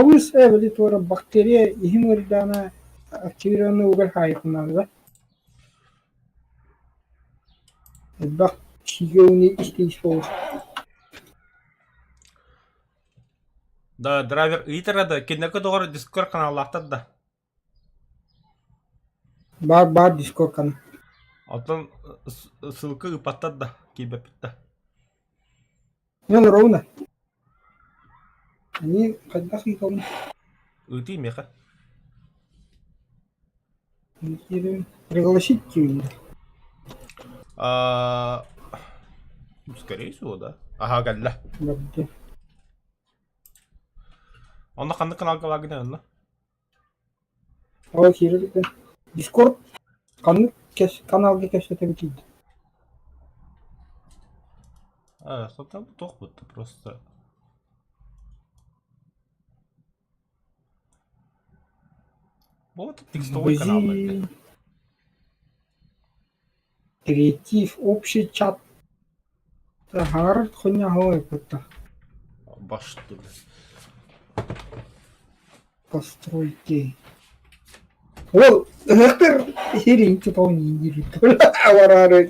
Балыс эбили туора бактерия иһин ыардаана активированный уголь хаайытыннаныга. Элбэх сигэ истиис буолуох. Да, драйвер ыйытара да, кинилэргэ доҕор Discord каналлаахтар да. Баар баар Discord канал. Оттон ссылка ыыппаттар да, киирбэппит да. Мен ровно. Они хайдах ыытабын? Ыытыы миэхэ. Пригласить тебя. А, скорее всего, да. Ага, кэллэ. Барда. Онно ханнык каналга лагын онно? Ол киирэр Дискорд ханнык каналга кэпсэтэбит киирдэ? А, там туох будто просто Вот текстовый канал. Креатив, общий чат. Хаҥар хуйня будто. Башты. Постройки. Ол ыһыктыр сирин тутон Бараары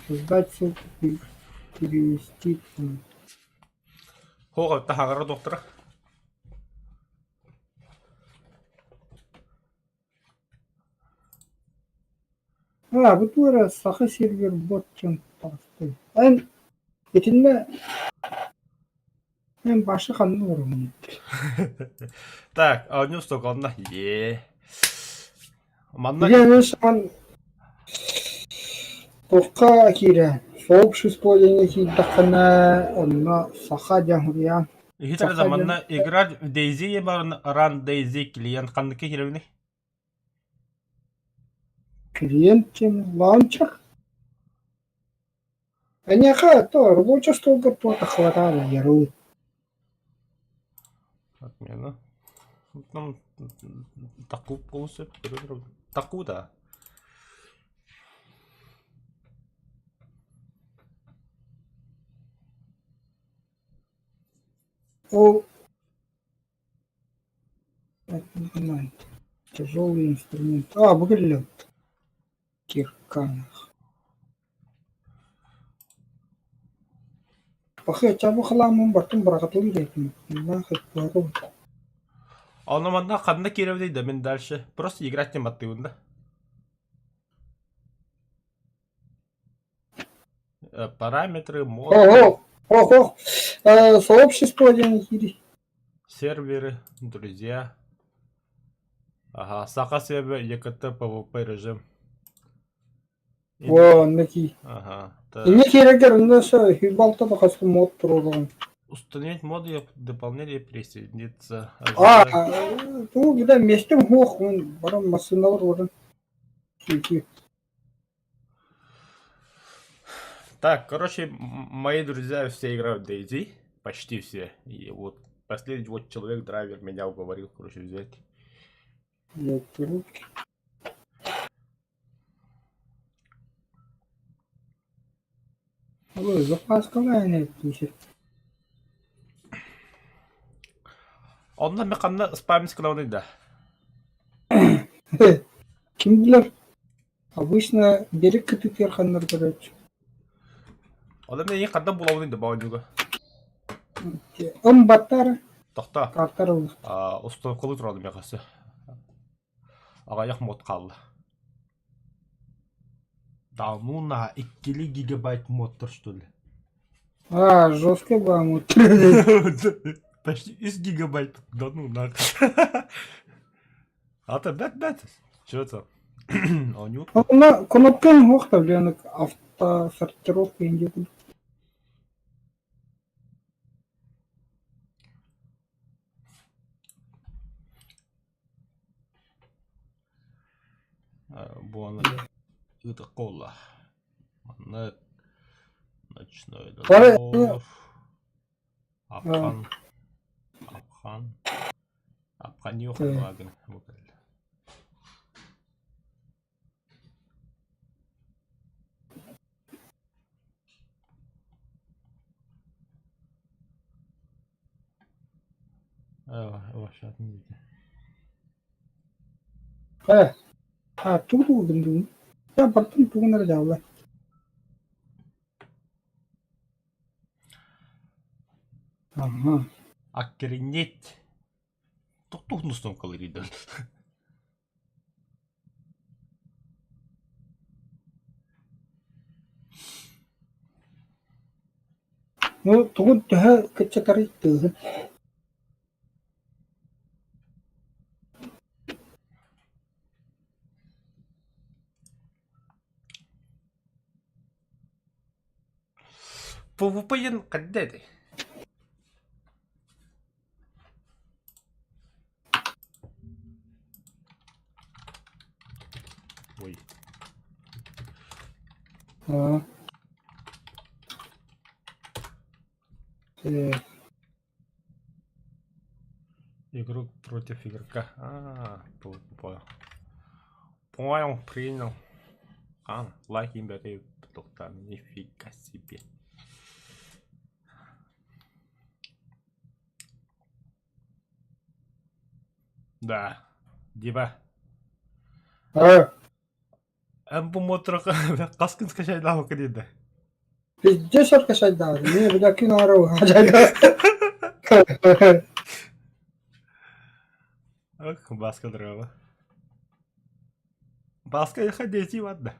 Создать ссылку, перевести. Хуох таһаҕара доктора. А, бу туора саха сиригэр бот дьон таҕыстый. Эн итиннэ эн башы ханна олороҕун? Так, оонньуу стоколна. Е. Манна Дьэ, саҥан туохха киирэ сообщество диэҥҥэ киирдэххинэ онно саха диэн суруйаан Иһитэр да саха диэн манна играть в DayZ баран ран DayZ клиент ханнык киирэбиний? Клиент диэн лаунчер. Эйиэхэ то рабочий столга туох хватало ярлык. Отмена. Там таку полностью Таку, да. Ол Тяжелый инструмент. А, выглядит. Кирканах. Пахы чабы халамын бартын бырахатылы дейтин. Нахер туару. Ону манна ханна киирэбиний да мин дальше. Просто играть не маттыыбын да. Параметры, мод, Ох, ох, ох. Сообщество диэн киири. серверы, друзья. Ага, Саха сервер, ЕКТ, ПВП режим. О, онно кии. Ага. Инне киирэргэр онно хүйбалта да хас мод туруорун. Установить моды, дополнение присоединиться. А, туу гида местем хуох, баран массыналар баран. Так, короче, мои друзья все играют в DayZ, почти все. И вот последний вот человек, драйвер, меня уговорил, короче, взять. Руки. Ой, запаскалаан эттиисэ. Онно мен ханна спамис кылабыный да? Ким билэр? Обычно берег кытыытыгар ханнар көрөөччү. Ол эмне ийин хандан булабыный да боонньуга? Ым баттар, Тохто. картар ылла. Установкалыы туралым миэхэ Аҕыйах мод хаалла. Да ну на иккили гигабайт модтар что ли? А, жесткий бамут. Почти 3 гигабайт. Да ну нах. Ата бэт бэт. Чё это? Оонньуур. Онно кнопкаң суох да блин автосортировка инде курдук. Буона ытыкколла. Манна ночной Бары дозор. Апхан. Апхан. Апхан. Апханьюха лагын бу кэллэ. Э, а тугу тугу гындыгын? Я бардым тугун эрэ дьаалла. Ага. Охренеть! Туох установкалар Ну, тугун төһө кыччатарый тыаһын? PvP-йын хайда этэй? Ой. Аа. Э, Игрок против игрока. А, понял. Понял, принял. А, лайк им бери, нифига себе. Да, Диба. аа, Эн бу моторга хас күн скачайдаабыкка диэдэ? Пиздец аркашайдаабы. Не, бля, күн аарау хажайда. Ох, Баска дрова. Баска яха дети ладно.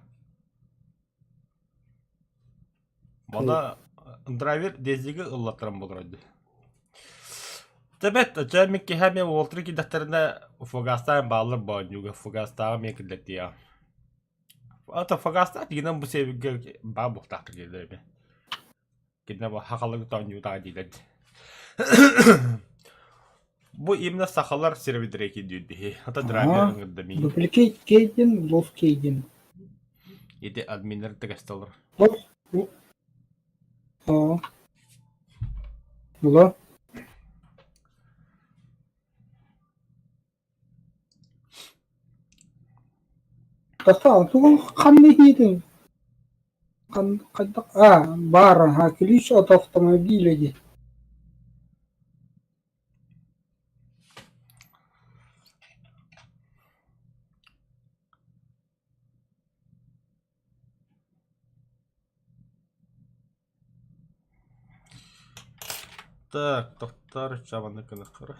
Мана драйвер дезиги ыллаттаран болор дии. Тэбэт, оччо мин киһи эмиэ уолтары киирдэхтэринэ фугастаан бааллар боонньууга фугастааҕы эмиэ киллэртиэҕим. Ата фугастаах дигинэн бу сиэбигэр баа буолтаахтар дииллэр эмиэ. Кинилэр бу хахаллыгы тоонньуутаҕа дииллэр дии. Бу именно сахалар сирэбидэрэ киирдиир биһи. Ата драйвер ыҥырда миигин. Дупликейт Кейдин, Лов Кейдин. Ити админнар тэгэстэлэр. Лов Аа. Була. Тахса тугун ханна иһиитин хайдах аа баар аха ключ от автомобиля дии. Так, тохтор чабаны кыныкыр.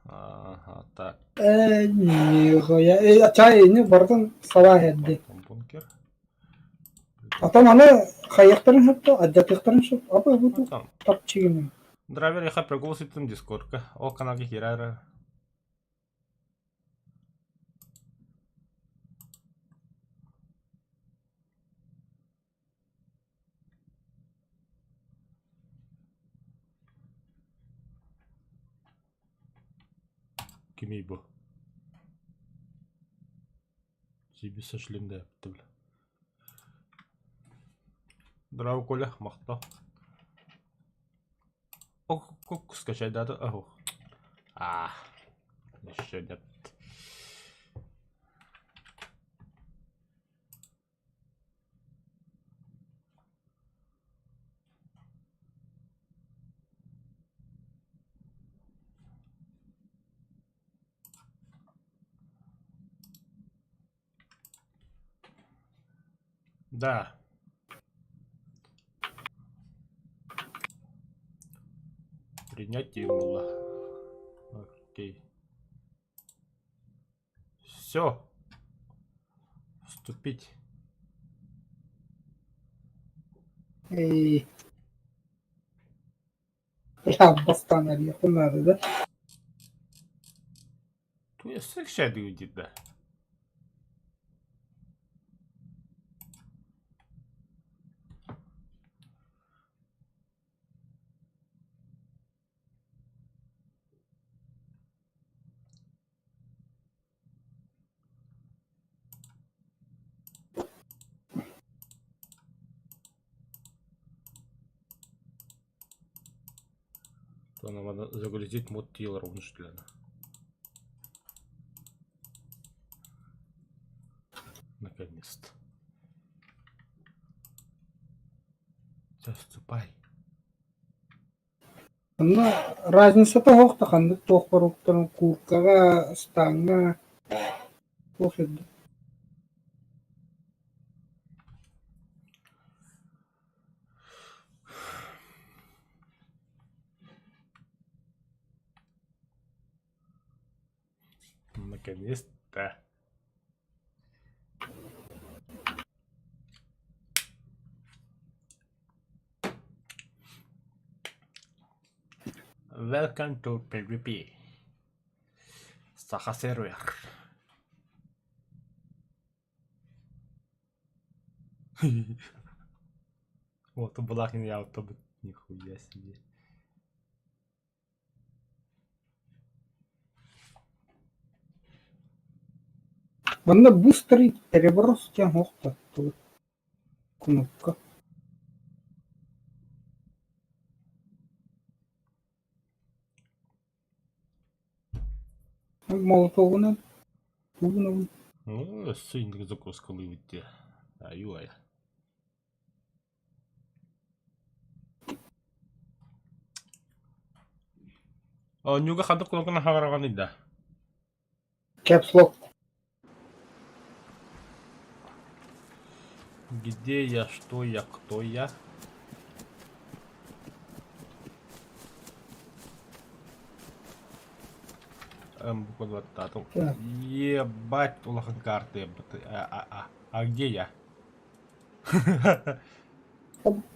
Ага, так. Э, нихуя. Э, чай ини бардын сабаа эрди. Бункер. Потом аны хайыахтарын сөптө, адьатыахтарын сөп. Апа бу тапчыгын. Драйвер яха прогул сыттым дискордка. Ол каналга киирэр. Кимий бу? Сибиса шлемдээбит бile. Здорово, Коля, махтал. Ох, скачать дату. Ох. А, еще нет. Да. Принять было. Окей. Все. Вступить. Эй. Бля, бастаан эриэхпин наада да. Туйа да. Надо загрузить мод тиэлэр унуштулена. Наконец-то. Заступай. Онно разницата суох да ханнык туох боруктарын кууркаҕа, ыстааҥҥа туох ирдэ. Наконец-то. Welcome to PvP. Саха сервер. Вот Булахин я автобус. Нихуя себе. Манна быстрый переброс диэн суох да кнопка. Молотогунан тугунабын Ну, өссө инник закускалыыбыт дии. Айуу-айа. Оонньууга ханнык кнопканы хаҕараҕаный да? Caps Lock. Где я, что я, кто я? Букваттаатым. Ебать, улахан карта а, а, а где я?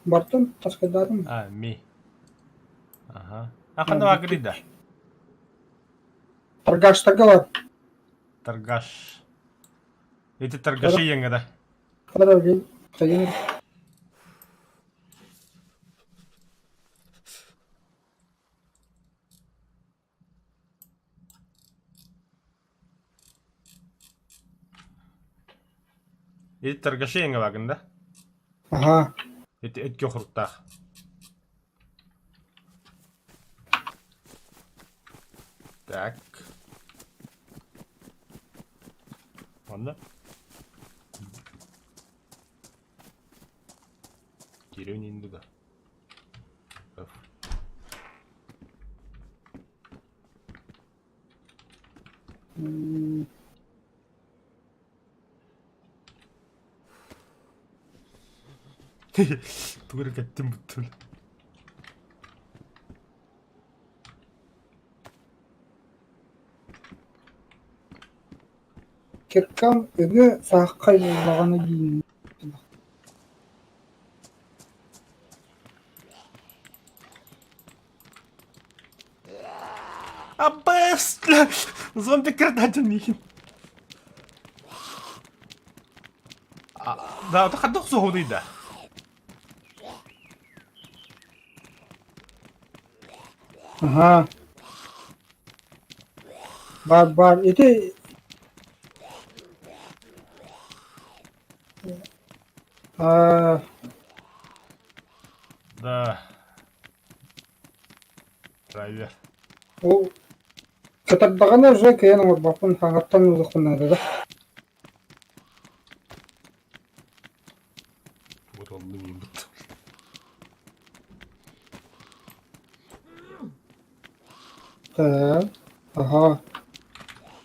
Бартын таскайдаатым. А, ми. Ага. А ханна баар да? Торгаштарга бар. Торгаш. Эти торгаши еҥэ да? Ити торгаши еҥэ баагын да? Аха. Ити өткө хоруктаах. Так. Онно. Деревня Индиго. Öf. Тугу эрэ кэттим буттун. Киркам өҥө сааххай буоллаҕына диин Аббас! Зомби кырдаатын миигин. Да, хайдах охсуһунуй да? Аһаа. Баар баар ити аа Да. Драйвер. Ол кытардаҕына уже кыайан оҥорбоппун хаҥаттан ылыахпын наада да. Вот он ныйбыт. Так, ага.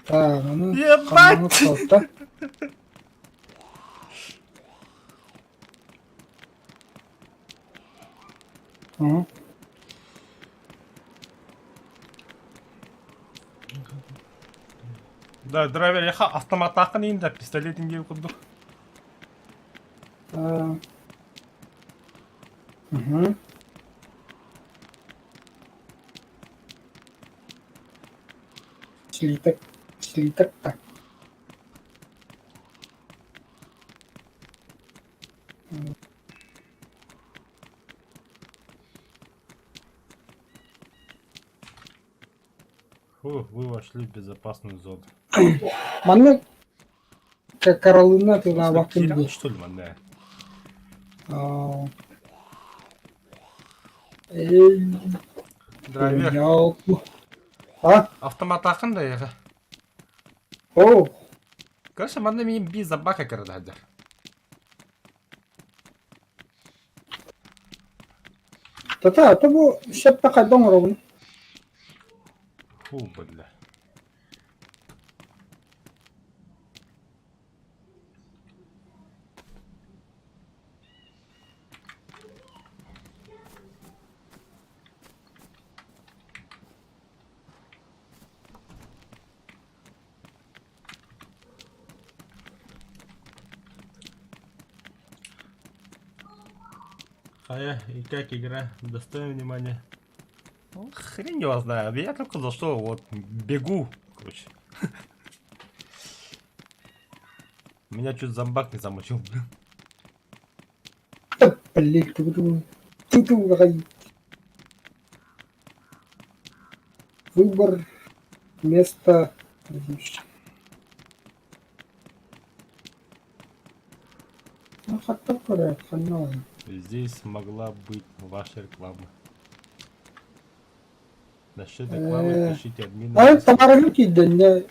Так, ну, Ебать! Ага. Да, драйвер яха автоматтааххын иин да пистолетин диэн курдук. Угу. Слиток, слиток так. Фу, вы вошли в безопасную зону. Манна Каролина тылаабаккын дии. Что ли, манна? Эй. Драйвер. А? Автоматаахын да эйиэхэ. Оо. Короче, манна миин биир забака кэрэ сылдьар. Тата, то бу шеппе хайда оҥоробун? Фу, бля. Хайа, и как игра? Достойна внимания? Ну, хрень его знает. Я только за что вот бегу, короче. Меня чуть зомбак не замочил, блин. Блин, ту ту Выбор места. Ну, хатта көрө, ханна. Здесь могла быть ваша реклама. Насчет рекламы пишите админу. Ай, тамараны кийдэнне.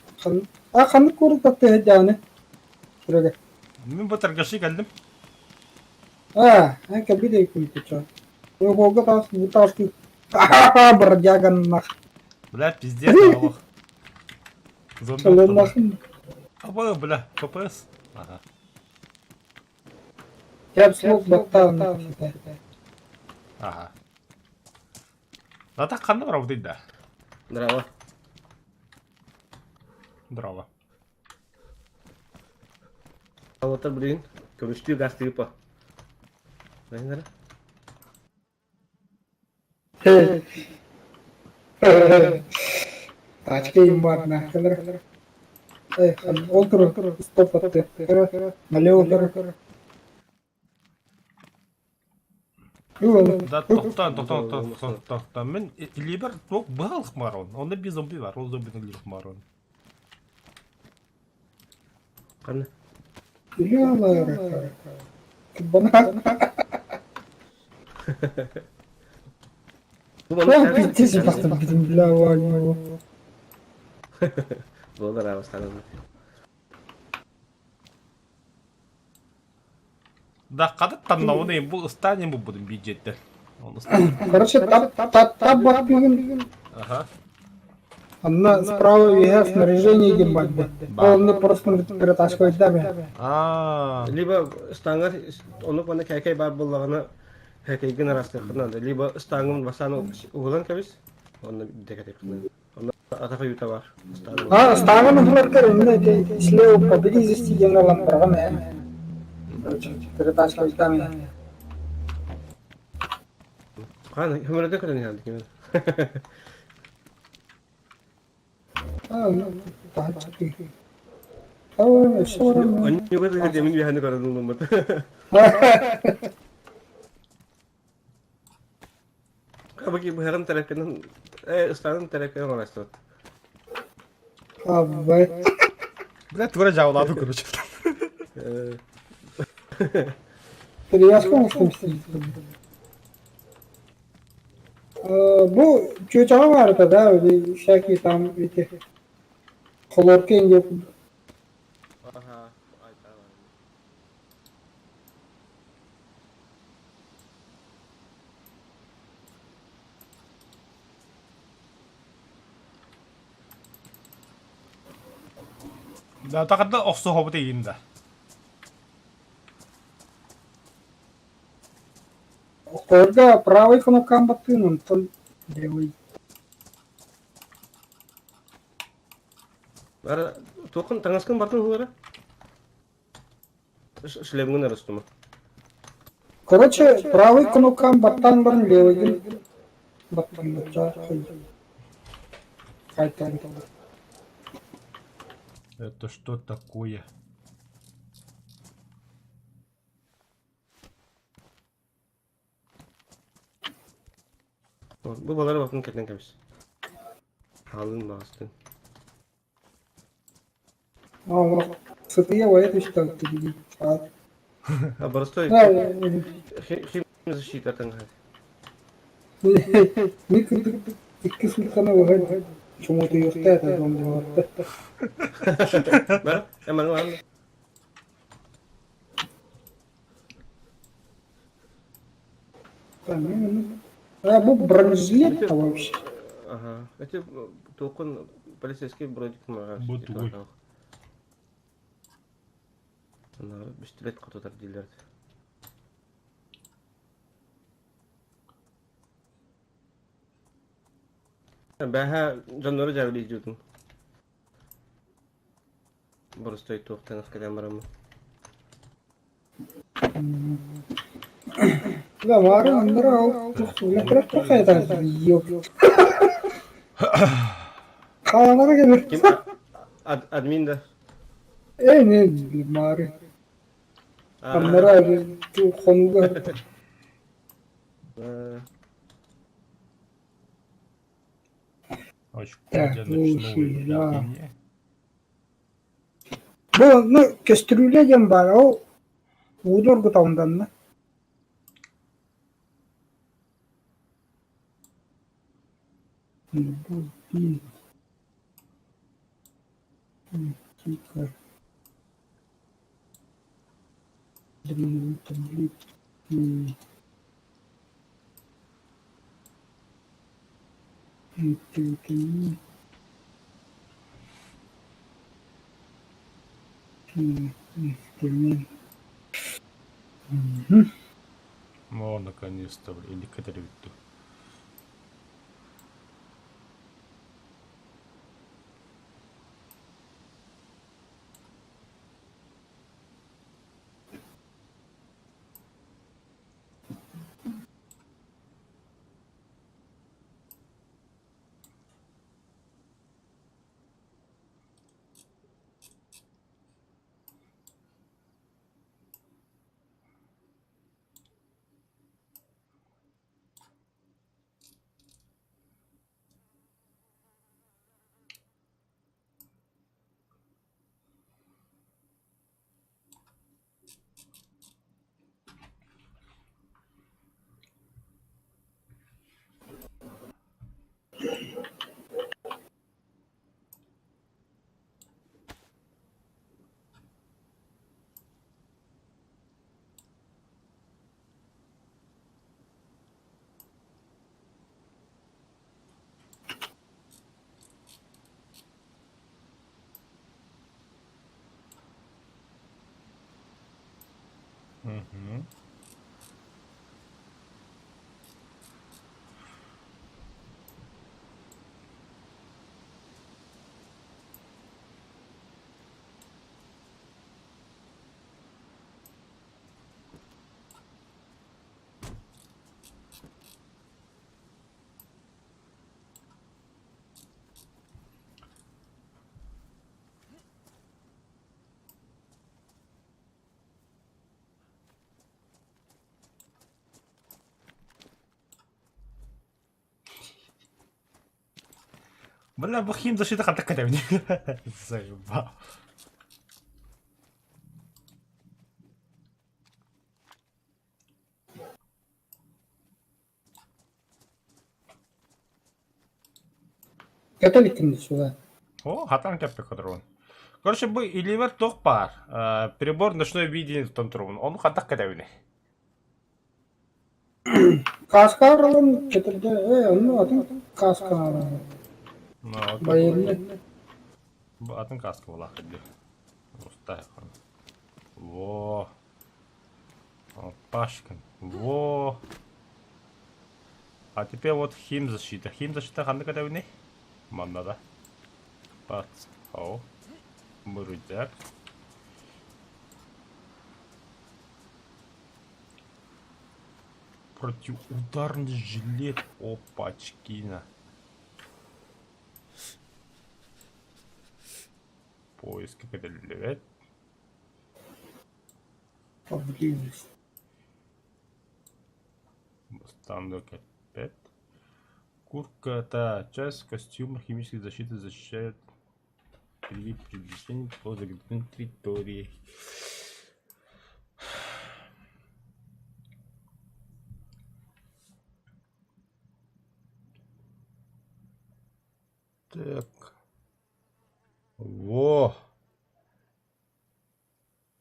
А ханнык курут таттыһы Сүрөгэ. Мин бу торгаши кэллим. А, ай кэлбит эбиккин Уолга таас бу таас бродяганнах. Бля, пиздец, олох. Зомби. Солоннахын. Аба, бля, ФПС. Ага. Я слух баттаан. Ага. Да так ханна барабыт да. Здраво. Здраво. Алатар блин, көмүстүү газ тыыпа. Знаешь, Тачка имбарна. Ол тур стоп атты. Налево тур. Да тохтоон, тохтоон, тохтоон, тохтоон. Мин илиибэр туох быһалых маарон. Онно биир зомби бар, ол зомбины илиибэх маарон. Ханна? Илиалар. Бана. Бу манна Пиздец, бахтан битин бля ваню. Буолар аҕыстаан. Да хата тамнауны бу ыстаанин бу будун биджеттер. Ол ыстаан. Короче, тап тап тап баттыгын. Ага. Анна справа виһэ снаряжение диэн барда. Ол просто перетаскивать даме. Аа. Либо ыстааңар оннук манна кээкэй баар буоллаҕына кээкэйгин араастыаххын наада. Либо ыстааҥҥын бастаан уһулан кэбис, онно дэкэтиэххин наада. Онно атах ойуута баар. Ыстааҥ А, ыстааҥын уһуларгар иннэ ити слева поблизости диэн ылан бараҕын ээ. Короче, перетаскивать даме. Хаан көмөлөтө көрөн иһэлдик ким. А, ну, тачки. Ой, все равно. Онньуга да демин үөһэни көрөн ылыммыт. Абаки быһарым тэрэккэнэн э ыстааным тэрэккэнэн оҥоростубут. Абай. Бля, тура жаулады, короче. Э Перевязка оҥостон Бу чүөчэҕэ баарыта да, или всякие там эти холорки инде Аха. Да, тақырда охсуһобут игин да. Охторго правый кнопкан баттыын, онтон левый. Ара туоххун таҥаскын бартын уһулара? Шлемҥин арастыма. Короче, правый кнопкан баттаан баран левыйгын баттан Хайтан. Это что такое? Бу балары бартын кэтэн кэбис. Хаалын баҕастын. А, сытыйа уайат что ты А боростой хим защита таҥаһа. Микро Икки суукканы быһа чуҥутуйуохтаа этэ дьон Бар, эманы баран. А бу бронежилет вообще. Ага. Эти толкун полицейский броник Бу тугуй? Бистилет хототар дииллэр. Бэһэ дьоннору дьээбэлии дьиэтин. Боростой туохтан кэлэн бараммын. Да, баары аннара ол туох Хаалара кэлэр. Ким админ да? Э, не, маары. Аннара хонуга. Очко Так, для ну, ночного да. видения. Бу ну көстүрүүлэ диэн баар, ол ууну оргуталынданна. О, наконец-то, блин, индикатор бүттү. Мгм. Бля, бу химзащита хантан кэтэбин. Заебал. Католиккин сюда. О, хатан кэппи кадрон. Короче, бу иливер туох баар. Прибор ночной видение тутан турабын. Ону хантан кэтэбиний? Кааскаҕар ылан кэтэрдэ, ээ, онно атын кааскаҕа байыаннай. Бу атын кааска буолаах дии. Устаайхан. Во. Пашкин. Во. А теперь вот химзащита. Химзащита ханнык этэбиний? Манна да. Бац. Ау. Мырыдяк. Противоударный жилет. Опачкина. Поиск кэтэллибэт. Поблизости. Бастаан кэппэт. Куртка часть костюма химической защиты защищает при передвижении по загрязненной территории. Так. Во!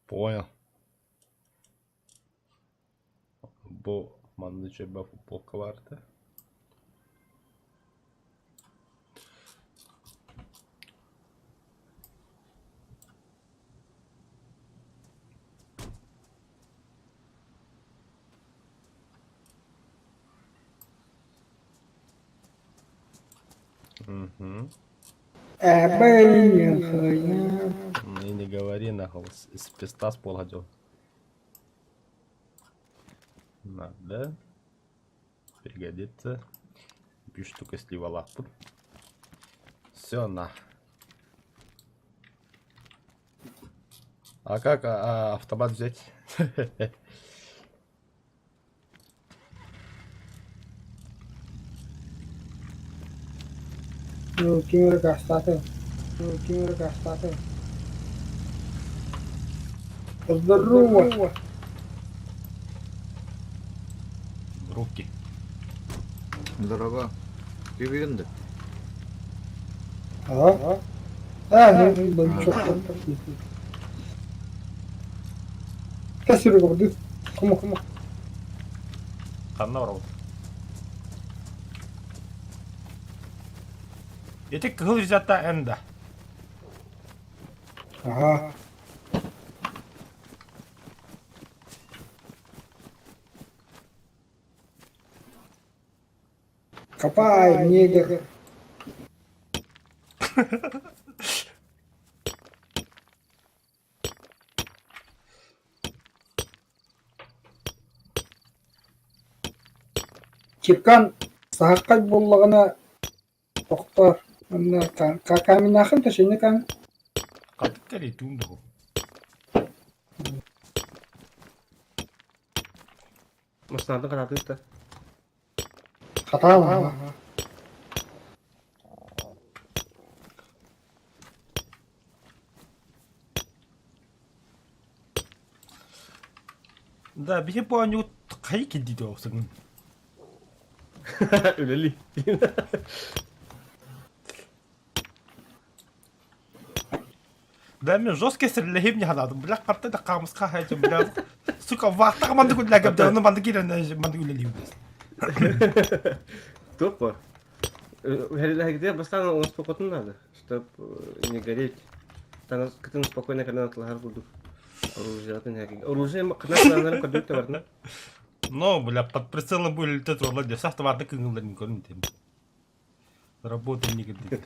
Понял. Бу манна үчүгэй футболка баар этэ. Мгм. И не говори нахуй, с пизда с пола дел. Надо. Пригодится. Две штука слива лапу. Все, на. А как автомат взять? Ким эрэ гаастаата, ким эрэ гаастаата. Здорово! Руки. Здорово. Күйбегенді. А? А, ну, Кассиры Кому, кому? Ханна барабыт? Ити кыһыл рюкзакта эн да? Ага. Копай, негр. Чиркан саһархай буоллаҕына тохтоор, уонна каменнаахын ташины кам Хатык кэлиитиҥ дуо? Массаатын хатаатык да. хатаан Да, биһи бу оонньуу хайы килдиити оҕусугун? Үлэлии. Да, мен жестко стрелляхим не ханадым. Бля, карта да камыска хайдым, бля. Сука, вахта манды күлләгәм, да, оны манды кирән, манды үлелим. Тупо. Где бастан он спокойно надо, чтобы не гореть. Там кытын спокойно когда атлахар курдук. Оружие Оружие кына көрдүк барна. Но, бля, под прицелом были лететь, вроде, сахта кыңылдарын көрүн Работа никогда.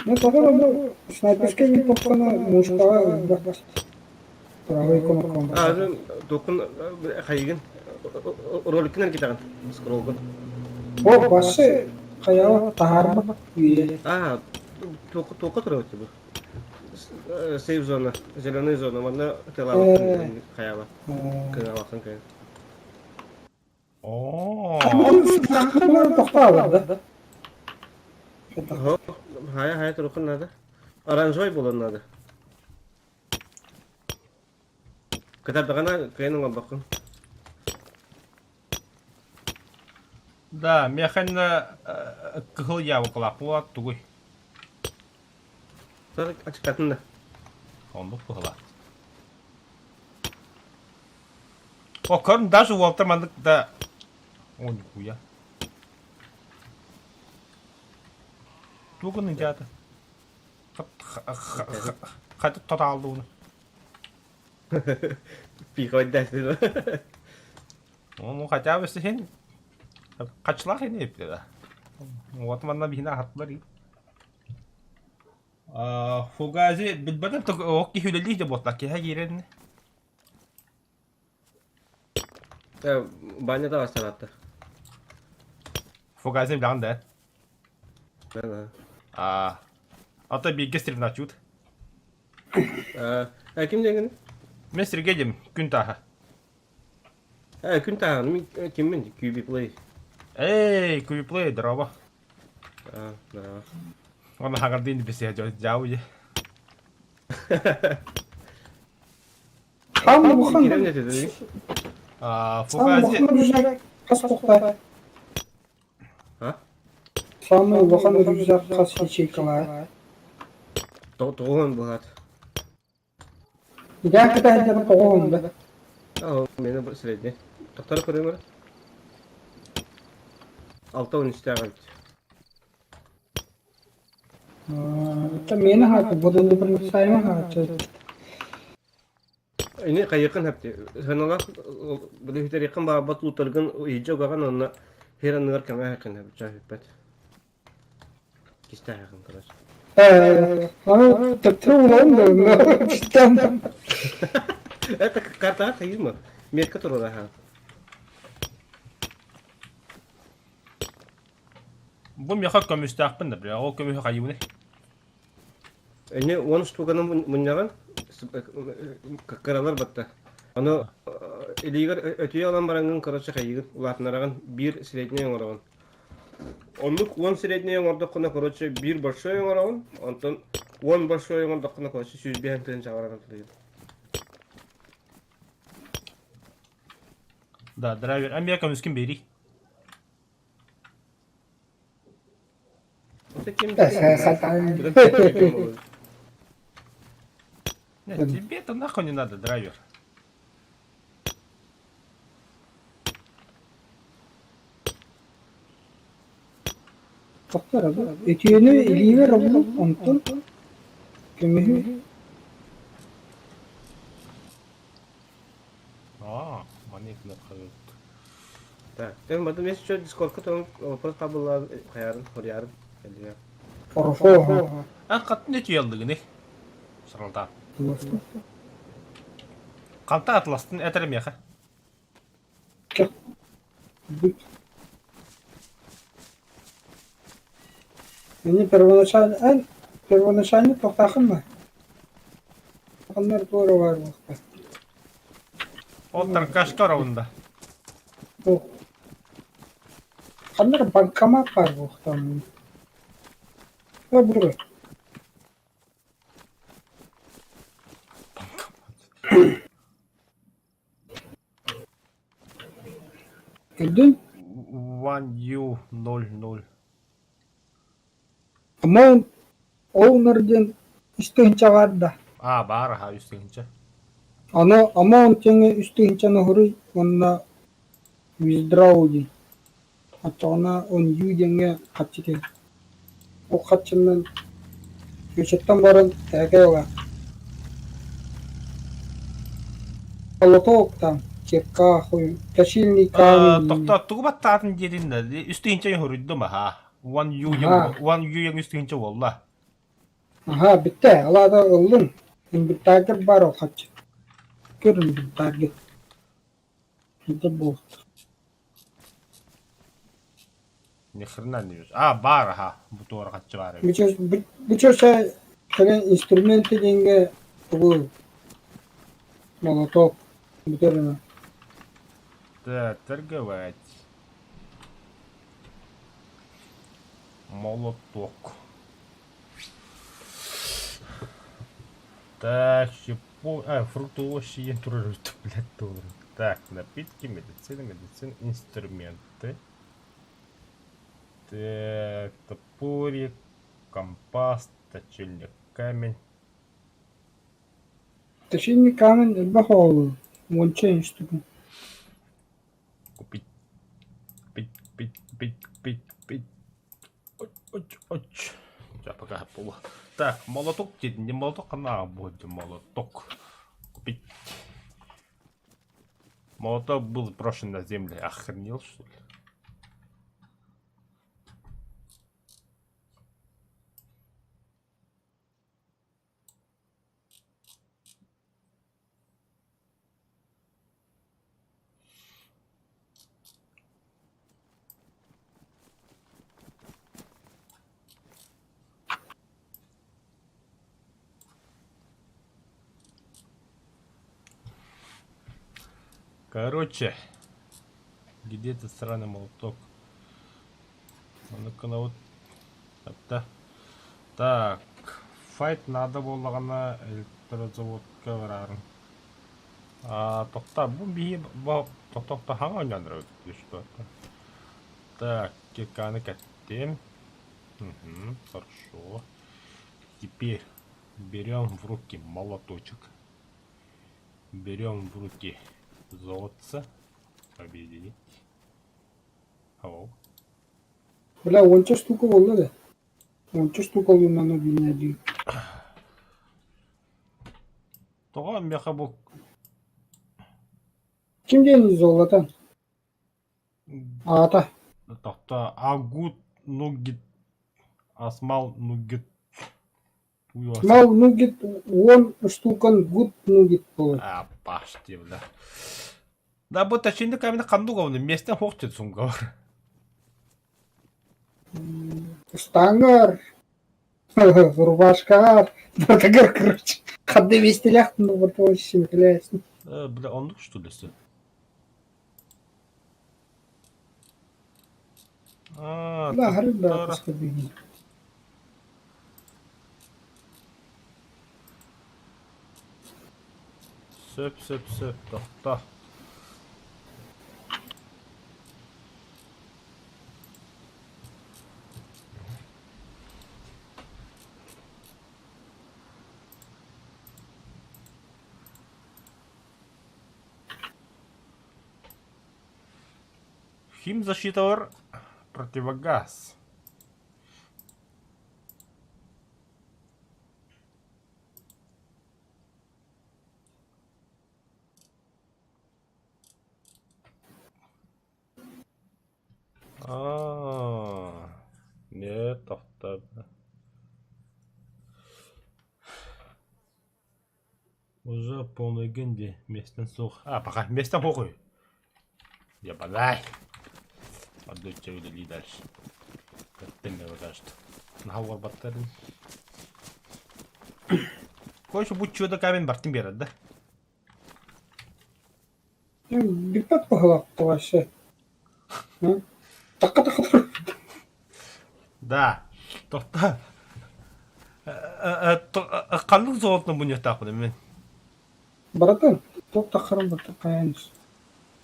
Ну, тоҕо бу снайперскай винтовканы мушкаҕа элбэх правый кнопканы А, токун хайыгын роликкин эргитэҕин скролгун. О, басы хайаҕа таһаарбат үйэ. А, тоққа турар бу. Сейф зона, зеленая зона, манна тылаабаккын хайаба. Кыҥаабаккын кыйын. О, Тохтообот да? Хайа хайа турукун надо. Оранжевый буолан надо. Кытардаҕына кыайан оҥорбоккун. Да, миэхэннэ кыһыл яблокалаах буолаат тугуй? Ачыкатын да. Оннук быһылаах. О, көрүн даже уолтар маннык да... О, нихуя. Тугун дьаата? Хата тотаалдууну. Пиходдастын. Ну, хотя бы син качлах ини эппитэ. Вот манна биһине аһаттылар Фугази билбэтим ок киһи үлэлиир да буолла киһи киирэн Баня да бастаратта. Фугази билэҕин да? Да. А а то бииргэ стримначут. А ким диэҥин? Мен Сергей диим, күн тааһа. Күн тааһа, мин киммин? QB Play. Эй, QB Play, здорово. А, здорово. Уонна хаҥардыын бисиһэ дьаабы дьэ. Хаан улахан Кирэн этэ А, Хаан Фугази улахан рюкзак хас тухта. Саамай улахан рюкзак хас ячейкалаах? Тоҕуһун быһаат. Идээх кэтэһэллэрин тоҕуһун да? Аа, мені средний. Тохтор көрүҥ эрэ. 6 13-тээх эбит. Это миэнэ хаата, водонепроницаемый хааччы. Ини хайыаххын сөптүй? Сыаналаах бүтэриэххин баҕарбат луутаргын иһдьэ угаҕын уонна сир анныгар кэҥээһэххин сөп бүппэт. Кистээһэххин короче. Аны төттөрү улахан да Это картаҕа хайыма? Метка туруораһа. Бу миэхэ көмүстээхпин да, бля, ол көмүһү хайыбыный? Ини 10 штуканы мунньаҕын кыралар батта. Ону илиигэр өтүйэ ылан бараҥҥын короче хайыгын улаатынараҕын биир средний оҥороҕун. Оннук 10 средний оҥордоххуна короче биир большой оҥороҕун, онтон 10 большой оҥордоххуна короче 105 тыһыынча баран тылыйын. Да, драйвер. А миэхэ көмүскүн биэрий. Нет, тебе это нахуй не надо, драйвер. Тохтор Үтүөнү илиибэр ыллым, онтон көмүһү Аа, маннык кынат Так, ты потом если что, дискордка то вопрос табыллан хайарын, хоруйарын кэллигэ. Хорошо. А хатын өтүйэллигини сыралта. Ханта атластын этэр миэхэ. Мені первоначально эн первоначально тохтаахын Ханнар туора баар буолта. Ол таркашка оровунда. Ханнар банкомат баар буолуохтаах. Буруй. Көрдүн? One U 0 0. Amount owner диэн үс тыһыынча баар да? Аа, баар аха 3 тыһыынча. Аны amount диэҥҥэ 3 тыһыынчаны уһуруй уонна withdraw диэн. Оччоҕуна on you диэҥҥэ харчы түһэр. Ол харчынан ключуттан баран тэһэкэй ылар. Молоток там, кирка, хуй, точильный камень. Тохтоо, тугу баттаатын диэтин да, 3 тыһыынча уһуруйдум аха. One U one U 3 тыһыынча буолла. Аһаа, бүттэ, алаата ыллын. Инвентарьгар баар ол харчы. Көр инвентарьгы. Это буолт. Ни хрена не вижу. А, баар аха, бу туора харчы баар эбит. Бу кэлэн инструменты диэҥҥэ тугу молоток бүтэр Так, торговать. Молоток. Так, щепу... А, фрукты, овощи, я тоже, блядь, тоже. Так, напитки, медицина, медицина, инструменты. Так, топорик, компас, точильник, камень. Точильный камень элбэх оҕолуу, уонча штука. Купить. Купить, купить, купить, купить, купить. Оч, оч, оч. Сейчас пока полу. Так, молоток, не молоток, а будет молоток. Купить. Молоток был брошен на землю. Охренел, что ли? Короче, где этот сраный молоток? Ну-ка, вот. Это. Так, файт надо буоллаҕына электрозаводка барарын. А, тохта, бу биһи тохто хаҥа оонньоон что Так, кирканы кэттим. Угу, хорошо. Теперь берем в руки молоточек. Берем в руки золотце. Объединить. Hello. Бля, уонча штука буолла да. Уонча штука лунаны объединять Тоҕо миэхэ бу Ким диэн золото? Аата? Тохто Агут Нугит Асмал Нугит Смал Нугит уон штукан Гуд Нугит буолар. А, пашти, бля. Да, бу тачинды камена ханду говно, местен хохтет сумгавар. Ыстаҥар, рубашкаҕар, барытыгар, короче, ханна миэстэлээх ну, Бля, оннук что ли все? А, Да, да, туттара. Сөп, сөп, сөп, тохто. Химзащиталар противогаз. Аа, не тохто. Уже полный генди местен суох. А, пока местен похуй. Ебанай. Отдайте үлэлии дальше. Кэттим кажет. Наһаа уорбаттарын. Короче, бу чудо камень бартын биэрэр да? Бүппэт быһылаах вообще. Такка такка Да. Тохто. Ханнык золотно мунньахтаахпын мен? Барытын туох таххарын барыта хайаан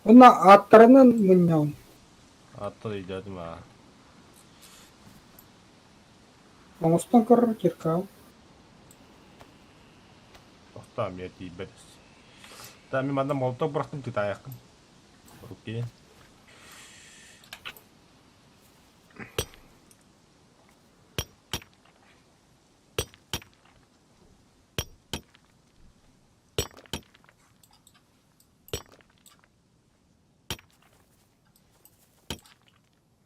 Уонна ааттарынан мунньаҕын. Ааттар өйдөөтүм аа. Оҥостон көрөр киркаал. Тохтоо эмиэ тиийбэт. Та мин манна молоток бырахтым тытаайаххын. Окей.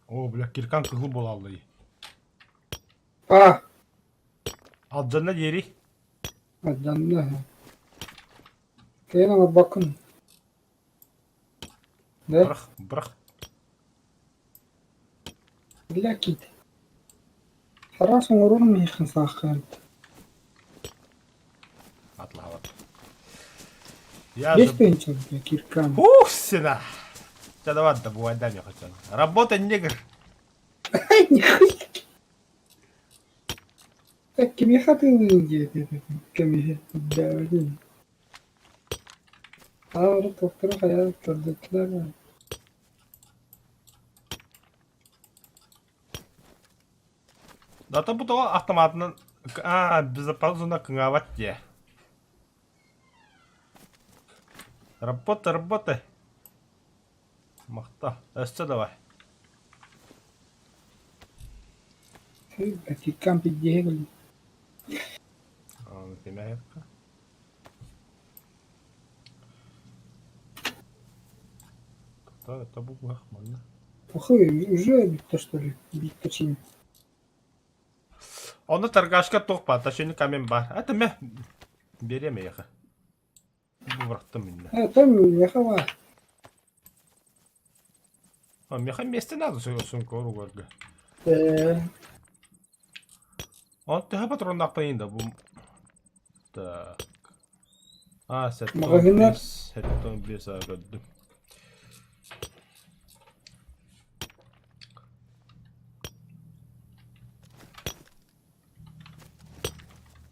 Оо, бля, киркан кыһыл буолаллый. А, Алдьанна диэри. алдьанна. Кэлэн оҥорбоккун. Да? Бырах, бырах. Бля, кит. Араас оҥорор миэхэ саахаан. Атлаабат. Я Бес же... тыһыынча киркан. Ух, сена! Ча давай да бывает, дай мне хотя. Работа, негр! Нихуя. Так кимиэхэ атыылыыр диэтэ кэмиһэ үрдээбэтин. Аара туохтара хайа көрдөттүлэр Да то бу тоҕо автоматынан а безопасно кыҥаабат диэ. Работай, работай. Махта. Өссө давай. Киркан пиздиэһэ кэллим. Тимээххэ. Это бу манна. Похуй, уже битта что ли? Битта чин. Онно торгашка туох баар, тащение камень баар. Это мэ берем эйиэхэ. Бу бырахтым иннэ. Это миэхэ баар. А миэхэ месте надо сумка уругуарга. Э, Он төһө патроннаахпын да бу Так. А, Маҕаһыыннар 75, 75 аа көрдүм.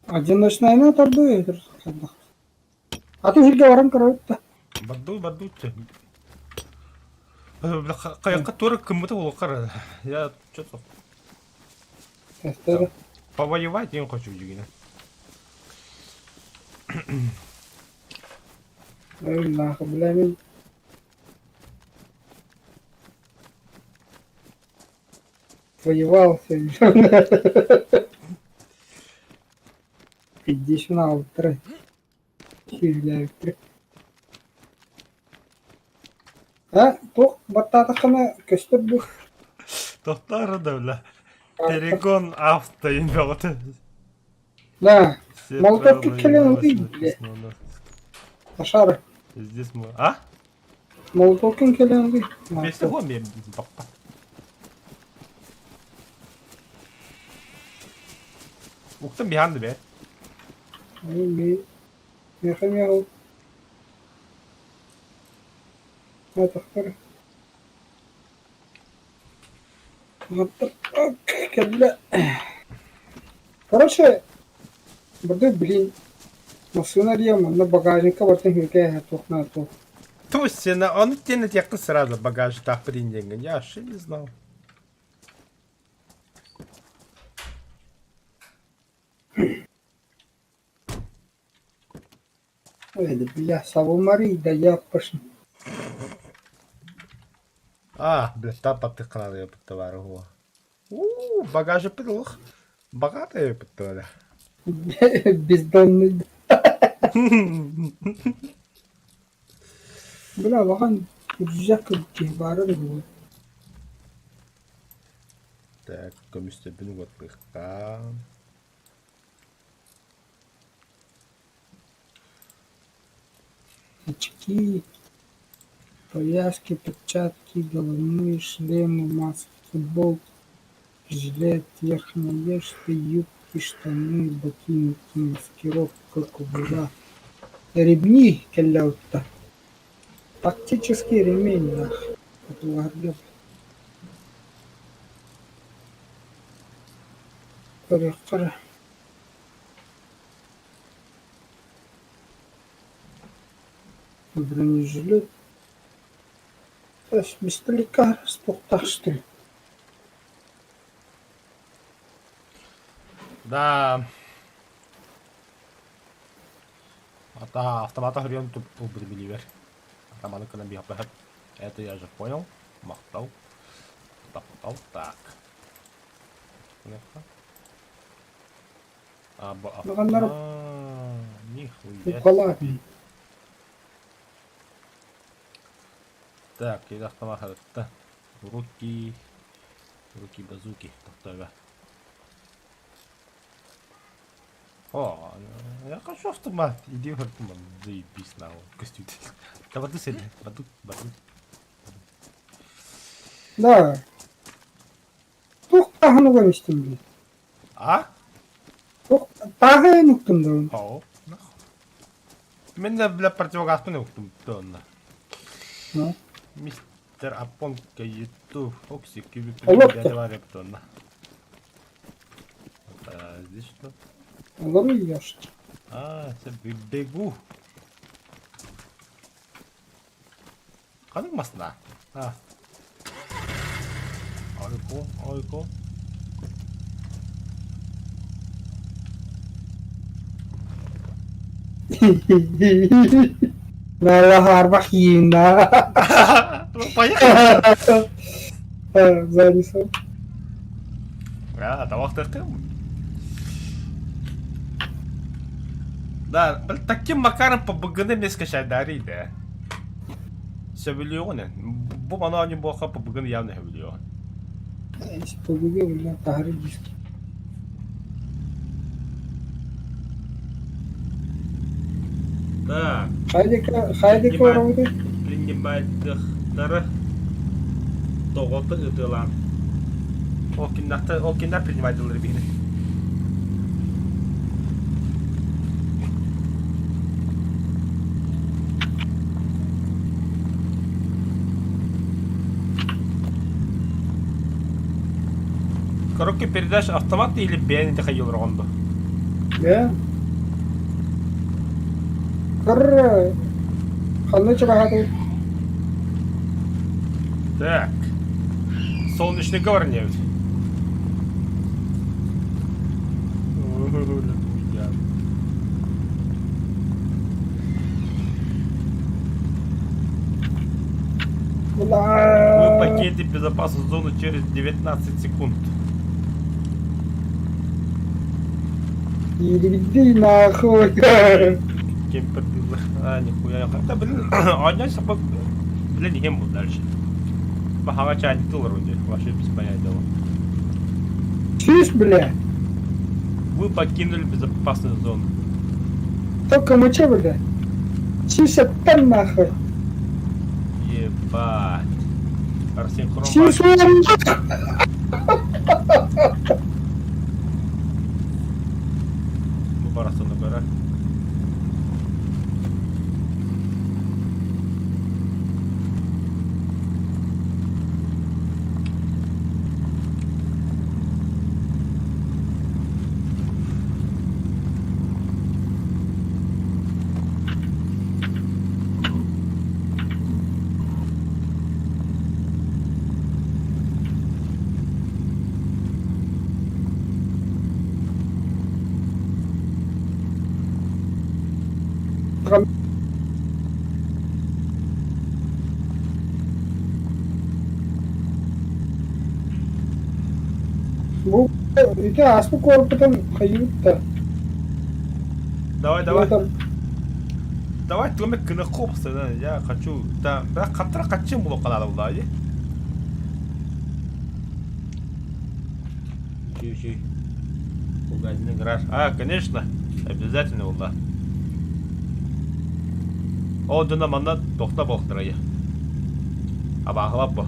одиночнайынан тордуй хайдах. Атын сиргэ баран көрөбүт да. Бардуу, бардуу. Хайакка туора кыммыта буолуоххар. Я что-то. Эстер. Повоевать я хочу дьигинэ. Ой, нахуй, бля, мин воевал сегодня. 56 Сүүрүлээбиттэрэ. А, туох баттаатаххына көстөр дуу? Тохтоор да бля. Перегон авто бөҕөтө. Да, Все Молотовки правила кэлэн явилось ылый, бля. написано у нас. Ашары. Здесь мы... А? Молотовкин кэлэн ылый. Вместе мен баппа. Уктан behind бе. Миэхэ эмиэ ол Атахтар кэллэ. Короче, барды блин, массыына эрийэ манна багажникка бартын хүкээ туох на туох. То есть он тебе на сразу багаж так принесли. Я вообще не знал. Ой, бля, Савумарий, да я пошел. А, бля, тапаты канады товару. У, багажы пыдлых. Богатые пыттывали. Бездомный. Бля, бахан рюкзак киһи баара да буолуо. Так, көмүстэрбин угаттыахха. Очки, повязки, перчатки, головные шлемы, маски, футболки, жилет, верхняя одежда, юбки, штаны, ботинки, маскировка, кобура. Ремни кэллэутта. Тактический ремень, нах. Хотугарга. Көрүөххэ Бронежилет. Бистэликкэ туохтаах Да. Ата автомата хрен тут билибер. Атаманы кынан биһаппаһап. Это я же понял. Махтал. Тахтал. Так. А, Маҕаннар Нихуя. укалаах Так, или автомат это. Руки. Руки базуки. Тохтова. О, я хочу автомат. Иди в автомат. Заебись нахуй. Костюм. Да воды сели. Воду, воду. Да. Туох тааһын уган истим дии. А? Туох тааһын уктум да. О, нахуй. Мен да бля противогаспын уктум тонна. Ну. Мистер Апонка YouTube. Окси кюбик Олорто. тонна. А здесь что? Олору яшт. А, это бегу. Ханнык масна? А. Ойко, ойко. Наалаһаарбах ииннаа. Ну, поехали. Занесу. А, табахтыахтым. Да, таким макаром по БГН мне скачать дари, да. Сөбүлүөҕүн. Бу маны оонньуу буолха ПБГ-ны явно сөбүлүөҕүн. ПБГ бля таһары диск. Так. Хайдика хайдика оробуты? Принимайдыхтары тоҕото ытыалаан. Ол киннахта ол киннар принимайдылар биһини. Коробка передач автомат или бэйэн ити хайылар оҕондо? Да. Кыр ханна чугаһаатый? Так. Солнечный говор не. покинете безопасную зону через 19 секунд. Иирбиттий нахуй. Кемпер дылы. А, нихуя. Да, блин, оонньоон сапа, блин, иһиэм был дальше. Баһаҕа чайник тыллар вроде, вообще без понятия. Чиж, бля. Вы покинули безопасную зону. Только мыча, бля. Чиж там нахуй. Ебать. Рассинхрон. Чиж, Бу барахсаны көрө. Бу ити ааспыт куораппытын хайыыбыт да. Давай, давай. Давай, тугу кыныкку постоянно. Я хочу. Да, бра хаттара хаччын булуохха наада буллаа дии. Үчүй, Магазин гараж. А, конечно. Обязательно булла. Ол дьоно манна тохто буолтарай. Абааһылап бу.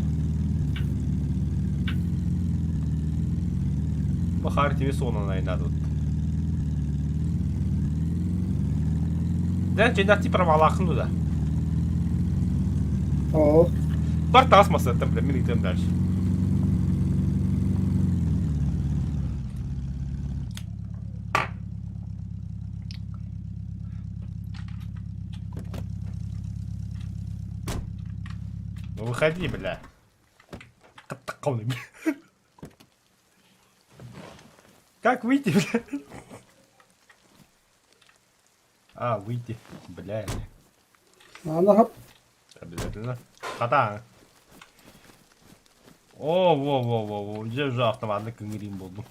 Бу хаар тими суонан айнаатыбыт. Дэ, чэйдээхтии правалааххын дуу да? Оо. Бар таас массыаттан бля, мин ыытыам дальше. Ну выходи, бля. Как выйти, бля? А, выйти, бля. Аны Обязательно. Хата. О, во, во, во, во, дьэ уже автоматный кыҥырыым буоллум.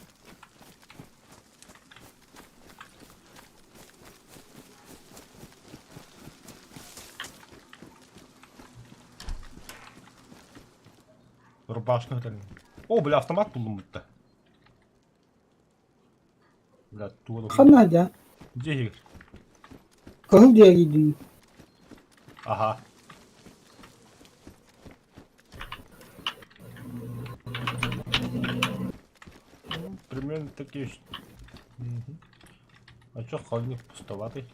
Рубашка өтөрүн. О, бля, автомат буллум бутта. Бля, туга да ханна дьэ Дьиэ иһигэр. Кыһыл дьиэ Аха. Примерно такие. Мгм. А чё холодильник пустоватый?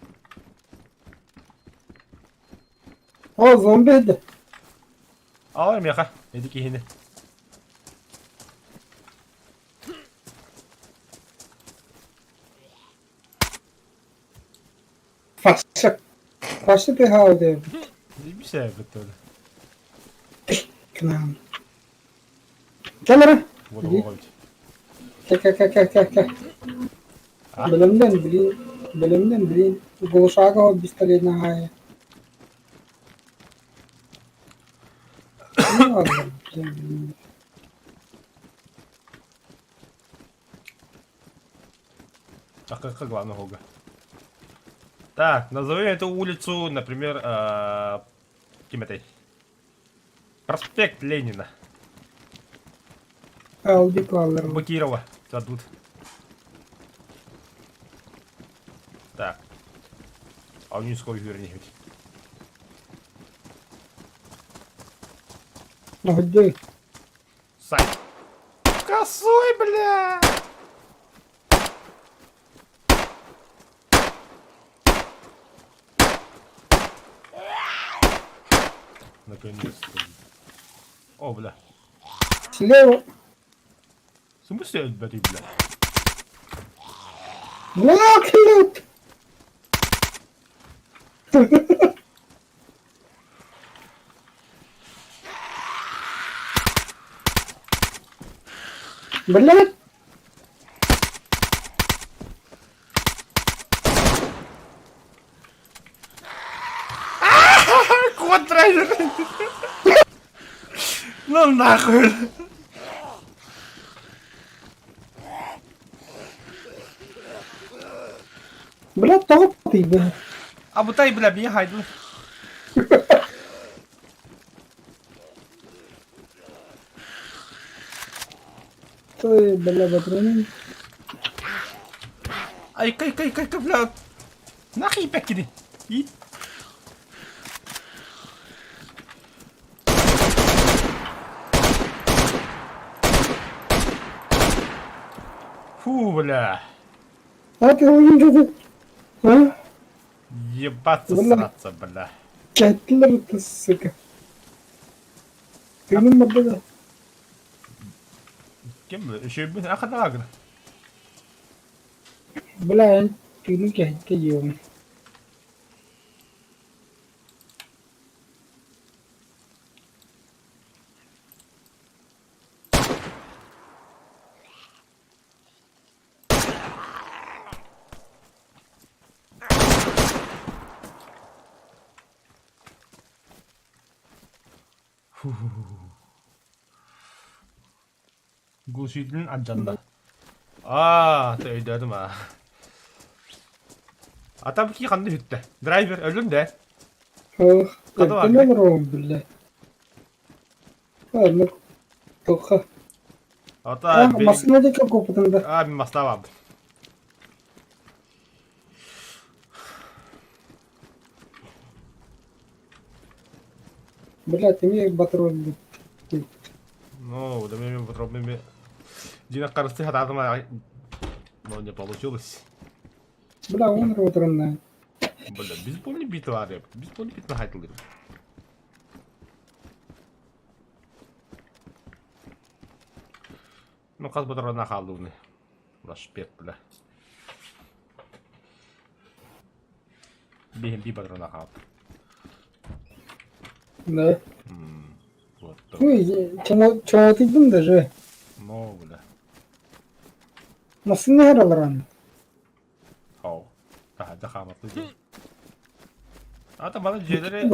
О, зомби этэ. Аҕай миэхэ, ити киһини. Фашик. Фашик ты диэбит. Дибисээбит тоже. Кнаан. Кэл эрэ. Вот оҕо Кэ-кэ-кэ-кэ-кэ. А? Бэлэмнэн блин. Бэлэмнэн блин. Глушага пистолет аайы. Ну ладно, блин. Акка главного Гога. Так, назовем эту улицу, например, ким этэй? Проспект Ленина. Алди Каллер. Бакирова дадут. Так. А у нее сколько вернее? Где? Сай. Косой, бля! Наконец-то. О, бля. Слева. В смысле, бля, ты, бля? Блокнут! Блядь! Кот драйвер! Ну нахуй! Бля, тоҕо тыйбы? Абытай, бля, бии хайдын. Той, бля, батронин. Айка, айка, айка, айка, бля. Нахуй пеккини. И? Фу, бля. А ты ойын А? Ебаться Бля. сраться, бля. Кэттилэр это, сука. Тыыным барда да. Ким үчүгүйбүн ахадаҕа Бля, эн тыыным кэһиккэ диэҕим. Глушителин алдьанна. Аа, өйдөөтүм аа. Атам ки ханна үттэ. Драйвер өлүн дээ. Ох, Хата эрдэн олоробун биллэ. Оннук туохха. Ата А, массыына диэки куоппутуҥ да. Аа, мин маслаабаабын. Блядь, эмиэ батарыам Ну, да мен подробными. Дина карасты хатаатым но не получилось. Бля, он роторна. Бля, бейсбольный битва, реп. Бейсбольный битва хайтылыр. Ну, хас батарына хаалды Лашпет, бля. Биһин би батарына хаалды. Да. Вот. Ну, чоҥотуйдум даже. Ну, бля. Массыына иһэр олорон. Хау. Таһырдьа хааматтыы. Ата маны дьиэлэри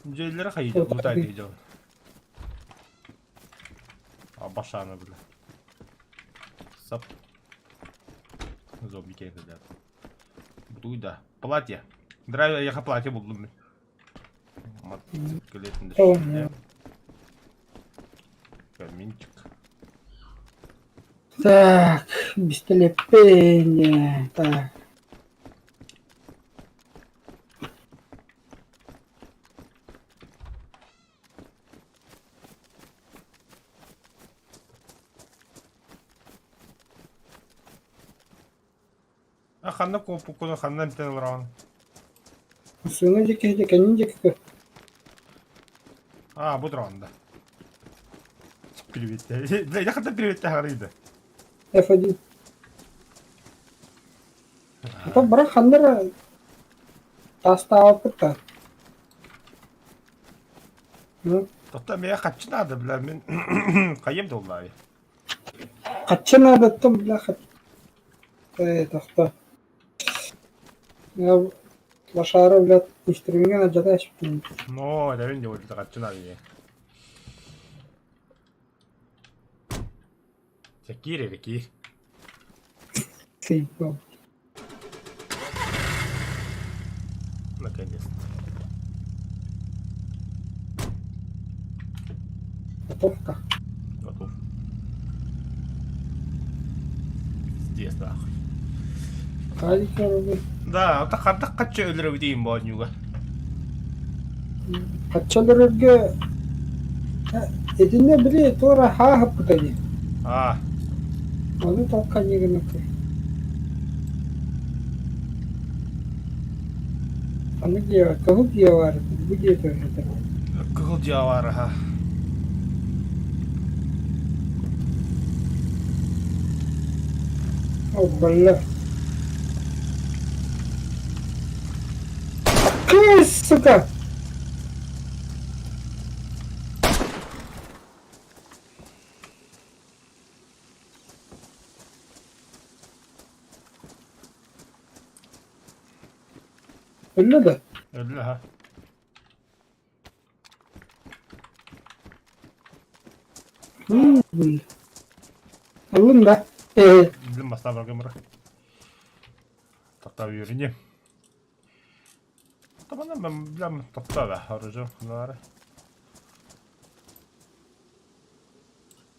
дьиэлэри хайыйда лутайды дьон. Абашаны бля. Сап. Зомби кейді. Бутуйда. Платье. Драйвер яха платье булдум мин. Мотоциклетінде. Каминчик. Так, бистэлэппин так. А ханна куоппуккуну ханна эмтэн олороҕун? Сыына диэки диэки кэннин диэки көр. А, бу тураҕын да. Привет. Бля, я ханна привет таһаарыйда. F1. Ата бара ханна эрэ таастаабаппыт да. Ну, Тоқта миэхэ хаччы наада, бля, мин хайым да уллаайы. Хаччы наадаттан бля э, тохто. Я лошара, блядь, инструмент алдьата эспитин. Но, этэбин дьэ хаччы наада дии. Чэ, киир эрэ киир. Сыйбам. Наконец-то. Готовка. Готов. Пиздец, нахуй. Хаалика Да, это хантах хаччы өлөрөбүт боонньууга. Хачча өлөрөргө итиннэ били туора хааһыппыта дии. А, Ону толканье гынакы. Аны дьиэ, кыһыл дьиэ баар, бу дьиэ түһэтэ. Кыһыл дьиэ баар, аха. О, бля. Кыс, сука! Өллө да? Өллө, аха. М, Ыллым да. Э, Блин, маста баргамыр. Тоқтап үйренем. Табана мен білем тоқтап оружие ханары.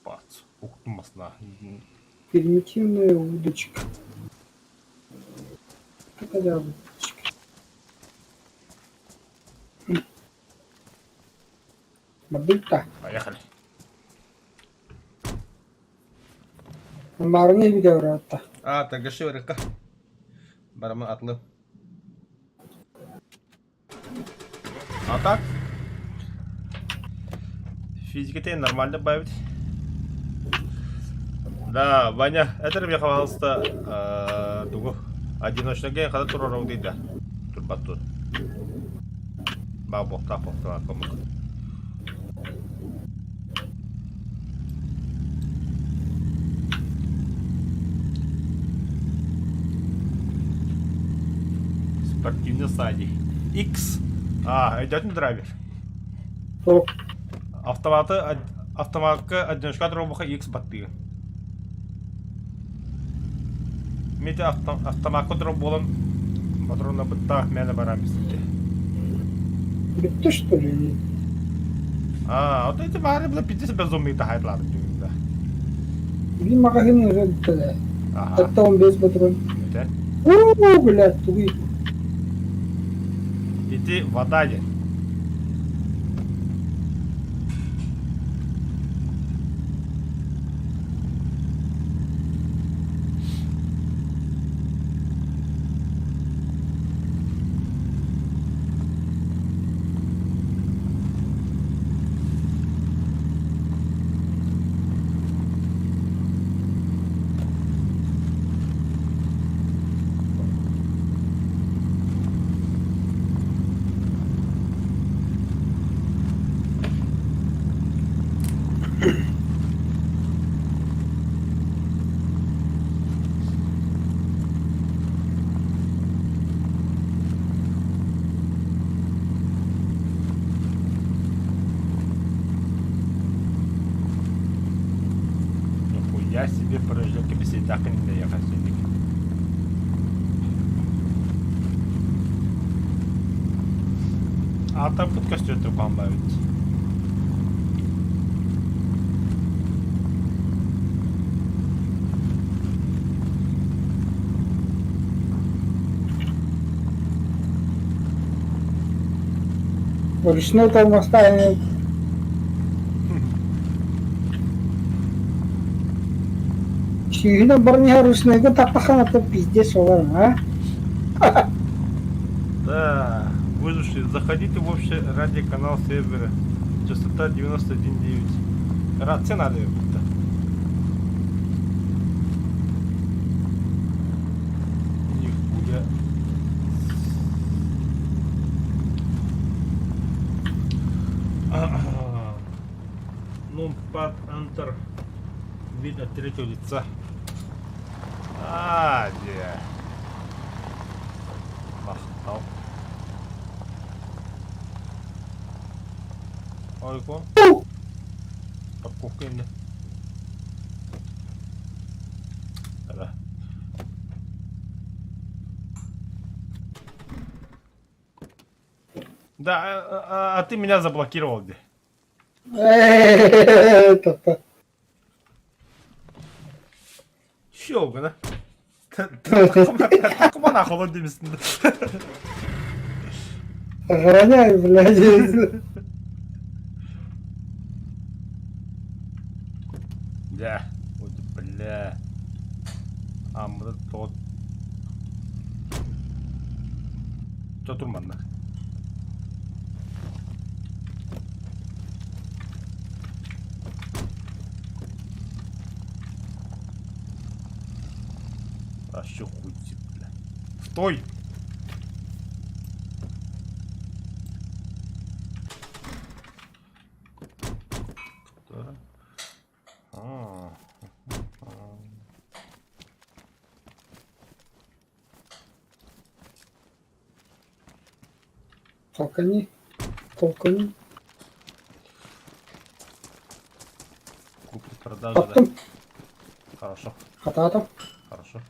Бац. Уктум масна. Примитивная удочка. Какая удочка? Мабыта. Поехали. Марны видео А, торгаши рыка. Барама атлы. А так? Физика нормально добавить. Да, Ваня, это мне пожалуйста, тугу. Одиночный ген, когда тур дейді. Турбат тут. Ба, бохта, бохта, помог. Спортивный сади. X. А, идет драйвер. Топ. Автоматы, автоматка одиночка дробуха X баттыы. Мите автоматка дроп болан патрона бытта мэне барам бисте. Бүттэ что ли? А, вот эти бары бла пиздец безумный тахайтлар да. Били магазин уже бүттэ. Ага. Хатта он без патрон. Это. Уу, блядь, тугуй. Иди вода де. Нихуя себе прыжок беседак не ехать. А там под костер бомбавить. Ручной тормоза. Сүүһүнэн баран иһэр ручнойга таппахана то пиздец олар, а? Да, выжившие, заходите в общий радиоканал сервера. Частота 91.9. Рация надо будто. Нихуя. Ну, под Enter. Вид от третьего лица. А, где? Махтал. Ой, Парковка именно. Да. Да, а ты меня заблокировал, где? Это Щелкано. Такому холодимся. Охраняй, блядь. Да. Вот, бля. А, мы тот. Что турманна? А что хуй, бля. Стой! Да. А. Толкани. Толкани. Продажа, да. Таптым. Хорошо. Хатаатым. Хорошо.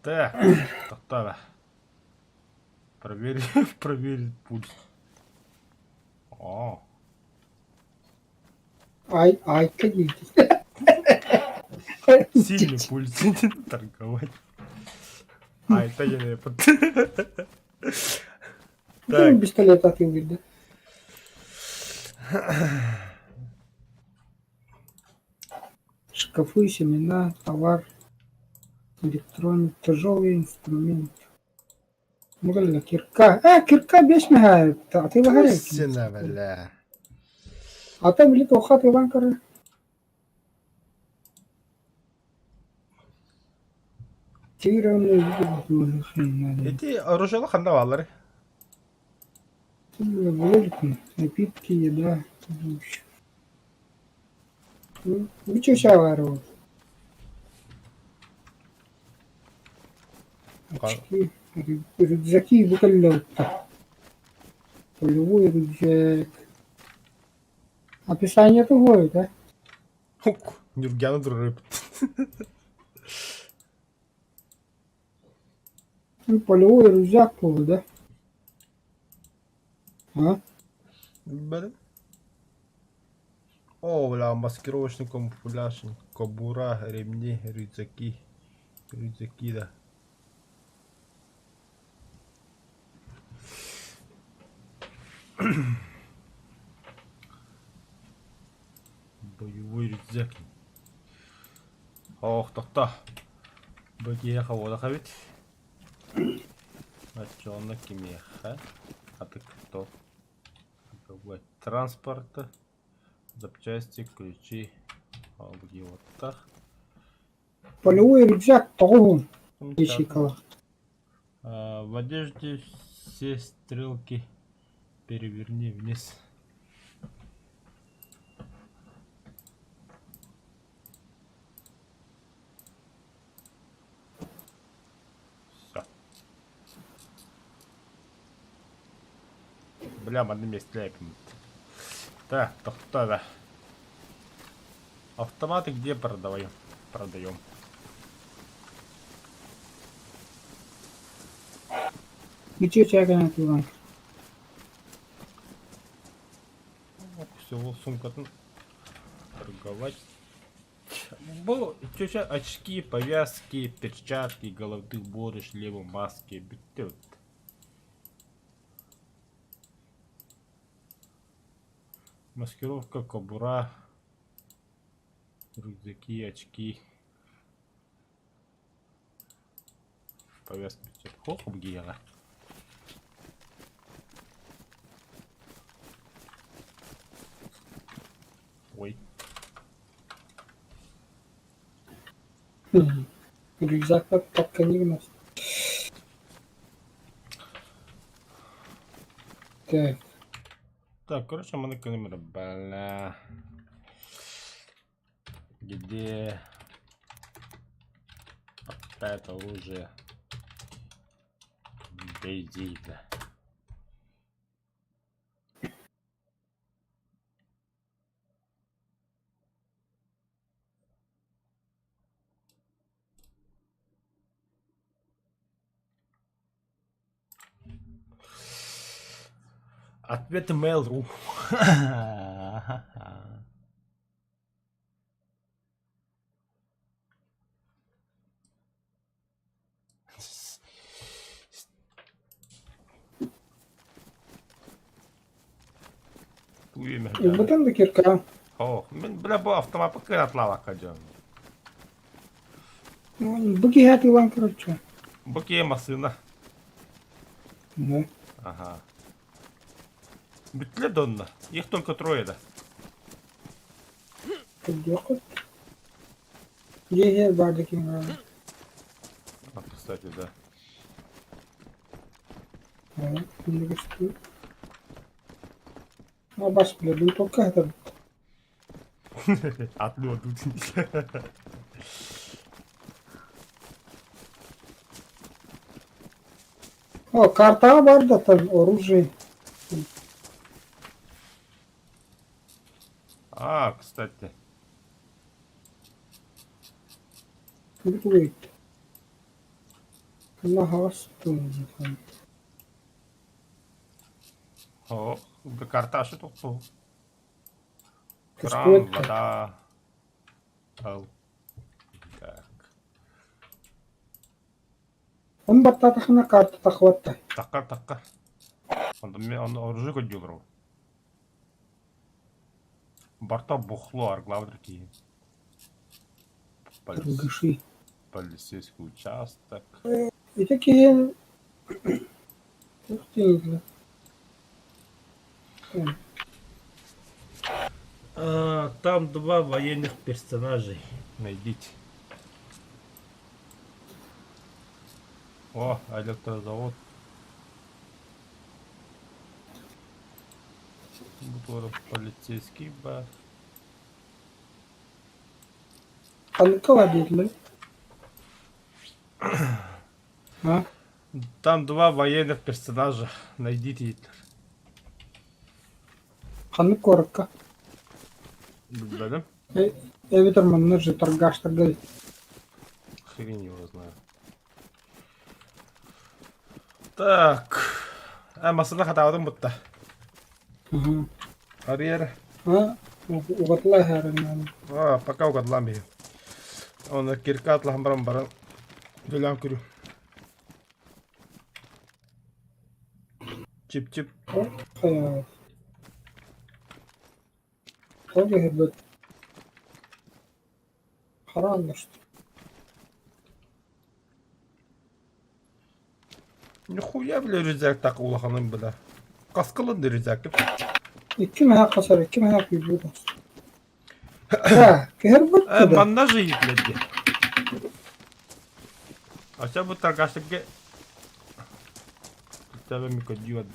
Так, тоқтаа. Проверь, проверить пульс. О, Ай, айка дии. сильный пульс торговать. А, это я не Ким Так, пистолет атыылыыр да? Шкафы, семена, товар, электрон, тяжелый инструмент. Мугалла кирка. А, кирка бес мэһээ атыылаһар эбиккин. Сина, бля. Ата били туохха атыылаан көрөр. Ити оружиелар ханна бааллар? Напитки, еда. Бүтүө баар ол. Очки, рюкзаки бу кэллэ укта. Полевой рюкзак. Описание тугой, да? Хук, Нюргяны турар Ну, полевой рюкзак буолла, да? А? Бэлэм. О, бля, маскировочный камуфляж, кобура, ремни, рюкзаки. Рюкзаки, да. Боевой рюкзак. Ох, тохто. Бу киһиэхэ уолаха эбит. Оччоҕуна кимиэхэ? Аты кто? Транспорта, запчасти, ключи. Ол бу Полевой рюкзак тоҕуһун ячейкалаах. В одежде все стрелки переверни вниз. Все. Бля, манна миэстэлээппит. Так, тохтоо да. Автоматы где продаем? Продаем. Үтүө чээгэнэ атыылаан Всего сумкатын торговать. Бу чөчө очки, повязки, перчатки, головные уборы, шлемы, маски. Бүттэ Маскировка, кобура, рюкзаки, очки. Повязки. Хох бгиэҕэ. Ой. Рюкзакка такка гынар. Так. Так, короче, маннык гынным бля. Где опять оружие? Бейди, да. Ответы Mail.ru. Ылбытын да кирка. О, мин бля бу автомаппы кыратлаабакка дьон. Бу киһи атыылаан короче. Бу киһи массыына. Да. Ага. Бүттүлэр да онно. Их только трое да. Көрдүөххүт. Дьиэ баар да ким А, кстати, да. Бас билэр только это Одну одну. О, картаҕа баар да там оружие. А, кстати. Бу тугуй? Ханна аһаҕас туһунан. О, карта тохтуу. Кран, вода, ал. Так. Он баттаатахына карта тахватта. Такка, такка. Онно оружие көрдүлөр. Барта бухло, арглавдыр киһи. Торгаши. Полицейский участок. Ити киһин туох дииллэр? Там два военных персонажей. Найдите. О, электрозавод. Бу полицейский бар. Ханныка диэтилэр? А? Там два военных персонажа. Найдите их. Ханнык куоракка? Билбэтим. Эбэтэр манна же торгаштарга Хрень его знает. Так. А, масына хатаабытым бутта. Арыйар. А, угатла хәрин. А, пока угадлам бии. Оны кирка атлаһан баран баран төлөөн көрү. Чип-чип. Тоҕо иһэрбэт харааннашты. Нихуя, бля, рюкзак так улаханын, бля. Каскалын да рюкзак. Икки мэһэ хасар, икки мэһэ күйбүт. Да, кэһэрбэт да. Манна же итлерге. А бу торгашыгы Тебе ми көдүү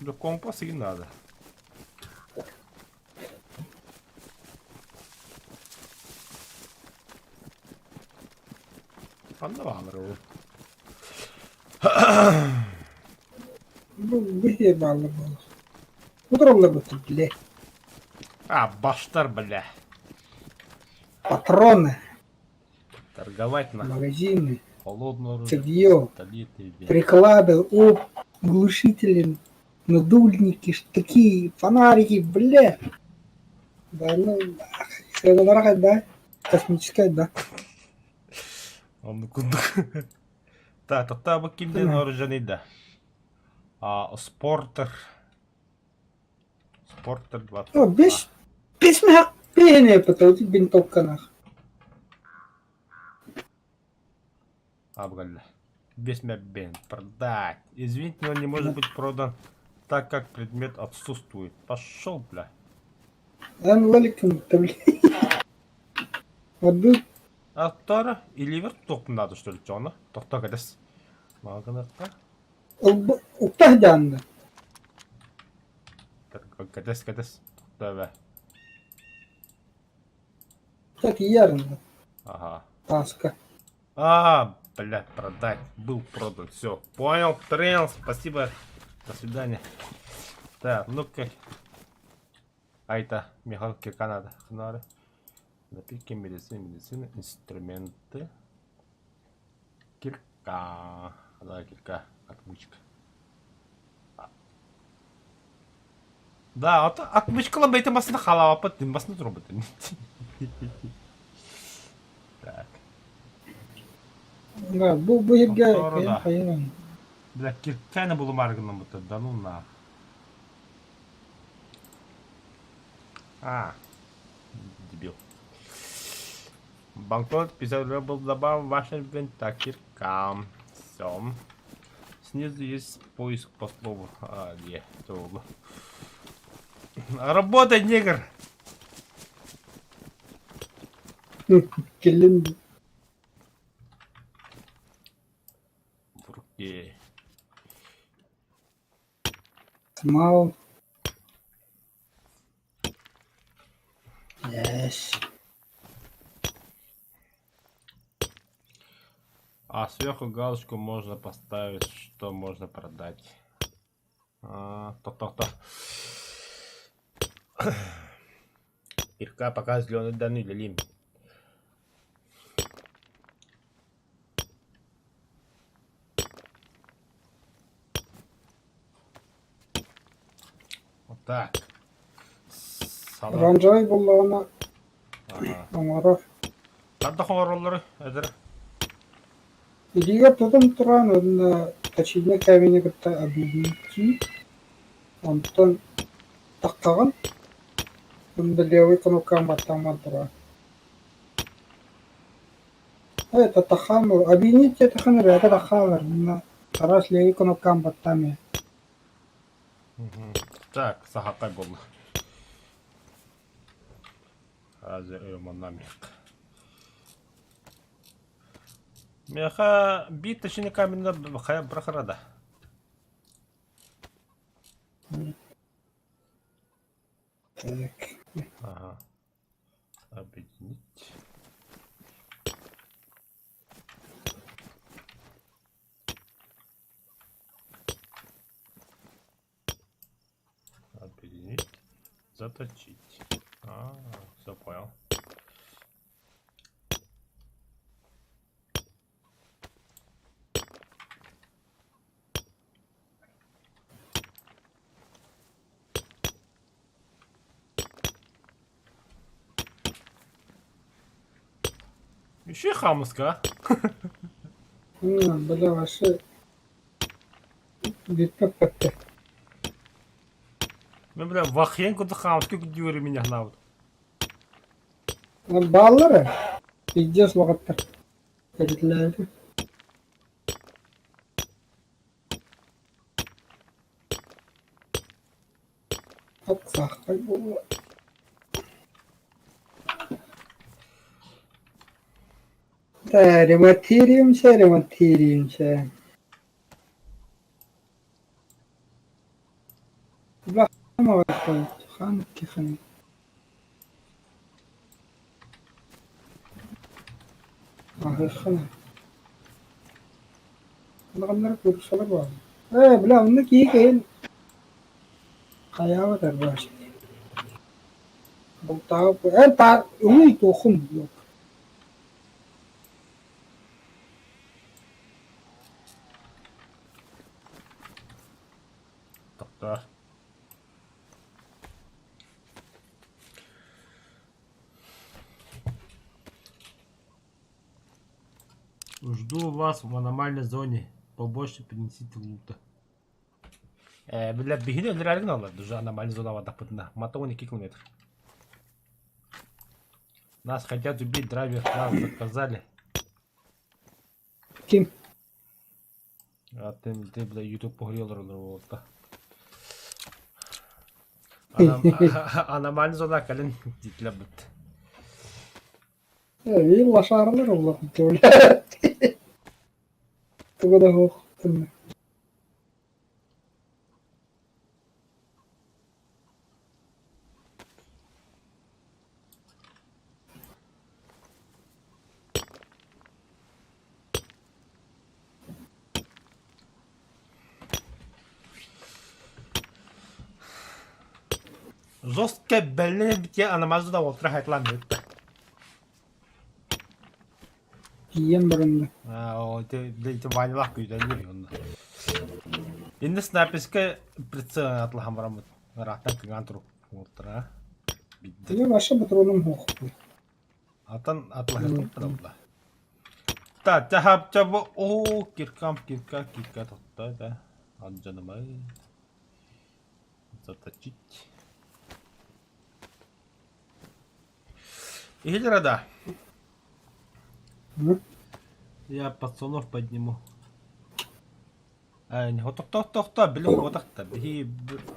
Да компас и надо. Ханна баалар ол? Бу бу баалар буолар. Утураллар бile. А, баштар, бля. Патроны. Торговать на Магазины. Холодное оружие. Сырье. Пистолеты. Приклады, оп, глушители, надульники, штыки, фонарики, бля. Да, ну, это да, космическая, да. Онну курдук. Так, тоқта бу кимден оружие да? А, спортер. Спортер 20. О, бес, бес мэһэ бэһине потом винтовканах. Абгалля. Без бен. Продать. Извините, но он не может быть продан, так как предмет отсутствует. Пошел, бля. Эн лаликин табли. Вот А тора или вер топ надо, что ли, чона? Тохто кадес. Магнатка. Уктах данна. Кадес, кадес. Тохто Так ярно. Ага. Таска. А, блядь, продать. Был продан. Все. Понял, принял. Спасибо. До свидания. Так, ну-ка. А это Михаил Кирканада. Хнары. Напитки, медицина, медицина, инструменты. Кирка. Да, кирка. Отмычка. Да, вот отмычкала бейте басына халава басына турбут. Так. Да, бу бу ерге хайран. Бля, кирканы булумаргынан бутта, да ну на. А, дебил. Банкнот 50 рублей был добавлен в ваш инвентарь. Кирка. Все. Снизу есть поиск по слову. А, не, это Работай, негр! Кэлин В руке. Смал. Yes. А сверху галочку можно поставить, что можно продать. А, то, то, то. Кирка пока зеленый данный лим. Так. Сала. Оранжевай буоллаҕына оҥорор. Ханна оҥороллору эдэр? Илиигэр тутан туран уонна точильнай камень кытта объединить, онтон таххаҕын уонна левый кнопкаҕын баттаан турар. Это тахаам объединить диэтэххинэ бэйэтэ таххаалар уонна араас левый кнопкаҕын баттаан иһэ. Так, сахакай буолла. Азия манна миэхэ. Миэхэ биир точильный каменна хайа бырахарада. Так. Ага. Объединить. Объединить. Заточить. А, все понял. Еще хамуска. Бля, вообще бүппэт Мен бля вахен курдук хаамыска күдүөрү меня хнаабыт. Бааллар пиздец лоҕоттор кэлитилээбитим. Саахай буолуо. Да, ремонтируемся, ремонтируемся. Ээ, бля, онно киһи кэлин хайаабат арбааш Бултаабыт эн паар уҥуй туоххун Тохтоо. Жду вас в аномальной зоне. Побольше принесите лута. Э, бля, биһини өлөрөөрү гыналлар уже аномальная зона бардахпытына. Матон 2 километр. Нас хотят убить, драйвер нас заказали. Ким? А ты, ты бля, YouTube погрел олорор Аномальная зона кэлин дитле бит. Биир лошаралар олох Туга да суох Жестко бэллэ битье аномальная зона уолтара хайтлаан бүттэ. Тиийэн баранна. Аа, ити ити Ванялаах күүтэллэр онно. Иннэ снайперскай прицел атлаһан бараммыт ыраахтан кыҥаан турук уолтара. Бидде. Ийэ вообще патроным суохпун. Атын атлаһыахпыт буолла. Та чахапча бу оо киркам кирка кирка тотто да. Алдьанымай. Заточить. Иһилэр да. Я пацанов подниму. Э, тохто, били хотахта. Биһи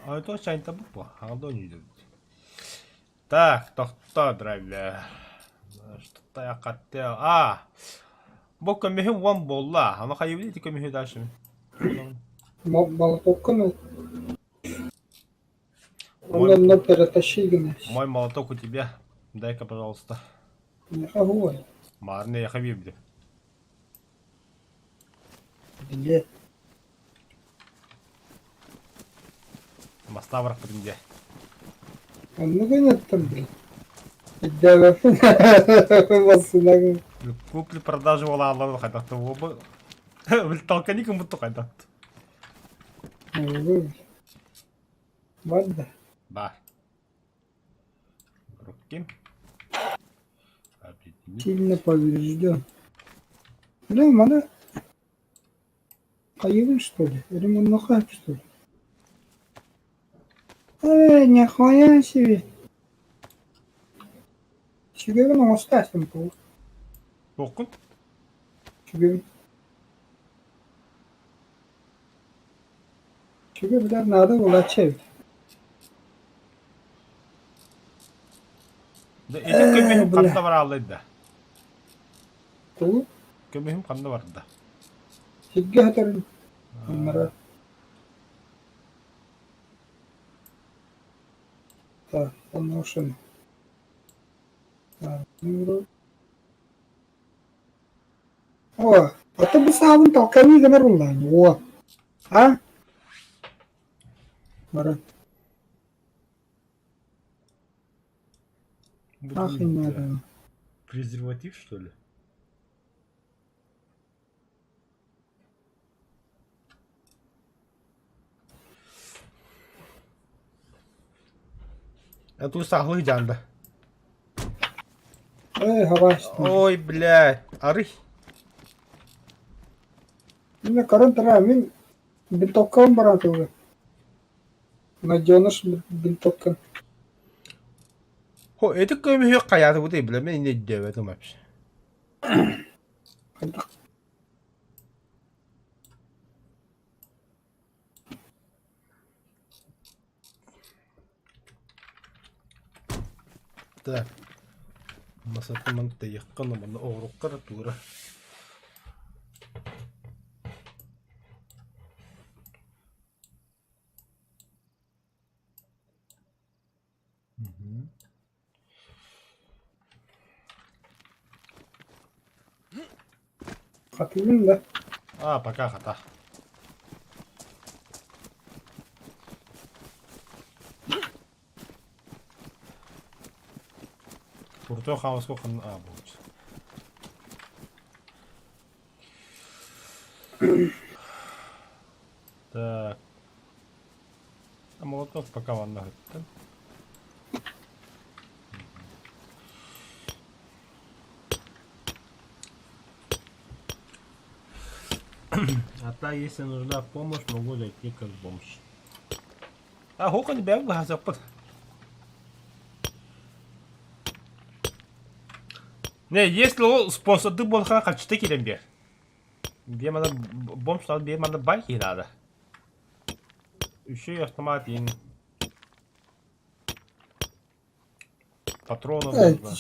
ото чайнта бу. Хаалда ойнуйдубут. Так, тохто, драйвер. Что-то я хотел. А, бу көмүһүм уон буолла. Ама хайыбыт ити көмүһү дальше. Молотоккун Онно перетащи гына. Мой молоток у тебя. Дай-ка, пожалуйста. Миэхэ уой. Маарны яха биэрдим. Билиэт. Мастаа бырахпытым дьэ. Оннук ыҥыттым били. Өйдөөбөппүн. Массыынагын. Купли продажи буолааллар хайдах да буолбу. Толкани кыммыт хайдах. Бар да. Баар. Руки. Объединить. Сильно поврежден. Бля, маны хайыыбын что ли? Или муннуха что ли? Э, нихуя себе. Сүгэбин оҥостоостум буолуо. Туоххун? Сүгэбин. Сүгэ билэр наада буолааччы эбит. Да ити көмүһүм Бля. ханна барааллай да? Тугу? Көмүһүм ханна барда? Сиргэ сытарын аннара. Так, поношен. О, а то бу саабын толкани гынар уллаан, уо. А? Баран. Ах, и надо. Презерватив, что ли? А ту сахлы дьаанда. Эй, хабаастан. Ой, блядь, арый. Мин көрөн турар, мин винтовкабын баран тугу. Найденыш винтовка. Хо, эти көмүһү хайааты бу бля, мен не өйдөөбөтүм вообще. Хайдах Так. Масатыман тайыккан манна оҕуруккар туура. Хатыыбын да. А, пока хата. Крутой хаос сколько а, будет. Так. А молоток пока ванна хыттын. А та, если нужна помощь, могу зайти как бомж. А хока не бэм бахасаппыт. Не, если ол спонсорды болхан хачты килен бер. Биэ мана бомж надо, биэ мана байки надо. Еще и автомат и патронов нужно.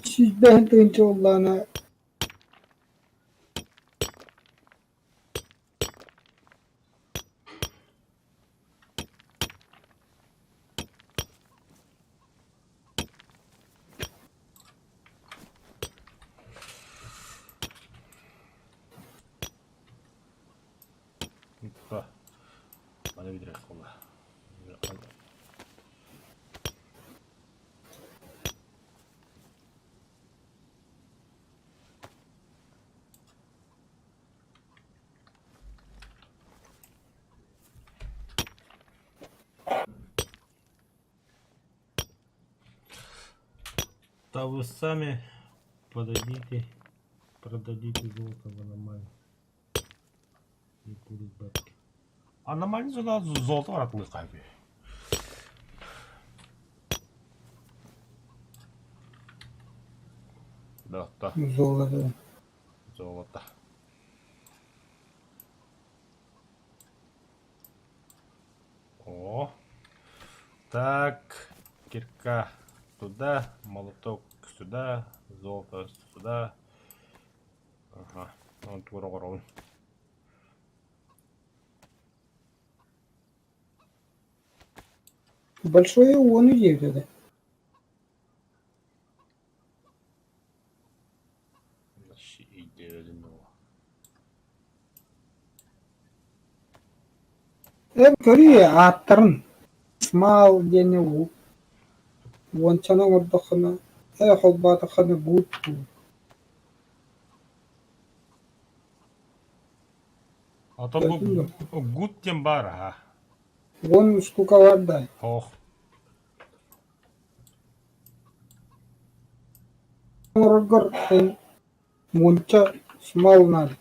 Сүүрбэһин тыһыынча буоллаҕына Маны бүтэрэх буолла. Да вы сами подадите, продадите золото в аномалию. И будут бабки. Аномальный зона золото баратылы кайбы. Да, да. Золото. Золото. О. Так, кирка туда, молоток сюда, золото сюда. Ага, он тура оҕоробун. Большое уону диэбит этэ. Эн көрүүй ааттарын Смаал диэни уончаны оҥордоххуна, ээ холбоотоххуна гуут буолуо Ото бу гуд диэн баар аха. Уон штука бар да Ох. Оҥороргор эн муонча смол наада.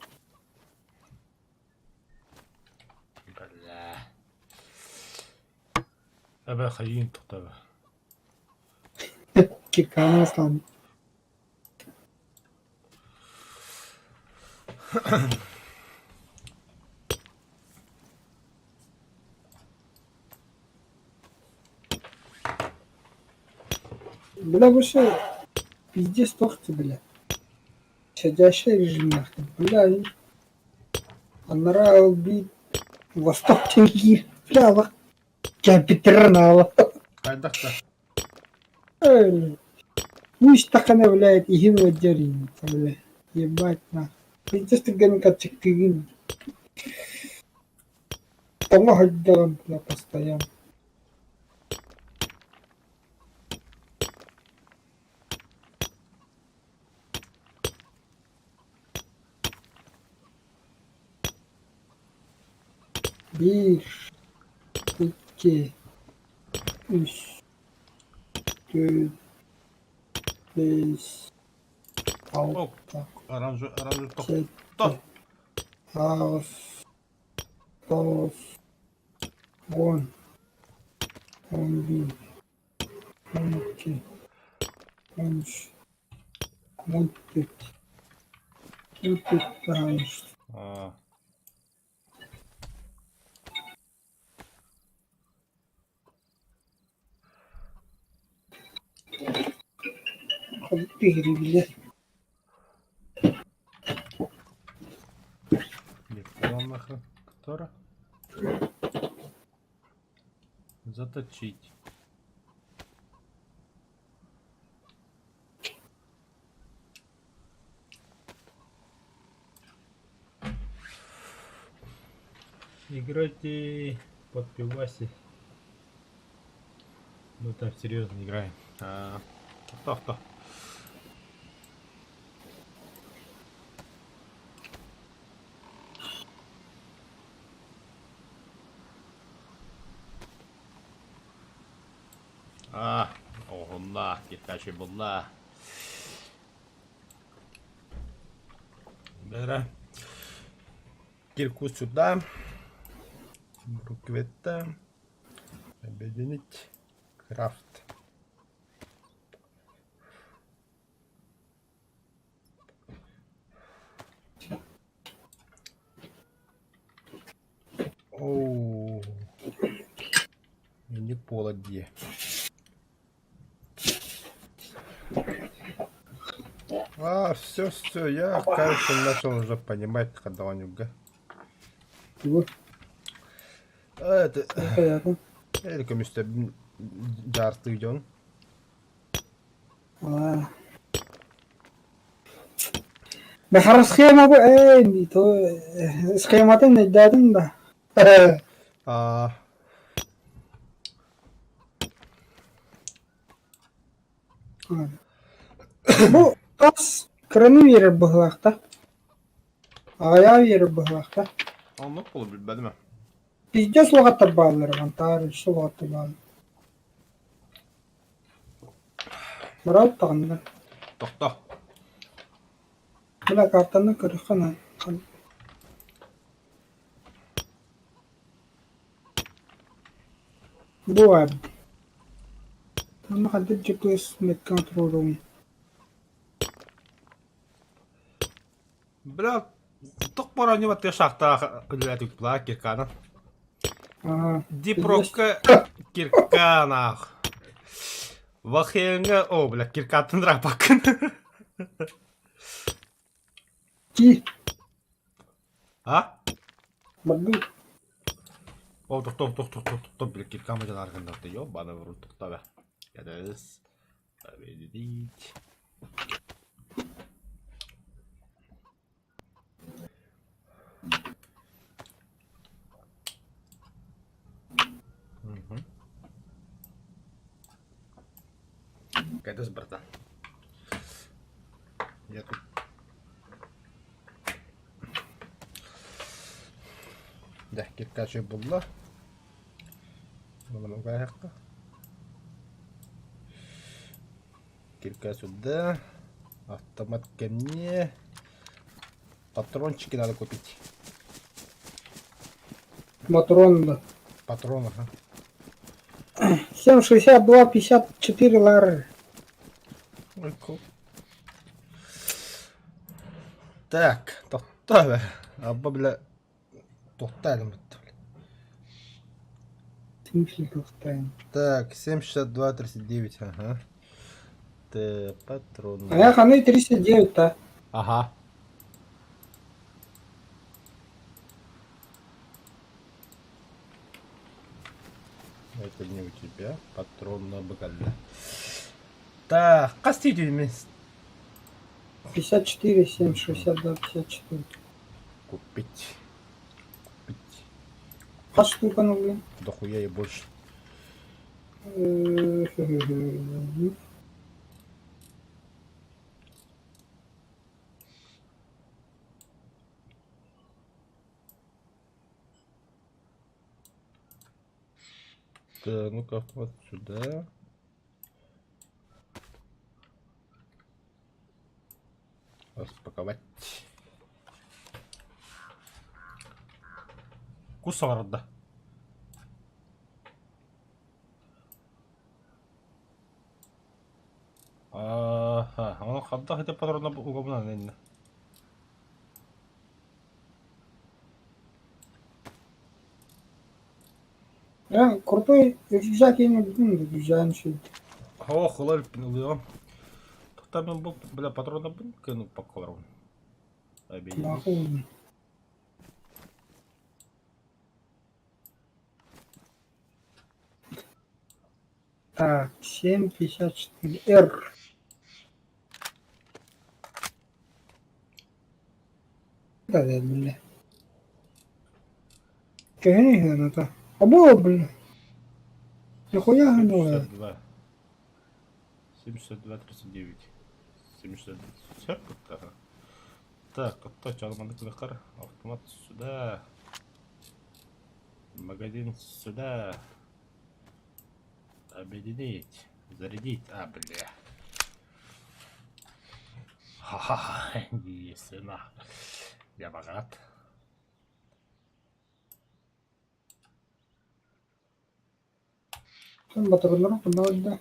Бля. Эбэ хайыын тохтобо. Киркаана аслан. Бля, вообще пиздец тохти, бля. Щадящий режим нахуй. Бля, и анараа ылбыт Восток киир. Бля, алах кэмпитернала. Хайдах да? Ну истэххинэ, блядь, иһим ыалдьар ини, бля. Ебать нахуй. Пиздец түргэнник аччыктыыгын. Тоҥо сылдьаҕын, бля, постоянно. Биир, икки, үс, түөрт, биэс, алта, Оранжевый, оранжевый, топ, сэттэ, топ. аҕыс, тоҕус, уон, 11, 12, 13, 14, 15. А, Биһирииллэр. Не нахрен. Которая? Заточить. Играйте под пиваси. Мы там серьезно играем. А, Авто, авто. А, оһунна, киркачы булла. Бера. Кирку сюда. Бруквета. Объединить. Крафт. Оу. Не пола дии. А, все, все, я, кажется, начал уже понимать, когда он Тугу? Это, Хайатын? это көмүстэ дьаартыы дьон. Аа. Бэхэр схема бу ээ схематын өйдөөтүҥ да? А, Бу тас кыраны биэрэр быһыылаах да? Аҕыйаҕы биэрэр быһыылаах да? Оннук буолу билбэтим. Пиздец улаҕаттар бааллар Антаар өссө улаҕаттар бааллар. Быраат даҕаны. Тохто. Бля картаны көрүөххэ наада. Бу баар. Ама ханнык GPS меткаҥ туруоруоҥ? Бля, тох бара ньыма тыа шахтаах үлэлээтик бла киркаана. Аа, Дипрокка кирканаах. Вахеҥҥа, о, бля, киркатын рапаккын. Ки, А? бардым. О, тохто, тохто, тохто, тохто, бля, киркама дьалааргыннарда, ёбаный в рот, тохто, бля. Объединить. Угу. Кайдас, братан. Я тут. Дьэ, киркачы булла. Кирка сюда. Автомат кэмниэ. Патрончики надо купить. Патрон, да. Патрон, ага. 7,62, 54 лары. Ой, Так, тохтоо. Абба, бля, тохтоо В смысле тохтаем? Так, 7,62, 39, ага. Т, патроны. А я ханы 39-то. Ага. Это не у тебя. Патрон на бакале. Так, костите 54, 7, 62, 54. Купить. Купить. Хас штука, ну, блин. Дохуя и больше. Да, ну-ка, вот сюда. Распаковать. Кус саҥарда. Ааха, ону хайдах ити патрона угабынан иннэ. Э, крутой рюкзак я не люблю, рюкзак еще. Ох, ылар ылыам. Тохтоо бу бля патронабын кыын уппакка Нахуй. Так, 7,54 R. Да, да, бля. Кэһини гыната. Або, бля. Нихуя гынула. 72. 72, 39. 72. Все ага. Так, кто чалманды автомат сюда. Магазин сюда. Объединить. Зарядить. А, бля. Ха-ха, сына. Я богат. Батырыннар да.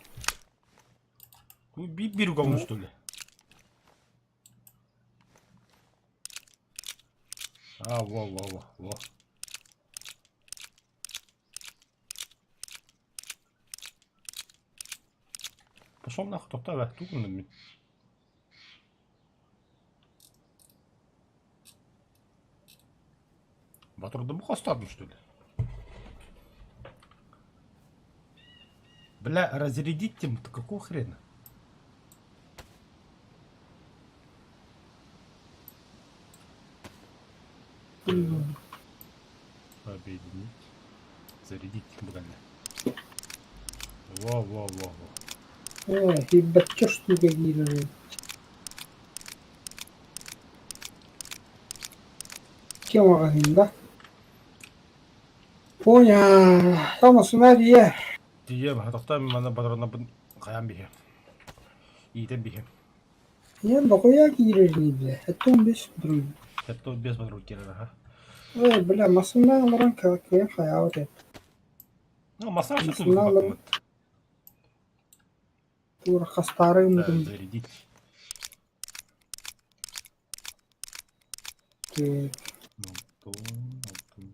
Биир угоммун что ли? А, во, во, во, во. Пошел нахуй, тохтоо тугун мин. Батырды хостадым что ли? Бля, разрядить им-то какого хрена? Объединить. Зарядить бля. Во, во, во, во. Э, ебать, штука киирэр. Кем аҕаһын да? Понял. Тамасына дие. Тиийэ тохтоо манна патроннарбын хайаан биһиэм. Иитэн биһиэм. Ийэм дохуя киирэр бля. 75 патрон. 75 патрон киирэр аха. Ой, бля, массыына олорон кыайан хайаабыт эт. Ну, массаж Массыына олорон тура хастаары гыммытым. Зарядить. Так. Антон, Антон.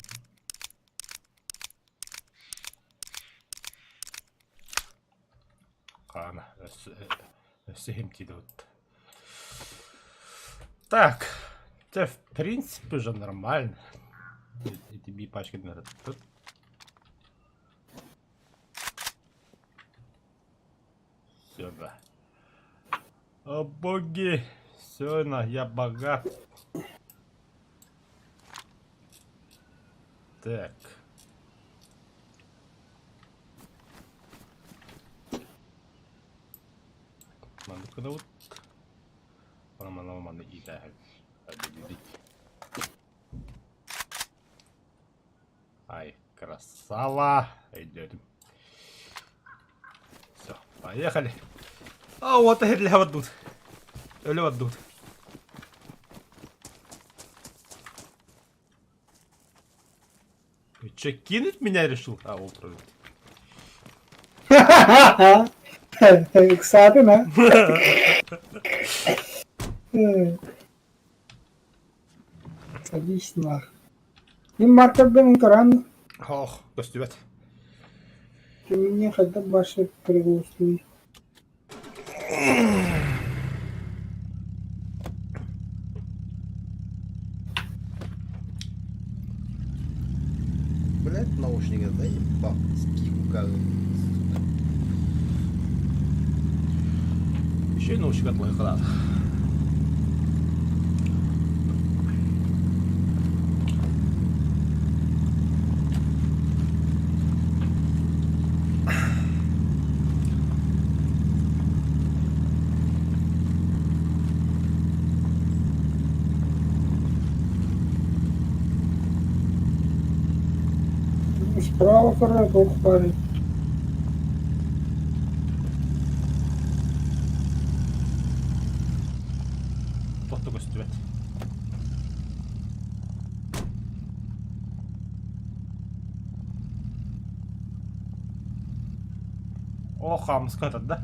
Хаана, өссө химтиде вот. Так, это в принципе уже нормально. Эти би пачки наверное, тут. Все, да. О боги, все, на, я богат. Так. Маннык вот. Манна манна иитээһин. Ай, красава. Идем. Все, поехали. А вот и для вот тут. Өлө бардыбыт. Че, кинуть меня решил? А, ол турар эбит. Ыксаатын, а? Садись нах. Мин маркербын көрөн, Ох, көстүбэт. ты мне хотя бы ваши приглушили. Блять, наушники заебал. Спику как. Сука. Еще и наушник отлойкалаат. Справа көрөр туох баарый? Туох да көстүбэт. О, хаамыска ытар да?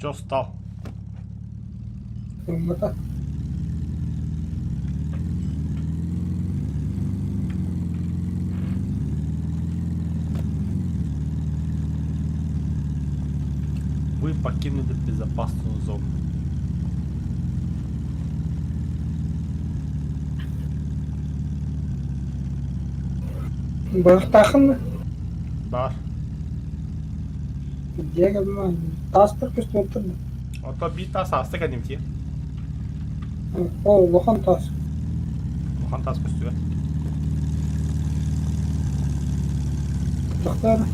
Чё встал? Ылбата. Вы покинули безопасную зону. Бырахтаахын да? Бар. Дьиэ кэлбэ таастар көстүбэттэр да? Ото биир таас ааста кэннибитигэр. Ол улахан таас. Улахан таас көстүбэт. Тохтоор.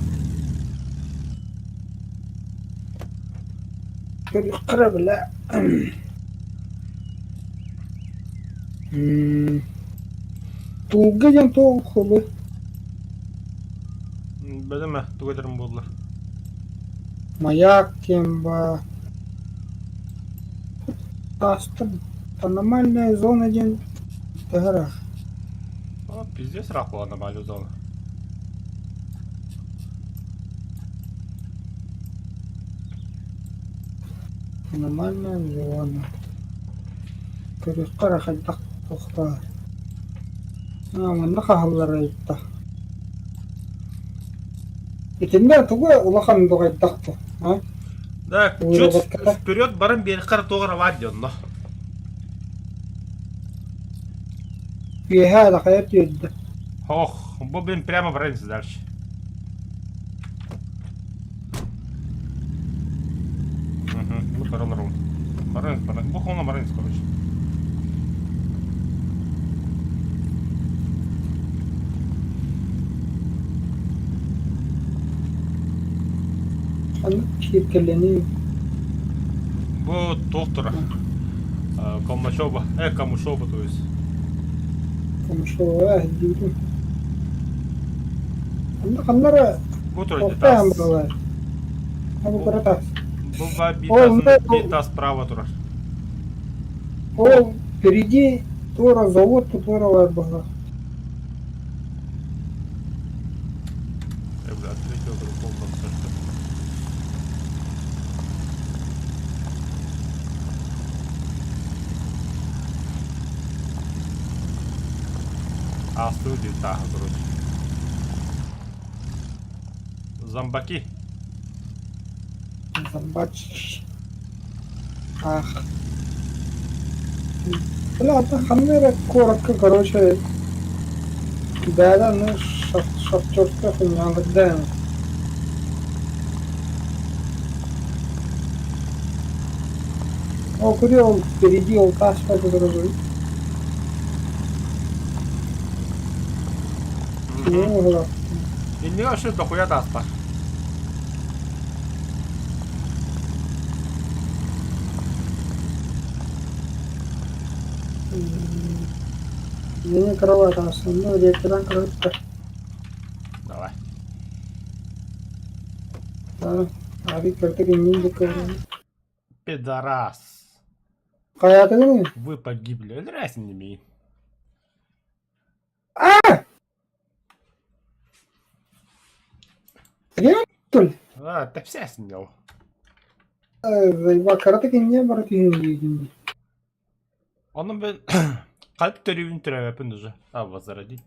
Көрүөххэ бile. Туулга диэн туох холуй? Бэлэмэ, тугу этэрим буоллар. Маяк диэн баар. Таастар аномальная зона диэн төһө ыраах? О, пиздец ыраах буолла аномальная зона. Аномальная зона. Көрүөххэ эрэ хайдах туохтаар. Аа, манна хаһаллара ыйытта. Итиннэ тугу улахан дуҕайдах дуо, а? Да, чуть вперед баран биэрэххэ туох эрэ баар дии онно. Үөһээ алахайа түөрдэ. Ох, бу блин прямо баран дальше. Угу, бу көрөлөр ол. Баран, баран, бу холно баран, короче. Ханнык кииркэлэний? Бу туох тура? Камашоба, Камушоба, то есть. Камушоба диибин. Ханна ханна эрэ Бу тура туохтаан таас. буолар? Бу кыра таас. Бу ба Ол биир таас справа турар. Ол впереди туора завод туора бар быһыылаах. Э, бля, третьего группа Астыы диир тааһа короче. Зомбаки. Зомбач. Ах. Бля, ата ханна эрэ куоракка, короче, бэйэтэ аны шахтерскай хуйнялардаан. Ол көрүө ол впереди ол таас дорогой. Иннигэ вообще дохуя тааспар. Мини кровать основной ректоран кровать. Давай. Да, аби кыртык иннин дыккырын. Пидорас. Хайатыгын? Вы погибли. Өлөрөөсүн димии. А! Реально? А, тэпсээсин ол. Кыратык инньэ бара түһүн диигин. Онон ben kalp төрүүбүн төрөөбөппүн уже. А, возродить.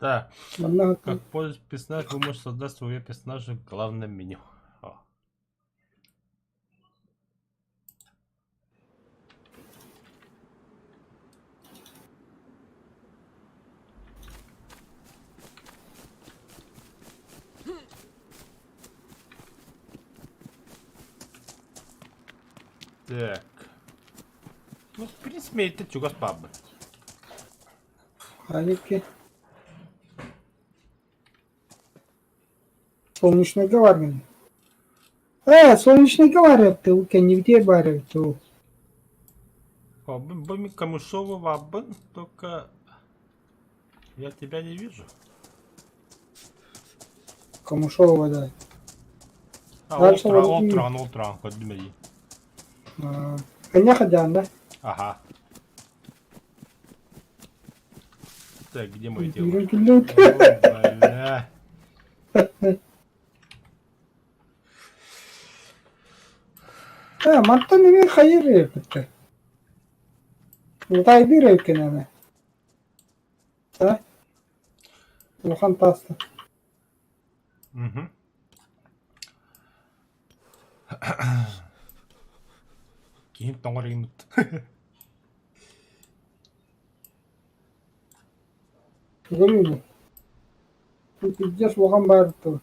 Да. Манна Как пользоваться персонаж, вы можете создать своего персонажа в главном меню. О. Так. Ну, в принципе, это чугас пабы. Алики. Солнечныйга баргын. Э, солнечныйга барыпты, ол кэннибитигэр барыпты ол. Бу Камышова бабын, только я тебя не вижу. Камышова, да. А, Дальше ол вот туран, ол туран, көрдүм эдии. Ханья хадьаан да? Ага. Так, где мое тело? Үүрэн күллүбүт. О, бля. Э, мантан эмиэ хайыр эбиттэр. Утайдыыр эбиккин аны. А? Улахан тааста. Мгм. Киһим тоҥор гыммыт. Көрүҥ бу. Пиздец улахан баар тыл.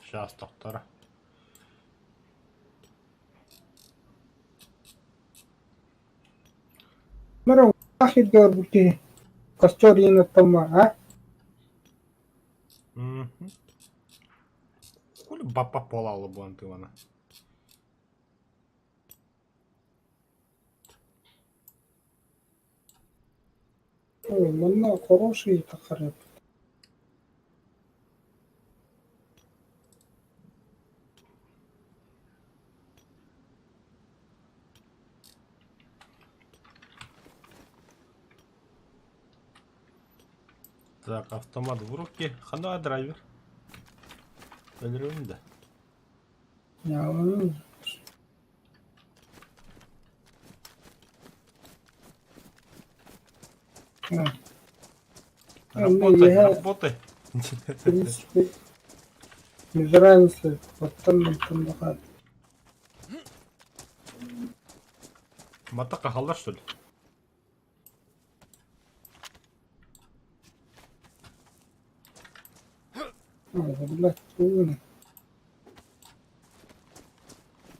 Сейчас тохтора. Мара ахир бу киһи. Костер иин оттомо, а? Мгм. Хули баппа полалы буолан тыымана. Ой, манна хороший тахарып. Так, автомат в руки. Хана драйвер. Өлөрөм да. Яа. Работай, работай. В принципе, без разницы. Оттон мантан баҕар. Мата хаһаллар что ли? Блядь, тугуна.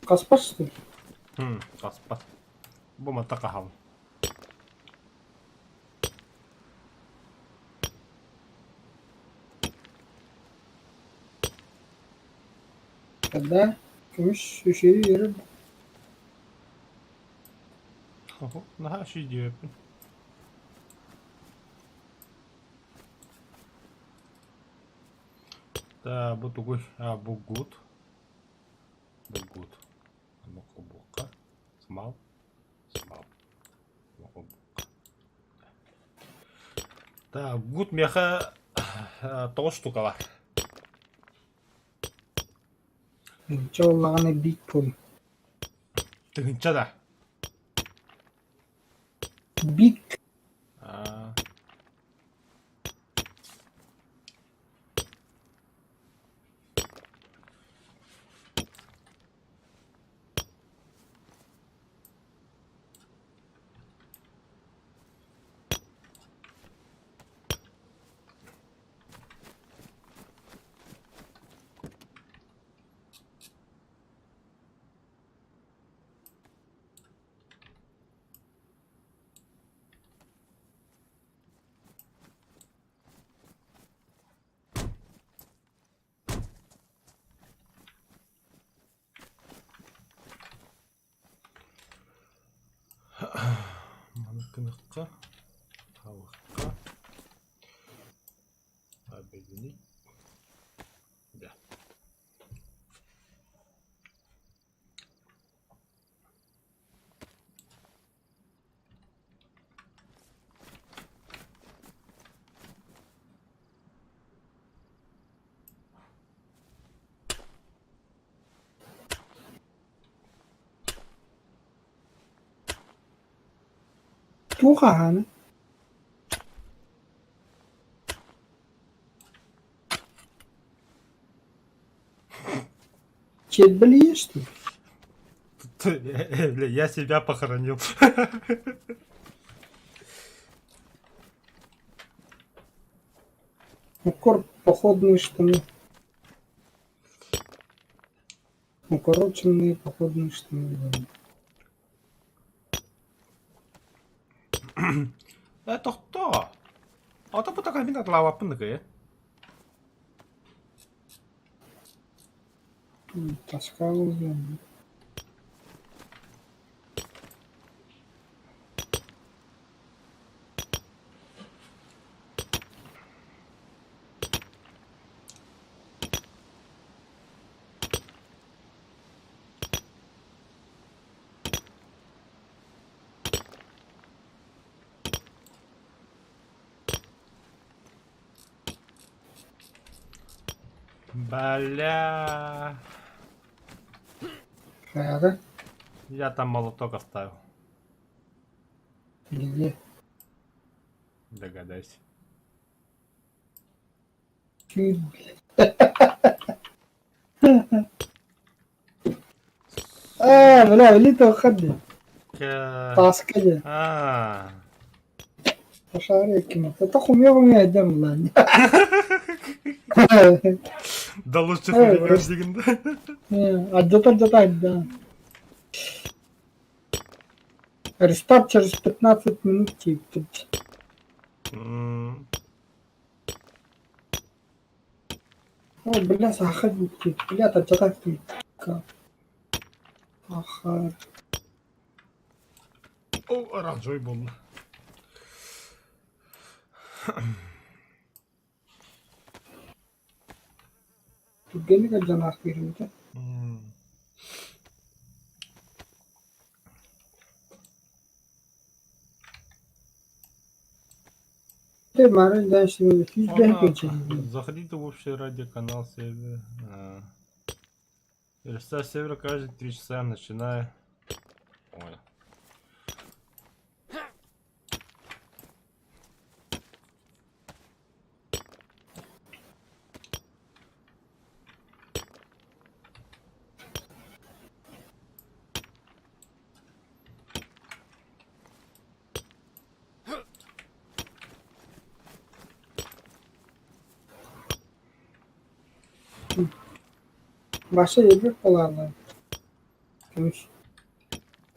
Хаспас что ли? Хм, хаспат. Бу мата хаһал. Тогда көмүс үчүгэй үөрэр Наһаа үчүгэй диэбэппин. Да, бу тугуй? А, бу гуд. Бу гуд. Бука. Смал. Смал. Да, гуд миэхэ тоҕус штука бар. Чэ буоллаҕына бик буол. Тыһыынча да? Бик. Аа. Гыныхха, халыкка, объединить, да. Туох аһааны? Чиэрбэлийэ что ли? Бля, я себя похоронил. Укор походные штаны. Укороченные походные штаны. Э, тохтоо. Ото бу такай мин атлаабаппын дыкы. Тоска ылыам. Бля. Хайата? Я там молоток оставил. Где? Догадайся. Чуть, блядь. Аа, бля, илиитэ хадди. Ка- Тааска дьэ. А. Пошары ким. Это хумья эдем лан. Да лучше Эй, времен просто. дигин. Аддата да. Рестарт через 15 минут тип. М, О, бля, саха тип. Бля, тачата тип. Аха. О, оранжевый буолла. Түргэнник алдьанаах киирбитэ. М. Ты марын дальше сүүс Она- Заходите в общий радиоканал Север. А. Рестарт сервера каждые 3 часа, начиная... Понял. Başta yedi dolarlar. Gümüş.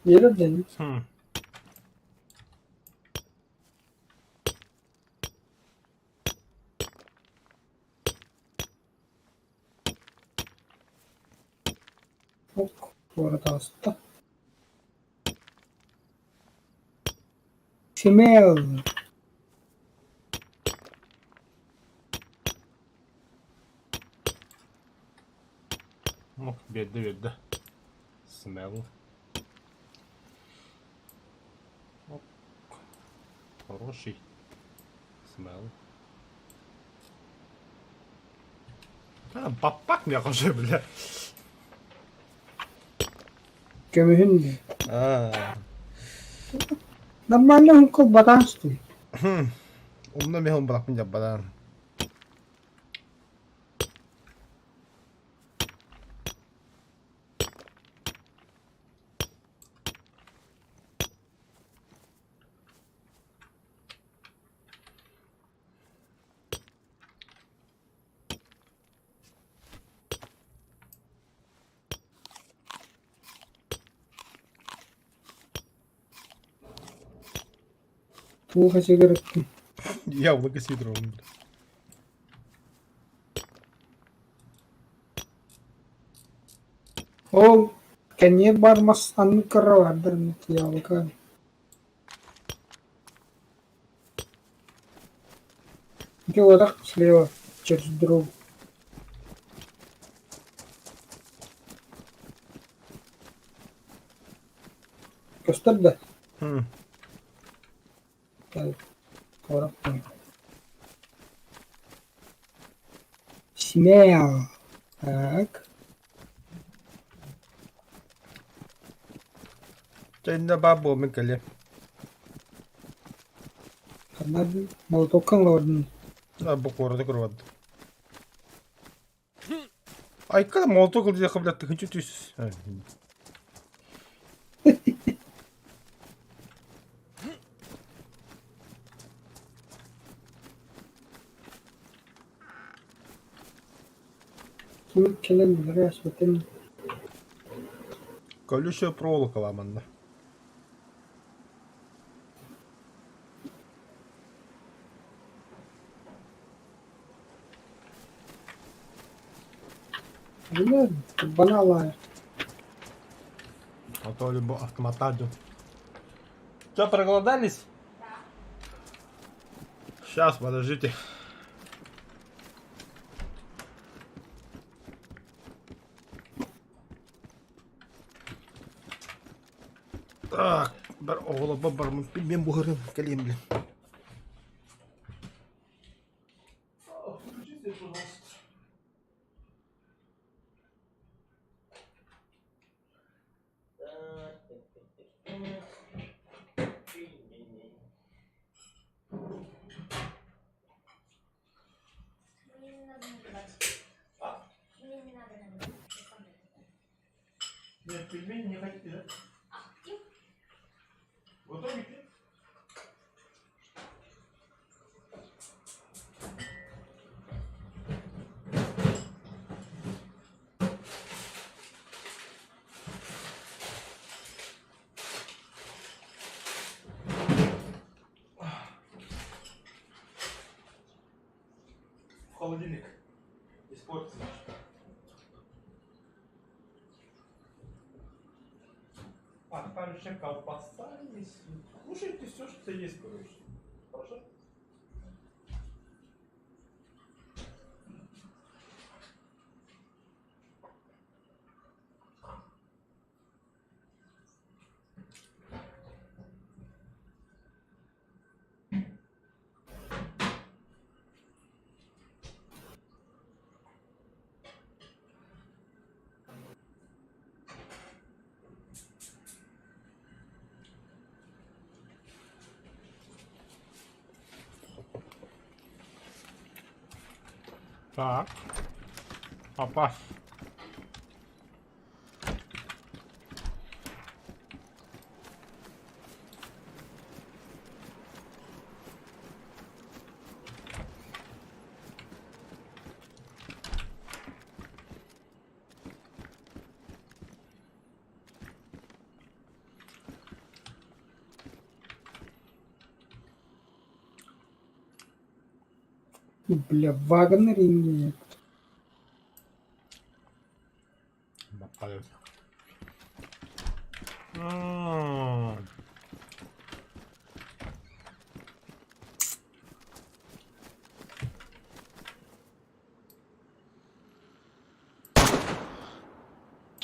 Yeri deniz. Хм. Ok. Bu arada hasta. Simel. Ну, биэрдэ биэрдэ. Смел. Оп. Хороший. Смел. А, баппак миэхэ уже, бля. Көмүһүн диye. А. Нормально хункул батаансты. Умна мехун барахпын дьаббадаан. Туох сигаретты. Яблоко сидором. Ол кэнниэ бармас анны кыра бардар яблоко. Ити слева через дорогу. Көстөр да? Так, Смело. Так. Чэ иннэ баар буолмун кэлиэм. Ханна молотоккан олордун. Бу куораты көрүбэт. Айка да молоток ылдьыахха блядь тыһыынча түс. Ким кэлэн билэрэ сытын. Колючая проволока манна. Банала. А то либо автомата идет. Что, проголодались? Сейчас, подождите. Так, бар оҕолорбор бармын пельмен буһарын кэлиэм блин. Мне не надо наливать. Мне не надо наливать. Я сам наливаю. Нет, пельмени не хотите, да? А, хотим? Готовите? В холодильник. Испортится. А, там еще колбаса есть. Кушайте все, что есть, короче. Хорошо? Так. Папа. Бля, Вагнер и нет. М.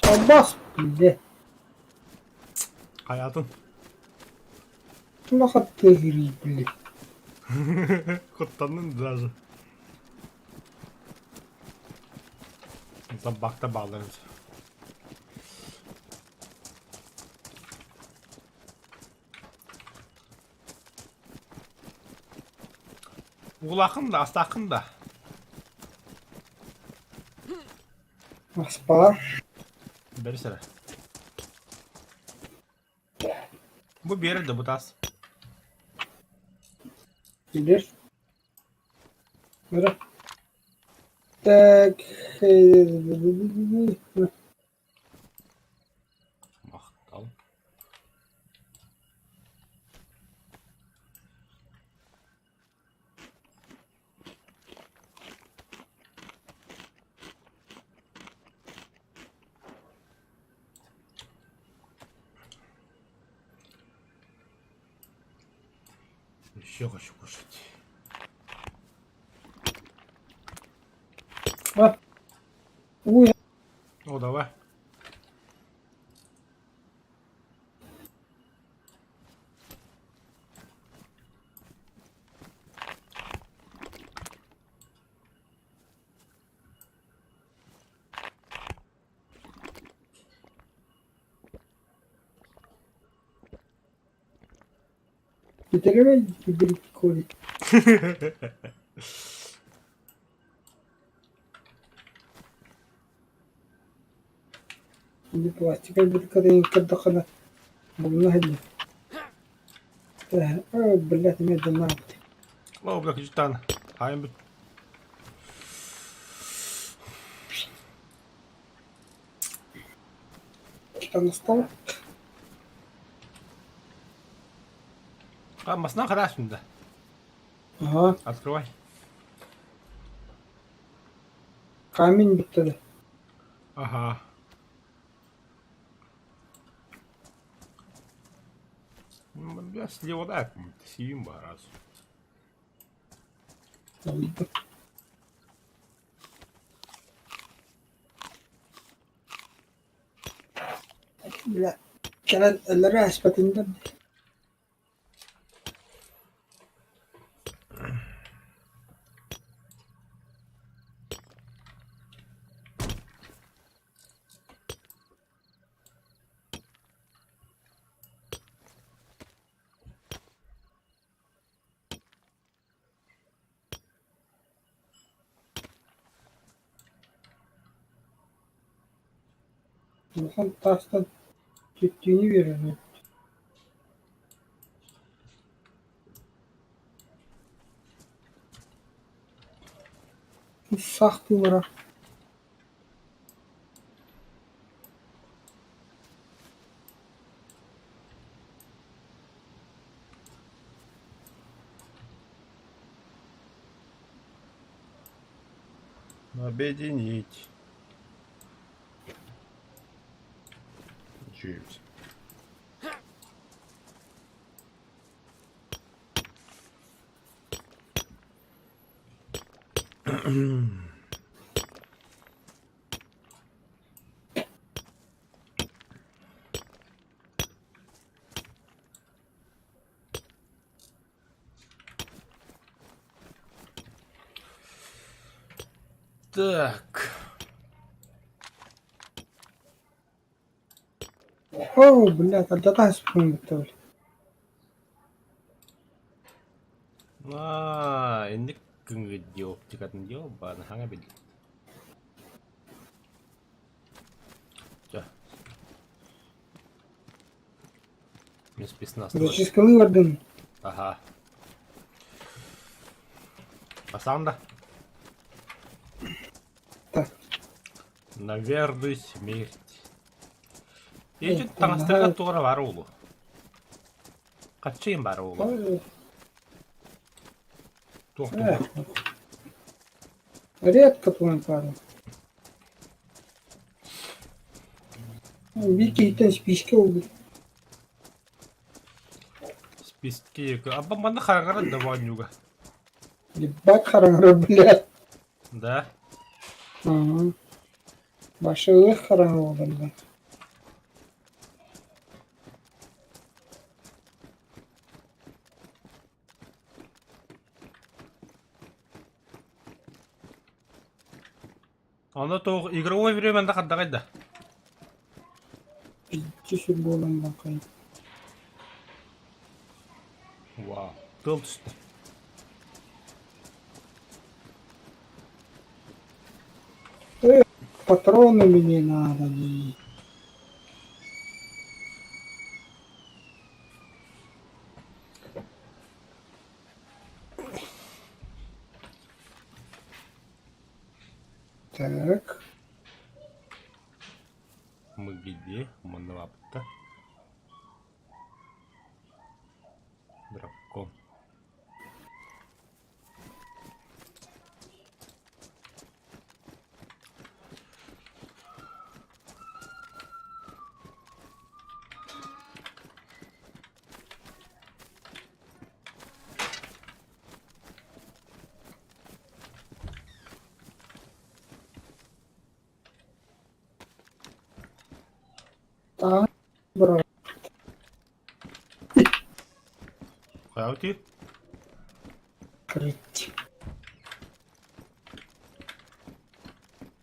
Аббас, бля. Хайатын. Туох аттыгырый, бля. Куттанным даже. Табакта бааларын. Уулаахын да, астаахын да. Аспар. Бэрис эрэ. Бу биэрэр да бу таас. Билэр. Эрэ. Так. Махтал. Еще хочу кушать. А, Уй, О, давай. Китеревэй гибрид колик. Indi пластика бутылкатын көрдөххүнэ булуна сылдьар. Э, блядь, эмиэ дьонноох. О, бля, кычытаан. Хаайын бүт. Таҥастал. А, масна харасın да. Ага, Открывай. камень бүттэ да. Ага. Бля, слева да, сиим ба раз. Бля, кэлэн өлөрө ааспатыннар дии. Улахан таастан түттүүнү биэрэр Сах тыылара Объединить. Чуть. Так. Оо, блядь, алдьата ааспытым бүттэ А, инник кыҥыдьы оптикатын дио баана хаҥа бил. Чэ. Мин спецназ. Зачисткалыы бардым. Ага. Бастаан да? Так. На верную смерть. Ити таҥастарга туора баар уолу. Хаччыйын баар уолу. Туох туох. Редко твоим парень. Биир киһиттэн спиискэ ылбыт. Списки. Абба манна хараҥаран да оонньууга. Ебать хараҥара, блядь. Да. Ага. Башылых хараҥа буолар. Ону туох игровой время да хардагай да. Иччи сүр буолан бакай. Вау. Тыл түстэ. Патроны мне надо. Так. Мы где? Манна Дракон. Аты? Крыть.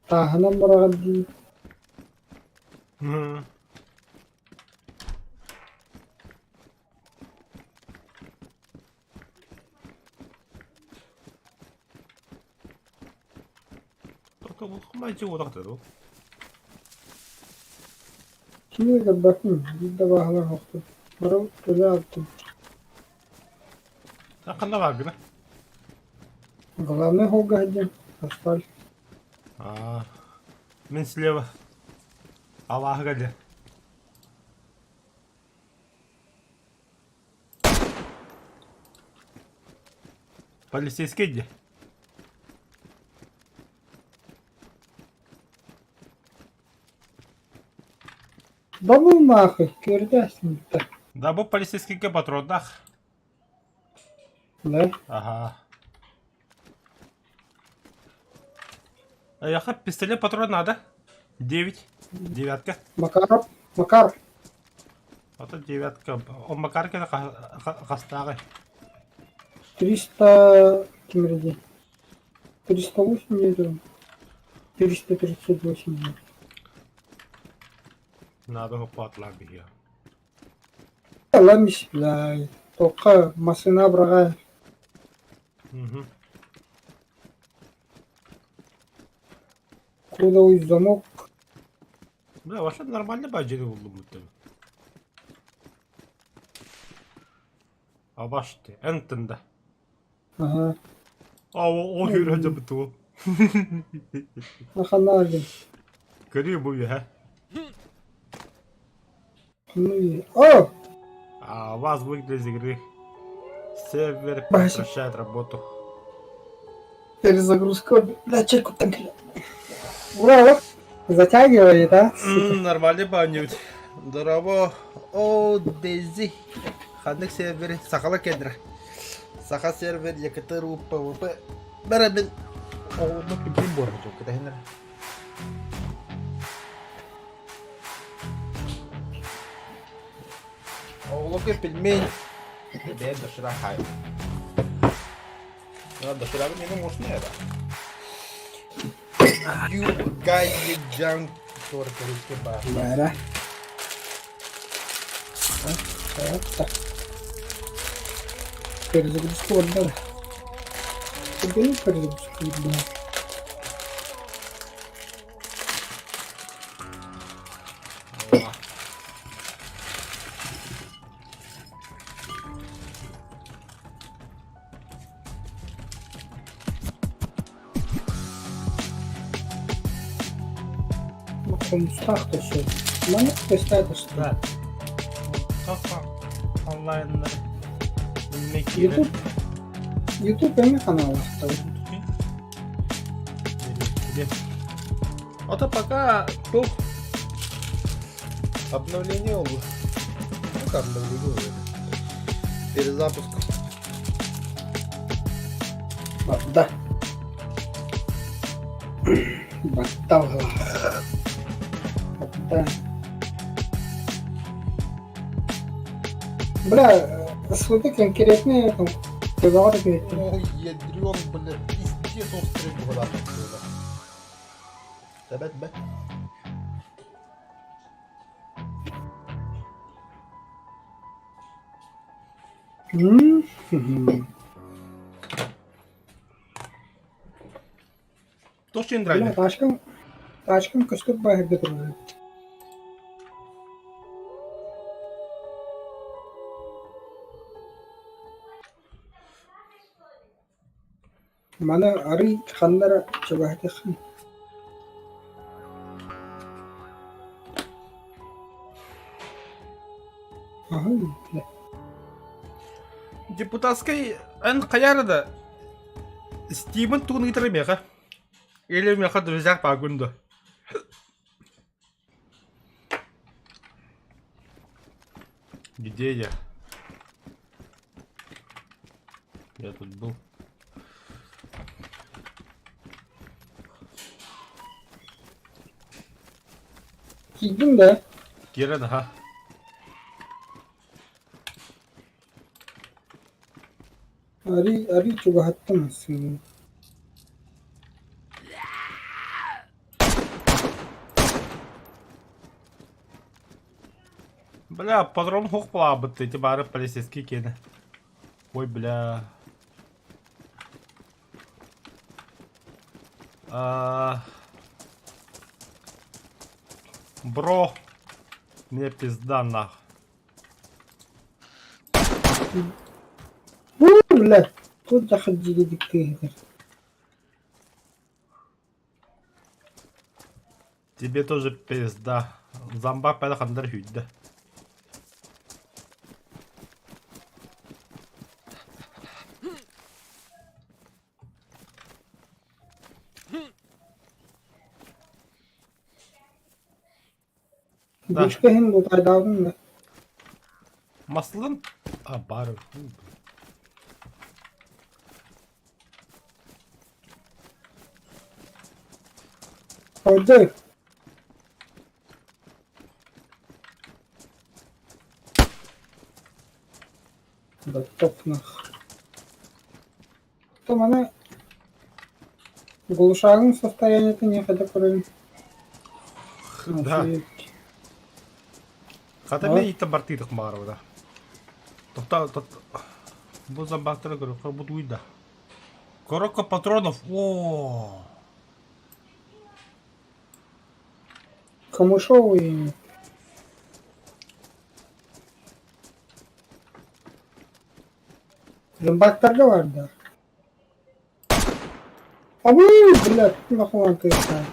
Тааһынан быраҕар дии. Кими көрбөппүн, биир да бааһылар суохпут. Бары төлө алтым. Ханна бааргына? Главный холга сылдьан, асфальт. Аа, мин слева. Алааһы кэллэ. Полицейский где? Дабыл нахуй, көрдөөсүн да. Да бу полицейскийгэ патроннаах. Да? Ага. Эйиэхэ пистолет патрон надо? Девять. Девятка. Макаров, Макар. Ото девятка. Ол Макаркина хастааҕый? 300 ким эрэ 308 диэтэ 338 диэн. Надо хоппоотулаах биһиэ. Ламис, бля, тоққа машина быраҕа. Мгм. Кодовый замок. Бля, вообще нормально баджери булдум будто бы. Абашты, энтында. Ага. А, о, о, буту. Ханна Көрүү бу үһэ. Ну О! А вас выгнали из игры. Сервер прекращает работу. Перезагрузка. Бля, чеку там. Ура, затягивает, а? Нормально банют. Здорово. О, Дейзи. Ханнык сервер сахала кедра. Саха сервер ЕКТРУ ПВП. Бәрәбин. Оҕону пилбин буорбуту кэтэһинэр. Оҕолорго пельмень. Бэйэм доширак хай. Доширагы мені можно это? You guys junk тор короче бар. Бара. Так. Перезагрузка барда. Түргэнник перезагрузка барда. Хомустаах да суох. Маннык көстөөт Да. Онлайннар. YouTube YouTube эмиэ ханаалаахтар. Это пока тух Обновление ол. Ну как обновление? Перезапуск. Барда. Баттал. Барда. Бля, смотри, конкретные там төбөҕөр киһиттим. Ой, ядрен, бля, пиздец острый бугулар. Тэбэт бэ. Точно Бля, драйвер. тачкам, тачкам көстөр баһырга турар. Маны арый ханнара чугаһатыххын. Аһын, бля. Депутатскай эн хайара да Стивен тугун ыытар миэхэ. Или миэхэ друзьях паагунду. Где я? Я тут был. Киирдим да. Кирен, ага. Арый, арый чугаһаттан массыынаны. Бля, патрон хух плаабыт, эти бары полицейский киэнэ. Ой, бля. А... Бро, мне пизда нах. Уу, бля, тут заходили диктыгар. Тебе тоже пизда. Зомбак пәлі қандар хүйді. Да. Бушка иһин бултайдаабын да. Маслын а бары. Ордой. Да топ нах. То маны глушагын состояниетын не көрөбүн. Да. Хата мен иттен бартыйдык баарыбыда. Тохта бу зомбактары көрөккө бу туйда. Коробка патронов. О! Камышовый. Зомбактарга бар да. Абы, блядь, нахуй ты это.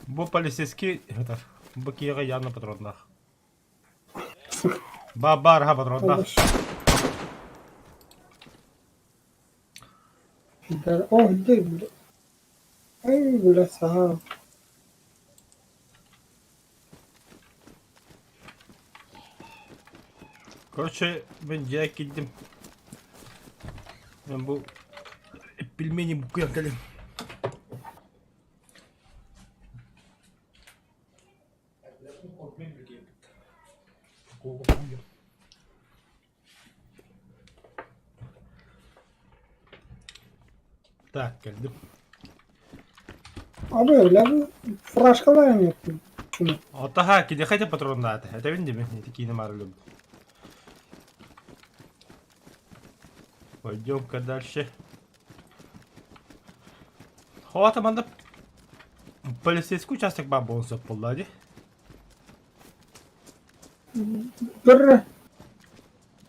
Бу полицейский это бу киэҕэ явно патроннаах. Ба-баар патроннаах. Да, о, где, бля? Ай, бля, саа. Короче, мен дьиэ киирдим. Мен бу пельмени букуйан кэлим. Так, кэллим. Абы, бля, фуражкалар эмиэ Отаха, кидиэхэ ити патроннаата. Этэбин дими, ити киинэ маарылым. Пойдем-ка дальше. Хоата манна полицейский участок баар буолуон сөп буолла дии. Бір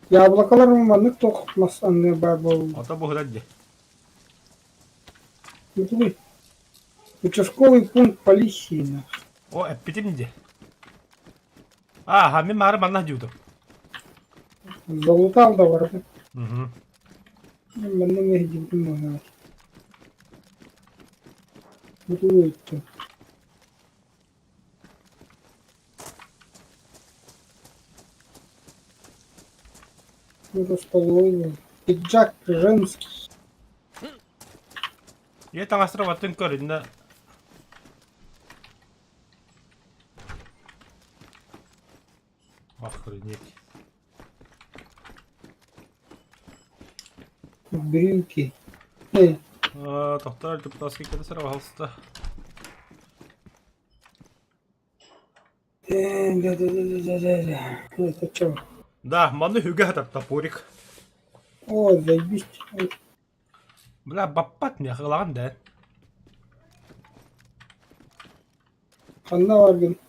яблокалар маннык туох мас анныгар баар буолла. Ото буһунан дии. Утуй. Участковый пункт полиции нах. О, эппитим дии. Аа, мин маары манна дьуутум. Залутал да барбыт. Угу. Манна мэһдибитин быһаар. Утуй өттө. Это столовый был. Пиджак женский. Ийэ таҥастара баттын көрүннэ. Охренеть. Брюки. Тохтоор депутатский кэлэ пожалуйста. Да, да, да, да, да, да. Это что? Да, манны үгэ хатар топорик. О, заебись. Бля, баппат мне хылаҕын да. Ханна баргын?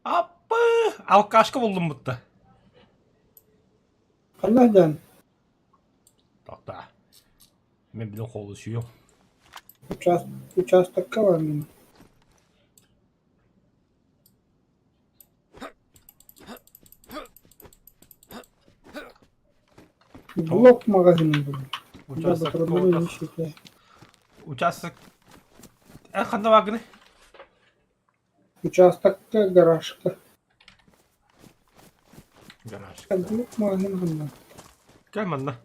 Аппы! Алкашка буллум бутта. Ханна дьан? Тоқта. Мен билин холусуйум. Участокка баргын. Блок магазинын буллум. Участок Участок. Эн ханна бааргыный? Участокка, гаражка. Гаражка. Блок магазин ханна? Кэл манна.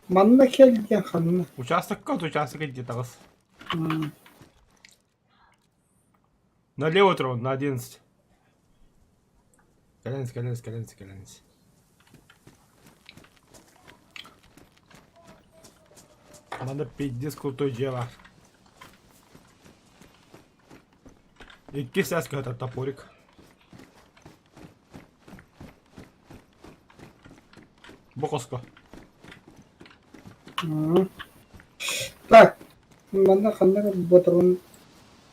Манна кэл диэн ханна? Участокка, участок дии таҕыс. Налево трон, на 11. Кэлэн кэлэн кэлэн кэлэн. Надо пиздец крутой дьиэ баар. Иккис саас көтөр топорик. Бу хоско. Так, манна ханна эрэ ботурун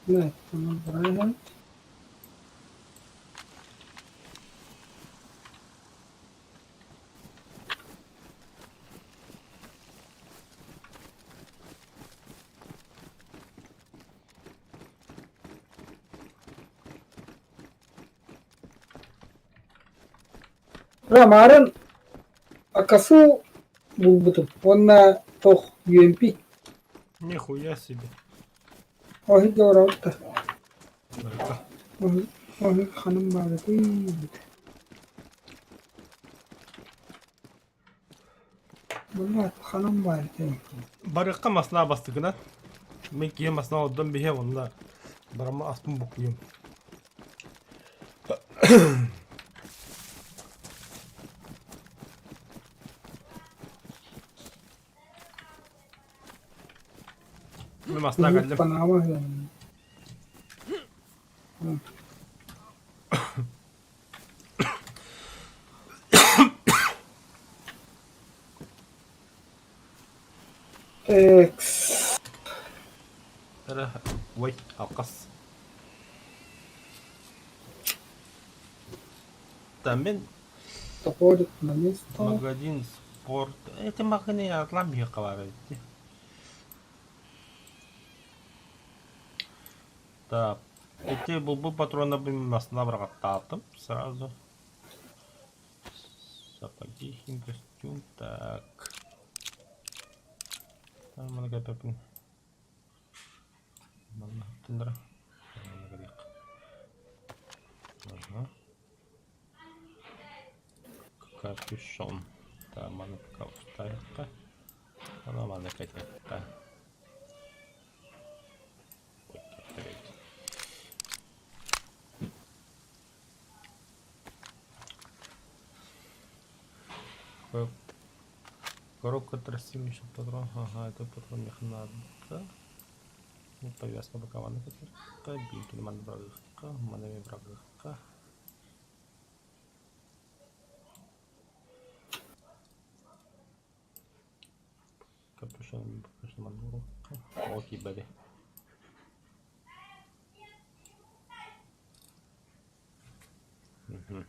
баран Ромарын акасу булбутум уонна туох UMP. Нихуя себе. Оһи олорорто. Оһи оһи ханым баҕайытый. Буллаат ханым баҕайытый. Барыахха масна бастыгына. Мин киһи масна олордон биһиэм онно барама аспын буккуйум. Мин масна кэллим. Панама Экс. Эрэ, ой, алкас. Там мен Топорик на место. Магазин спорт. Эти магазины атлам бар эбит. Так, эти булбу патрона масына бырахаттаатым сразу. Сапоги, костюм, так. Там мана кэпэпин. Манна тындыра. Ага. Капюшон. Так, маны пока устайыққа. Ана маны кайтайыққа. Коробка тростимейший патрон. Ага, это патрон мне надо. Ну, повязка пока маны кайтайыққа. Бинтini маны бырағыққа. Маны мен бырағыққа. Капюшон, капюшон маны бырағыққа. Окей, бэби. Угу.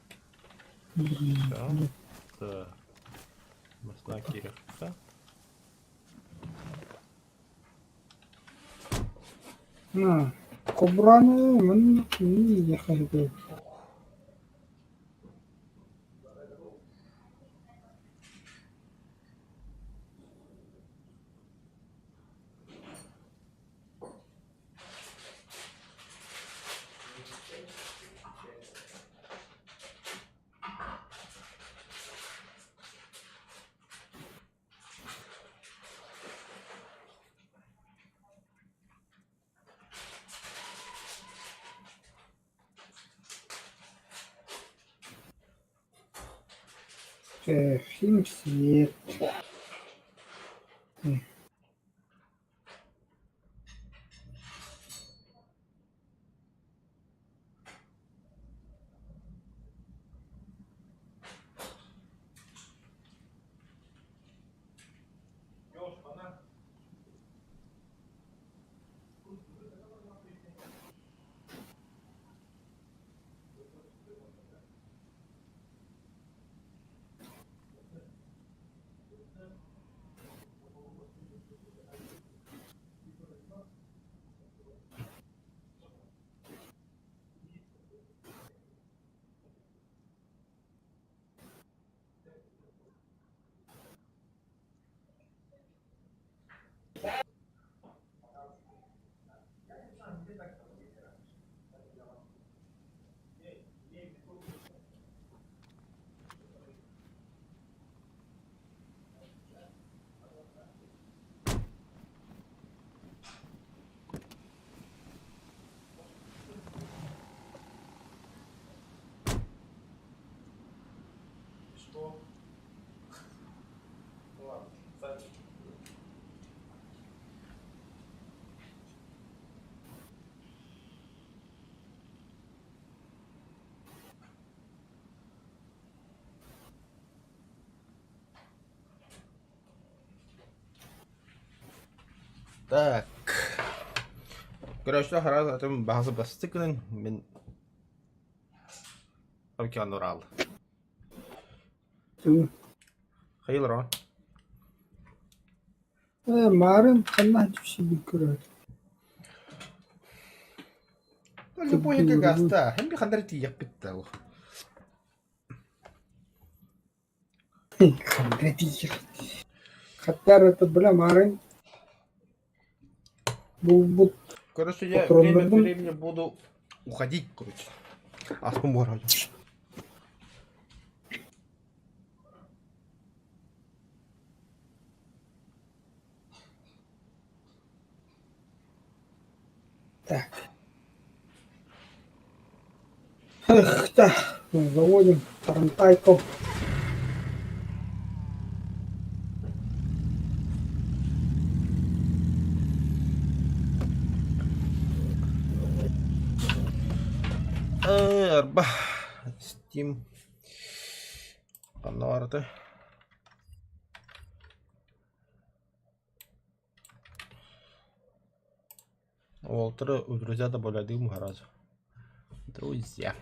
Все. Так. Масна кирехка. На. Кобраны мын не ехали. Фильм свет. Что? Ну ладно, кстати. Так. Короче, харас атын баҕасы бастыкынан мин океан Урал. Хайылар о? Марын ханна түшүбүт көрөөт. Любой гаста. Hem bir хандар тиийэхпит да. Хандар тиийэх. Хаттар это бля марын булбут Короче, я время от времени буду уходить, короче. Аспын буорар. Так. Эх, да, заводим тарантайку. Арба Steam ханна барытай? Уолтера у друзья добавляют гараж. Друзья.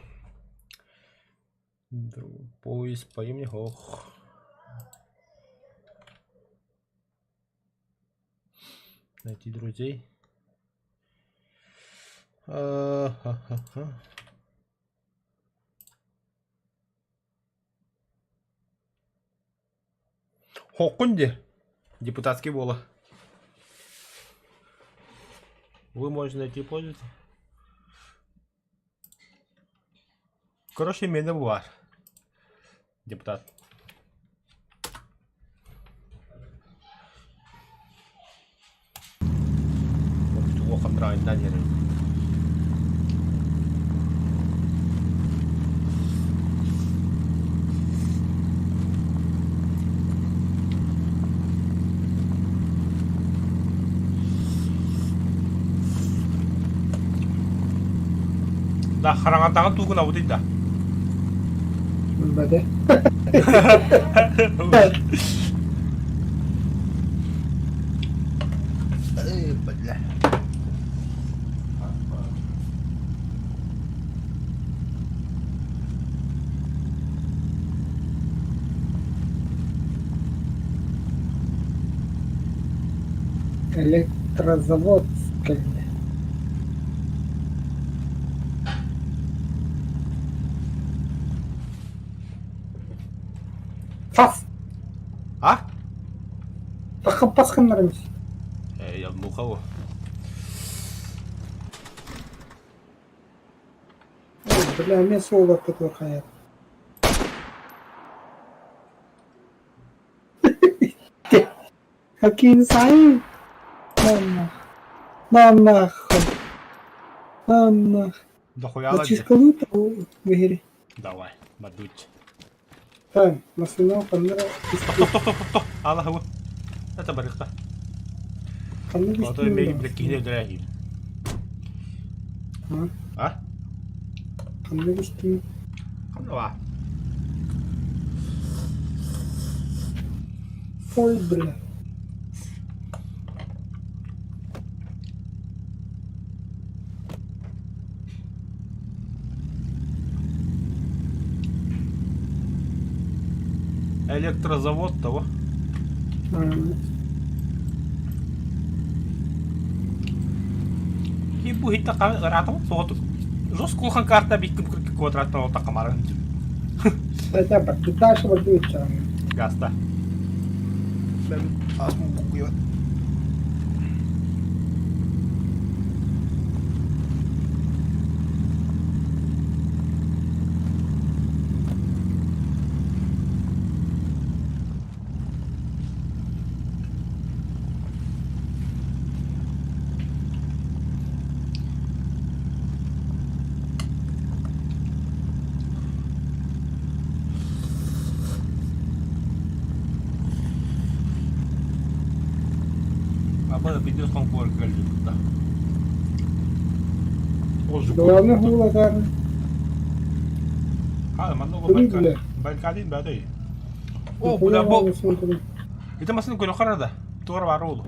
Поиск по имени. Ох. Найти друзей. А-ха-ха-ха. Хоккун дии. Депутатский буола. Вы можете найти пользователя. Короче, миэнэ баар. Депутат. Да, хараҥатааҕы туугунабытый да? Билбэтэ. Эй, бля. Электрозавод кэллэ. Фас! А? Пас гыннар эмис. Э, муха Бля, мен суол ортотугар хайа. Какие сайын? На на нахуй. На нахуй. Дохуяла Зачискалыта выгири. Давай, бадуть. Так, машина ханна Топ, топ, топ, топ, Аллах Это барыхта. Ханна А то мегин бля киһини өлөрө А? Ханна истин. Ханна Ой, бля. Электрозавод того. Ки бу хитта ыраатабыт соҕотук. Жестко улахан карта биккин квадраттан отакка камарын. Хотя бы дальше вот будет Гаста. Асмын букуйбат. Бары пиздец хонкуор кэлбит да. Главное хула А, манна Байкалин бәдей. О, бля, бу. Ити масын көрө харада. Туора бар оğlu.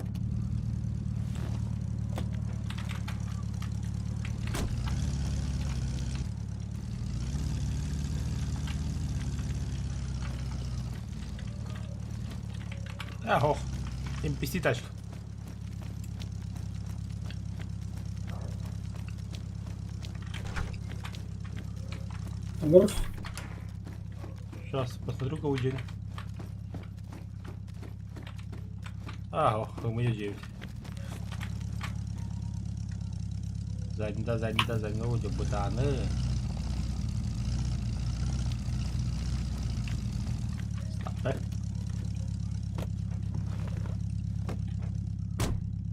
А, ох. NPC тачка. Дұрыс. Сейчас посмотрю, кого день. А, ох, мы 9. Задний, задний, задний, вот бутаны. Так.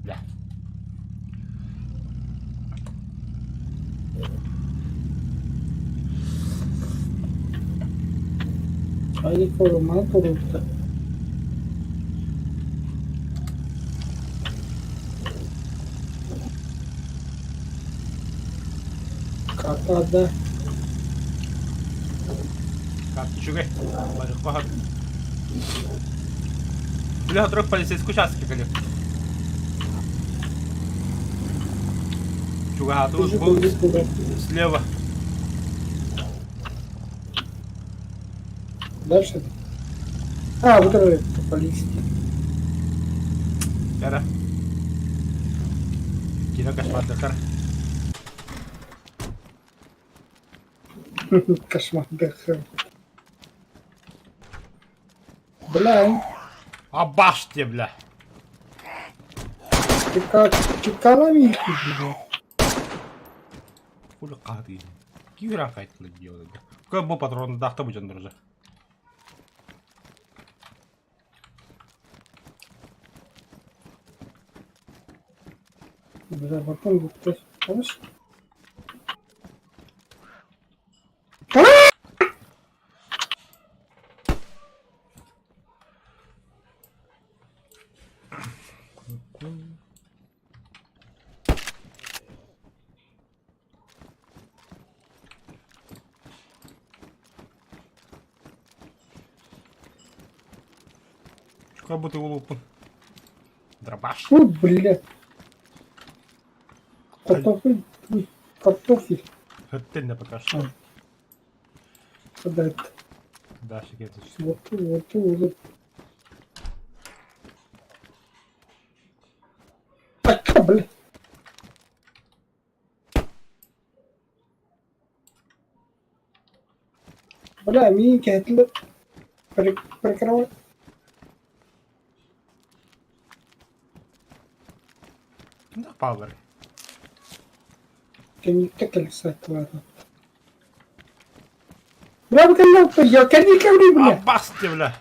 Бля. Хайди koruma koruldu. Kartada Карта үчүгэй. Барыхха. Бля, вдруг полицейский участок кэлиэ. Чугаһаатыбыт бу слева. Дальше. А, вот это полиция. Кара. Кино кошмардахар. Кошмар ДХ. Бля, Абаш тебе, бля. ты как чекалами бля. Хули қаты. Кигра қайтылы делает. Как бу патроны дахта бу жандыр Бля, потом вот то помнишь? Как будто улупун. Дробаш. Фу, бля. Картофель. Картофель. Хөттен пока что. Когда это? Дальше где-то. Вот, вот, вот. Так, бля. Бля, миньки, это прикрывай. Да, паллар. Кэнниктэ кэлсэт Бля, бля, я кэнникэ бля. Абас тебе, бля.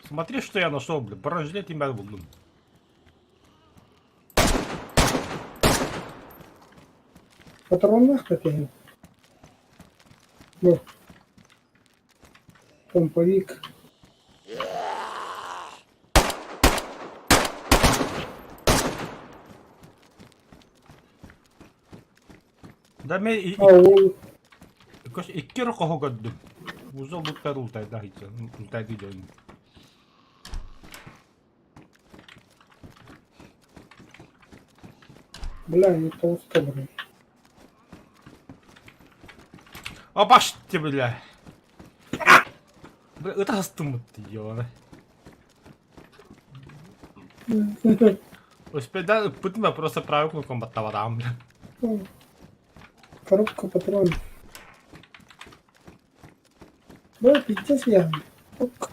Смотри, что я нашел, бля. Бронежилет тебя буду. Патроннах кэтиһин. Бу. Помповик. Да мен А ол икки рукоһу көрдүм. Узол буттар ултайда ултайды дьон. Бля, не толсто, бля. Абаште, бля. Бля, это астымыт, ёна. Успеда, путин просто правил комбаттавадам, бля. Коробка патронов. Бля, пиздец я. Ок.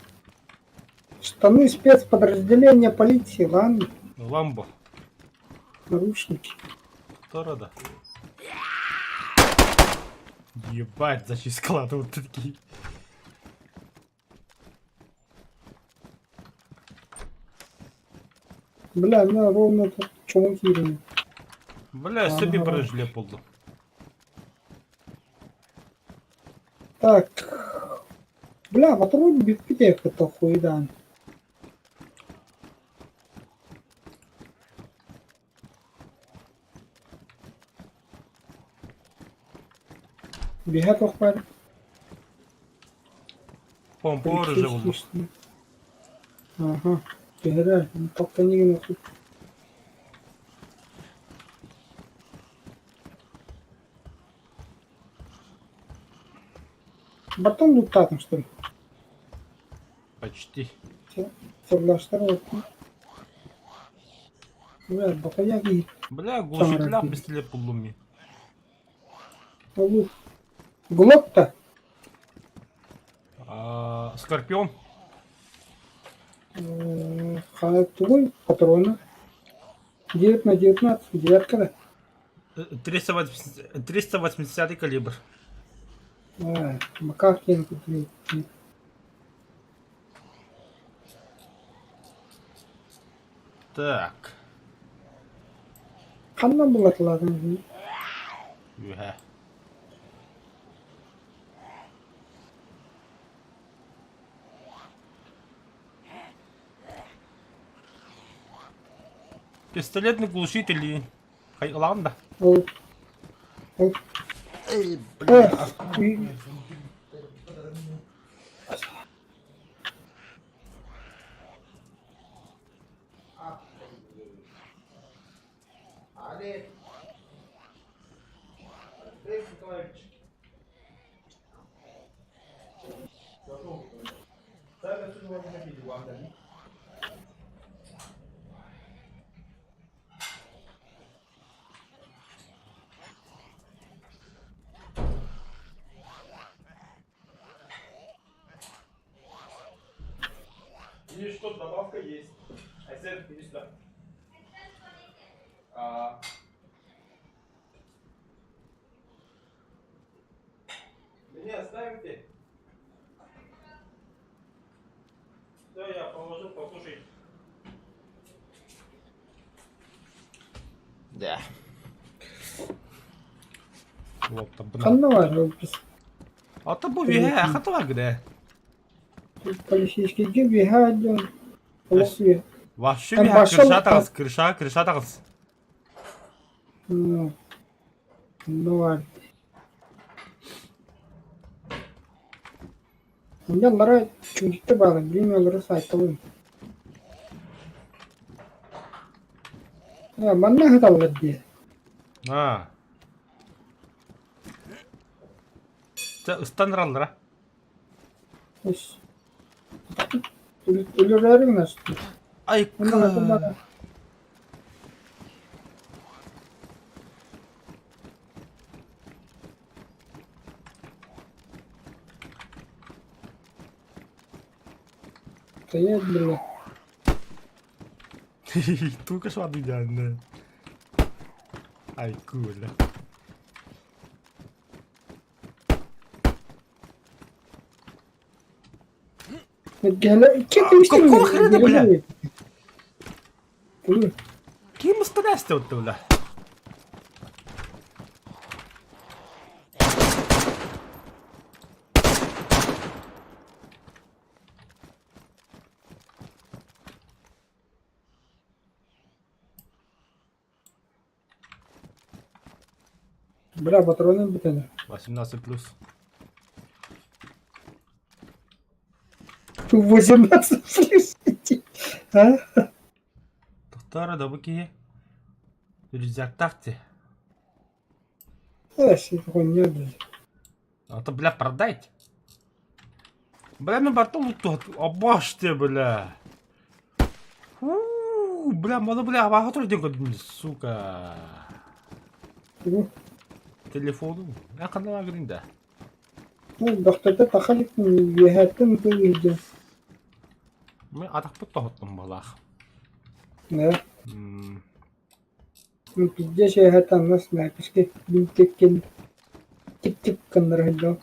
Штаны спецподразделения полиции, ладно. Ламбо. Наручники. Кто Ебать, зачискала тут такие. Бля, на ровно тут чумки. Бля, себе бронежилет булдум. Так. Бля, патрон бүппүт ээ кытта хуйдаан. Биһэ туох баар? Помпа оружие булдум. Аха. Түһэрэр. Тоқтан охсут. Бартан луттаатым что ли? Почти. Соглаштар оттун. Бля, бакая киһи. Бля, глушителях пистолет булдум мен. Олу. Глок-то? Скорпион. Тугуй патроны. 9 на 19, девятка да? 380 калибр. Макар диэн Так. Ханна булатылаатын Үһэ. Пистолетный глушитель Хайҕалаҕын да? Ол ол Эй, бля. Олег. Андрей Николаевич. И что, добавка есть. Айсен, иди сюда. А... Меня оставите? Все, я положу, покушай. Да. Ханна баар ол Ата бу биһэ хата бар гыда. полицейскийгэ биһэ дьон олох биһэ. Вообще биһэ крыша таҕыс, крыша, крыша таҕыс. Ну бар. Онньаллара чугуйта баара, билим олоро саайталыым. Ээ, манна ыһыталлар дии. Аа. Чэ, ыстаныраллара. Ус. Өлөрөөрү гынастын. Айка. Стоять, бля. Только что идеально. Ай, куля. Какого хрена, бля? Ким ыстан бля? Бля, патроны бүтэн. 18 плюс. 18 плюс. А? Тохтоо да бу киһи рюкзактаах дии. Э, хуйня, блядь. А то, бля, продайте. Бля, мен бартон тут обаште, бля. Фу, бля, маны, бля, абаға тұр сука. Телефону. Я қандай агрин да. Ну, дохтата тахалик үөһэттэн ытыы Мен атақпыт тоһоттум балаах. Да. Ну, пиздец, я это на снайперской винтовке тип-тип гыннара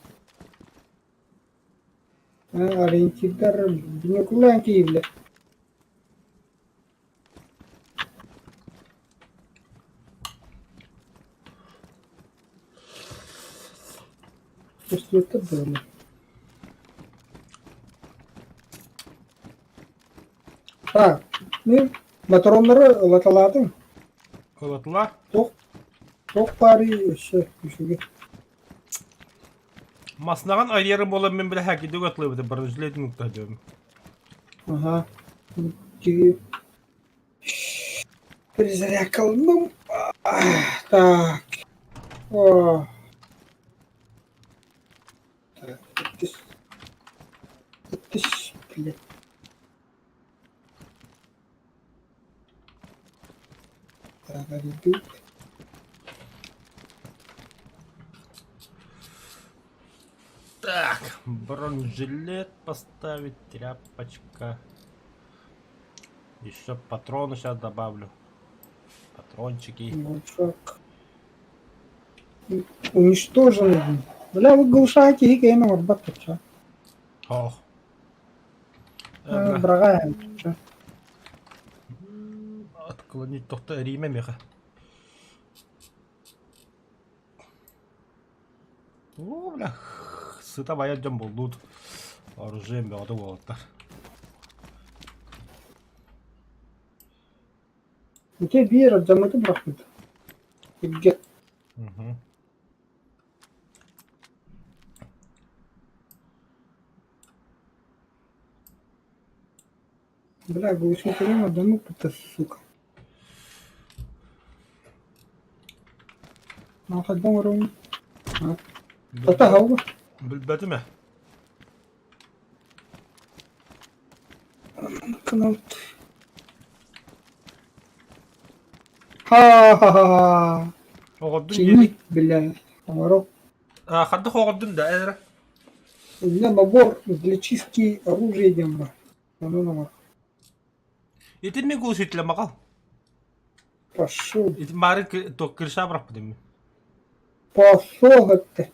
Ориентирдар бинокулаан киирдэ. Сиэтэр буолла. Так, мин ботуруоннары ылаталаатым. Ылатылар. Туох туох баарый өссө үчүгэй. Маснаҕын айыары буолан мин билэ хакидуг атлыбыты бронежилетин уктадым. Ага. Ти перезарядкалным. Так. О. Так, иккис. Иккис, блядь. Так, арыйдыбыт. Так, бронежилет поставить, тряпочка. Еще патроны сейчас добавлю. Патрончики. Глушак. Уничтожен. Бля, вы глушаете киһи кэйэн оҥорбот ча. Ох. Быраҕаайан ча. Отклонить тохто эриимэ миэхэ. Оо, бля, сыта байар дьон буллуут. Оружием бөҕөтө уолаттар. Ити биир алдьаммыты бырахпыт. Илгэ. Мгм. Бля, глушителем алдьаммыппыт сука. Маа хайдах оҥоруоҥ? Хата хаалла. Билбэтим ээ. Кнут. Ха-ха-ха. Оҕордун Чиник, бля, оҥоро. Хардах оҕордун да эрэ. У меня набор для чистки оружия диэн бар. Онон оҥор. Ити мин глушителя мақал. Пошел. Ити маары крыша бырахпытым мин. Пошел это.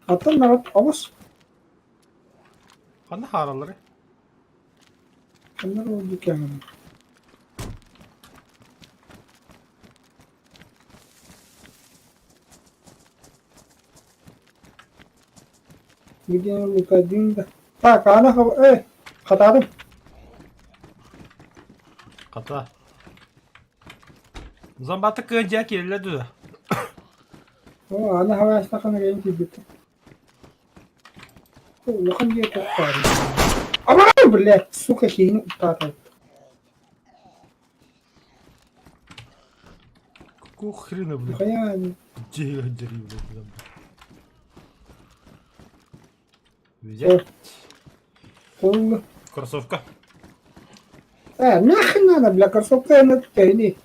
Атын народ абыс. Ханна хаараллары? Ханна oldu кэмин. Где лутадин да. Так, ана э, хатаадым. Хата. Зомбаты кыан дьэ киирэллэр дуо? О, аны хаваастахына кэлин киирбиттэр. Улахан дьиэ туох баарый? Абаа, блядь, сука, киһини куттаата. Какого хрена, блядь? Хайа, Дьиэ дьэрии, блядь, Взять. Пол. Кроссовка. Э, нахрен надо, бля, кроссовка на тени.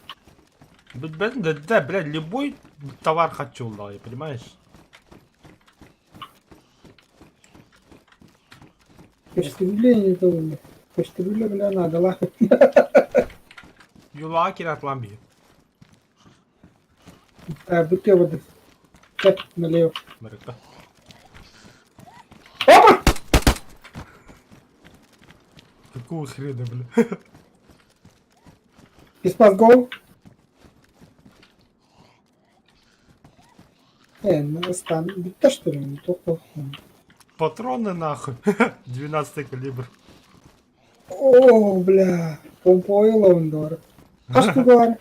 Да, да, да, блядь, любой товар хочу, да, понимаешь? Көстүбүлэ не Көстүбүлэ, бля, надо Юлаа киратлан бии. Бүтэ воды. Кэт, налево. Барыкта. Опа! Какого хрена, бля? Без мозгов. Э, ну стан. Бүтэ что ли? Не только. Патроны нахуй. 12 калибр. О, бля. Помпойло он дор. Хас тугар.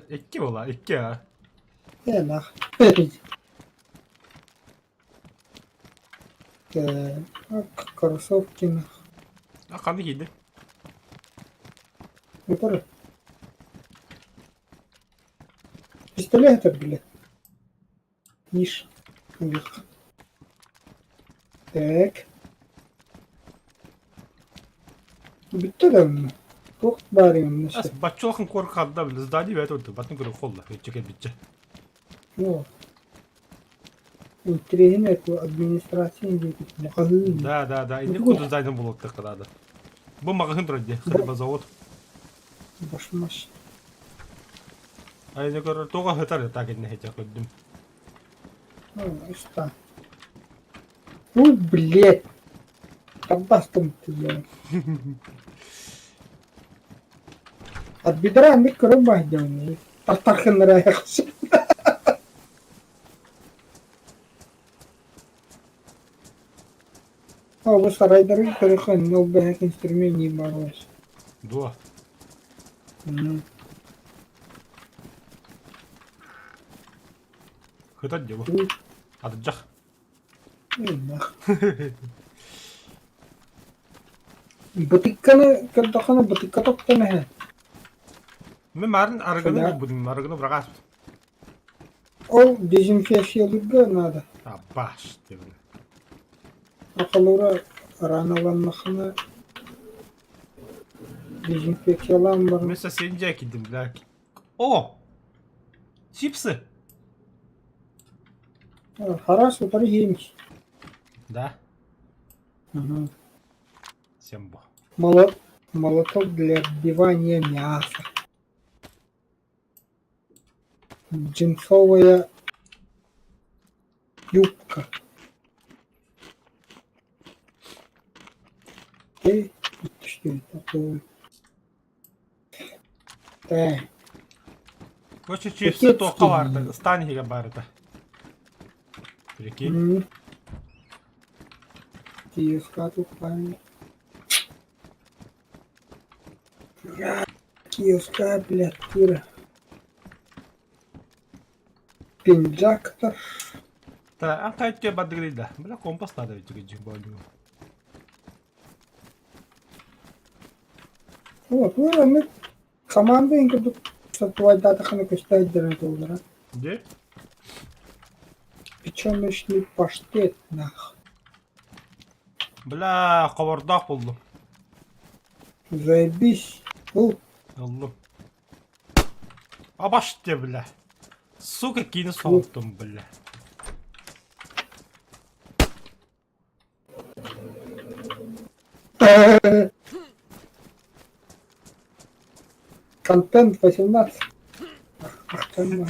Икки була, икки а. Э, нах. Так, кроссовки нах. А ханна киирдэ? Мотор. Пистолет, бля. Ниш. Вверх. Так. Бүттэ да онно. Туох баарый онно Ас баччолохун куор хадда бile здание бэт оту батын көрө холла өччөкө биччэ. О. Интириэһинэй администрация диэки маҕаһыын. Да, да, да. Инник курдук здание булуохтаах да. Бу маҕаһыын турар дии, хлебозавод. Башмаш. Айна көрөр туга сытар так инне хэтэ көрдүм. Ну, уста. Ну, блядь. Табастым ты, блядь. От бедра аннык көрөн баһдьаҥ. Тартархыннара айахсın. О, бу сарайдары көрөхөн, ол бэһэк инструмент барылас. Дуо? Хытан дьэ бу. Атырдьах. Бытыкканы көрдөххүнэ бытыкка топтон иһэ. Мин марын арыгыны булбутум, арыгыны быраҕаспытым. Ол дезинфекциялыырга надо. Абаш диэбин. Акалура раналаннахына дезинфекциялаан баран. Мен сен дьэ киирдим, бля. О! Чипсы! Харас утары иһиэмис. Да. Угу. Сембо. Молоток для отбивания мяса. Джинсовая юбка. Эй, что это такое? Так. Короче, чипсы туохха баарда, ыстаан иһигэр баарда. Прикинь. Киевка тупая. Киевская, блядь, кура. Пинджактор. Та, ан кайтке бардыгы да. Бля, компас надо ведь боонньуу. Вот, ну, мы команда курдук сатыбайдаатахына көстө сылдьан туоллара. Где? Печеночный паштет, нах. Бля, хобордоох буллум. Заебись. Был. Ыллым. Абаш те, бля. Сука, киини соһуттум, бля. Контент 18. Ахтан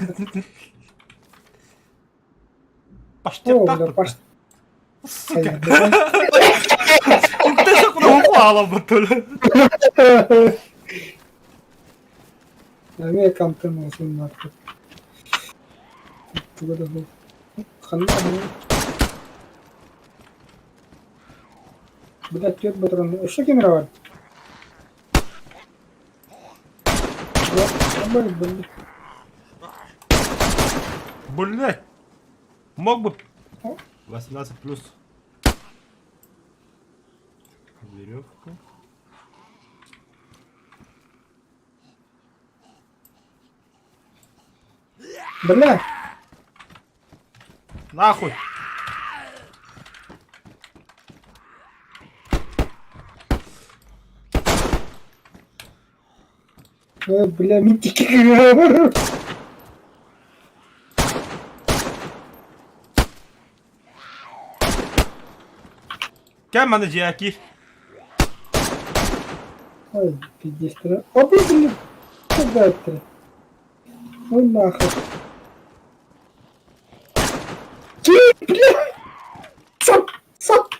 Паштет О, так бля, тут. паш... Сука. Уктasa куда хаалабыт Эмиэ контент 18. Туга да суох. Ханна Бля, түөрт ботуран. Өссө ким эрэ бар? Блять! Мог бы 18 плюс. Веревку. Бля! Нахуй! Ой, бля, мин Кэм маны дьиэки. Ой, пиздец. Опа, блин! Куда это? Ой, нахуй. Ты, бля! Сап! Сап!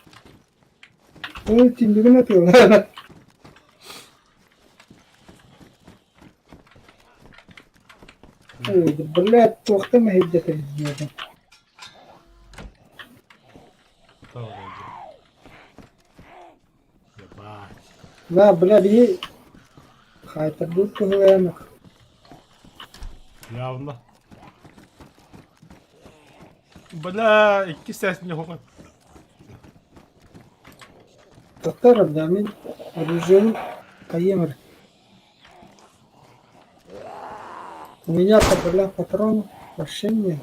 Ой, тиндигин атыылаана. Ой, блядь, туохтан мэһэйдэтэр диэтим. Ебать. На, бля, бии хаайтарбыт кыһылаянах. Явно. Бля, икки сээс не хоҕо. Татар, бля, мин оружием каемыр. У меня-то, бля, патрон вообще нет.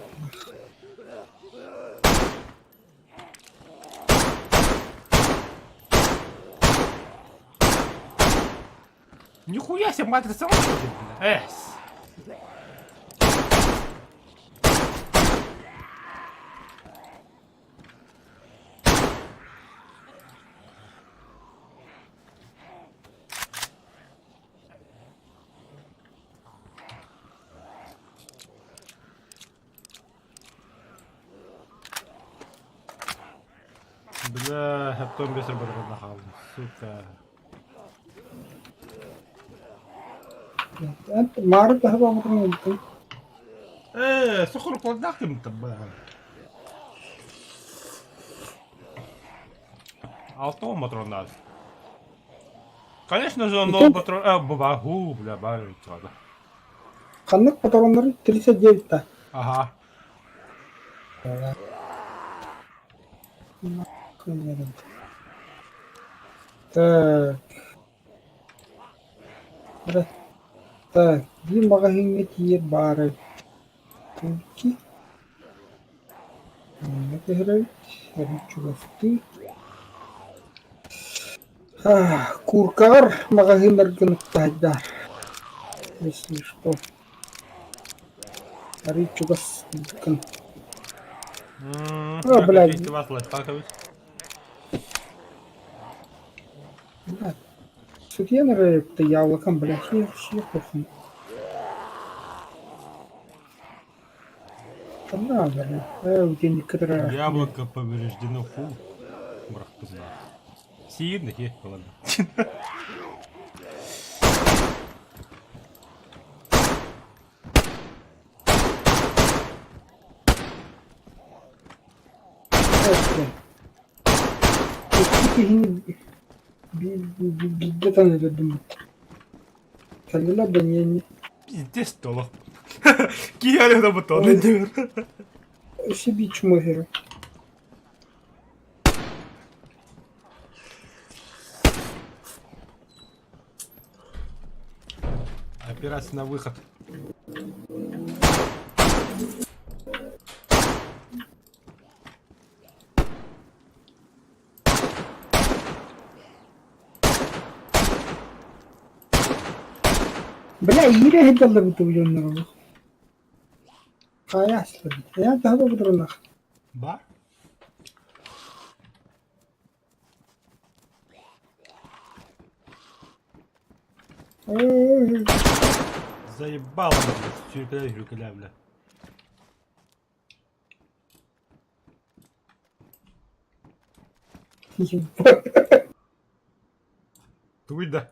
Нихуя себе, матрица выходит, бля. Эс. Бля, хептон бесер барбана хаалдым, сука. Маары төһө буолбутун ылбытым. Ээ, сохорукулардаах кимтэн баар. 60 патроннаах. Конечно же, он патрон... А, бабаху, бля, бар ведь Ханнык патроннары 39-та. Ага. Так. Так, биир маҕаһыыҥҥа тиийэр баара эбит. Манна түһэрэбит, эбит чугастыы. Кууркаҕар маҕаһыыннаргын уктаһайдаар. Если что. Арыый чугас гын. А, блядь. Блядь. Судья, наверное, яблоком, блядь, я вообще похуй. Да, наверное. Некоторые... Яблоко повреждено, фу. Бырахтым Сиин да ладно. Икки киһини биирдэ таныдым. Кэллилэр да не Пиздец толох. Киһи да бутон диир. Өссө биир чумаһыра. Операция на выход. Бля, иирэ сылдьаллар дьоннор Хайа астыбыт. Хайа таһа бутурунах. Бар. Заебало, блядь, сүүркэлээ сүүркэлээ, бля. Тугуй да.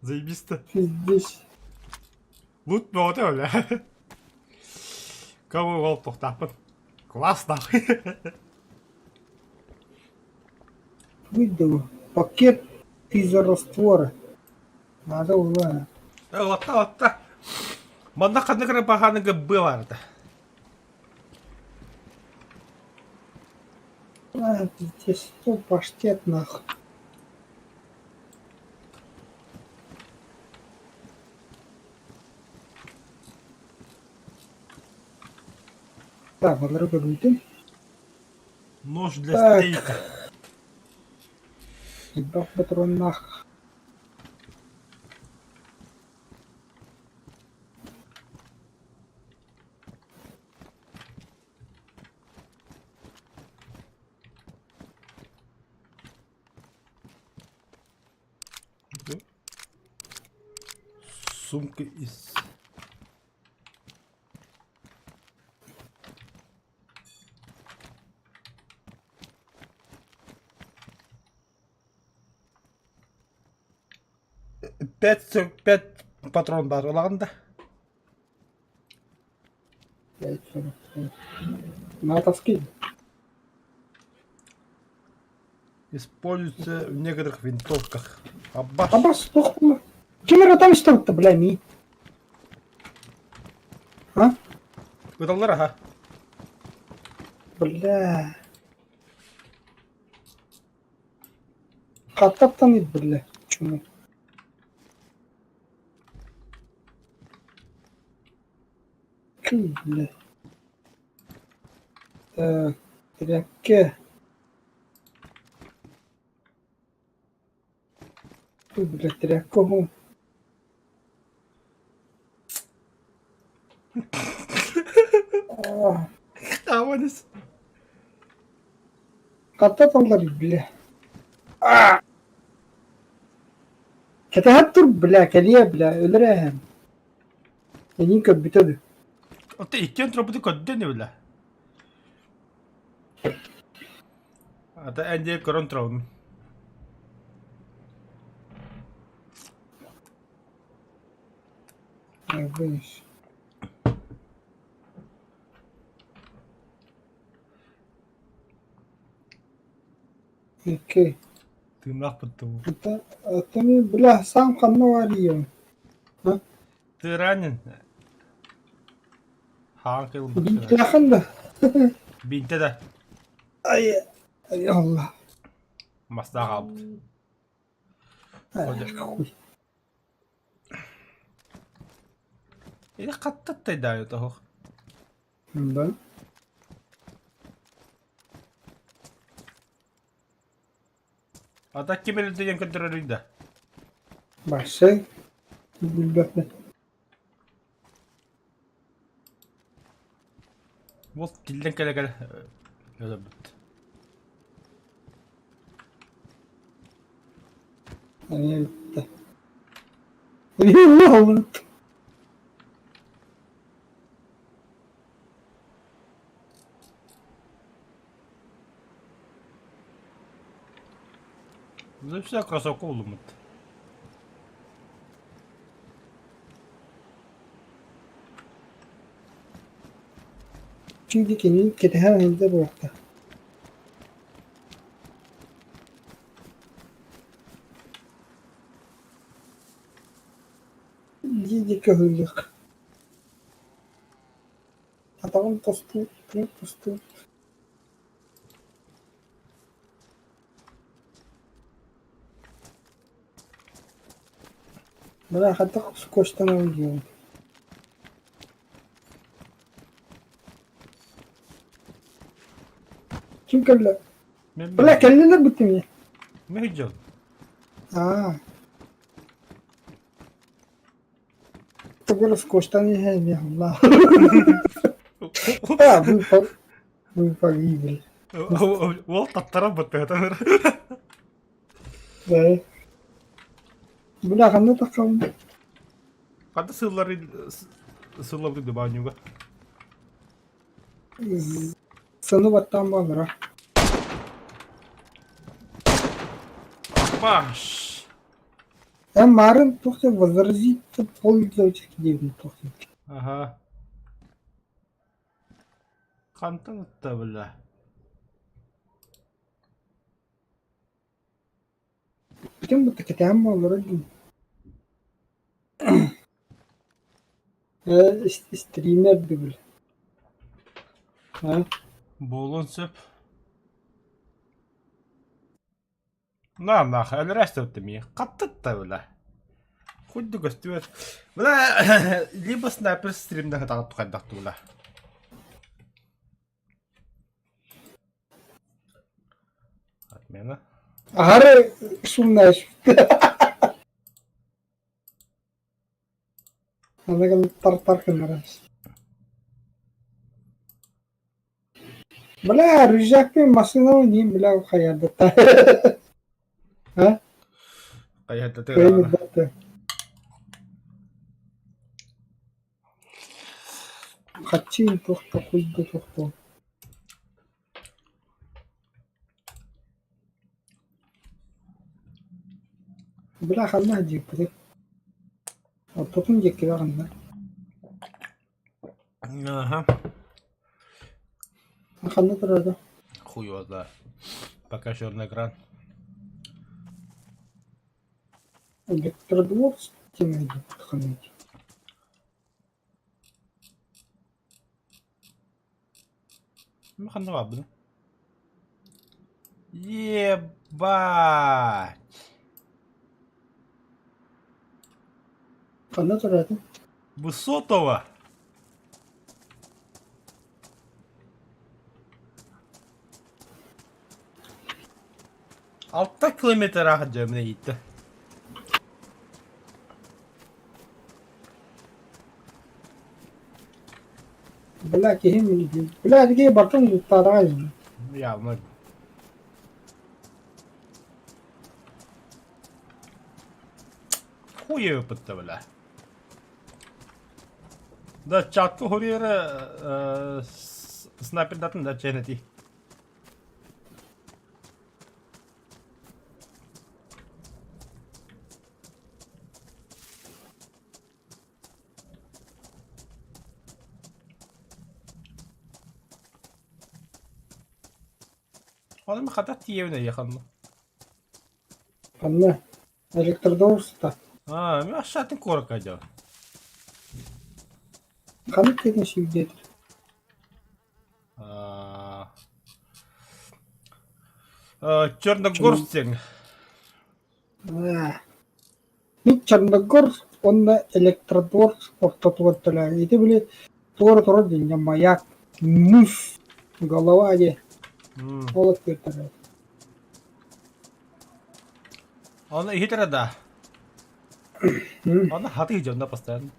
Заебись-то. Пиздец. Лут бөҕөтө бля. Кого ол тохтааппын. Класс нахуй. Выдал пакет физраствора. Надо было. Латта, латта. Манна ханнык эрэ баһааныга быа барда. А, пиздец, что паштет нахуй. Так, балары көрбүтүм. Нож для Так. стейка. Элбэх патроннаах. Сумка из... 5,45 патрон баар ылаҕын да? 5,45. Натовский. Используется в некоторых винтовках. Абаш. Абас, туох буолла? Ким эрэ там истэбит бля, ми. А? Ыталлар аха. Бля. Хаттаттан бля. Чуму. Кый, бля. Так, тряпке. Ой, бля, тряпка. Аванес. Хаттаталлар, бля. Кэтэһэн тур, бля, кэлиэ, бля, өлөр эһэм. Эйигин көрбүтэ дуу? Оттон иккиэн турбуту көрдө ини бля. Ата эн диэки көрөн турабын. Вынес. Окей. Тыыннаах быттым. Это, это мне, бля, сам ханна варьем. А? Ты ранен? Хаан кылбыт. Бинтляхан да. Бинте да. Ай, ай, Allah. Мастаах аалбыт. Ай, хуй. Или хаттаттай да тоһох. Да. Ата ким өлдө диэн көрдөрөрүй да? Башай. Билбэппин. Ол тиллэн кэлэ-кэлэ өлөрбүт. Эмиэ бүттэ. Эмиэ Все кроссовка булуммут. Çünkü кини кэтэһэн сылдьар буолуохтаах. Дии-дии көһүллүөх. Атаҕын тостуу, тостуу Бля, хайдах скотчтанабын диибин. Ким кэллэ? Бля, кэллилэр бүттүм Мин дьон. Аа. Тугу скотчтан иһэн Allah. А, вы погибли. Уол таттаран баттыгатар. Да. Бля, ханна таххабын? Ханна сыллары сыллабыт дыбаанньуга. Сыны баттаан буолара. Паш! Эн маарын туох диэн возразить пользователь диэбин туох диэн. Аха. Хантан ытта бля? Бүтүн бутта кэтээн буоллара дии. Э, стример бил. А? Буолуон сөп. На, нах, өлөрөөс мии. Хаттытта бля. Худду көстүбэт. Бля, либо снайпер стримда хатаҕат хайдах бля. Отмена. Аһары шумная Аныгын тар-тар гыннарар. Бля, рюкзакпын массыынабын иин бля хайаардатта. А? Хайаардата Кыайан ырбатта. Хаччыын туох да хуй да туох да. Бля, ханна диэбитий? Ортотун диэки ханна? Аха. Ханна турара? Хуй его знает. Пока черный экран. Электродворц диэн ханна Ханна баабын? Ебать! Ханна турара? Высотова! Алта километр аха дьэ ииттэ. Бля, киһим Бля, киһи бартын луттаараҕай. Явно. Хуй бытта бля. Да чатка хорьера снайпердатын да чэнэти. Ону мин хата тиийэбин эйиэхэ онно. Ханна? Электродорста. Аа, мин атын куоракка дьон. Ханнык диэтин сүүрдэтир? Аа, Черногорск диэн. Аа. Мин Черногорск уонна Электродорск ортотугар төлөөн. Ити били туора турар диэн маяк, мыс, голова диye. Ол өттүгэр Оны иһитэрэ да. Оны хаты дьонно постоянно.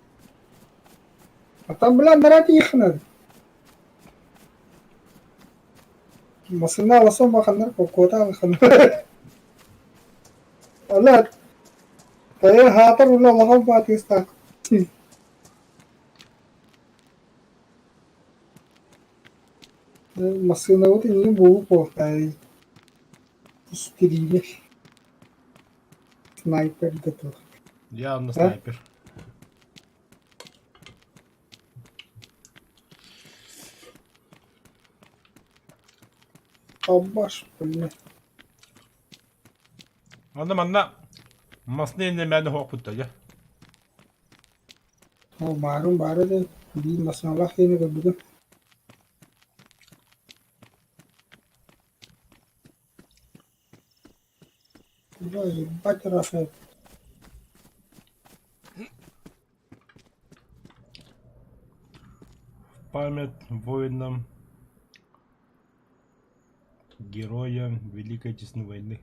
А там, бля, нарад ехнад. Масына аласам баханнар кокота алахан. Ала тайа хаатар ула улахан баатыыстаах. Массыынабыт иннин буолук буолтаай. Истириилэр. Снайпер да туох. Явно снайпер. Абаш, блин. Онно манна масны иннэ мээнэ хооппуттар дьэ. Ол баарын баара да биир массыыналаах диэни көрбүтүм. Бля, ебать Рафаэль. Память воинам героям Великой Отечественной войны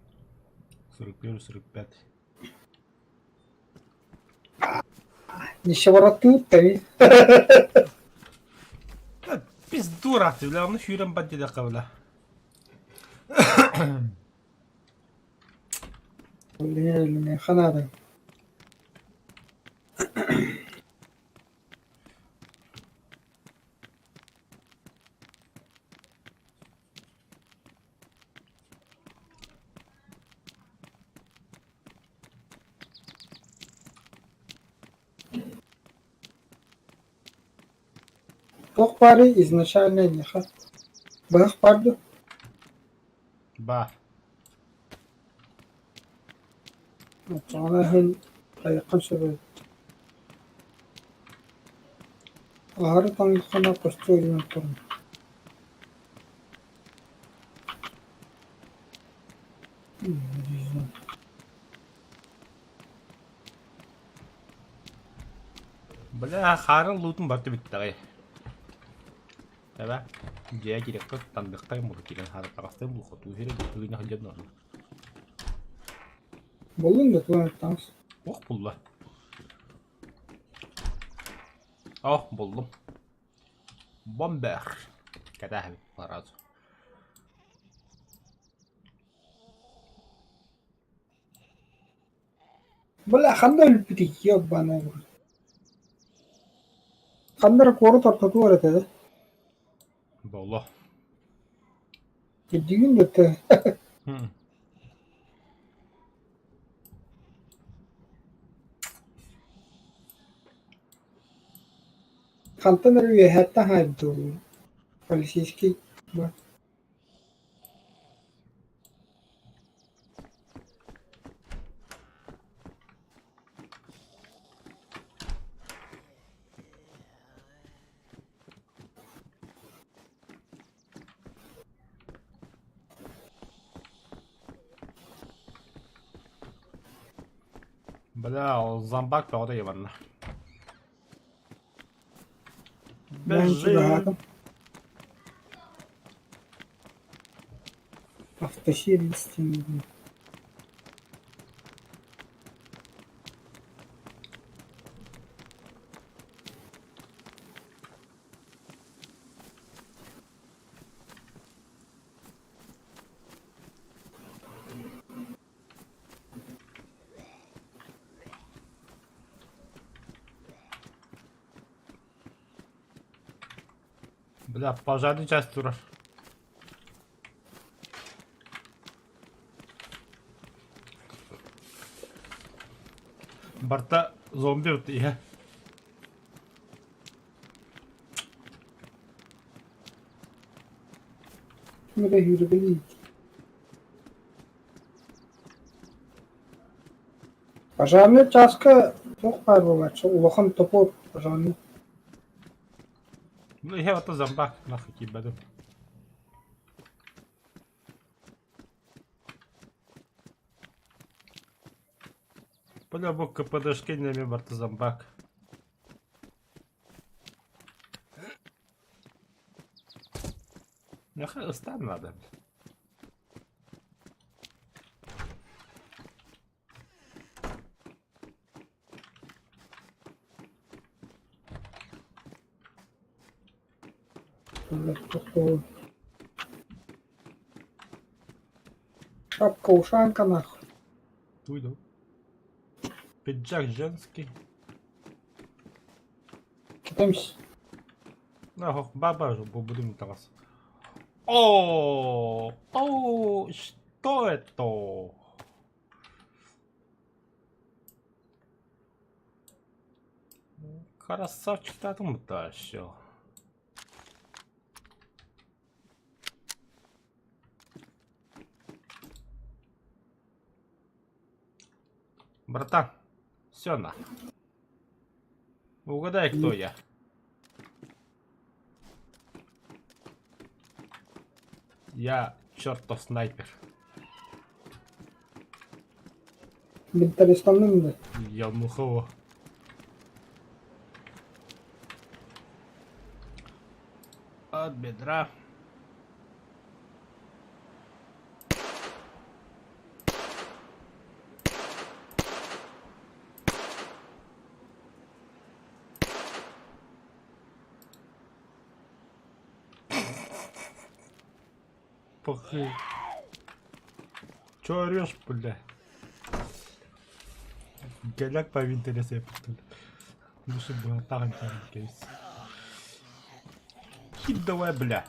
41-45. Нищеброттуут тэбий. Пизду рахты, бля, оны сүүрэн бар диэтэххэ, бля. Блин, ханаада. Туох баарый изначально эйиэхэ? Быһах баар дуо? Баар. Оччоҕуна иһин хайыаххын сөбүй? Аһары таҥнаххына көстө ойуун туран Бля, хаарын луутун барыта бүттэҕэй. Эбэ, дьиэ киириэххэ тандыхтай муру киирэн хаары таҕастан булхотуу сири тыгына сылдьан онно. Буллуҥ да тугу таҥас? Ох булла. Ох, буллум. Бомбер. Кэтээһэбит сразу. Бля, ханна өлбүтүй ёбаный в рот. Ханна эрэ куорат ортотугар этэ да? Боло. Кирдьигин да этэ. Хантан эрэ үөһээттэн хаайдыллар. Полицейский ба. Бля, ол зомбак бөҕөтө ебанна. Мен чугаһаатым. Автосервис диэн Бля, пожарный часть турар. Барта зомби вот иһэ. Ким эрэ сүүрүгүн иит. Пожарнай чааска туох баар буолааччы, улахан топор пожарный. Ну, я вот зомбак, нахуй киирбэтим. Бля, бу КПДшка иннэ барта зомбак. Нахуй ыстаан надо. Шапка-ушанка нахуй. Туйду. Пиджак женский. Китаемся. Нахуй, баба же будем тарас. О, о, что это? Красавчик там тащил. Братан, все на. Угадай, кто я. Я чертов снайпер. Менталистанным да. Я мухово. От бедра. Похуй. Чё орешь, бля? Голяк по винтересе Лучше бы тағын кейс. Хит давай, бля.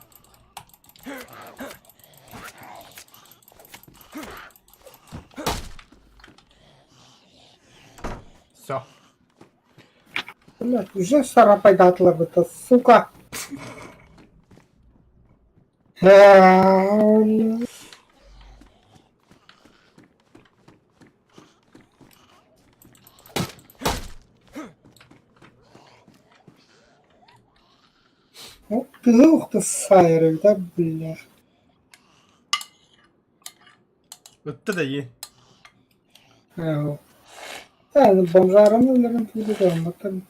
Все. Блядь, уже сарапайдатлар сука. Э, Ух ты, сайры, да, бля. Ытта да ии. Ээ, бомжараны өлөрөн тиийбит оннуктан.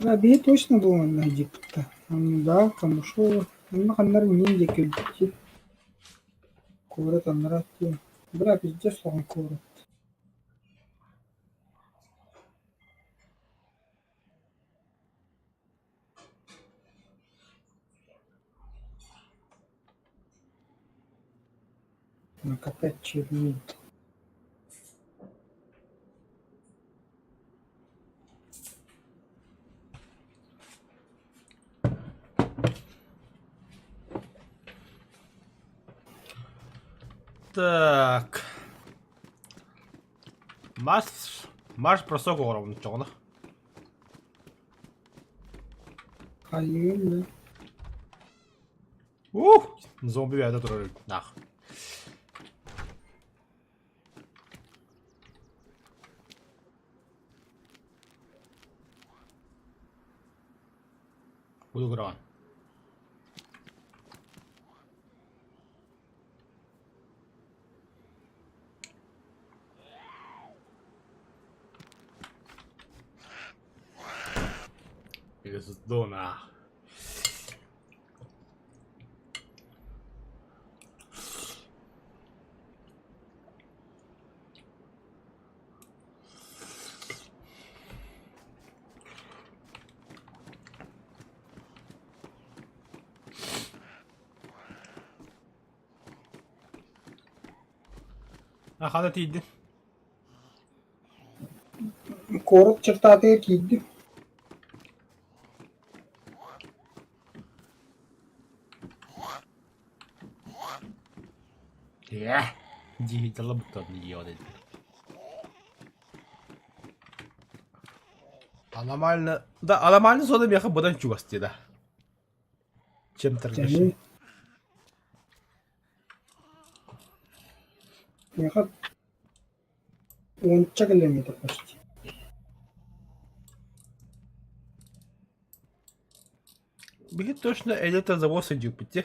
Биһи точно буолан диэбиттэ. Да, Камышова. Онно ханна эрэ мин диэки өлбүт Куорат анараа өттүгэр. Бра, пиздец улахан куорат. Накопать чернил. Так. Марш, марш бросок оҥоробун оччоҕуна. Хайыым да. Ух! Зомби бэйэтэ турар наах. Буду көрөҕүн. Пиздуна. Хана тиийдин. Куорат чертаатыгар киирдим. Ээ, дии дала буттан иэҕин Аномально, да, аномально зона миэхэ быдан чугас дии да. Чем торгаши. Миэхэ уонча километр почти. Биһи точно элитэ завод сылдьыппыт дии.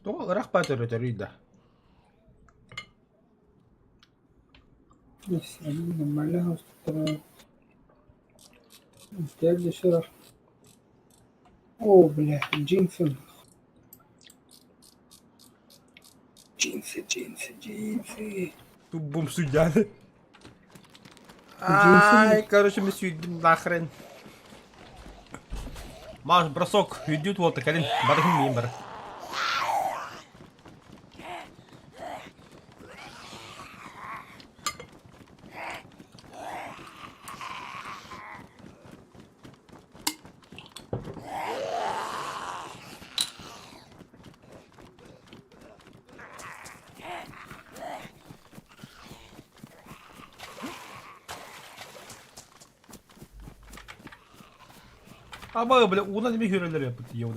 Тоҕо ыраах баа төрөтөрүй да? Нормально Следующий О, бля, джинсы. Джинсы, джинсы, джинсы. Тупбум судьяны. Ай, короче, мы сүйдім нахрен. Маш, бросок, идет вот, кэлин, барыһын миин бар. Аба, бля, уунан эмиэ үөрэллэр эппит ийэ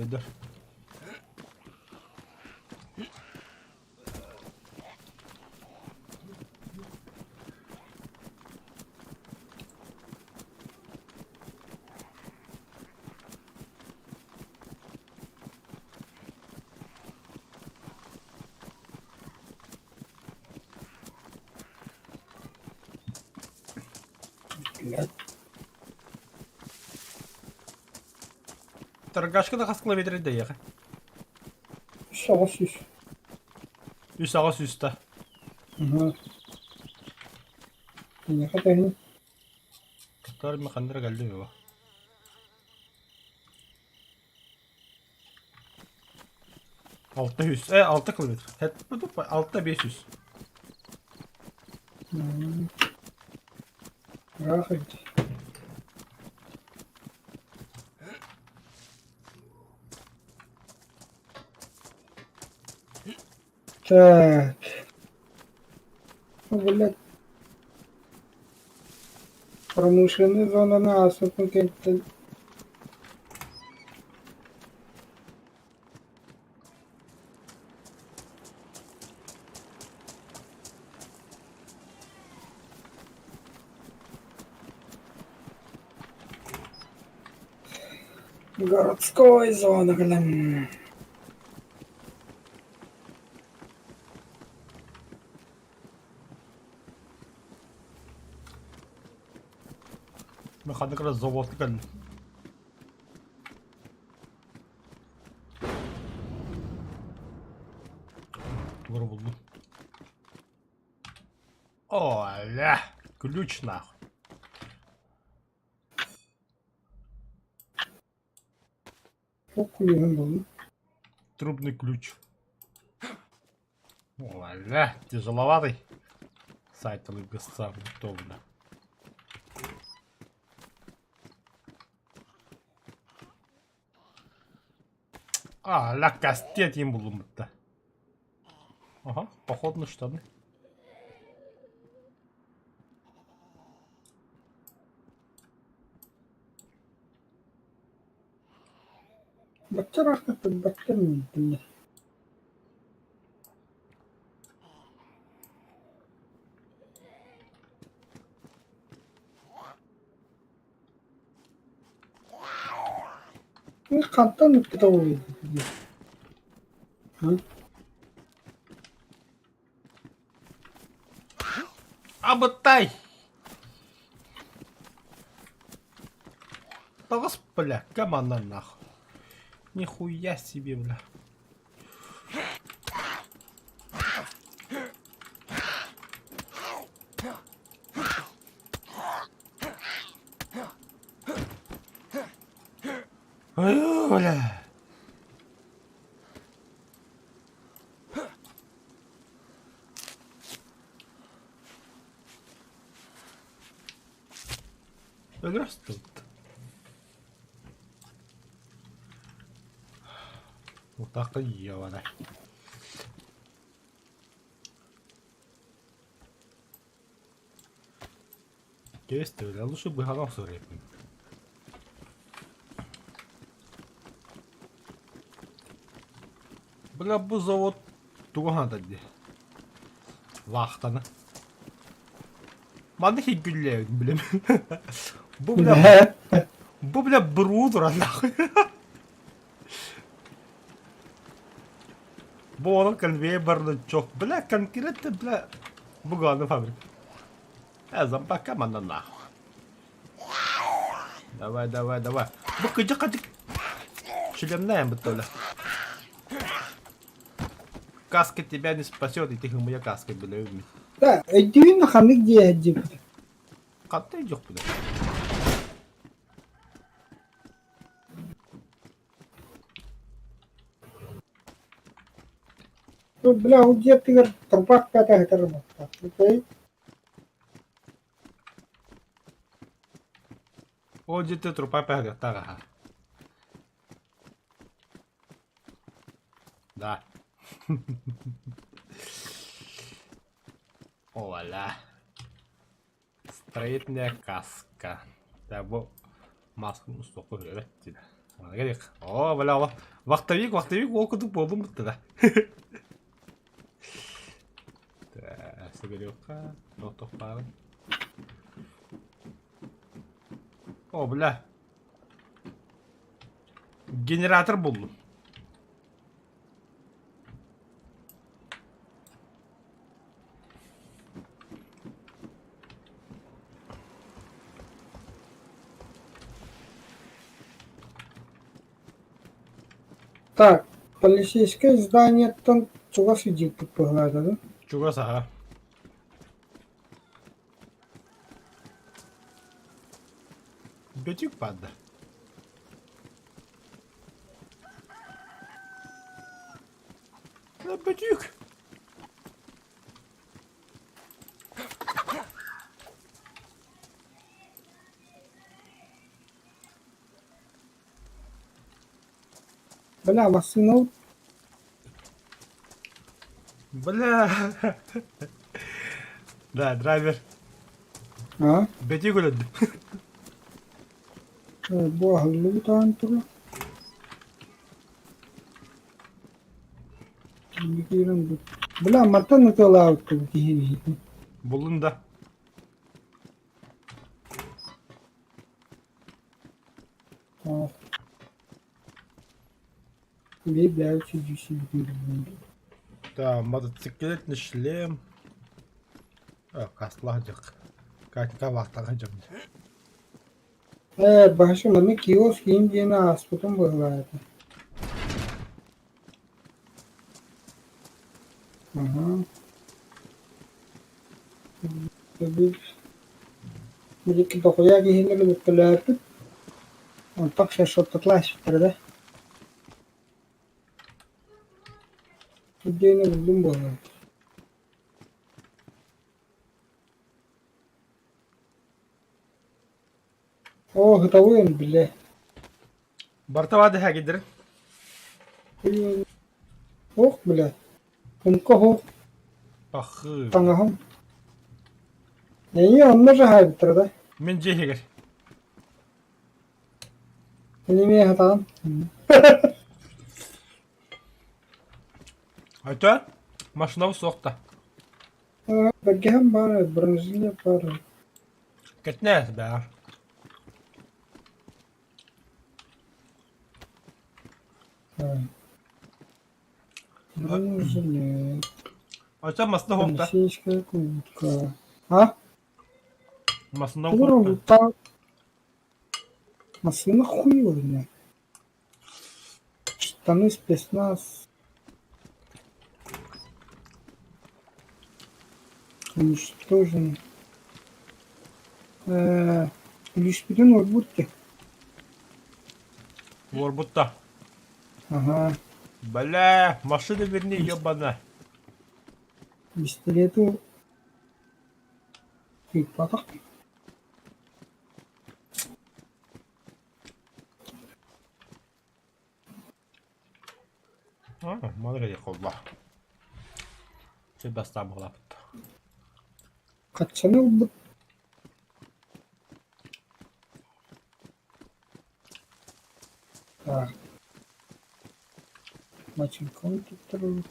Блядь. Торгашка да хас километр дэйэҕэ? Үс аҕыс үс. Үс аҕыс үстэ. Уһу. Киниэхэ тэһин. Тар механнара кэллим его. 600. 6 километр. 6 500. Ыраах эбит. Так. Ну, блядь. Промышленный зонаны ааспыппын кэнниттэн Городской зона кэлэн Мен ханнык эрэ заводка кэллим. Тугу эрэ буллум. Оля, ключ нахуй. Туох күлүүһүн буллум? Трубный ключ. Оля, тяжеловатый. Сайт лыгасца удобно. А, ля кастет им буллум бытта. Ага, походные штаны. Бачча ыраахтан бачча миинтиннэ. Хантан ыппыта буолуой Абытай! Тоҕус, бля, команда нахуй. Нихуя себе, бля. Ой, бля. Өлөрөстүбүт. Утаакы ебаный. Кэбистибит, лучше быһаҕа охсор эбиппин. Бля, бу завод Тугу санатар дии? Вахтаны. Манна хиггүллээбит билим. Бу бля бу бля бруу туран нахуй. Бу onun конвейерный чок. Бля, конкретно, бля, бу главный фабрика. Э, зомбака манна нахуй. Давай, давай, давай. Бу кыдьык кыдьык. Шлемнээн бутта Каска тебя не спасет, и ты моя каска билэбин. Да, өйдүүн ханнык дьиэ диэбит. Хатта жоқ бile. Бля, ол дьиэтигэр турбах катаһытар буолла. Окей. Ол дьиэтэ трупа пэһэгэттаах аха. Да. Оля. Строительная каска. Да, бу маскын устуохха үһү диэн. О, бля, вахтовик, вахтовик ол курдук буоллум бутта да. Соберёхха, туох баарын. О, бля. Генератор буллум. Так, полицейское зданиеттан чугас илдьиппит быһыылаата да? Чугас аха. Бөтүк баада. Бөтүк. Бля, массыына Бля. Да, драйвер. А? Бөтүк өлөрдүм. Бу аһыллыбыт аан тура. Киирэн бу. Бля, мантан ытыалаабыт киһи биһиги. Буллун да. Да, мотоциклетный шлем. Каслаах дьык. Катька вахтаҕа дьон. Ээ, баһашы манна киоск иин диэни ааспытым быһыылаата. Аһаа. Билики дохуйа киһилэри бүттэлээппит. Онтон шашоттатлааччыттара да. Диэни буллум буолан. Оо, сытабын бile. Барта баады хагидер. Ох, бile. Умка хоох Пахы. таҥаһым. Эйи онно жаһаабыттара да. Мин дьиэһигэр. Мин эмиэ сатаан. Айта, машинам суох да. Бэргэһэм баар, бронежилет баар. Кэтнээс баар. Бронежилет. Оча масына хуохта. Полицейская куртка. А? Масына хуохта. Массыына хуёвая. Штаны спецназ. Уничтожены. Э, Үлүспүтүн уорбут дии. Уорбутта. Ага. Бля, машина верни, ебана. Пистолету тыыппатах. Маны холла. Сир бастаан буолаабыт. Хаччаны ылбыт. Так. Мачинканы туттарабыт.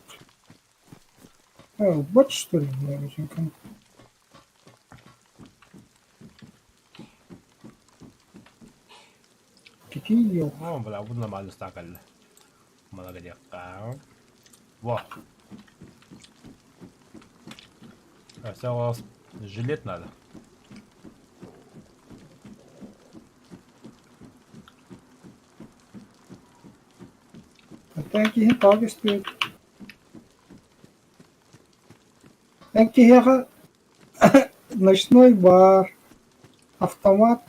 А, бот что ли, бля, очень. Какие ел? О, бля, бу нормально стакалла. Молодец. Во. А все, у вас жилет надо. Оттон киһи тоҕо көстүбэт? Эн киһиэхэ ночной бар, автомат,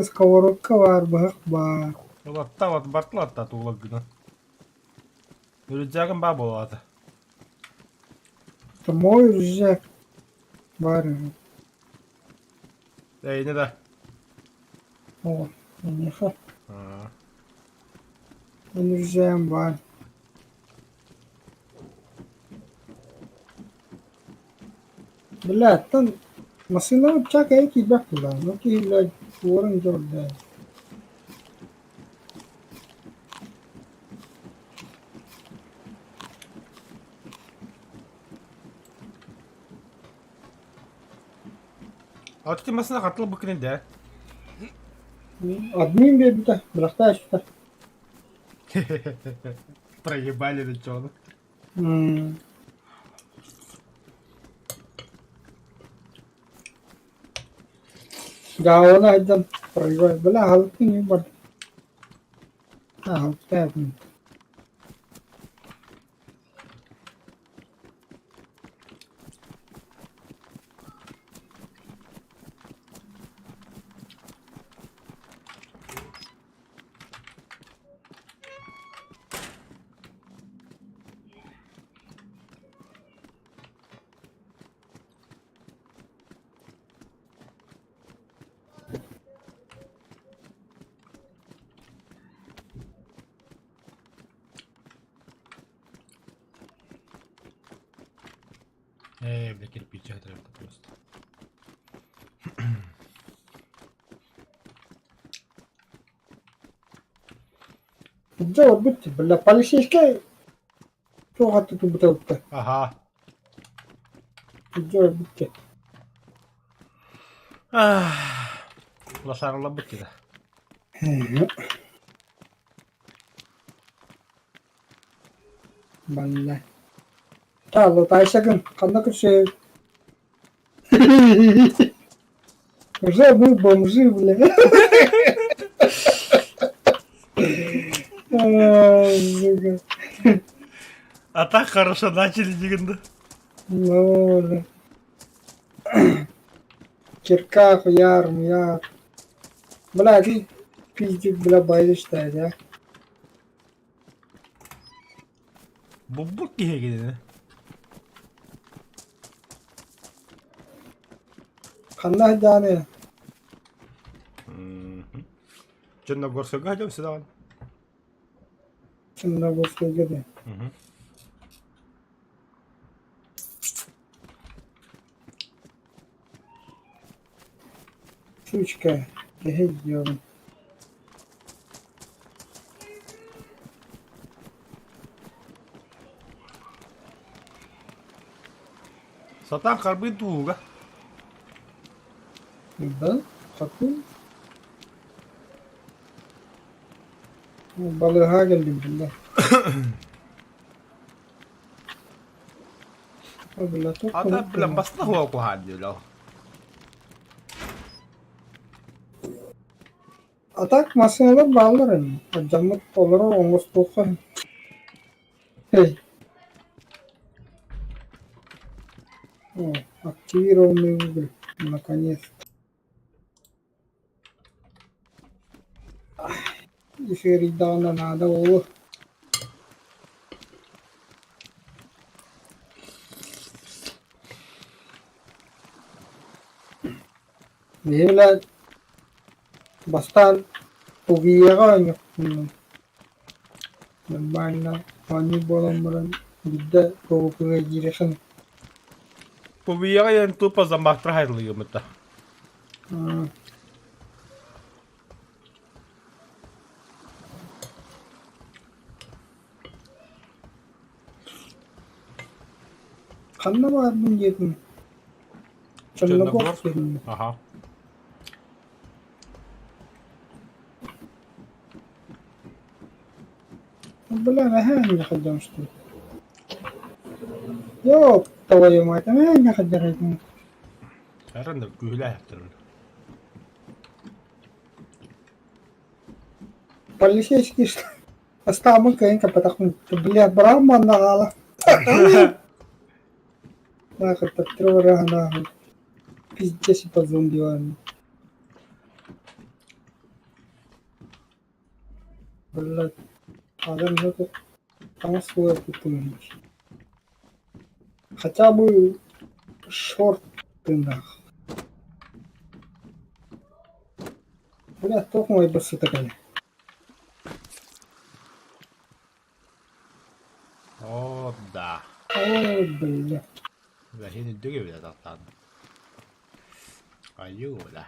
сковородка баар, быһах баар. Ылатта, бартылатта туулар гынан. Рюкзагым баа буолаата. Это мой рюкзак баар үһү. Эйини да. О, эйиэхэ. Аа. Эн рюкзагым баар. Бля, оттон массыынаҕа чак эйэ киирбэт буоллаҕа, ну киһи уоран дьордоо. А ты массыына хатыл быкын да? Админ биэрбитэ, бырахтаа түстэ. Проебали на чё? Дьаабана сылдьан проебали. Бля, аһылыктыын бар. Аһылыктаах. Бля, кирпичи треба просто. Дьэ олорбут бля, полицейскай туох аты тубута Ага. Дьэ олорбут Лошарла быккида. Балла. Таалла таайсагын ханна көрсө Уже мы бомжи, бля. Ай, сука. А так хорошо начали дигэнде. Ну, бля. Кирка, хуяр, муяр. Бля, ты пиздюк, бля, боишься, да? Буббут киһи кинини. Ханна сылдьаҕыный? Черногорскайга сылдьабын сыдаҕын. Черногорскайга дии. Сучка, киһи диэҕин. Сатаан харбыы тууга. Да, сатыын. Балыыһаҕа кэллим биллэ. Ата бля баста хуа куһаан диилэр. А так массыыналар бааллар ини. Дьоммут олорор оҥостуохха Эй. О, активированный уголь. Наконец. Исэрийдэҕинэ наада буолуо. Биһиги бастаан Тугияҕа оонньуохпун нормально оонньуур буолан баран биирдэ ПВП-га киирэхин Пубияҕа диэн тупо замахтара хайылыйыммыта. Ханна баарбын диэтиҥ? Черногорск Черногорск? диэтиҥ. Аха. Бля, наһаа инньэ что ли? Ёп, твою мать, наһаа инньэ хаддьарайдым. Аранда күүһүлээхтэрин. Полицейский что? Астаабын кыайан кэппэтэхпин. Бля, браво манна хаала. Нахуй, патрон, нахуй. Пиздец по зомби Блядь, адам это таҥас буолар куттаныһын. Хотя бы шорт тыыннаах. Бля, туох умайбыт сыта кэлэ. О, да. Ой, бля. Бля, син үрдүк эбит атахтаан. Айыы, бля.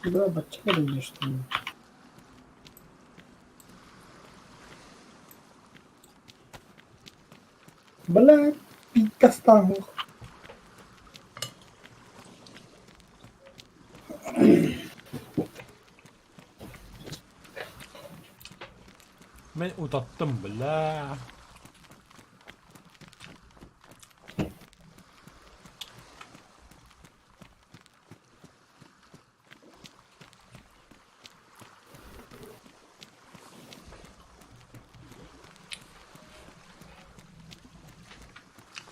Бля, бачча кэлин что ли? Бля, пиздастаах. Мин утаттым, бля.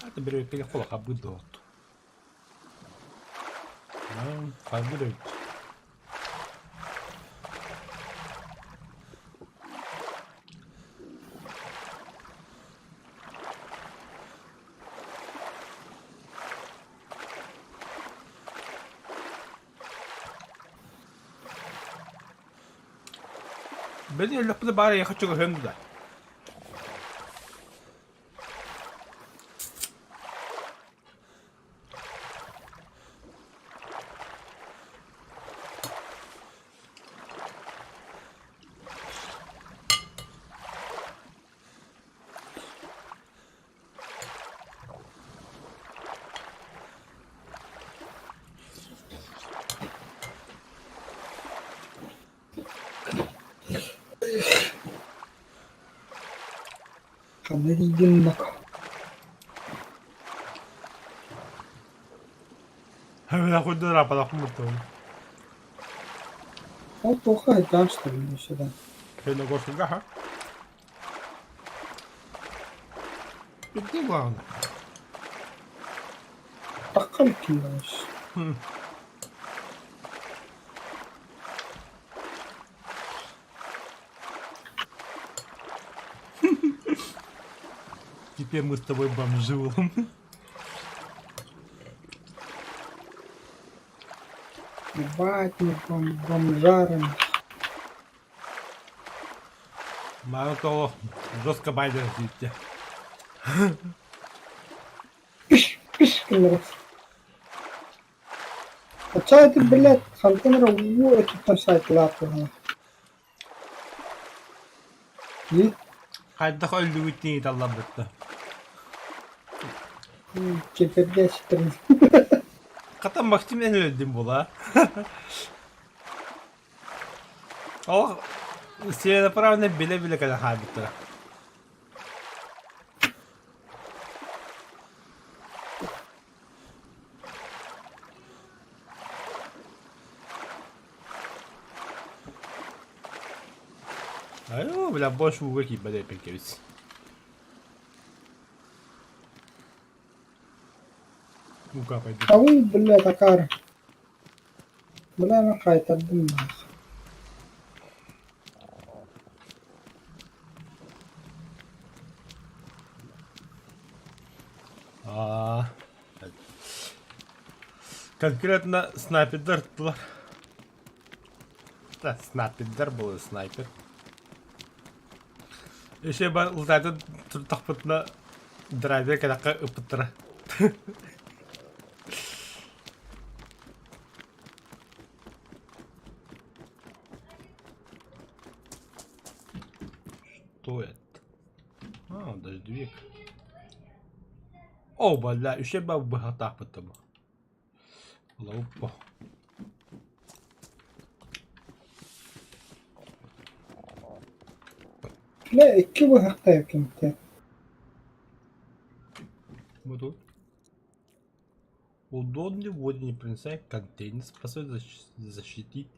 Это берег холоха быдот. Хайбыт. Били өллөхпүнэ баар эйиэхэ чугаһыам да. Ханна тиийдин бак. Ол туохха айдаан сытабын өссө да. Тахха иликкин даҕаны. Теперь мы с тобой бомжи. Ебать, мы бом бомжарами. Мало того, жестко байдер дите. Пиш, пиш гыннарас. Ачаа ити, блядь, хантан эрэ уу өттүттэн сайтылаах Дии Хайдах өллүгүт талларбытта. Киперге ситэрин. Хата Максим эн өлдүм була. Ол целенаправленно билэ-билэ кэлэн хаалбыттара. Айуу, бля, бош ууга киирбэт эппин кэбис. Ууга пойду. Ауй, бля, такар. Бля, мен қайтардым. Аа. Конкретно снайпердар ыттылар. Да, снайпердар буолар снайпер. Еще бар лутайтын турдахпытына драйвер кэтэххэ ыппыттара. Что это? А, дождевик. О, бля, үсэ ба быһатаахпыт бу. Лоуппо. Бля, икки быһахтаах кимтэ. Бу тут. Удобный водонепроницаемый контейнер способен защитить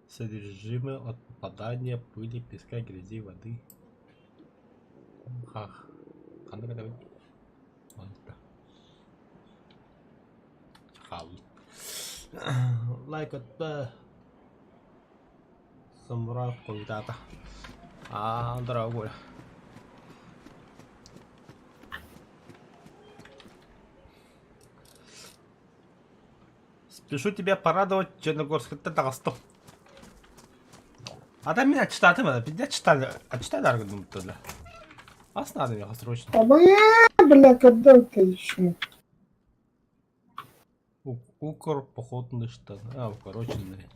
содержимое от попадания пыли, песка, грязи, воды. Хах. Ханнык этэбин? Онто. Хаалла. Лайк отта. Самурай хойутаата. Аа, дорогой. Спешу тебя порадовать, Черногорската таҕыстым. А там меня читатым, это пиздец читали. А читали аргумент тогда. Ас надо мне срочно. А бля, когда это еще? Укр походный штан. А, укороченный.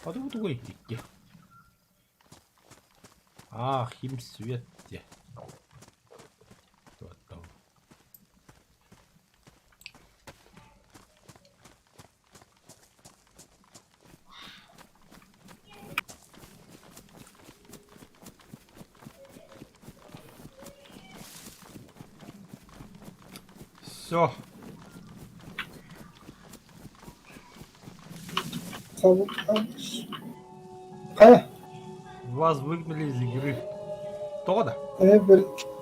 А ты вот икки. А, химсвет де. Вот там. Все. Хайа? Вас выгнали из игры. Тоҕо да?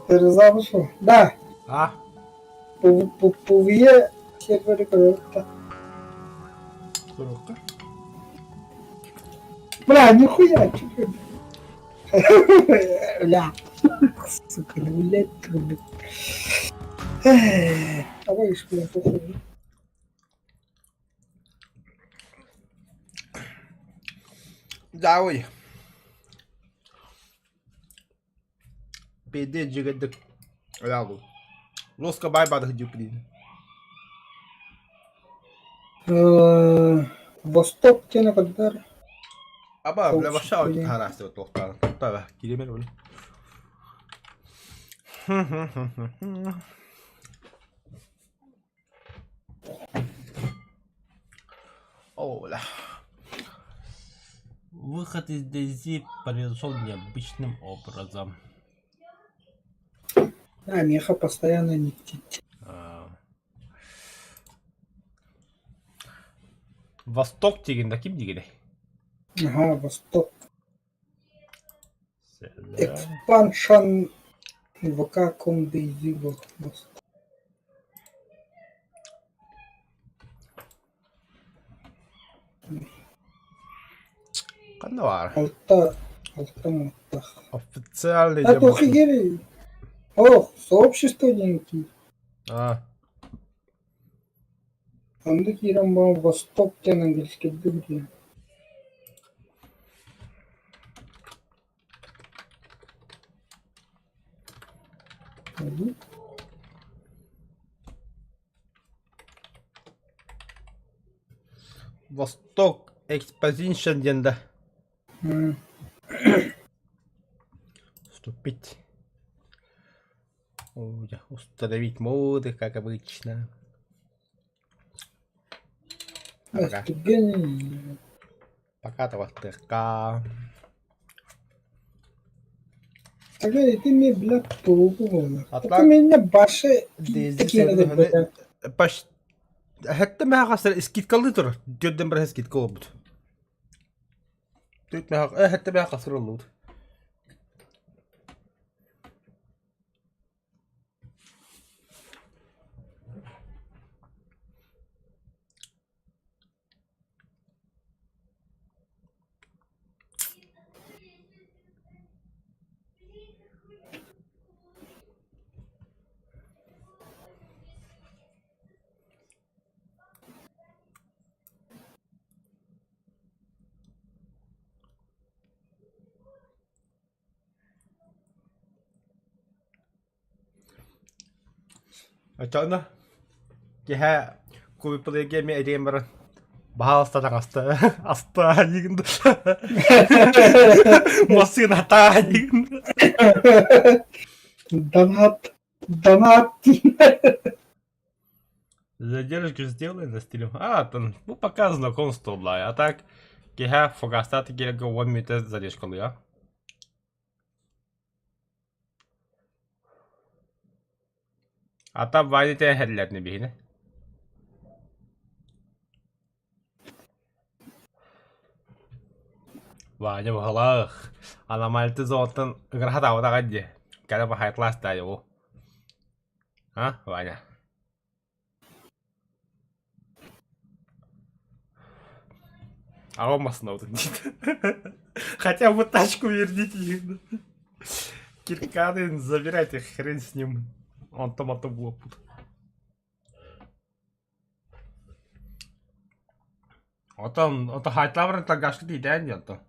Перезапуск. Да. А? PvE сервери көрөттө. Көрүөххэ. Бля, нихуя, чё Бля. Сука, ну блядь, трубит. Давай, бля, похуй. Давай. Пиздец дьигэдик Лягу. Лоска бай бадах дьюприн. Восток диэни көрдөр. Аба, бля, вообще Сообщество диэн. тараастыбыт туохтаан. Таба, киремер бля. Оля. Выход из DayZ произошел необычным образом. А, миэхэ постоянно не А. Восток деген да ким дегене? Ага, Восток. Expansion VK.com DayZ Восток. Ханна баар? Алта, алта муттах. Официальный А туох игери? Ох, сообщество диэн киир. А, Онно киирэн баран Восток диэн английскайдыы диэн. Восток Exposition диэн да. Вступить. Установить моды, как обычно. Пока. Пока тавастыка. Тогда ити мне, бля, толку буолла. Это меня баше такие бля. Паш Хэттэ мэхэ скидкалыы турар. Түөрдэн баран скидка буолбут. Түөрт мэхэ хэттэ мэхэ хасыр оллубут. Оччоҕуна киэһэ кубипылыйга эмиэ эрийэн баран баһаалыста таҥаста астаа диигин массыынатаа диигин Донат, донат. Задержку сделай на стиле. А, там, ну пока знакомство, да. А так, киэһэ фугастааты киэргэ 10 мүнүүтэ задержкалыа. Ата Ваня тэһэллэрни биһини. Ваня баһылаах. Аномальты зоотун ыгырахатаабатаҕа дии. Кэлэ бахайтлаас таайыбу. А, Ваня? А он маснауты Хотя бы тачку верните. Кирканы забирайте, хрен с ним. Он там отоблопут. Отон, ото хайтабрын тагашкы тиитään дьонто.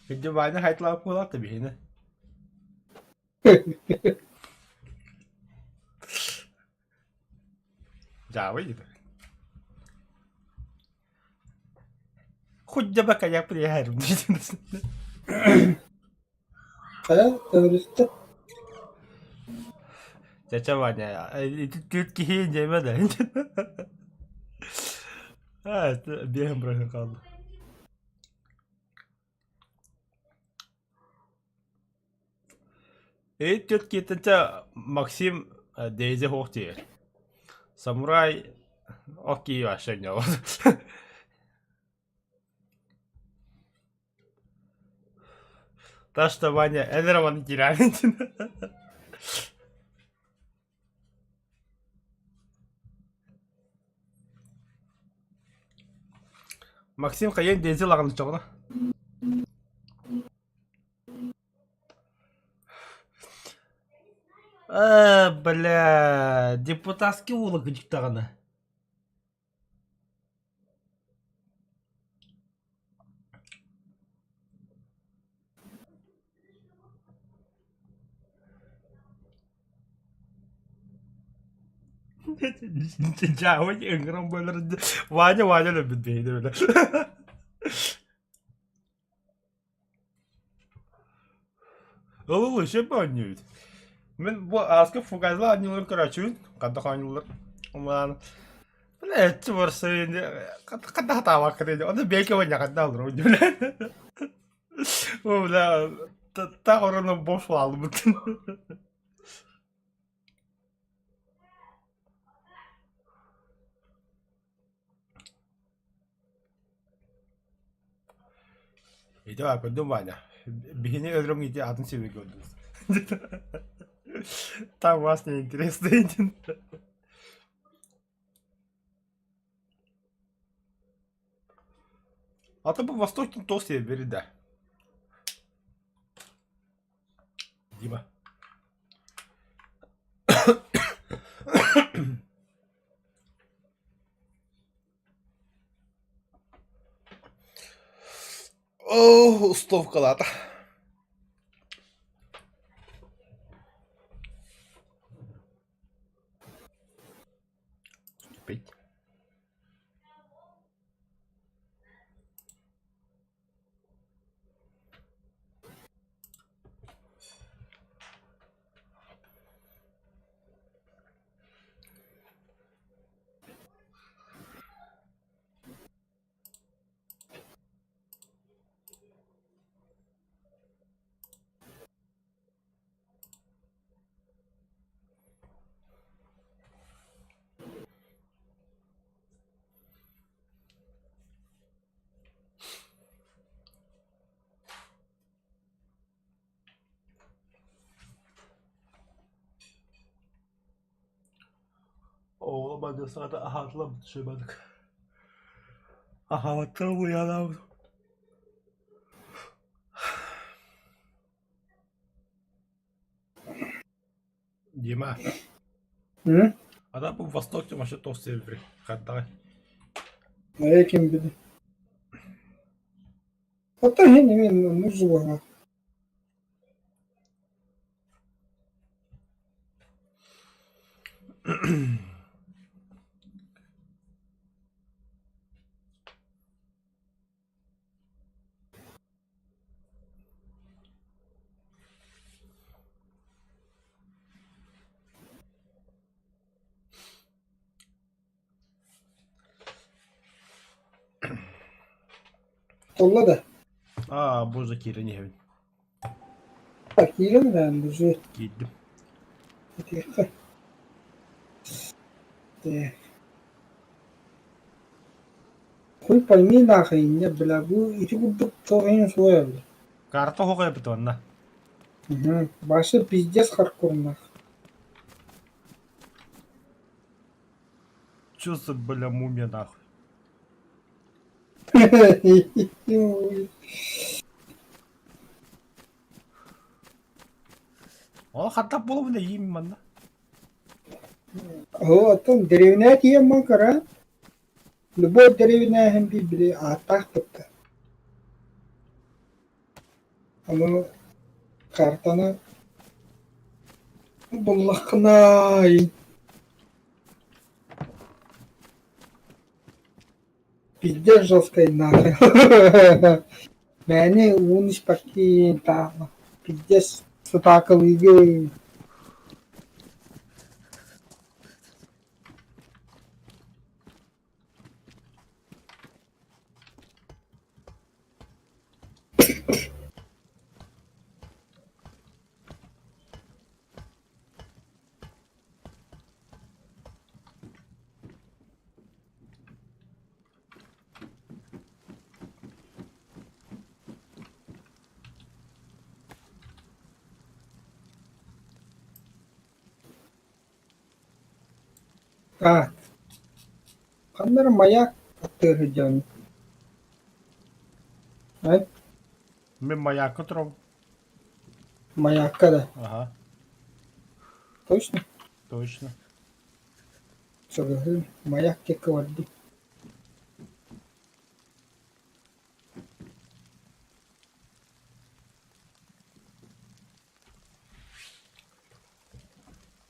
Видео хайтлаап буолаата биһини. Дьаабый диэтэ. Хоть дьабака я приехал диэтин. Хайа, төгүрүстэ. Чача Ваня, ити түөрт киһи диэмэ да. А, биэһин быраһын хаалла. Эй, түөрт киһиттэн Максим Дейзи суох диир. Самурай окей вообще не Так что, Ваня, эн эрэ маны киирээбин. Максим хайыан Дейзи лаҕын чоҕуна. Э, бля, депутатский уола кыдьыктаҕына. Дьаабы ыҥыран буолар Ваня Ваня өлөрбүт биһиги бile. Ыл-ыл еще оонньуубут. Мин бу ааска фугазла оонньууларын көрөөччүбүн. Ханна оонньууллар. Омаан. Бля, эчи барсы ханна хатаабакка диэн. Ону бэйке оонньаҕанда олорор бля. О, бля, таах орону бош хаалбыт. Ити баар көрдүм Ваня. Биһини өлөрөҥ ити атын сиби көрдүм. Там вас не интересно един. А то бу восточный тост я бери да. Дима. Оо, устовкалаата. Пить. Оҕо бадьасаата аһаатылар түсүбэтик. Аһаабаттар уйаалаабыт. Дима, М? ата бу Восток вообще тоқ сервері қаттағай. А ким били. Оттон иһин эмиэ музыка. Толла да. Аа, боже киирэн иһэбин. Киирэн да бужи. Киирдим. Итиэххэ. Так. Хуй пойми нахуй, не, бля, бу ити курдук туох иһин суоя бля. Карта хоҕойбут уонна. Угу. Башы пиздец хардкорнах. Чё за, бля, мумия нахуй? Ол хаттап буолабын эйиим манна. Оо, оттон дэриэбинэҕэ тиийэн баран кыра, любой дэриэбинэ иһин биир били ааттаах кытта. Ону картаны буллаххына пиздец жесткай нахуй. Мээнэ уун испэккин таах пиздец сатаакалыыгын. Так, ханна эрэ маяк аттыгар сылдьабын. Ай, Мин маякка турабын. маякка да. Ага, Точно? точно. Сөбүлэһиим, маяк диэки бардым.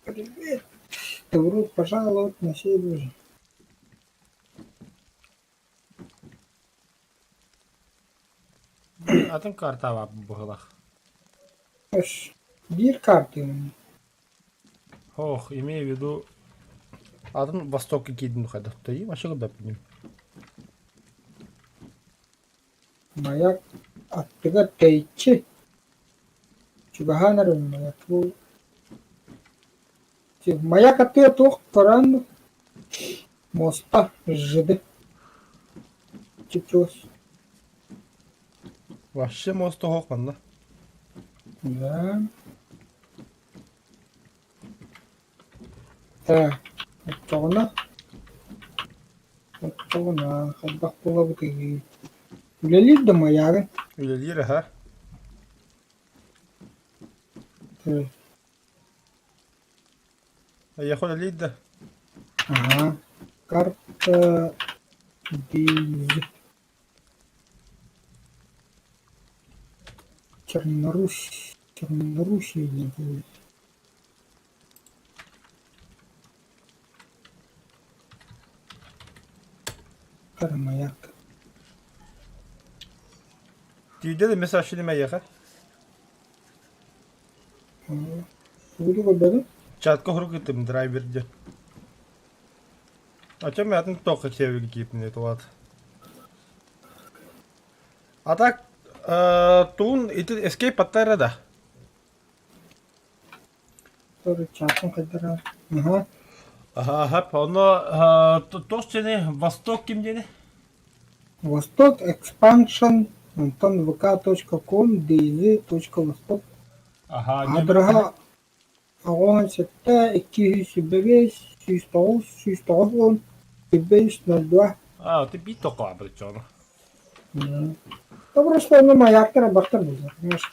Привет! Добро пожаловать на сервер. Атын карта быһылах. Аш, биир карты Ох, имею в виду атын Востокка киирдим хайдахтый, вообще куда билим. Маяк аттыгар тэйиччи. Чугаһаан эрэр маяк бу Маяк аттыгар туох көрөн муоста жиды чучуос Вообще моста оһох манна. Да. Так, оччоҕуна оччоҕуна хайдах буолабытый? Үлэлиир да маягын? Үлэлиир аһа. Эйиэхэ үлэлиир да? Ага. Карта Биз. Чернорусь. Черноруссия диэн буолуо. Маяк. Тиийдэ да эмиэ сообщение эйиэхэ. Тугу көрбөтүм? Чатка хорук ыттым драйвер диэн. А чем атын тоққа киэбин киипнэ туат. А так туун ити escape аттара да. Чатын хайдара. Ага. Ага, оно туох дьэни Восток ким диэни? Восток Expansion онтон vk.com dz.vostok Ага, Аадырыһа 87 225 109 190 25 02 А, ты бит тоққа обречён. Да просто ну маяктара бахтар буолар, понимаешь?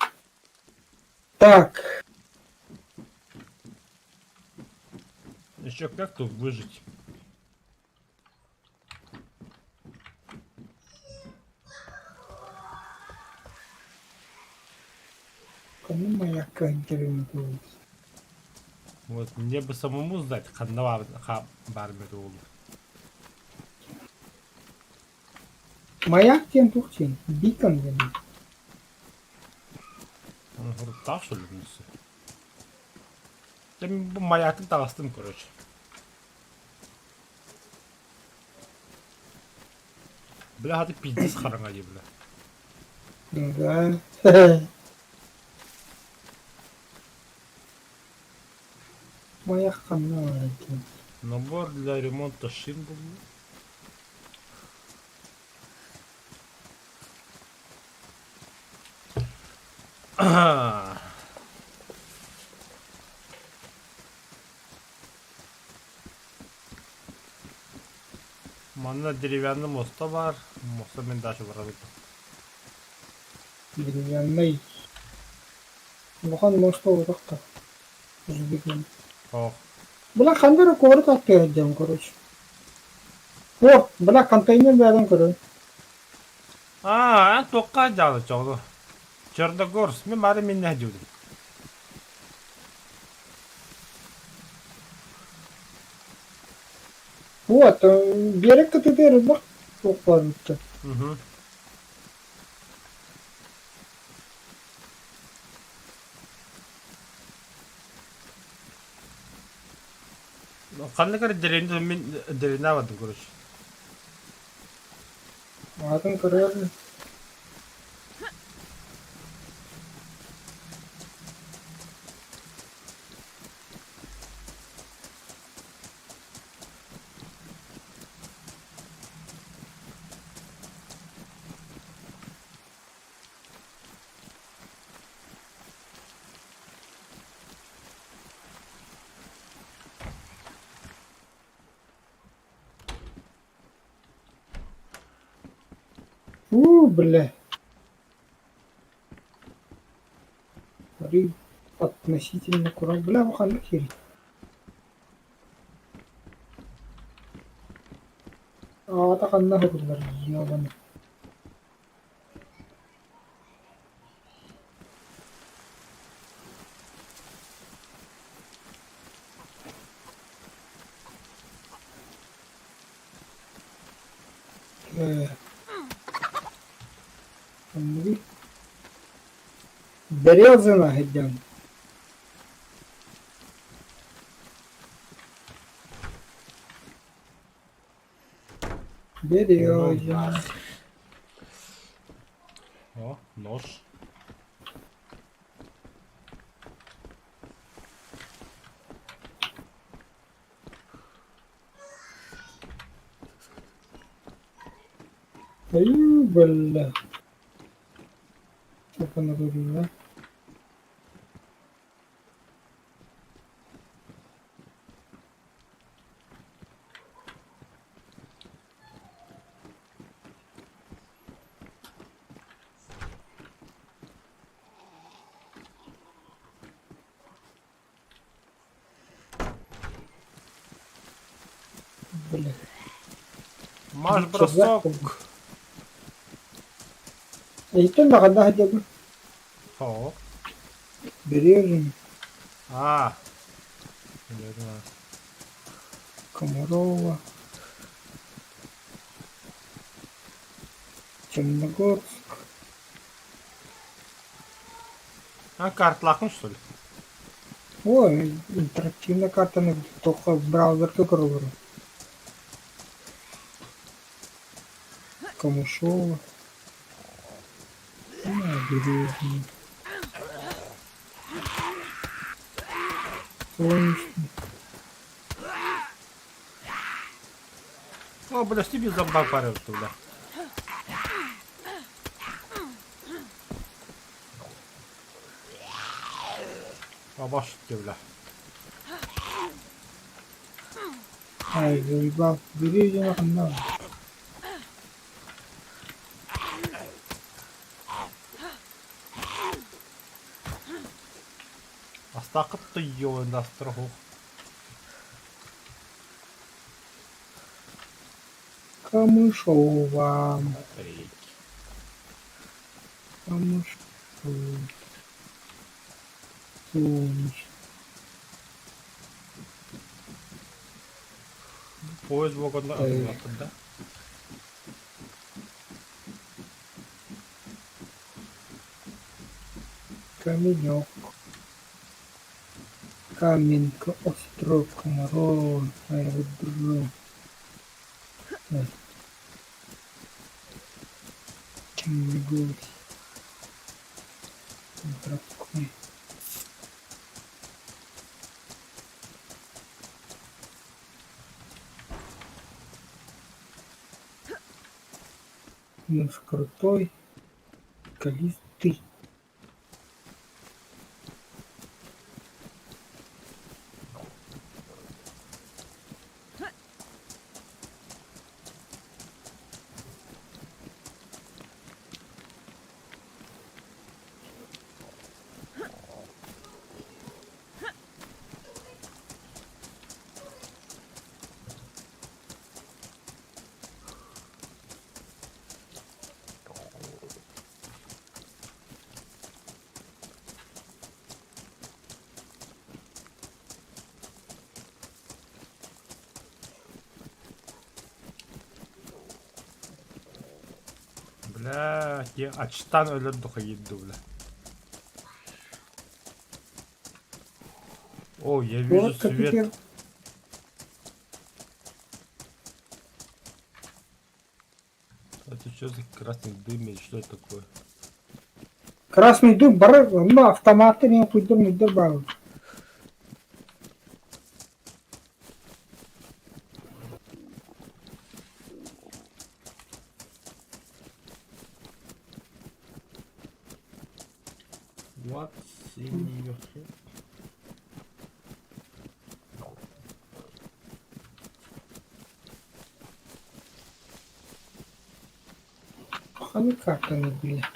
Так. Еще как тут выжить? Кому моя кантер Вот мне бы самому знать, ханна баар баар буолуо. Маяк диэн туох диэн? Бикон диэн. Таах сүлүнүсү. Дьэ мин бу маятын таҕыстым короче. Бля хаты пиздец хараҥа дии бля. Да. Маяк ханна баар эбит? Набор для ремонта шин булла. Манна деревянный моста баар, моста мин дальше барабын. Деревянный. Улахан муоста олорох да. Узбекин. Ох. Бля, ханна эрэ куорат аттыгар диэн короче. О, бля, контейнер бэйэтин көрөр. Аа, эн туохха дьаалы чоҕу? Черногорск, мин бары миннэ диибин. Вот, биэрэк кытыытыгар элбэх туох баар эбит. Мгм. Ханнык эрэ дэриэбинэ мин дэриэбинэҕэ бардым короче. Аатын көрөр. Уу, бля. Арый относительно куран. Бля, бу ханнык сирий? Аҕата ханна уһугуллар ёбаны. Ээ Оннугуй Березина сылдьан Березина О, нож. Айыы, бля. Опана көрүүгэ. Бля. Марш бросок. Эйтэн да ханна сылдьабын? О. Березина. А. Верно. Комарова. Черногорск. А картлааххын что ли? Ой, интерактивная картаны только браузерга көрөллөр. Камышова. Березина. Солнечный. О, подожди, без зомбак парил, бля. Абаш бля. Ай, заебал. Березина ханна. Астаакыт тойуон астырху. Камышова. Батарейки. Камышова. Солнечный. Поезд вагонна атыллаттым да. Каменек. Каменка, остров, Комарова, аэродром. Голос. Дракон. Наш крутой, скалистый. Бля, ачтан өлөр духайдду, бля. О, я вижу Вот свет. теперь. Это что за красный дым или что это такое? Красный дым, бар, ну, автоматы не пойдем, не добавил. What's in your head? Ханы картаны, бля.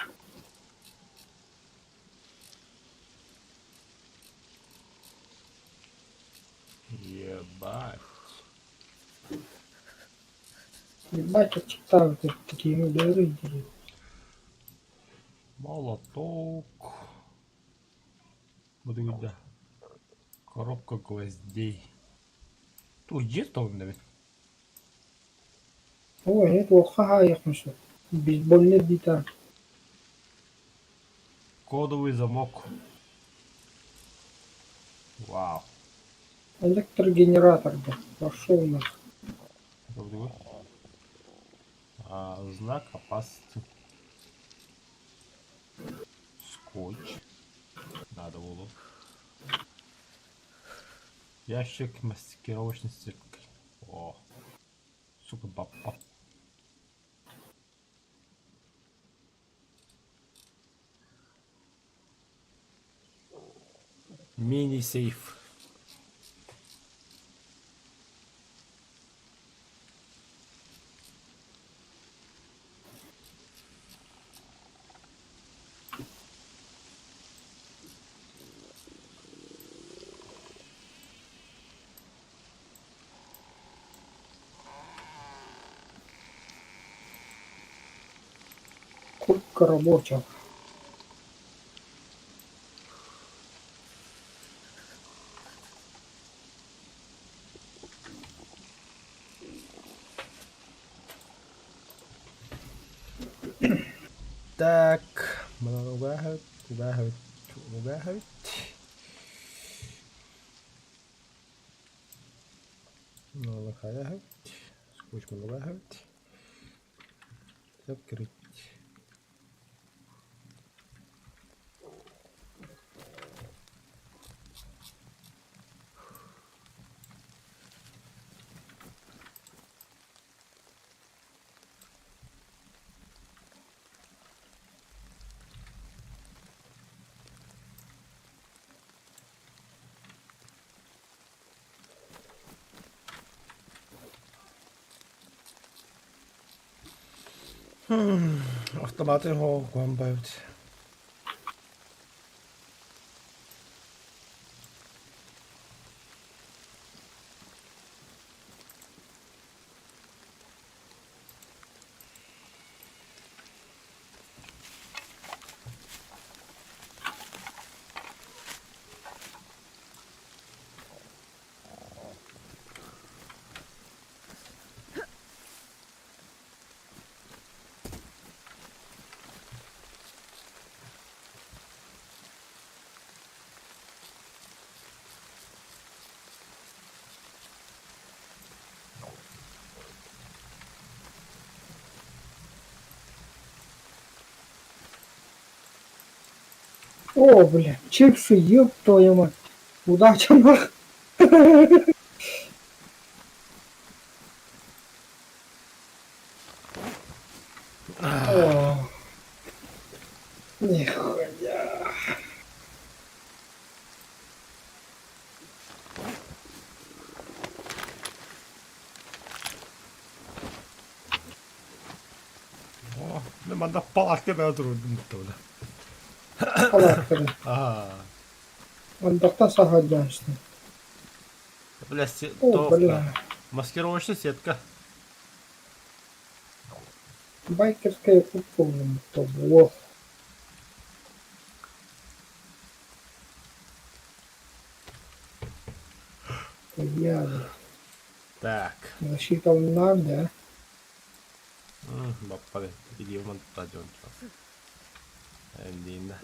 Ебать. Ебать, я читал, это такие удары интересные. Молоток. Буду да. Коробка гвоздей. Тут есть он, наверное? О, нет, ха ехмыш. Бейсбольный бита. Кодовый замок. Вау. Электрогенератор, да. Пошел у нас. А, знак опасности. Скотч. Надо было. Ящик маскировочной сеткой. О. Сука, баба. Мини-сейф. Куртка рабочая. Так, убаһыт, убаһыт, убаһыт. Налахаяһыт, скотч убаһыт. Закрыть. Автоматы гомбают. О, бля, чипсы, ёб твою мать. Удача нах. О, нихуя. О, мен манна палатка бэйэ турурдум буттабына. Палатканы. Аа. Андахтан саһардааччы. Бля, О, бля. Маскировочная сетка. Байкерская купол тобо. Я Так. защита надо. Баппары. Илиим онтон Эндиинэ.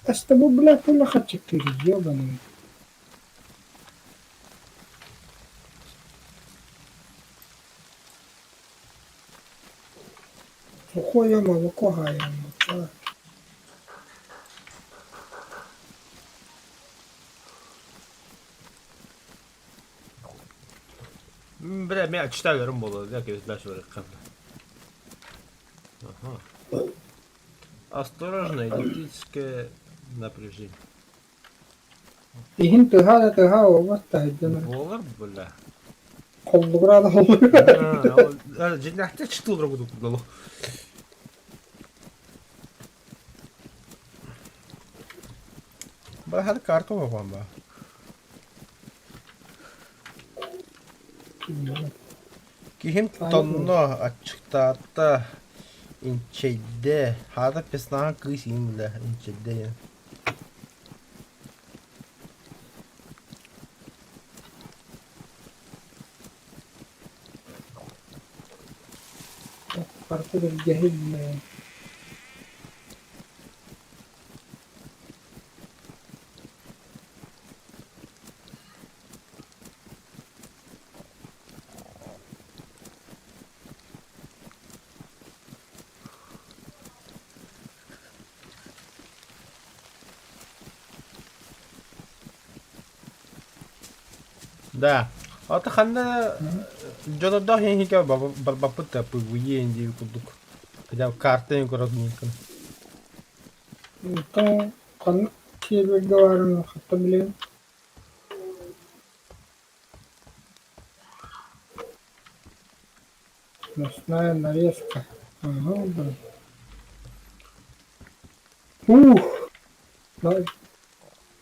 А с тобой, блядь, пуля четыре, ебаный. Сухое молоко гаем. Бля, мен читалерым буолла, дэ кэбис барыахха. Ага. Осторожно, электрическое напряжение. Иһин тыһа да тыһа уобат таһырдьана. Буолар, бля. Холлугура да холлугура. Дьиҥнээхтик чытыллар курдук буолуо. Баһар карта оҥоһуом ба. Киһим тонно, аччыктаата, инчэйдэ, хаата песнаҕа кыыс иин билэ, инчэйдэ диэн. Барыта билгэһин Да. Ата ханна дьонордоох иһиҥ барбаппыт да пывыйыан диир курдук. Хотя бы картаны көрөр миҥкин. Онтон ханнык сиэбиргэ баарын хатта билэбин. Мясная нарезка. Ага, блин. Ух! На,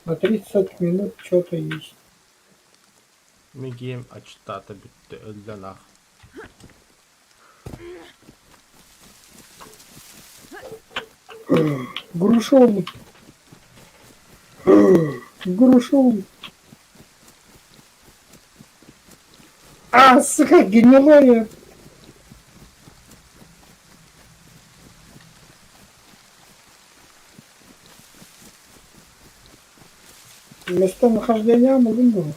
на 30 минут что-то есть. Мин киһим аччыктаата бүттэ өллөн аах. Грушовый. Грушовый. А, сука, гнилое. Местонахождение мылын дуо?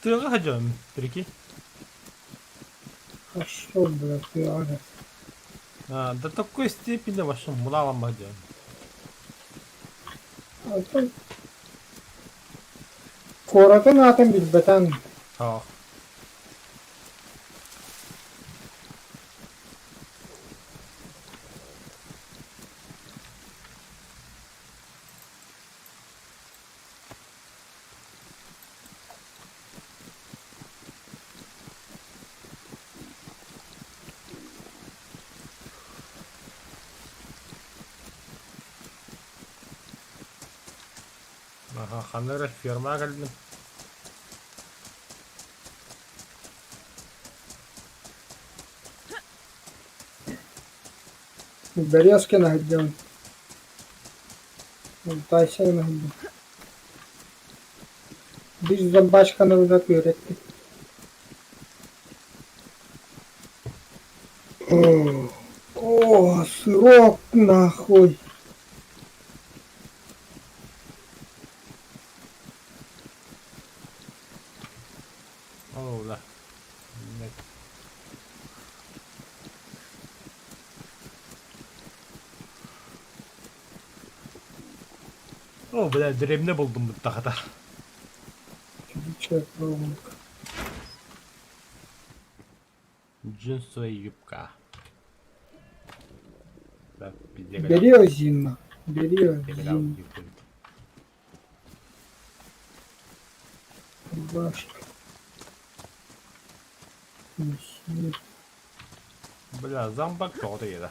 Тыаҕа сылдьабын, прикинь. Хорошо, бля, тыаҕа. А, до такой степени вообще муналамма диэн. Оттон куоратын аатын билбэтэн. Суох. Аха, ханна эрэ фермаҕа кэллим. Березкина сылдьабын. Тайсена сылдьабын. Биир зомбачканы ыла түөрэттим. О, сырок нахуй! О, бля, деревня булдум буттахата. Чүлүчэ проволока. Джинсовая юбка. Так, Березина. Березина. Рубашка. Бля, зомбак тоҕо ийэтэ.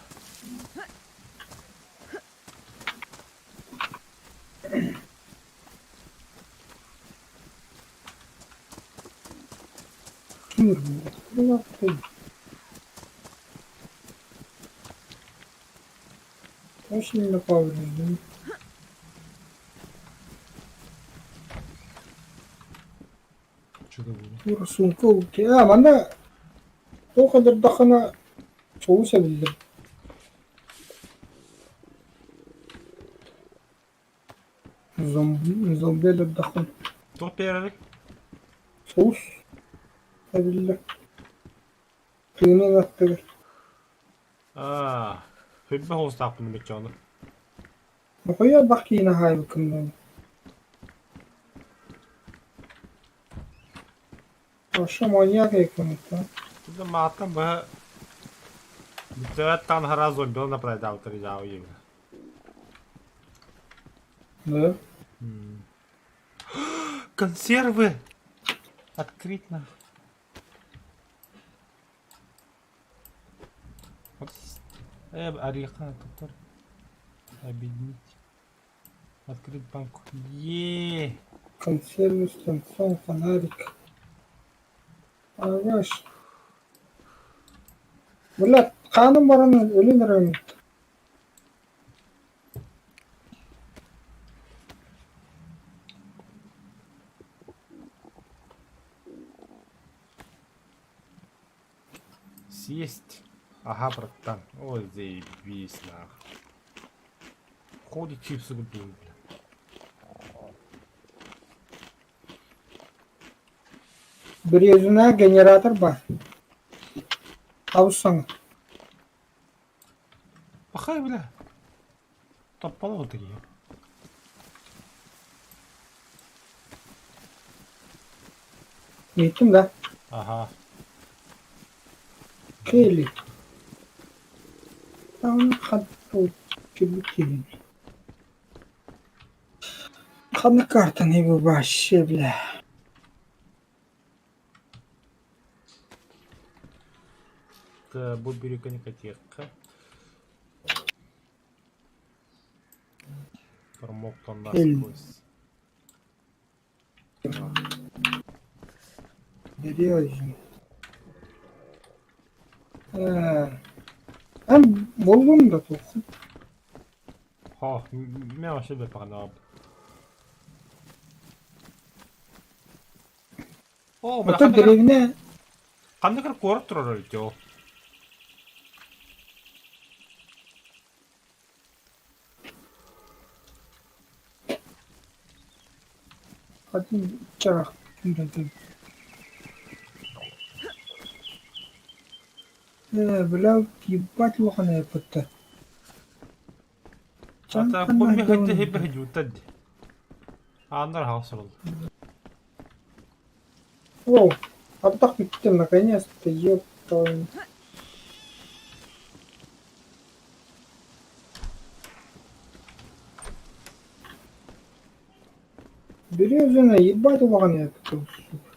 Очень поврежден. Тур сумка а манна туох ылырдаххына соус эбиллэр. Зомби ылырдаххын Туох биэрэрий? соус эбиллэр. Тыынын аттыгар. Аа, сүрбэ хоустаахпын быччону. Нохуя бах киинэ хаайбыккын дуу? Вообще маньяк якимто. Тут мааттан быһа бүтээт таҥхара зомбилар нападайдаабыттар дьаабы иэбит. Да? Консервы! Открыть нахуй. Ореха, который объединить. Открыть банку. Е. Консервы с тунцом, фонарик. Агаш. Бля, хааным баран өлөн эрэбин. Съесть. Ага, братан. Ой, заебись, нах. Ходит чипсы купил, бля. Березина генератор бар. Абыс-саҥа. Пахай, бля. Топпало такие. Иһиттим да? Ага. Келли. Ханна Ханна картаны вообще, бля. Бу бүрүкэни кэтиэххэ. Промокла насквозь. Березин. Э, Эн буллуҥ да туоххун? Хо, мин вообще бэпэҕинэ О, бля, Оттон дэриэбинэ ханнык эрэ куорат турар эбит ол. Один чарах. Э, бля, ебать улахан эппиттэр. Ата кумми хэтти хибби хижуттад. Ааннар хаалсарыл. О, ардах бүттэ наконец-то, ёпта. Березина, ебать улахан эппиттэр, сука.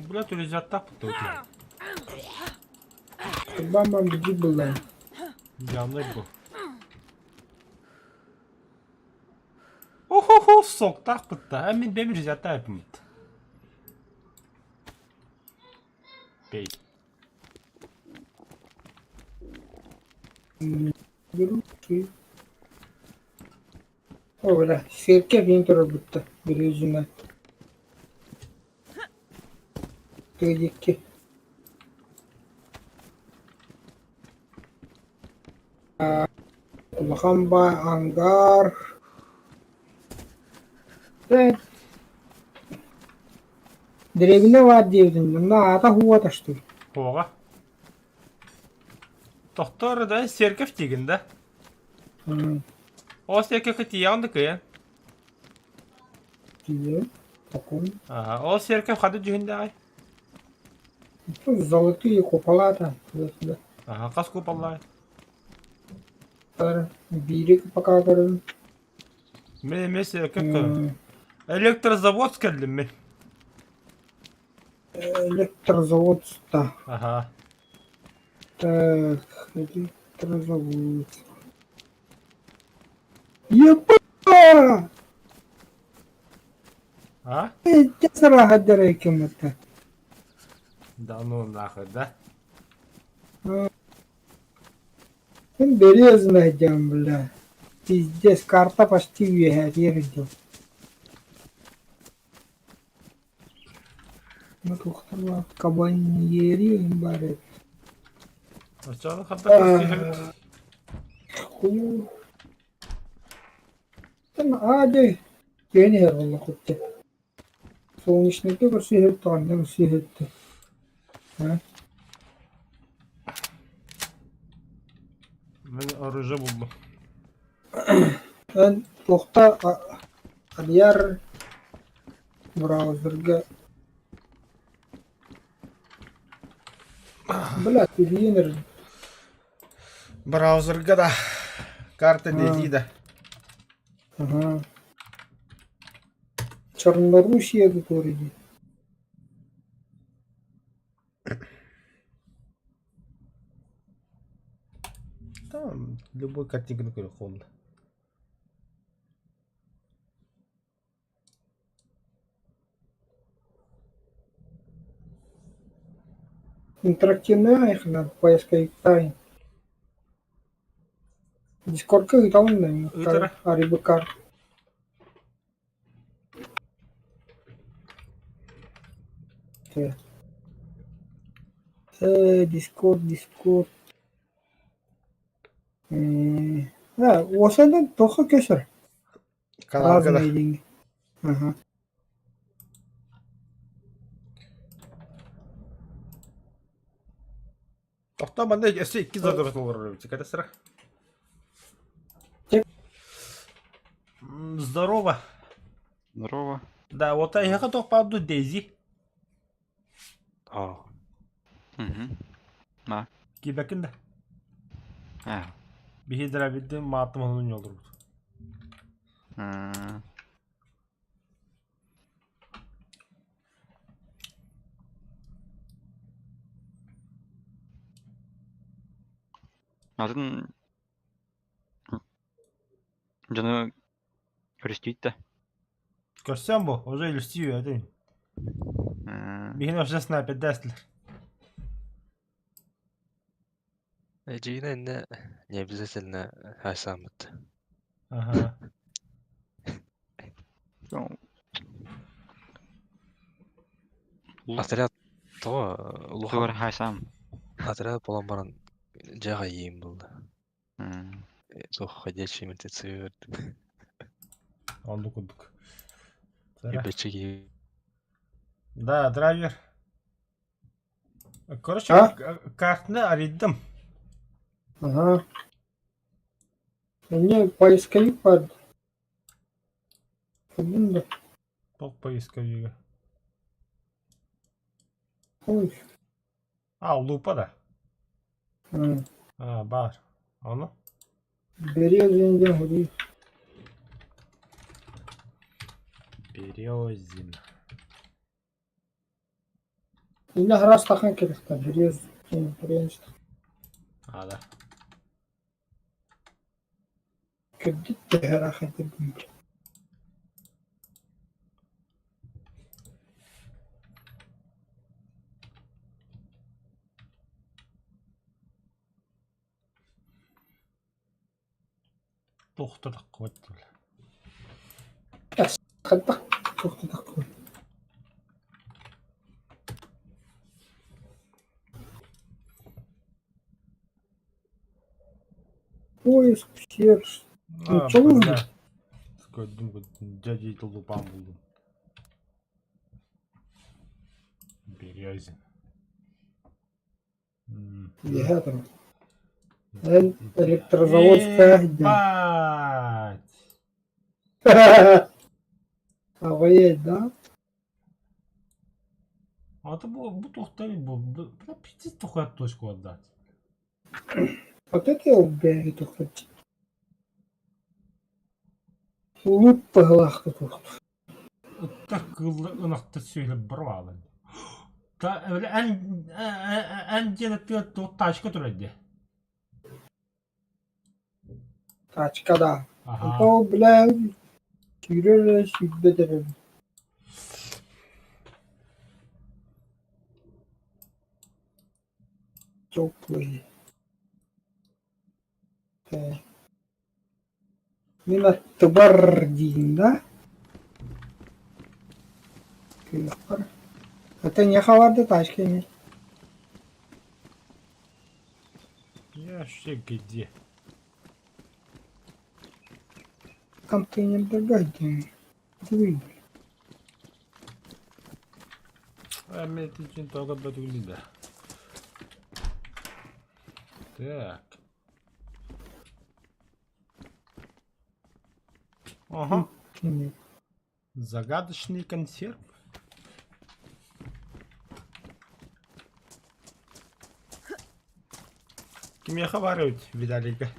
Бля, төлөжаттаах бут Бам-бам бдит была. Явно бу. О-хо-хо, соктаах бытта. А мин бэм результат эппит. Пей. Беру, О, бля, сиэркэ биин турар бутта, Березина. Тыа диэки. Улахан баай ангар. Дэриэбинэ баар диэбитин, онно аата уһуга тастыы. Уоҕа. Тохтоор да, церковь диигин да? Ол церковька тиийэҕин да кыайан? Тиийэн, такой. Ага, ол церковь хады дьүһүндээҕий? Золотые купола-то туда-сюда. Ага, хас куполлаай? Биири пока көрөбүн. Мин эмиэ церковь көрөбүн. Электрозавод кэллим мин. Электрозаводста. Ага. Так, электрозавод. Епа! А? Сараһаддара кеммата. Да ну нахуй, да? Мин березная дьон, бля. Пиздец, карта почти үөһээтигэр идем. Ну туохтар кабаньери баар эбит. Оччоҕо хата көрсүһэбит. Хуй. Аа дьэ, киэн иһэр буолла кутта. Солнечнайга көрсүһэбит даҕаны көрсүһэбит да. Мин оружие буллум. Эн туохта арыйар браузерга Бля, тилийэн Браузерга да карта дии да. Ага. Чернорусия который дии. Там любой картинканы көрө холла. Интерактивный айхынан поисковиктаай. Дискордка ыытабын да Ыытара. арыйбыккар. Дискорд, Дискорд. Уосанан туохха көсөр? Каналга да. Разные деньги. Ага. Тохтоо манна өссө икки задача толорор эбит. Кэтэс эрэ. Здорово. Здорово. Да, вот эһиэхэ туох баар дуу Дейзи? А. Угу. На. Киирбэккин да? А. Биһи дырабиддин мааттым онун олорбут. Атын дьону көрүстүүт да. Көрсөн бу, уже илүстүү этин. Биһини вообще снайпердээстилэр. Эдьиийин иннэ не обязательно хайсааммыт. Ага. Отряд тоҕо улахан Тугар хайсаам. отряд буолан баран дьэ хайыым буолла. Суох ходячие мертвецы Оннук курдук. Ебачи киһи Да, драйвер. Короче, А? картаны арыйдым. Ага. Мне поисковик под. Блин, Туох поисковига? Ой. А, лупа да. А, баар. Ону? Березин диэн хоруй. Березин. Иннэ араас тахан кэлэхтэр Берез диэн Берез А, да. Кырдьык төһө ыраах этим Туох да таххыбат Хайдах туох да таххыбат Поиск серж. А, Чолур бля. Көрдүм, көрдүм. Дьэ, дии тулупаан булдум. Березин. Үөһээ турар. Эн электрозаводская Ебать! Охуеть, да? А то бу, бу туохтан бу, бу, бля, пиздец тухуя точку отдать. Вот это я убегаю хоть. Лут пыһылаах тутуох. Ыттар кыыллар ынахтар сүөһүлэр бары бааллар. Та эн эн диэн аттыгар туох тачка турар дии. Тачка да. Аха. Ол бля сүүрэр эрэ сүүрбэт эрэ. Теплый. Мин аттыбар диин да? Кыахпар. Это не халарды тачка ини. Я вообще где? Контейнердергэ диэн. Дивый. Мен тоҕо бөтүгүнүй да. Так. Ага. Загадочный консерв. Кимиэхэ баар эбит Виталийга?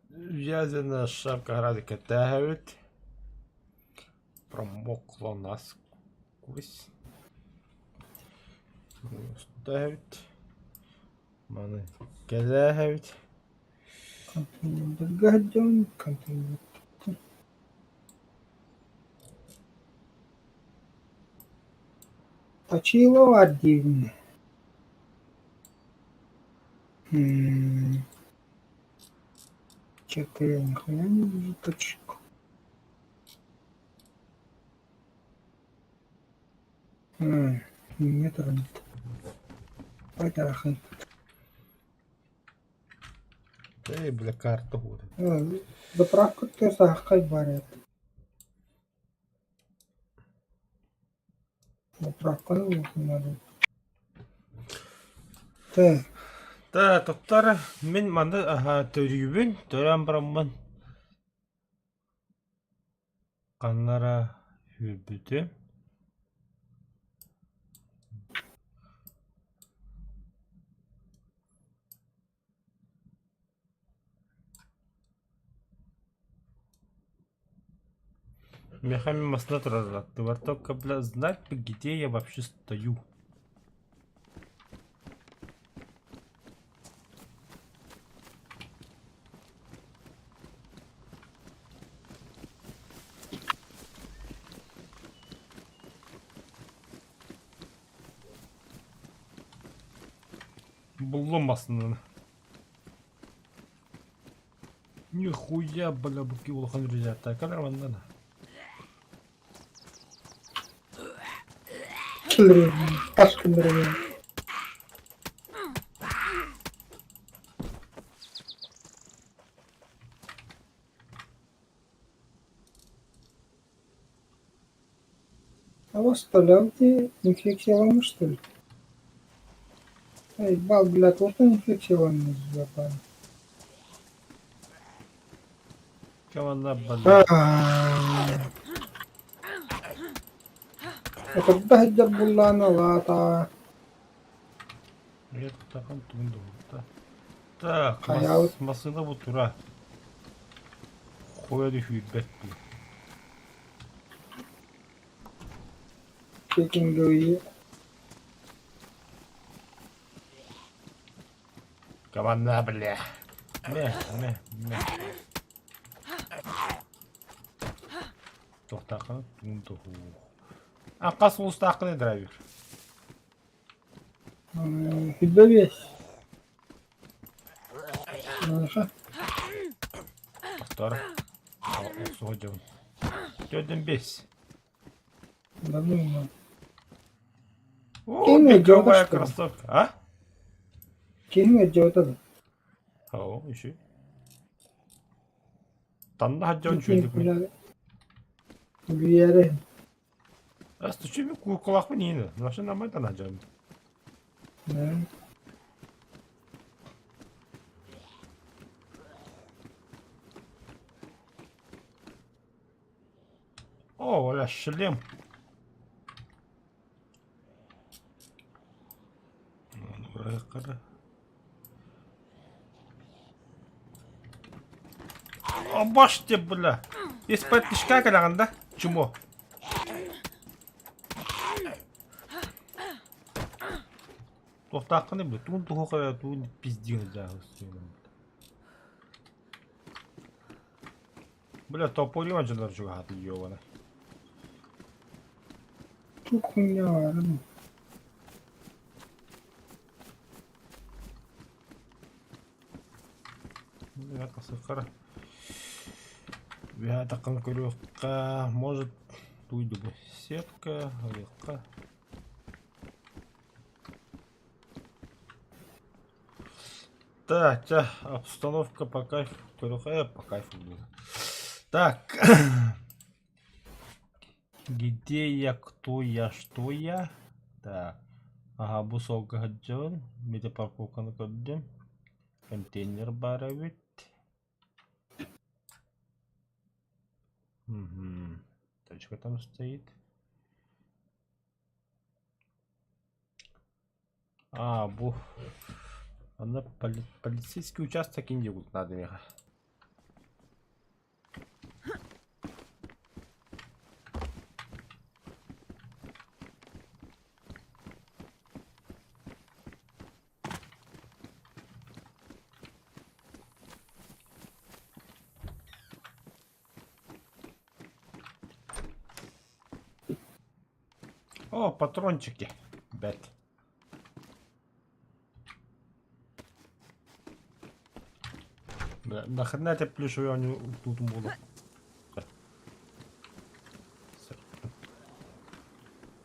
Вязаная шапка градика тягивает. Промокла насквозь. Ставить. Маны кэлээһэбит. Контейнердэргэ сылдьабын, контейнер. Точилова диибин. Чё-то я нихуя не вижу точку. Нет, нет. Пайтарахын. Эй, бля, карта будет. Заправка сахай барет. Заправканы надо. Так. Та, тоттор, мин манна аха төрүүбүн, төрөөн бараммын. Ханнара сүүрбүтүм. Миэхэ массыына турар аттыбар только, бля, знать бы, где я вообще стою. Буллум массыынаны. Нихуя, бля, буки улахан ребята. Кэлэр манна. Тас киллэрин. А воспалялки инфекцияланmış, что ли? Эй, бал, бля, туохтан инфекцияланmış запаан. Команда, бля. Отурда сылдьар буллаана лаата. Нет, таком тунду. Так, Хайаабыт. массыына бу тура. Хуя түһүүрбэт дии. Пекинговые. Команда, бля. Мэ, мэ, мэ. Тохтааххына тунду. А хас улуустааххыный драйвер? Хиббэбиэс. Маныха. Тохтоор. Охсуһа дьон. Төрдүн бес. Давно. О, Ким беговая идет, что ли? кроссовка. А? Ким идет это? О, еще. Танна хаддьон чуйдук мин. Биэре. Астучу ми куукулаахпын иин. Наша намай тана дьон. О, оля, шлем. Баш деп, бля. Из-под тишка кэлэҕин да? Чмо. Туохтааххыный, бля, туун туһуха, туун пиздиҥ Бля, топорим дьоннор чугаһааты ёбана. Туох хуйня баарын. Үһэ көрүөххэ, может, туйдубу сетка, ылыахха. Так, чэ, обстановка по кайфу, көрүөххэ, по кайфу будет. Так. Где я, кто я, что я? Так. Ага, бу суолга сылдьабын. Мити парковканы көрдүм. Контейнер баар эбит. Мгм. Тачка там стоит. А, бу Онно полицейский участок инде надо миэхэ. О, патрончики. Бэт. Бля, нахрена это плюшевый они тут буду.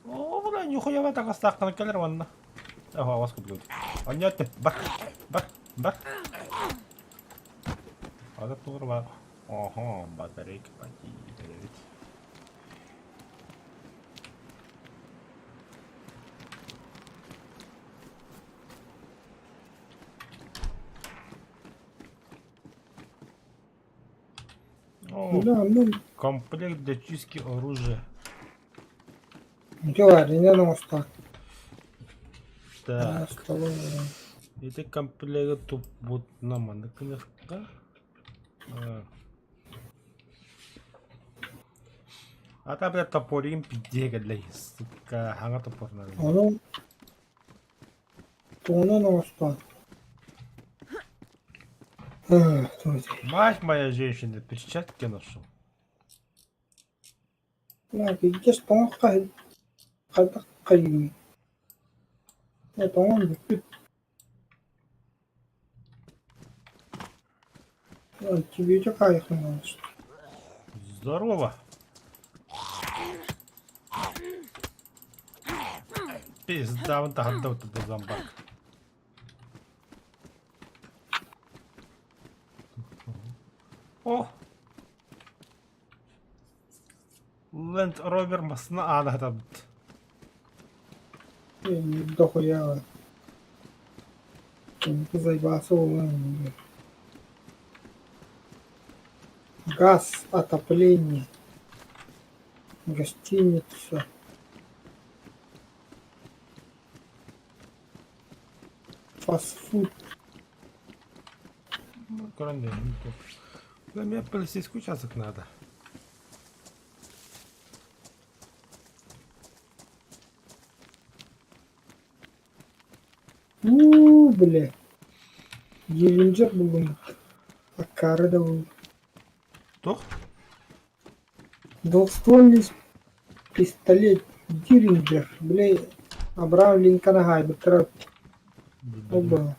О, бля, нихуя так астааххына кэлэр уонна. Ага, вас кудгут. Онньотту, бар, бар, бар. Ада тугур Ого, батарейка эбит. О, Бля, ну, комплект для чистки оружия. дьэ, инэн оҥостон. Так, Столовая. ити комплегы туппутна маннык гыныахха. А бля топорим пиздее кэллэй, сука, хаҥа топорунан. Ону тугунан оҥостон. Мать моя женщина, перчатки ношу. Бля, пиздец, тоҥоххо хайдах хайыый. Тоҥон бүппүт. Антибиотик аайыхын Здорово. Пизда, вон таһырда утурда зомбак. О! Land Rover массына аана хатабыт. Дохуя. Заебался улан. Газ, отопление, гостиница. Фастфуд. Ну, көрөн Да мне полицейский участок надо. У, бля. Деринджер буллум. Аккаары да буллум. Туох? Двухствольный пистолет Диринджер. Бля, Абрахам Линкольн хаайбыттара Оба.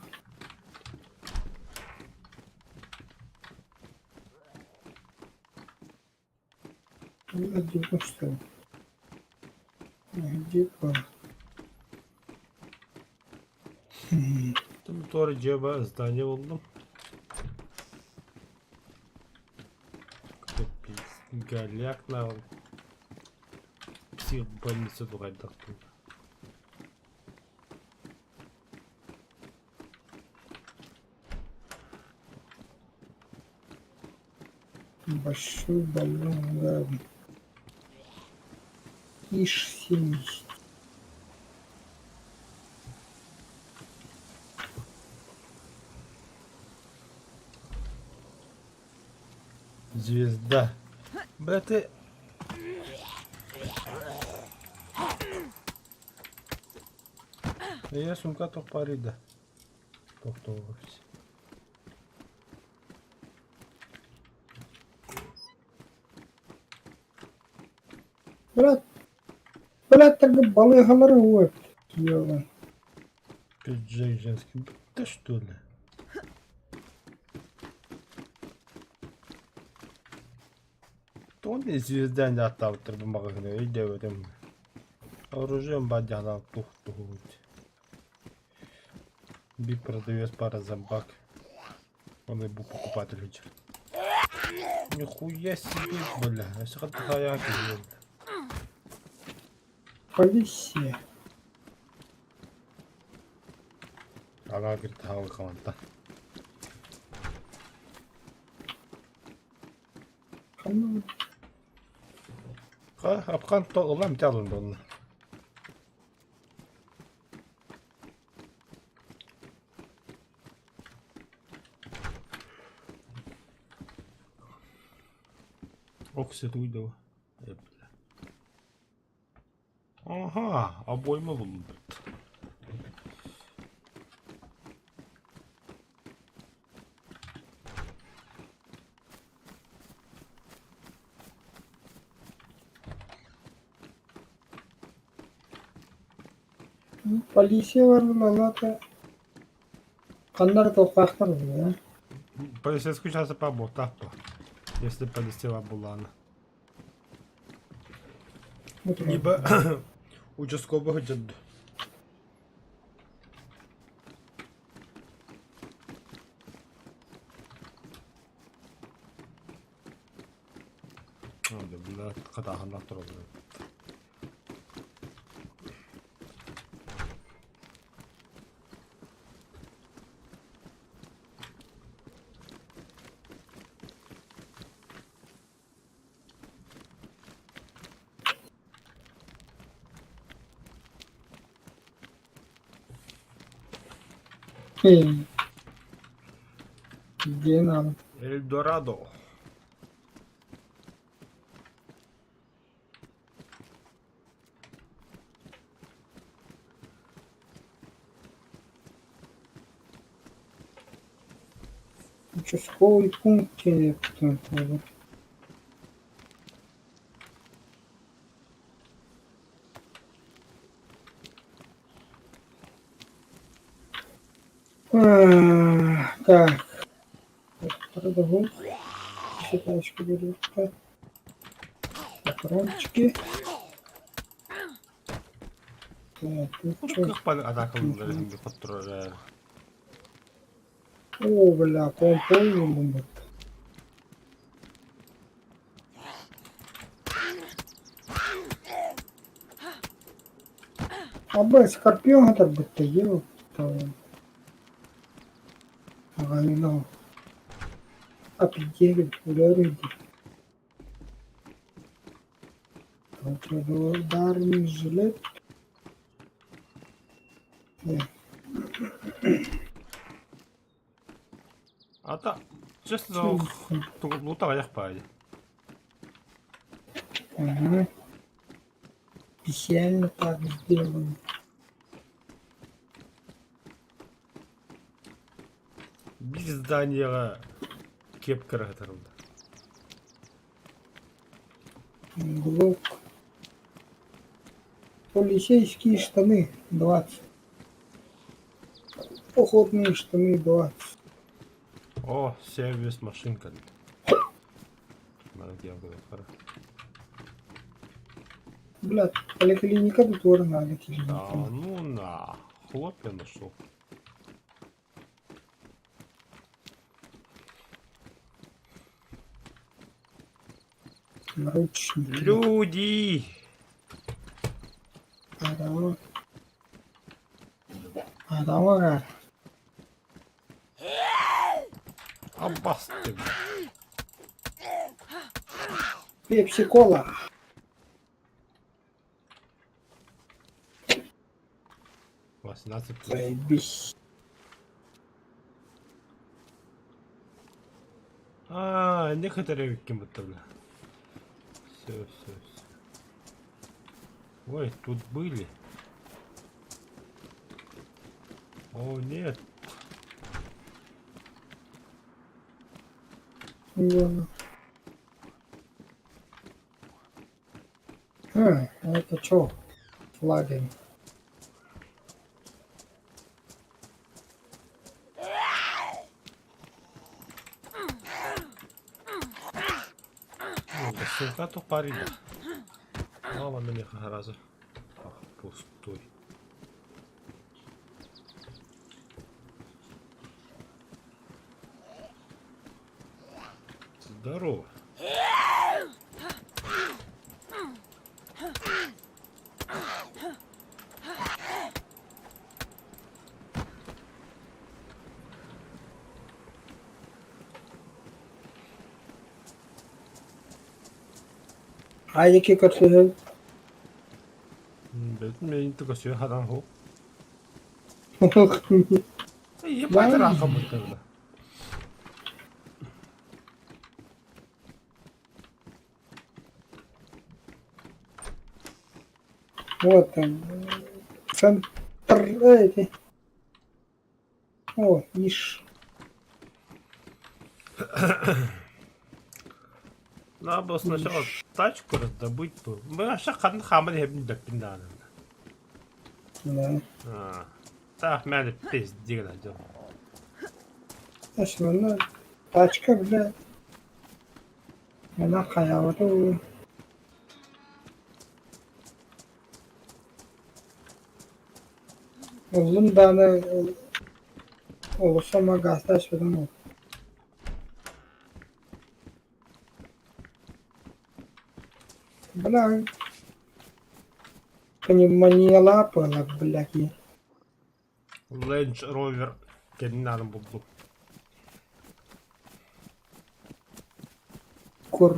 Где что? Где? Там тоже дьиэ здание буллум. Голяк на психбольница тугайдахтын. Большой баллон газа. ИЖ-70. Звезда. Бля, ты... Я сумка тохпарида. Тохтоович. Брат, Бырааттарга балыыһалары уот киэҕэ Пиджак женский. Да что ли? Тоҕо звезда ааттаабыттар бу маҕаһыыны өйдөөбөтүм. Оружием бадьаалаах тух туһуут. Биг продавец пара зомбак. Он и бу покупатель вечер. Нихуя себе, бля. Өссө хаттахайаан киһи. Полиция. Ага, говорит, хаалыкаланта. Ханна Апхан ылам тялын болна. Ох, сетуйдова. Ага, обойма булдум. Полиция бар булалата ханна эрэ туохтаахтар буолуо Полицейскую сейчас по Если полиция была. Либо участковый хотят. Бля, хатааһыннах тураллар. Диэн аҕай Эльдорадо. Участковый пункт диэн буолар. Так, Считаечка берется. Патрончики. Так, тут что? О, бля, помпон Абы скорпион хатарбытта ел. Аҕайно. Апидегин өлөр Ударный жилет. Ата, честно, лутаҕайах баайы. Ага. Специально так сделано. Биир зданиеҕа киэп кыраһытарылла. Глок. Полицейские штаны 20. Походные штаны 20. О, сервис машинка. Бля, поликлиника тут надо Да, ну на, хлопья нашел. Наручники. Люди! Адаҕа. Адаҕа. Абастым. Пепси-кола. 18 плюс. Заебись. А, некоторые кем будто, бля. Все, все, все. Ой, тут были. О, нет. Да. А, это чё? Флагами. Ссылка то парень. Мама на меня раза. Ах, пустой. Здорово. Айеки көрсөһөн Бэтин мен только хадан хо. Ебать рахам. Вот там. Центр эти. О, иш. Надо было сначала тачку раздобыть. Мы вообще хан хамыр хебин дэппин дааны. Да. А. Так, мяли пиздец дел. Основная тачка, бля. Она хаявата. Улун дааны олусама гаста сүрүн. Бля. Пневмония лапала, блядь. Range Rover кэннин аанын булдум. Кур.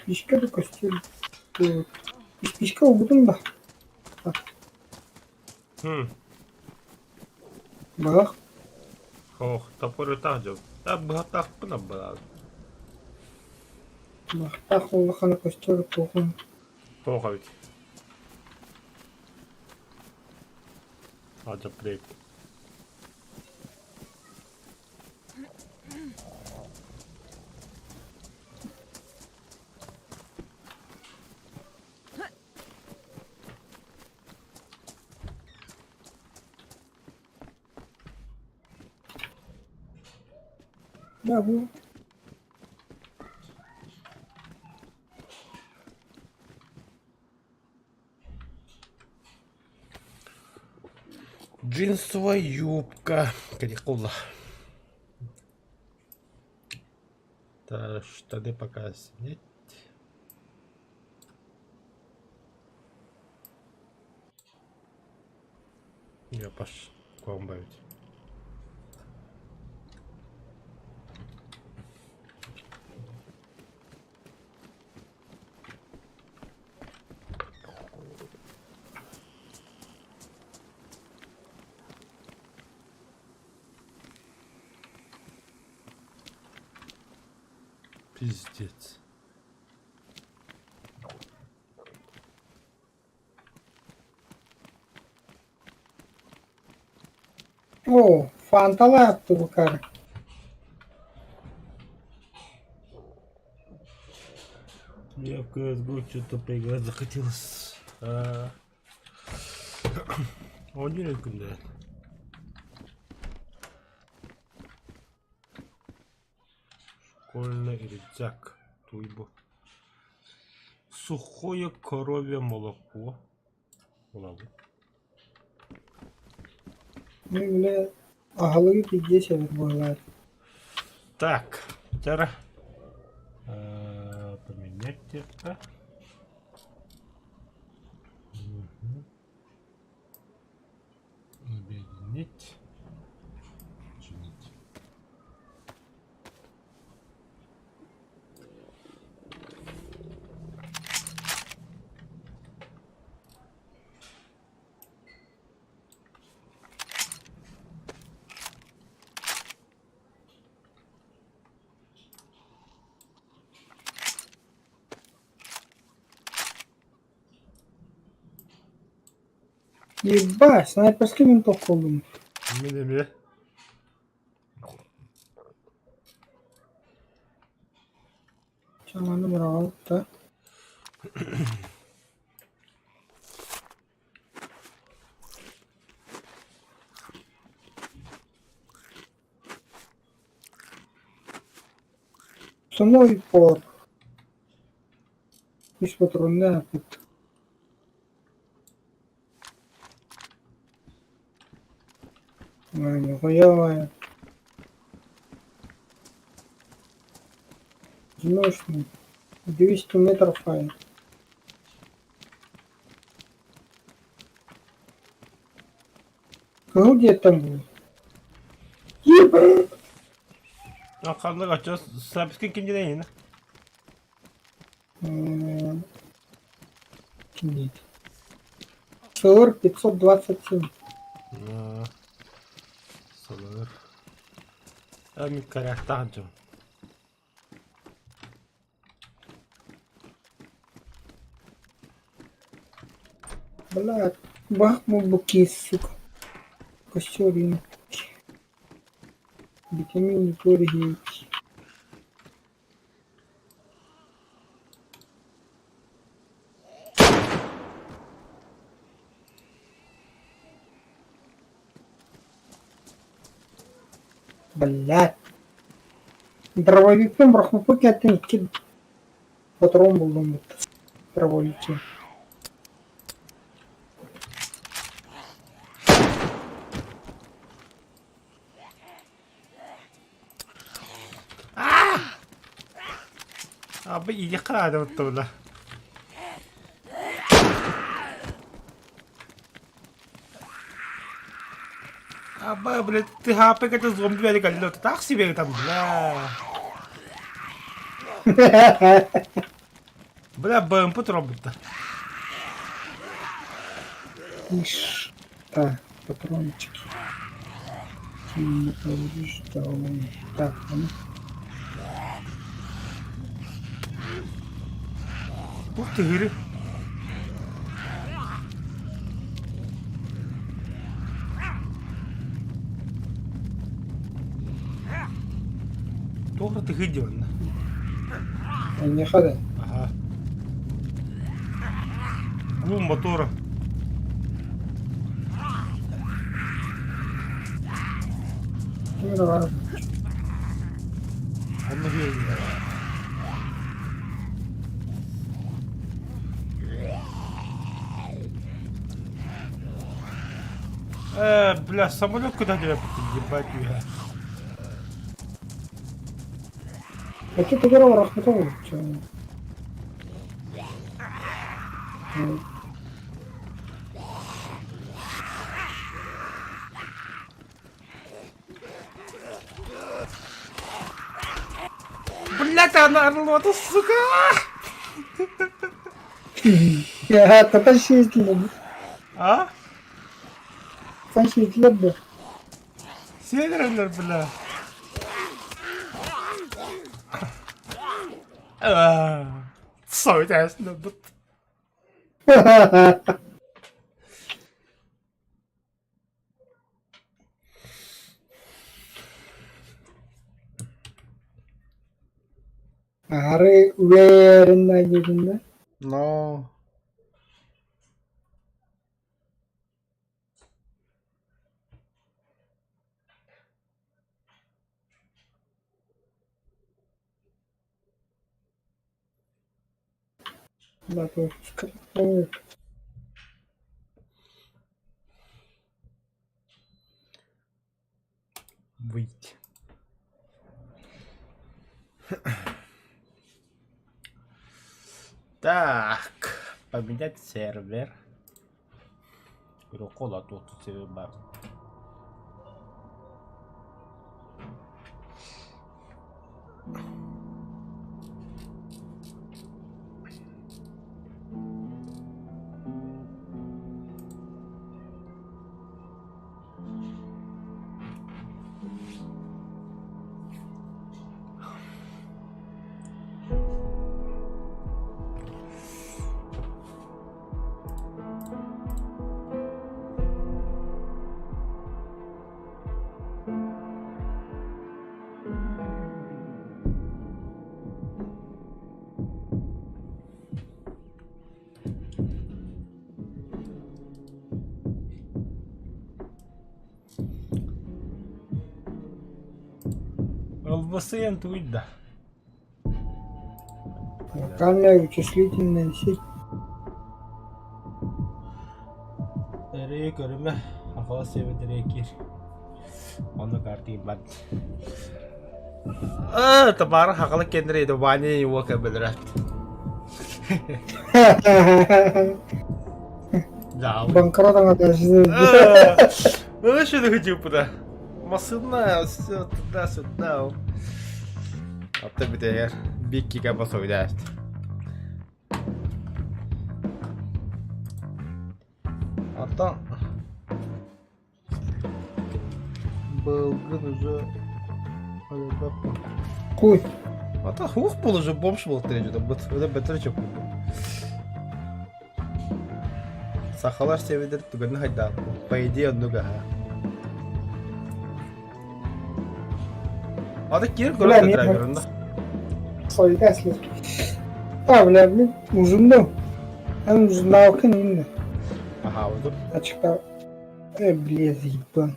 Пичка да костюм. Пичка убудум да. Бах. Ох, топор так жок. Та быһатаахпын аббалаа. Бахтах улахан костюм туһун. Туох эбит. Ажап Да, бу. Джинсовая юбка. Каникула. Так, штаны пока снять. Я пош комбовить. Пиздец. О, фанталаах тубукар. Мне в CSGO что-то поиграть захотелось. А... Он не рекомендует. Школьный рюкзак. Туйбу. Сухое коровье молоко. Булабыт. Мин бile аһылыгы пиздец эбит буолаар. Так, тара. Поменять это. Мгм. Объединить. Чинить. Ебать, снайперский винтовка буллум. Мин эмиэ. Чаҥаны быраҕабыт да. Самой пор. Үс патроннаахпыт. Нихуя. Одиночный. 200 метров файн. Кыһыл диэттэн булуй. Ебать! Ханнык оччо Сапскин ким диэн Ким Сылыр 527. Сылыр. Эми коряктаан дьон. Бля, бах буки, сука. Костер Витамин Георгиевич. Блядь. Дробовикпын бырахпыппыт кэттэн икки патрон буллум бутта. Дробовикче. Абы ийэ хараадабыт тула. Аба, блядь, ты хапы это зомби бери калло, так себе там, бля. Бля, БМП тробыта. Ишь, так, патрончики. Не повреждал. Так, ну. Ух ты, гыры. Туох да тыһы диэн. Эйиэхэ да. Аха. Гум мотора. Ким эрэ баар. Онно биэрдилэр. Бля, самолет куда диэппитин, ебать үһэ. Эти тугу эрэ бырахпыта буолчу. Блять, она орлота, сука! Хата сиэтилэр. А? Хата сиэтилэр дуо? Сиэнэрэллэр, бля. Сойтаснабыт. Аһары үөрэннэ диэтин да? No. Выйти. Так, поменять сервер. Рукола тут сервер бар. Ылбысыйан тугуй да? Локальная вычислительная сеть. Эрэй көрүмэ, ахала сиэбит эрэй киир. Онно картыйбат. А, табара хакала кендре да Ваня его кабелрат. Да. Банкрот она Ну что ты хотел куда? Массына все туда-сюда. Атта бүтээр биккига басойдаат. Аттан Былгын уже Куй. Ата хух был уже бомж был тренер, быт это бетер чөп. Сахалар севедер түгэнни хайдаах. По идее оннук аха. Ата киир Бля, көрөр мен- драйверында. Сойда слез. А, бля, мен узунду. Мен узундаакын инде. Аха, вот. Ачыкта. Э, бля, заебан.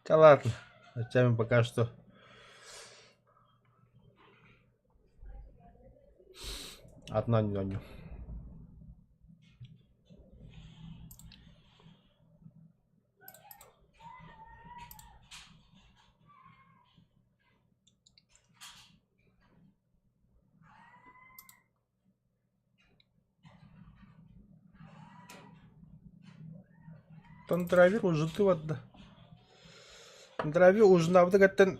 Да ладно. Хотя пока что. Одна ноню. Там драйвер уже ты вот. Драйвер уже на вот этот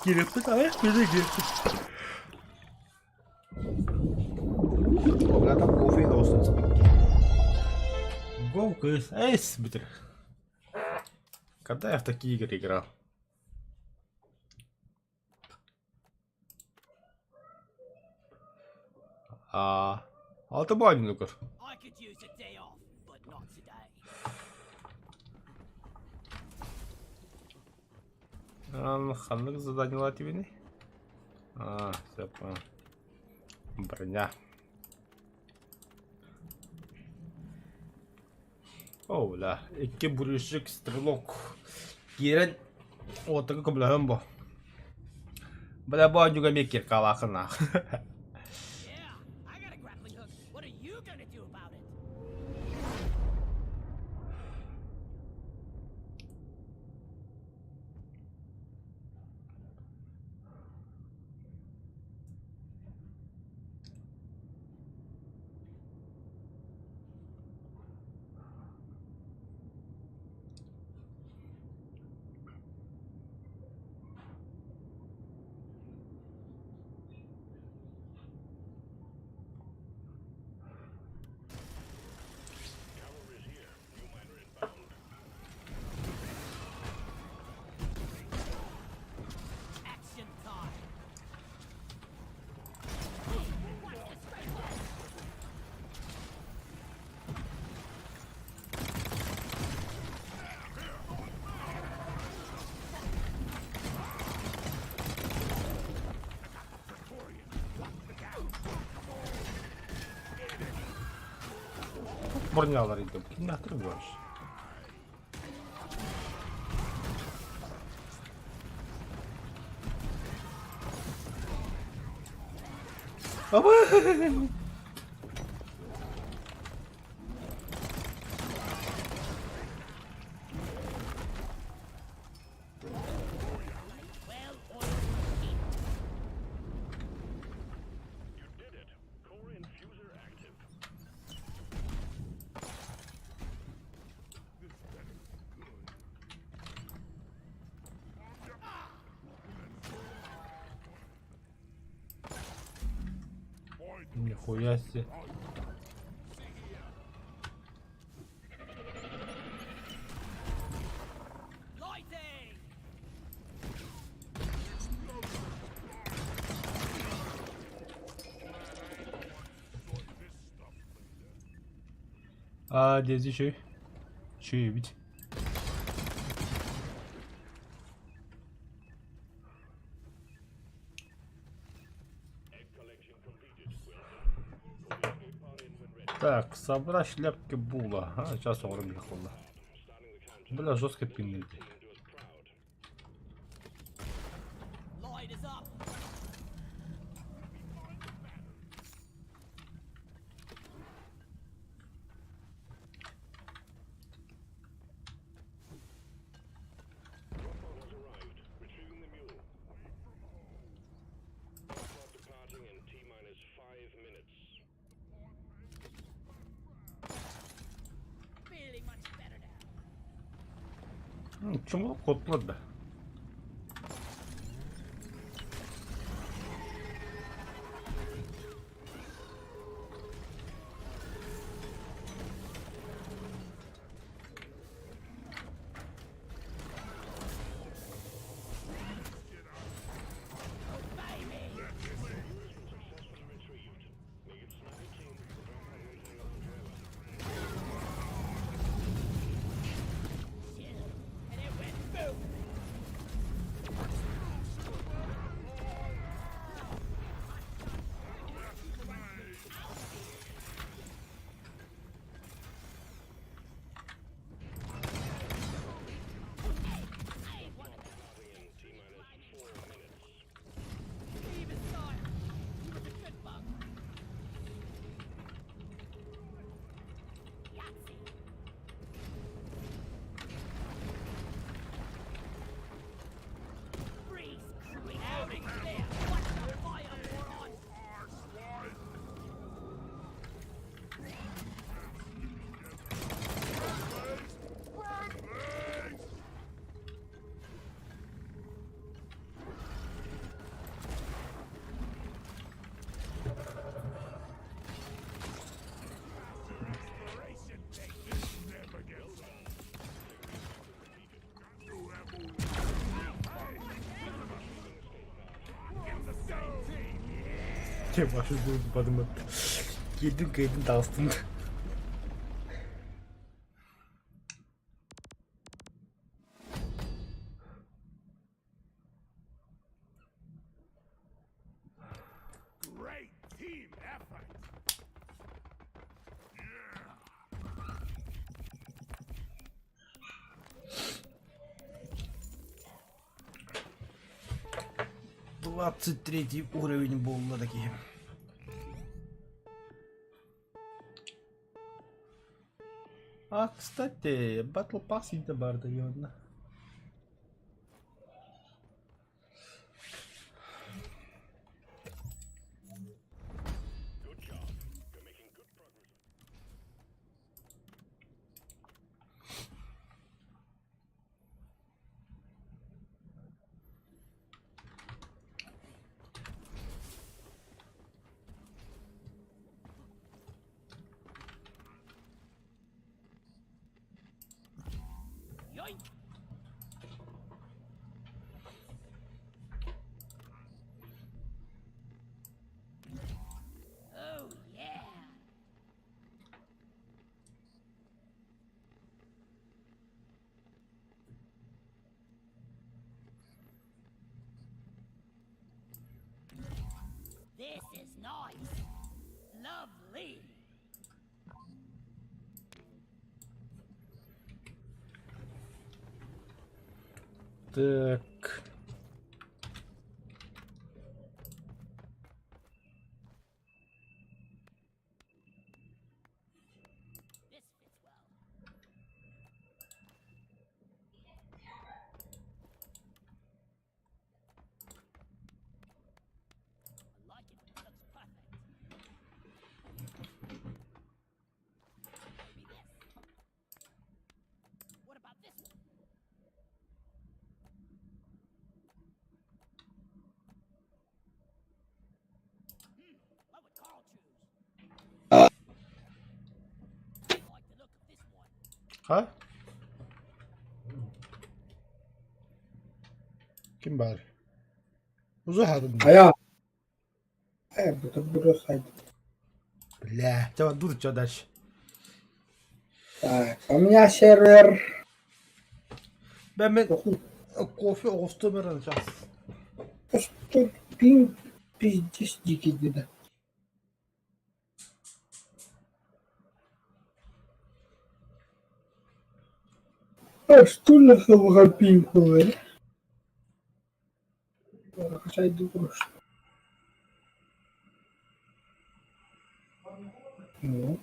Киреппит айах били киреппит. Бля, там кофе olsun спикки. Go кыз, эс бүтүр. Когда я в такие игры играл? А, алты баанньуну көр. Ханнык заданиелар тибини? А, все понял. Броня. О, бля, икки бурюшик стрелок. Киирэн уоттарга көмөлөһөн бо. Бля, бу оонньууга эмиэ киркалаахын аах. Бронялар идем. Кимнәтер больше. Абы! Нихуя себе. А, здесь еще. Че, ведь. Так, собрать шляпки Була. А, сейчас уровень хула. Бля, жестко пинный. Чому кот да? Башы подумать. Кийдим кийдим таҕыстым. Great team effort. 23-й уровень буолла да киһи. А, кстати, Battle Pass инде бар да одна. This is nice. Lovely. Так. Ха? Ким баар? Уза Хайа? Бутерброд хайда. Бля. Чэ, дур чё дальше? Так, у меня сервер. Ben ben Кофе оҕустум эрэн сейчас. Что пинг пиздец дикий где-то. А что на пинг был? Хачайды просто. Ну.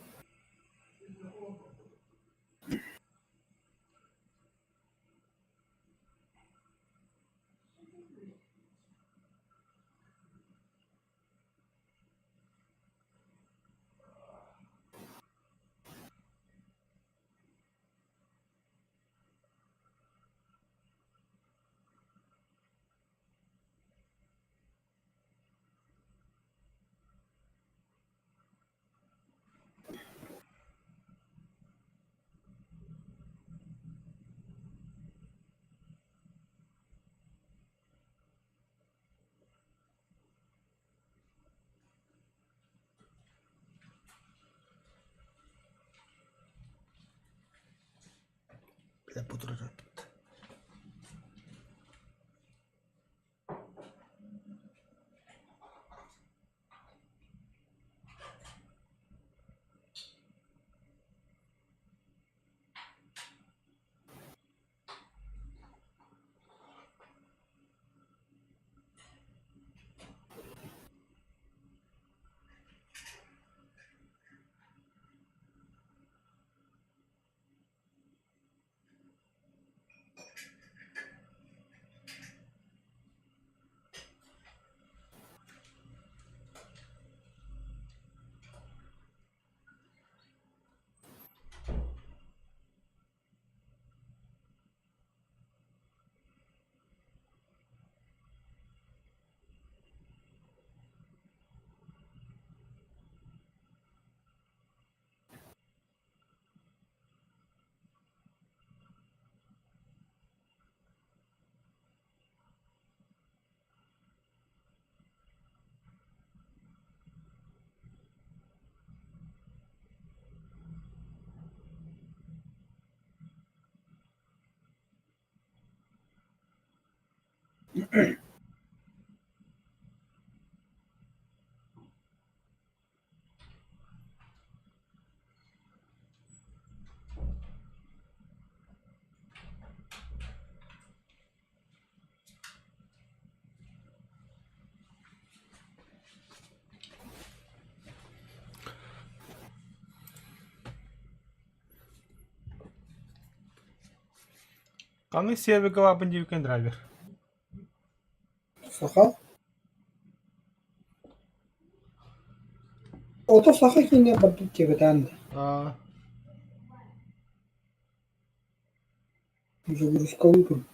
Бля, бутерброд. Канный сервер бын диэбиккин драйвер. Саха. Ото саха кине барбыт диэбэтэн Аа, загрузкалыыбын.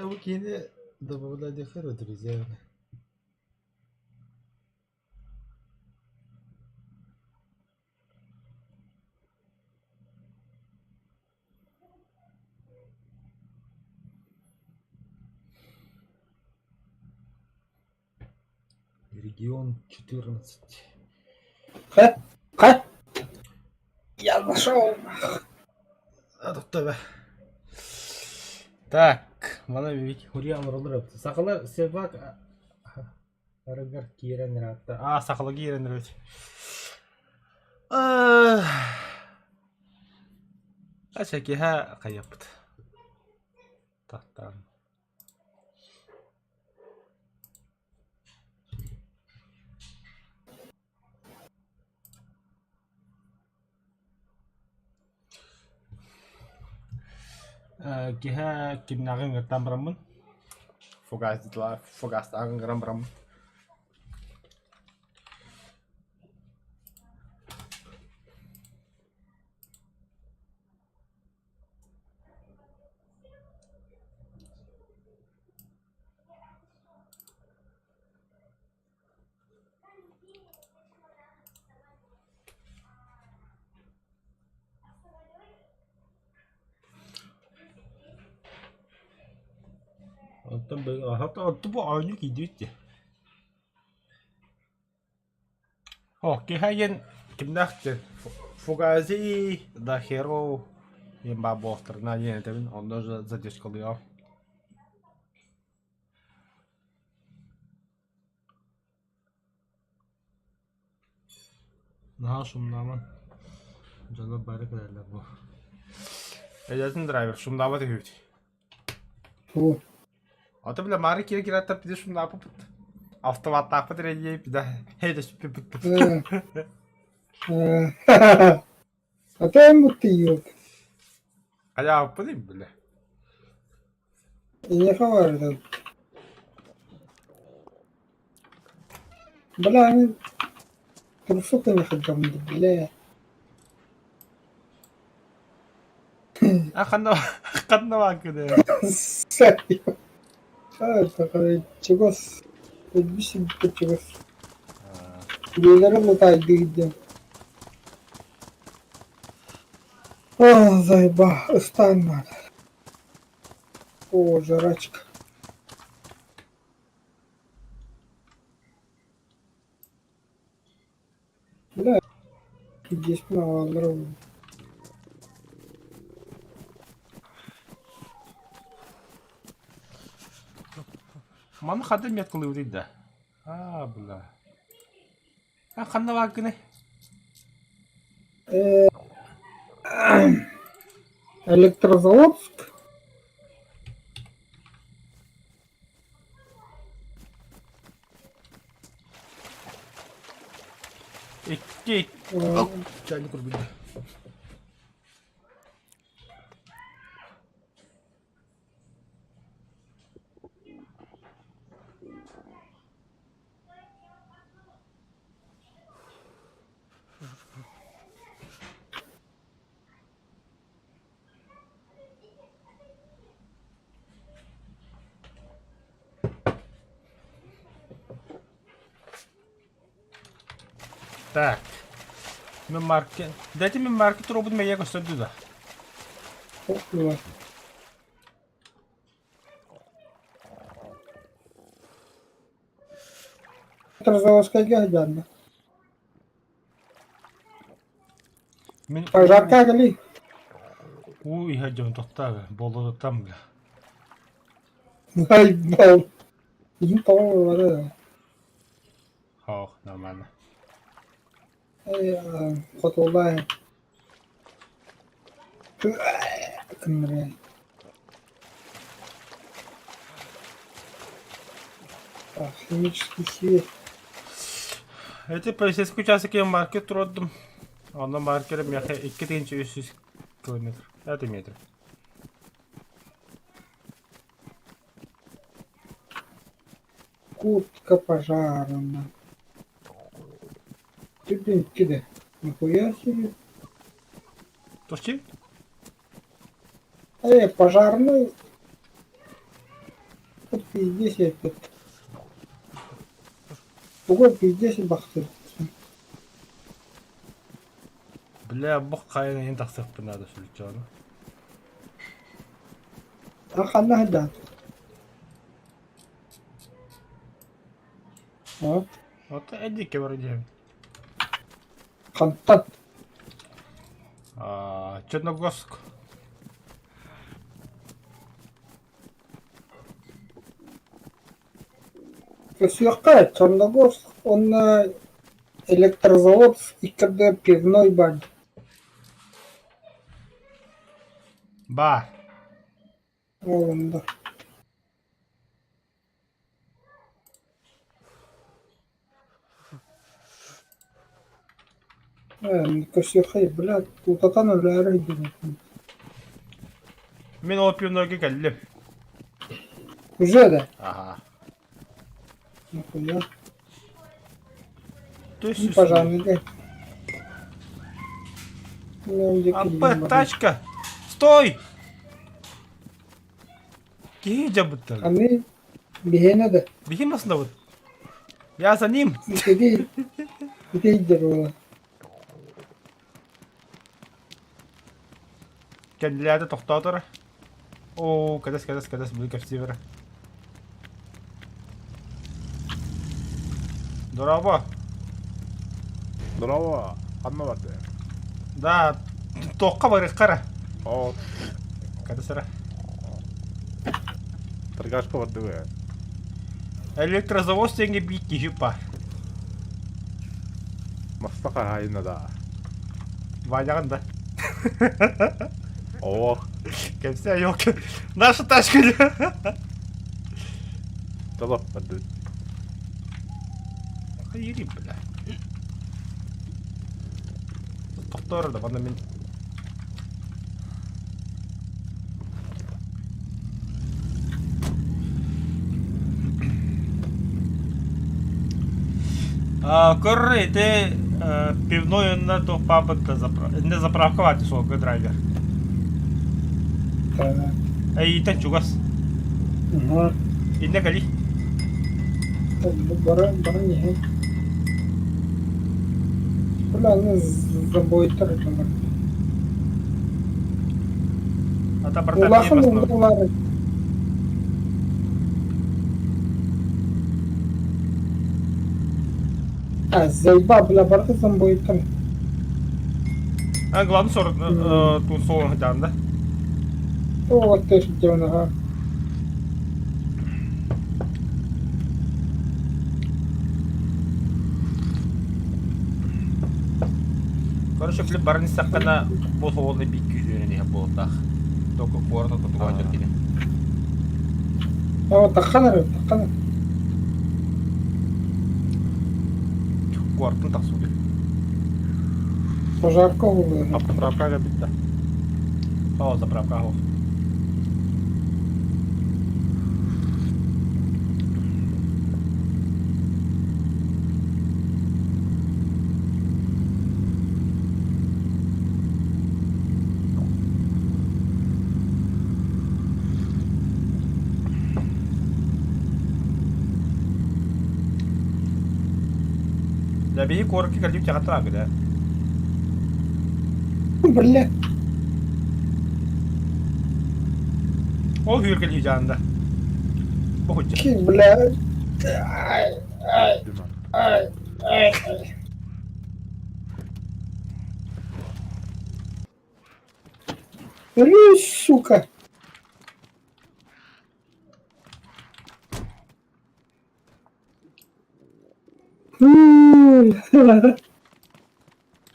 Бу киһини добавлять друзья. Регион 14. Ха? Ха? Я нашел. А тут Так, мана бик хуриан роллар өптө. Сахалар себак арыгар киирэн ыраатта. Аа, сахала киирэн ырыт. Ача киһа хайаппыт. Тахтаан. Киһэ кимнээҕи ыҥыртаан бараммын, фугастааҕы ыҥыран бараммын. Оттон оттон бу оонньуу киирдибит дии. О, киһи диэн кимнээх диэн Фугази да Херо диэн баар буоллахтарына диэн этэбин, онно задержкалыаҕым. Наһаа шумнааман, дьоно бары кэлэллэр бу. Эдэртин драйвер шумнаабат үһүбүт. Тугу? Ото бile маары киирэ киирэ пиде шумнааппыт. Автоматтаахпыт эрэ пиде хейдэспиппит. А то бутты Хайааппын бile. Эйиэхэ барытын. Бля, мин турсук ини сылдьабын бля. А ханна ханна бааккыны? Чугас өлбүс чугас. Дьиэлэрэ лутаайдыы диэн. О, заеба, ыстаан наада. О, жрачка. Бля, пиздец аҕаллар Маны ханна меткалыыбытый да? Аа, бля. А ханна бааккыный? Электрозаводск? Икки. Чайник курбунда. Так. Мен маркет. Дайте мен маркет робот мeye gösterdi да. Электрозаводскайга сылдьаанна. Мин Пожарка кэлий. уу иһэ дьон тохтаа болотутам бля. Айбал. Иһин тоҕо бара. Хоох, нормально. Хотуолай. Кымныры. Так, химический свет. Эти полицейский участок маркет турдум. Онно маркер миэхэ 2300 километр. Это метр. Куртка пожарная. Ты, блин, кидай. Нихуя себе. Тохчи? Эй, пожарный. Вот пиздец я опять. Тугу пиздец бахтыр. Бля, бу хайан иһин тахсыахпын наада сүлүччэҕинэ. А ханна сылдьаҕын? А? Ото эдикке бар диэбит. Хантан? А, Черногорск. Көрсүөххэ, Черногорск уонна Электрозаводск икки пивной бар. Баар. Ол онно. Көрсүөххэ, бля, утатан өлөөрү сылдьабын. Мин ол пивнойга кэллим. Уже да? Ага. Нахуя? То есть... Пожарный. Апа, тачка! Стой! Киһи дьабыттар. Аны биһиэнэ да. Биһи маснабыт. Я за ним. Ити ити идэр буола. Кэннилээтэ тохтоотор. Оо, кэтэс, кэтэс, кэтэс, бу кэпсиибэр. Дорообо. Дорообо, ханна барды? Да, туохха барыахха Оо, Кэтэс эрэ. торгашка бардыбы. Электрозавоз диэҥҥэ биир киһи баар. Маста хаһаайына да. Ваняҕын да. Оо, Кэпсээ, елки. Наша тачка. Толоп бардыбыт. Хайыри, бля. Тохтоор да, манна мин. Көр ити пивной онно туох паапыт не заправкалааты суолга драйвер. Эйиитэн чугас. Иннэ кэлий. Бара баран иһин. Бля, аны забойтар дьоннор. Ата барта Улахан улахан А, заебал, бля, барыта зомбоиттар. А, главный сор, тун солон хатан да? О, ты ж где он, ага. Короче, блин, баран истэххинэ бу суолу биир күүһүнэн иһэ буолтаах. Только куорат ортотугар кини. О, таххан эрэ, таххан эрэ. Куораттан тахсыбыт. Пожарка буолуо. Заправка кэлбит О, заправка оһох. Да биһи куоракка кэлдибит тяҕаттаах да. Бля. Ол hүүр кэлии дьаанда. Бохучча. Бля. Ай, ай, ай, ай, ай. Рысь, сука.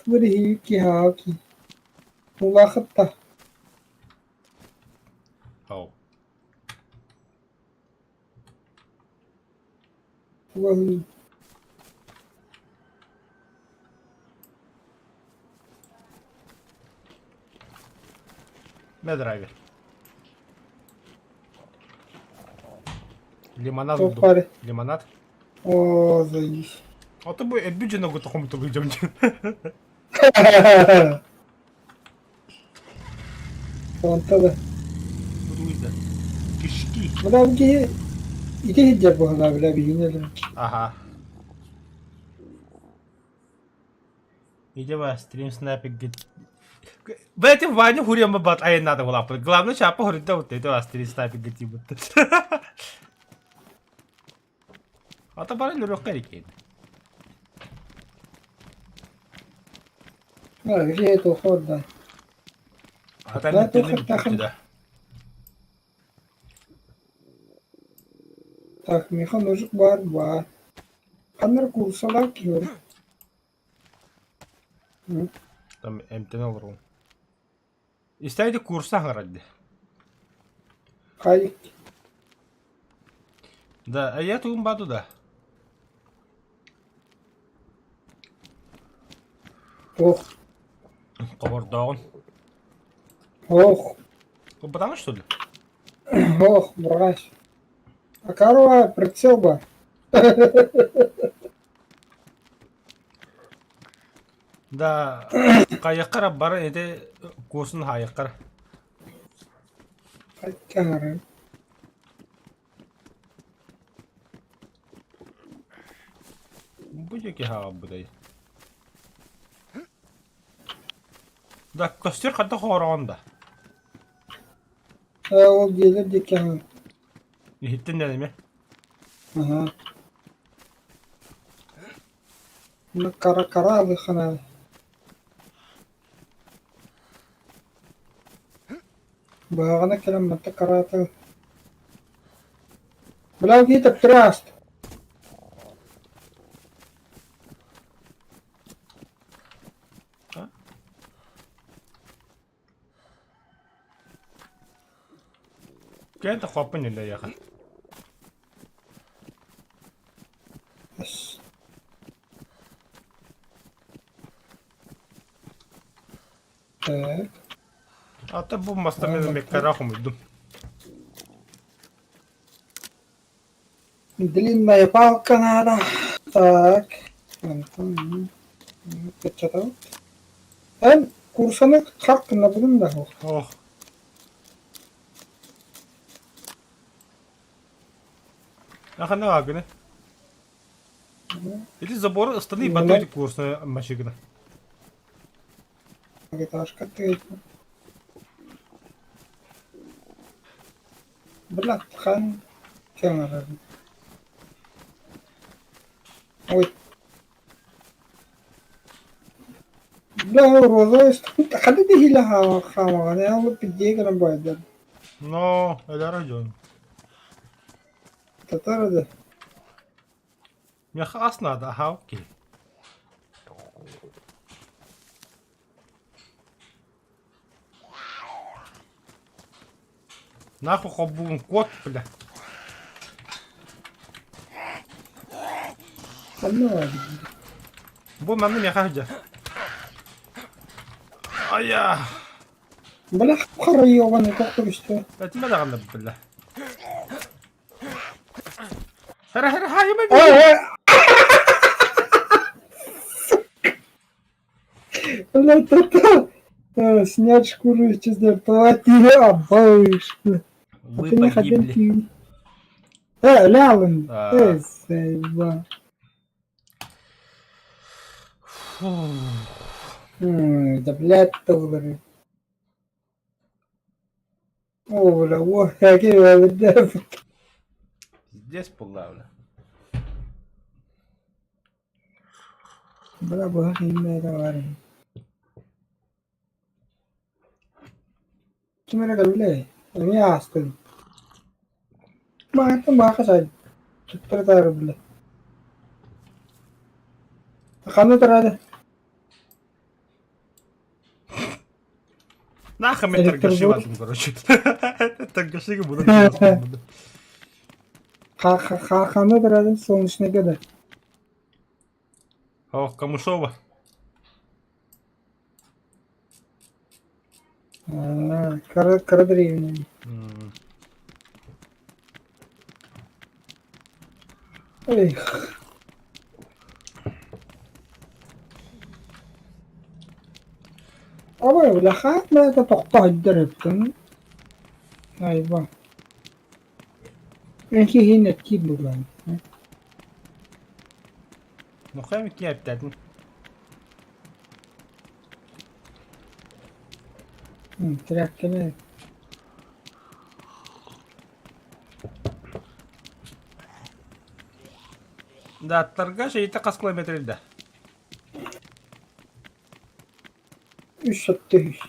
Тури-хи-ки-хаки. Улахытта. Ау. Мэ драйвер. Лимонад Тоқпары. Лимонад. О, заебись. А то бу эбби дьоно тохом тугу дьом. Онта да. Кишки. Бля, бу ити сылдьар буолла, бля, биһиги Ага. Иди стрим снайпинг. В этом Ваню хурьям бат ай надо было. Главное, чапа хурит да вот это стрим снайпинг типа. А то бары лөрөк керек. А, где это уход, да. А там да. Так, миха ножик бар, бар. Ханнар курсалар киор. Там эмтен олорун. Истайды курса харадды. Хай. Да, а я тугум баду да. Ох. Кобордоҕун. Ох. Кубатаҥа что ли? Ох, мразь. А корова прицел бы. Да, хайыххара бары ити курсун хайыххара. Хайкары. Бу диэки хаалбытай. Да, костер ханта хоороҕон да. Э, ол диэлэр диэки аһыы. Иһиттин да эми. Аһа. Ну, кара кара алыхана. Быһаҕына кэлэн батта караата. Бля, киһи төптөрү ааста. Кэл да хоппун нэлэйэхэ. Так. Ата бу маста мен меккара хомуйдум. Длинная палка надо. Так. Антон. Печатал. Эн курсаны хак гына да Ох. Ахана агына. Или забор ыстаны батой курсны машигына. Этажка ты. Бля, хан кемер. Ой. Бля, розовый хады дихила хамаган, я вот пиде гынан байдар. Но, элара жон. Татар да. Меха ас надо, аха, окей. Нахуй хобуун кот, бля. Бу манна миэхэ сылдьар. Айа! Бля, хара ёбаный, как то что? Этимэ даҕаны бля. Хара хара хайма Бля, это снять шкуру из чистоту, обоишь. Вы погибли. Э, Лялын. Э, заеба. Да, блядь, доллары. О, бля, о, какие бля. Здесь буолла, бля. Бля, бля, имя это Ким эрэ кэллэ, эмиэ аастын. Маҕантан баха сай, туттара таары бile. Ханна турады? Нахуй мен торгаши бардым, короче. Торгашига буду. Ханна турады солнечный года. О, Камышова. Кыра кыра древний. Эх. Абай, бляха, это тохто сылдьар эбитин. Айба. Эн киһини эттиир буоллаҕым. Нохуя киэптэтин. Тряпканы. Да, торгаш это хас километр да. Үс сотто үс.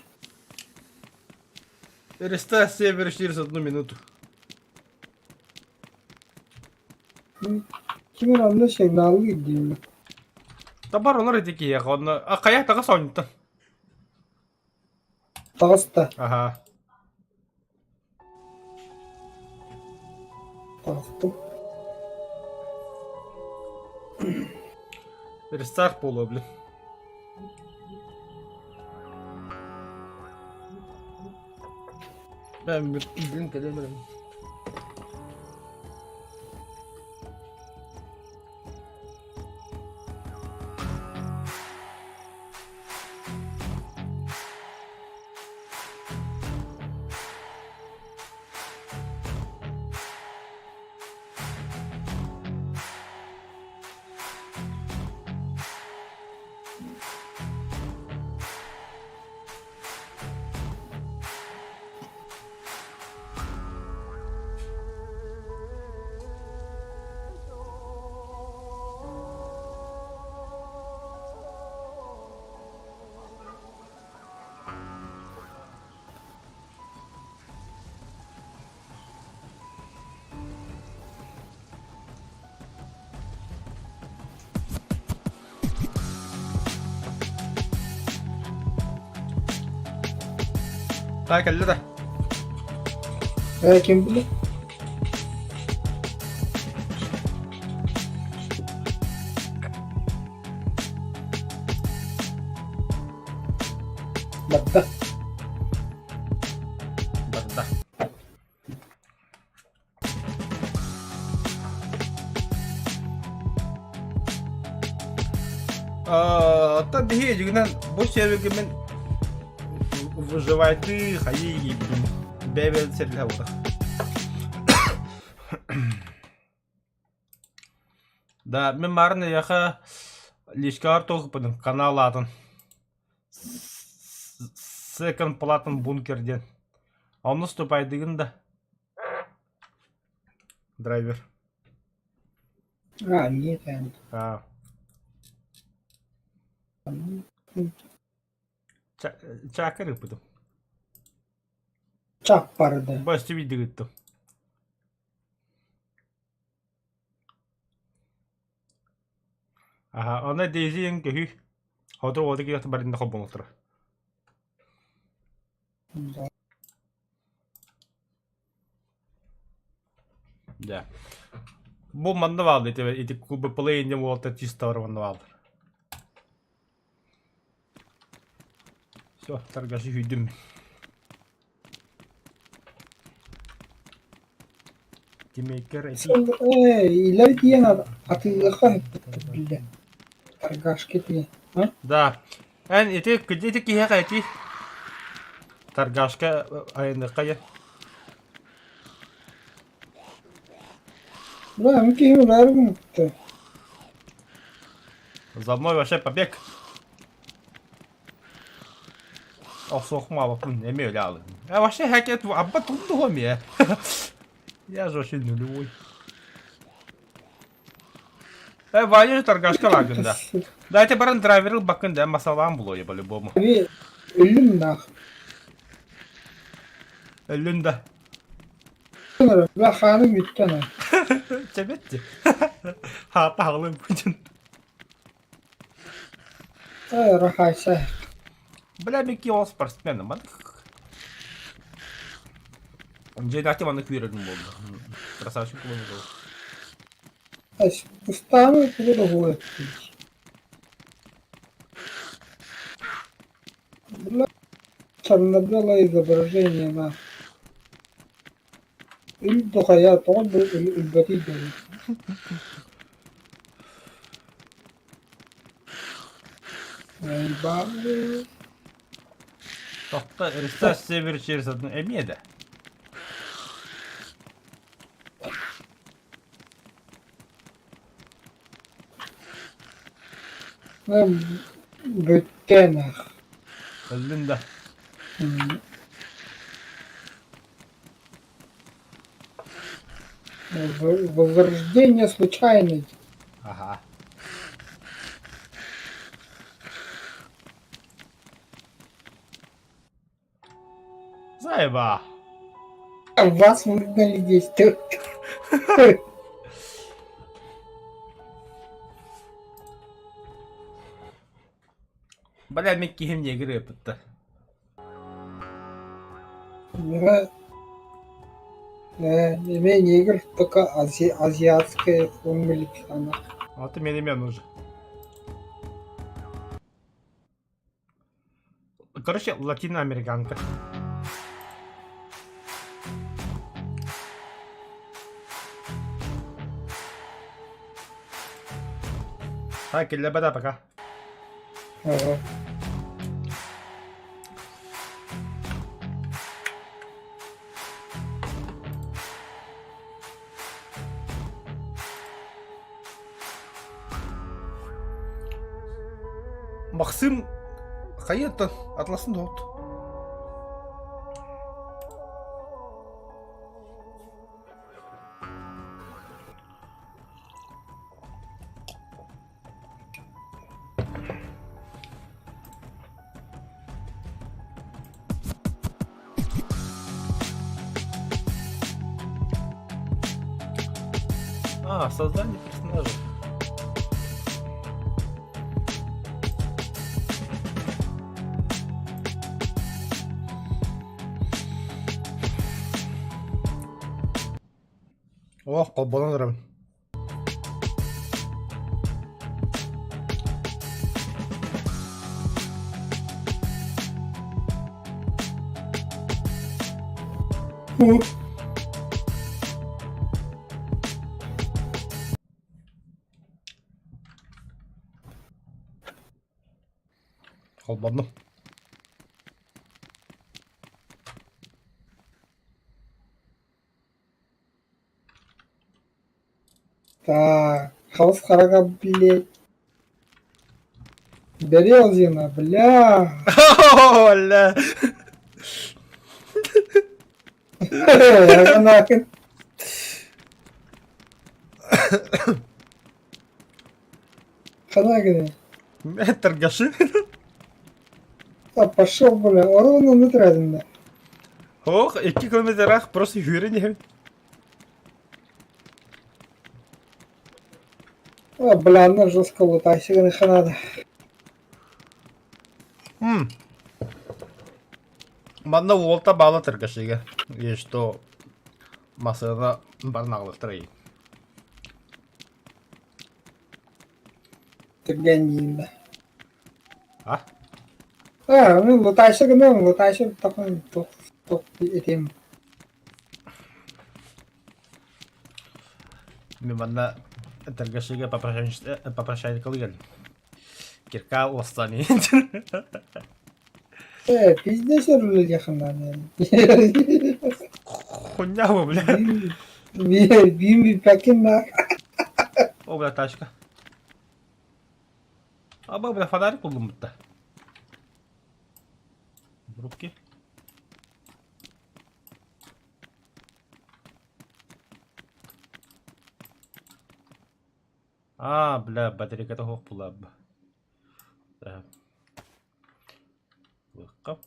Реста север через одну минуту. Ким эрэ онно сигналлыыр дииллэр. Табар олор ити киһиэхэ онно а хайа таҕыс оонньуттан. Таҕыста. Аха. Таҕыстым. Рестарт буолуо блин. Бэм кэлэн баран. Таай кэллэ да. Ээ ким билэр? Барда. Барда. Оттон биһи дьигинэн бу сервергэ мин выживайды хайыы диибин бэйбэл сэргэ буолар. Да, мин марын эйиэхэ личкаҕар туох канал аатын Second Platon Bunker диэн. Онно ступайдыгын да Драйвер. А, нет, А. Чаакар ыппытым. Чак барды. Басты видигыттым. Аха, онно Дейзи ең көһүү. Хоту уота киһи барында холбоҥолтора. Да. Бу манна баалды ити ити клубы плей не уолта чисто бар манна баалды. Все, торгаши хүйдүм. Тимейкер эти Э, илэр тиийэн атыылыахха биллэ. Торгашка тиийэн. А? Да. Эн ити кыдьы ити киһиэхэ ити торгашка айыныхха я. Да, мин киһи улаарым За мной вообще побег. Охсуохмаабаппын эмиэ өлө аалым. Э вообще хакет абба тулдуһуом ээ. Я же вообще нулевой. Э Ваня торгашка лагын да. Дайте баран драйверыл бакын да масалаан булуо по-любому. Өллүм нах. Өллүн да. Бля хааным бүттэ на. Чэбэтти. Хаата хаҕылын бутин. Э, рахайса. Бля, микки ол спортсмен. Дьиэдээхти манна күүрэрин буолла. Красавчик буолла. Пустааны тугу да уһуйаттыыр. Бля, черно-белое изображение на. Үл духая тоҕо бу өлбөтүй дии. Тохто Рестас Север через одну эмиэ да. Бүттэн ах. Өллүн да. Возрождение случайное. Ага. Заеба. Вас выгнали действовать. Бля, мин киһим негр ыппытта. Эмиэ негр, только азиатская форма А ты мне не нужен. Короче, латиноамериканка. Ха, киллэрбэтэ пока. Ага. Максим хайыаттан атласын тоһут. А, создание персонажа. Ох, холбонон ырабын. Холбоннум. Так, хаус хараҕа блядь. Березина, бля. Бля. Нахрен. Хана гына. Торгаши. А пошел, бля, оруну нытрадын да. Ох, 2 километрах просто хүрен А, бля, она жестко лутайся, гына надо. Манна уолта баала торгашига. И что масына бар наглыктыр. Түргэн да. А? А, ну лутайся гына, лутайся такой тух тух этим. Мен манна торгашига попрощайкалыган. Кирка остани. Пиздец руль якындан. Хуйня вы, бля. Бим пакин на. О, бля, тачка. Аба, бля, фонарик булдум бутта. Руки. А, бля, батарейката хоқ була. Так. Лыққа.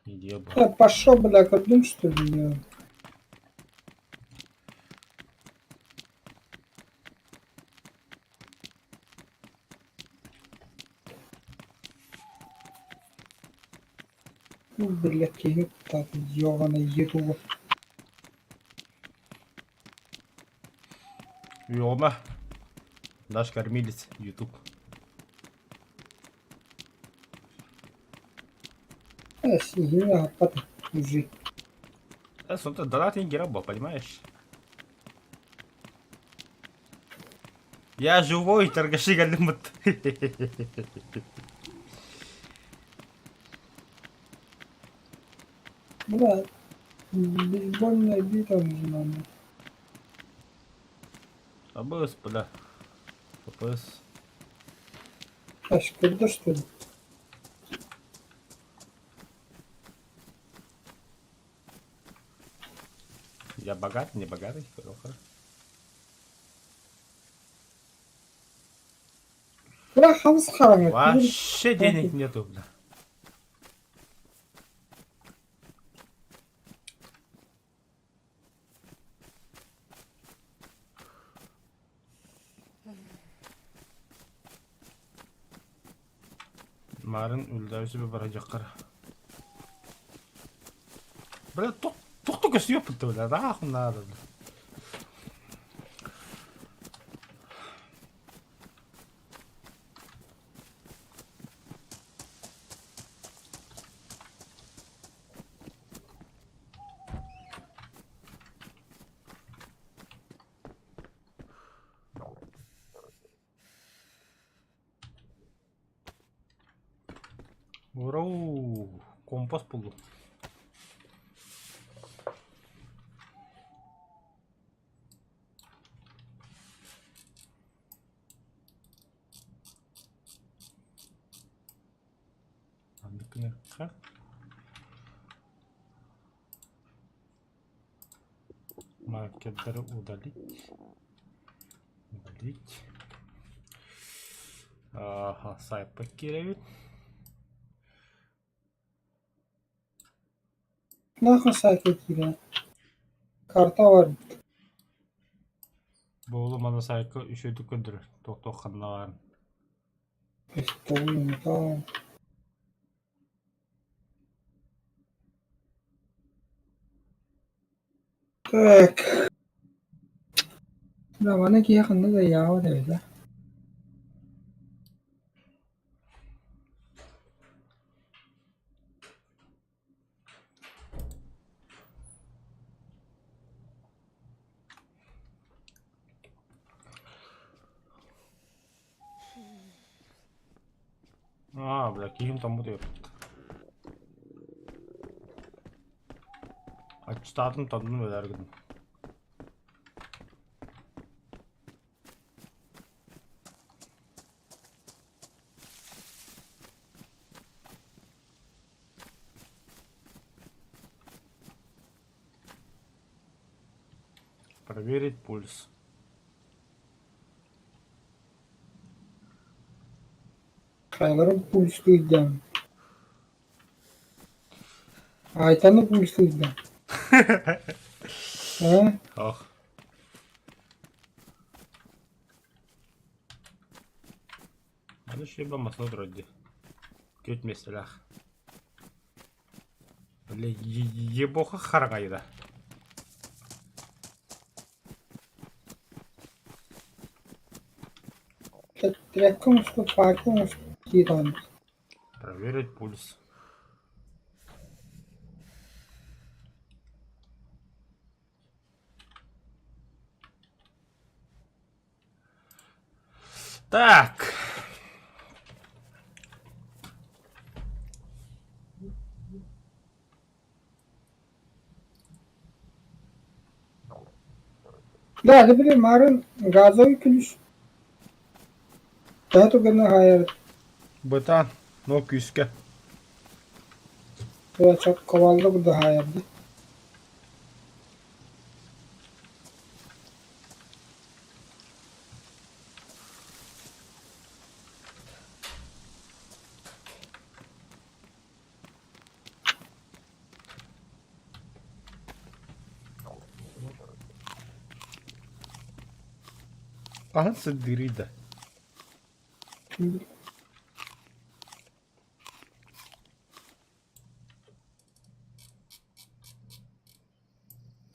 Иди, бля. Пошел, бля, курдум, что ли? Бля, киһи так, ёбаный ютуба. Ёма. Наш кормилец, YouTube. Сиһини аппат мужик. Да, сонто донат не гераба, понимаешь? Я живой, торгаши галимут. Бля, бейсбольная бита нужна мне. АБС, бля. ППС. А, когда что ли? Я богатый, не богатый? Хорошо. Бля, хамс хараҥа. Вообще денег нету, бля. Марын үлдәүсі бара жаққар. Бля, тоқ көсі өпілді, бля, нахуй надо, бля. Урау, компас буллум. Маннык гыныахха. Маркердары удалить. Удалить. Ага, сайтпыт киирэбит. Нахуй сайтка киирэн. Карта бар. Буолу маны сайтка үчүгэйдик көрдөрөр. Туох-туох ханна баарын. Пистолет. Так. Да, маны киһи ханна да ыйаабат эбит ээ. Аа, бля, киһим тоҥмут эбит. Аччытаатым тоннум өлөөр гынным. Проверить пульс. Хайаларын пульстуйдан. Айтаны пульстуйдан. А? Ох. Аны шөбө масына турар дии. Күт миэстэлээх. Бля, ебоха хараҥайда. Тряпка оҥостубут, факел оҥостубут дии даҕаны. Проверить пульс. Так. Да, это били марын газовый ключ. Төһө туганы хаайар Бытаан, но күүскэ. тула ковалда курдук хаайарды. Хаһан сырдыырый да?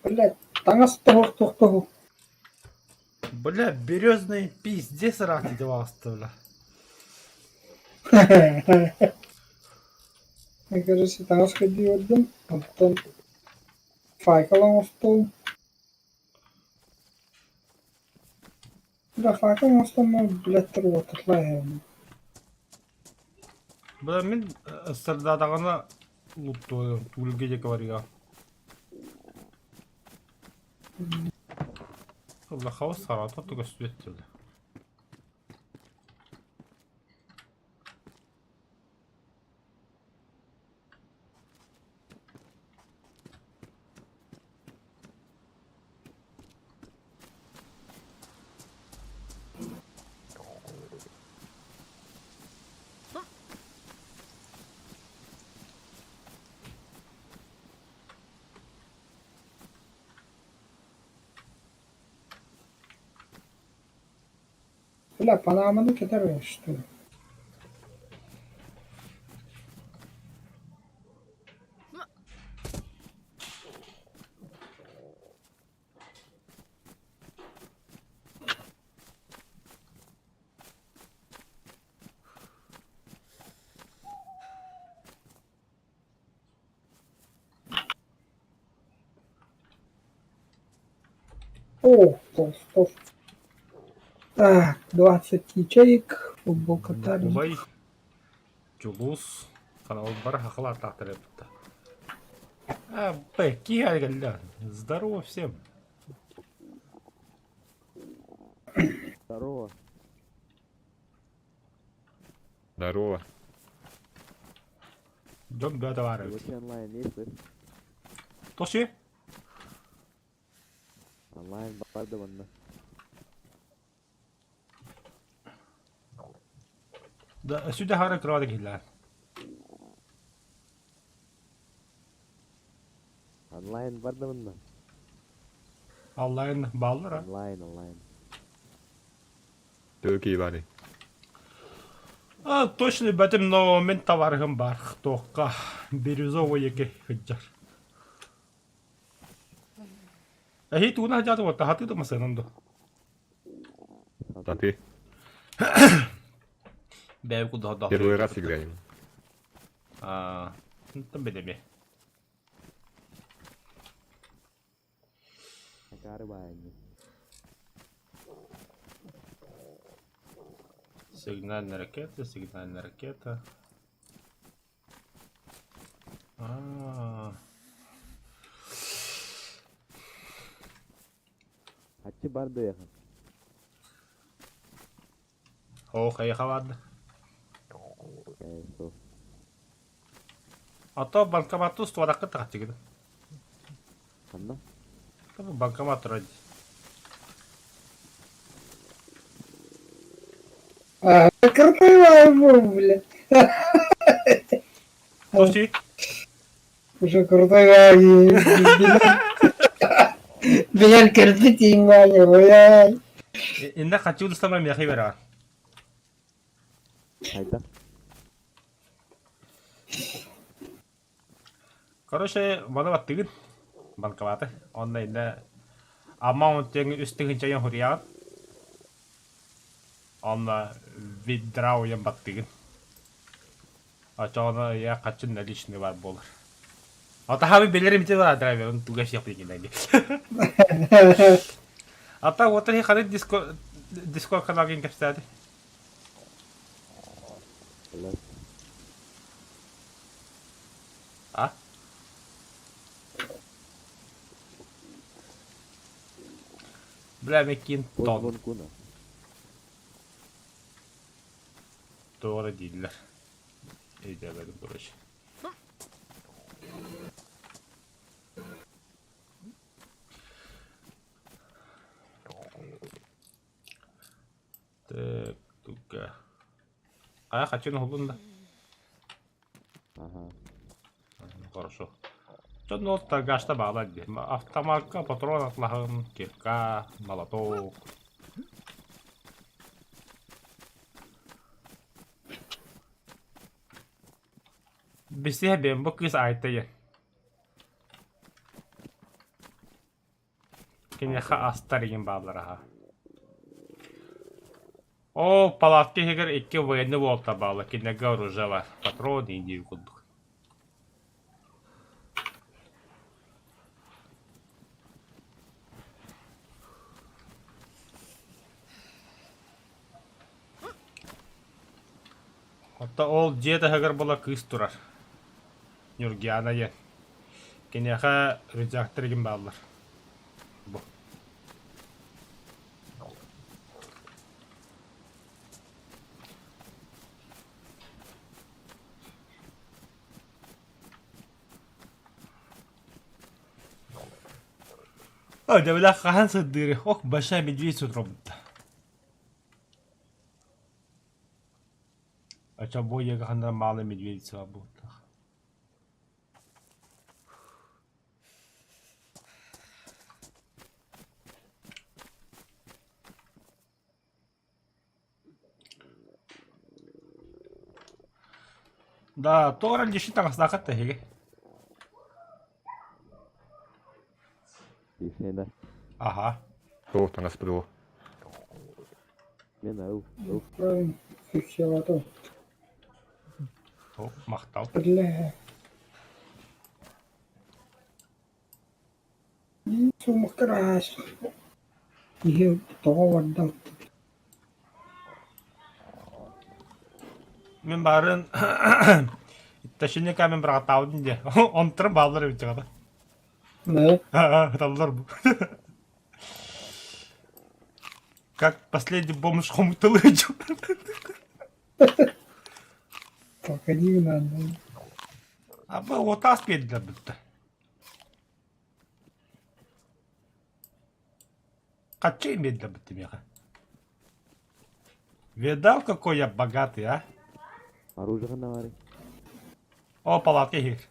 Блядь, таҥас тоһук туох тоһук. Бля, березный пиздец ыраах девалста, бля. Мен короче таҥас көрдүү олордум, оттон факел оҥостуом. Бля, факел оҥостоммун, блядь, туруоталлар Бля, мин сырдаатаҕына луттуойум, түүлгэ диэки барыаҕым. Бля, хаос сараата көстүбэт бля. Бля, панаманы кэтэр что ли? О, толстов. Так, 20 ячеек, футболка Тарин. Ньукулай, Дьулус. Ол бары хахалаатаахтар эбит. А, б, киһи Здорово всем. Здорово. Здорово. Дьон бөтө баар эбит. Вообще онлайн есть, да? Тоси? Онлайн бар да манна. Да, сюда хара кровать киллэр. Онлайн бар да манна. Онлайн баллар а? Онлайн, онлайн. Төркий бары. А, точно бэтим, но мен товарыһым бар. Тоққа бирюзовый еке хыджар. Эһи тугуна хадьааты уотта хатыы да масыынан до. А ты? Бэйб куда Первый раз играем. А, там бедеме. Акары баайны. Сигнальная ракета, сигнальная ракета. А, Хаччы бар да яхан. Ох, хайхавад. Кайсо. А то банкомату стваракка тахтигин. Ханна? Там банкомат ради. А, крутой бля. Тоси? Уже крутой Билен кирпит иңгай, бля. Инна хочу устама мяхи бера. Хайда. Короче, мана баттыгын банкоматы. Онна инна амаунт теңи үстүгүн чайын хуриягын. Онна видрауян баттыгын. Ачоона я качын наличный бар болар. Ата хаби белерим те бар драйвер, он тугаш япы дигин. Ата вот хи ханы диско диско каналын кепсәде. А? Бля, мекин тон. Doğru değiller. Edemedim короче. Так, тука. А, хочу на да. Ага. Хорошо. Чон торгашта баала ди. Автоматка, патрон атлаһын, кирка, молоток. Бисиһэ бэм бу кыыс айта Киниэхэ астар игин бааллар аха. О, палатка иһигэр икки военный буолта баалла, кинилэргэ оружие бар, патрон индии курдук. Оттон ол дьиэ таһыгар буола кыыс турар. Ньургиана диэн. Киниэхэ рюкзактар игин бааллар. Бу. О, дьэ бля хаһан сырдыырый, ох, большая медведь утробутта. А чо бу ийэгэ ханна малый медведица буолтах. Да, тоҕо лиши таҥастааххыт эһиги? Тишина. Аха. Туох таҥас бу Мен ау. Ау. Правильно. Все, О, махтал. Бля. Сумахтарас. Ihe тоҕо барда. Мин баарын Точнее камень быраҕаттаабытын диэ. Онтон бааллар эбит дьаҕата. Да. Ыталлар бу. Как последний бомж хомуталыы Погоди надо. Аба отаас биэрдилэр бүтта. Хаччы биэрдилэр бүтта миэхэ. Видал, какой я богатый, а? Оружие ханна О, палатка иһигэр.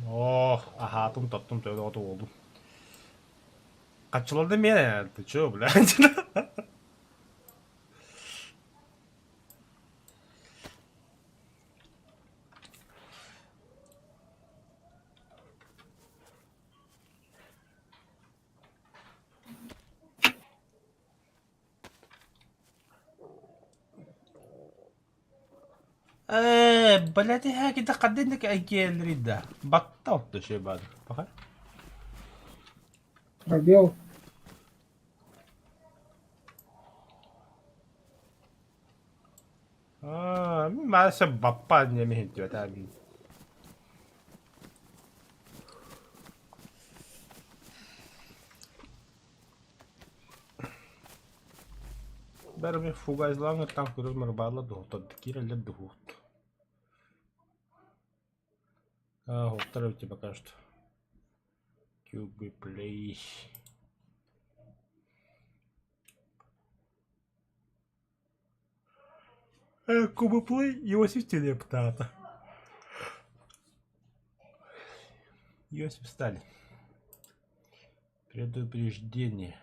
Ох, аһаатым, тоттум, төбө уолум. Хаччыларды миэнэ, ты чё, блядь? Ээ, блядь, кида хаддинник айгиэллэрий да. Батта отто шей баар. Пока. Пробел. Аа, мин баппа диэн иһиттибэтэ. Бары фугазлаан там көрөр марбаалла дуһуттар киирэллэр дуһуут. А, хоттар эбит пока что. QB Play. Куба Play Иосиф телептата. Иосиф Сталин. Предупреждение.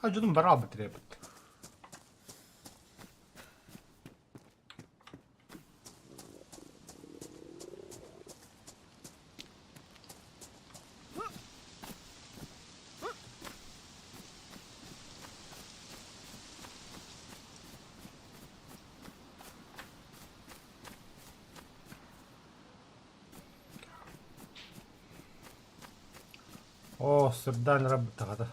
Дьонум бараабыт требует. О, сырдаан рабыттаҕата.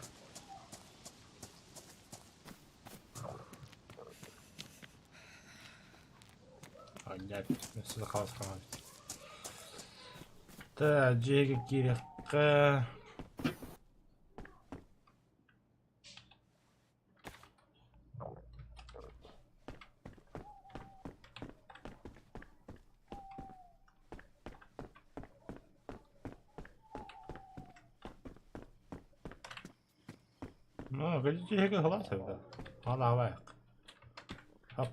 Өссө хаос хаҥабыт. Та дьиэгэ киириэххэ. Ну, дьиэгэ хылаас эбит. Хаалаабайык. Хоп.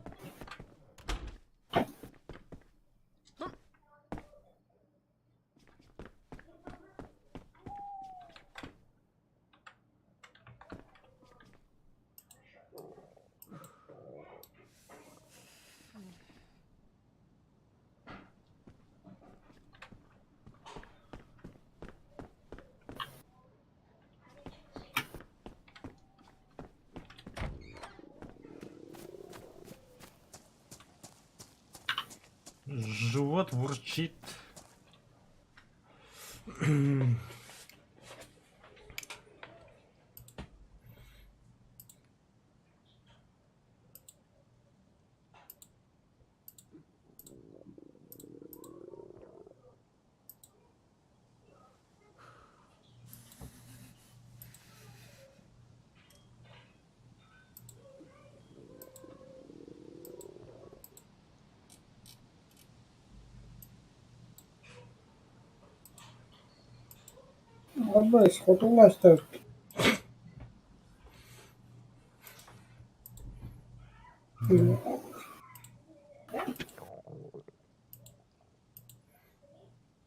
Живот бурчит. Арбайс, хотулаастар.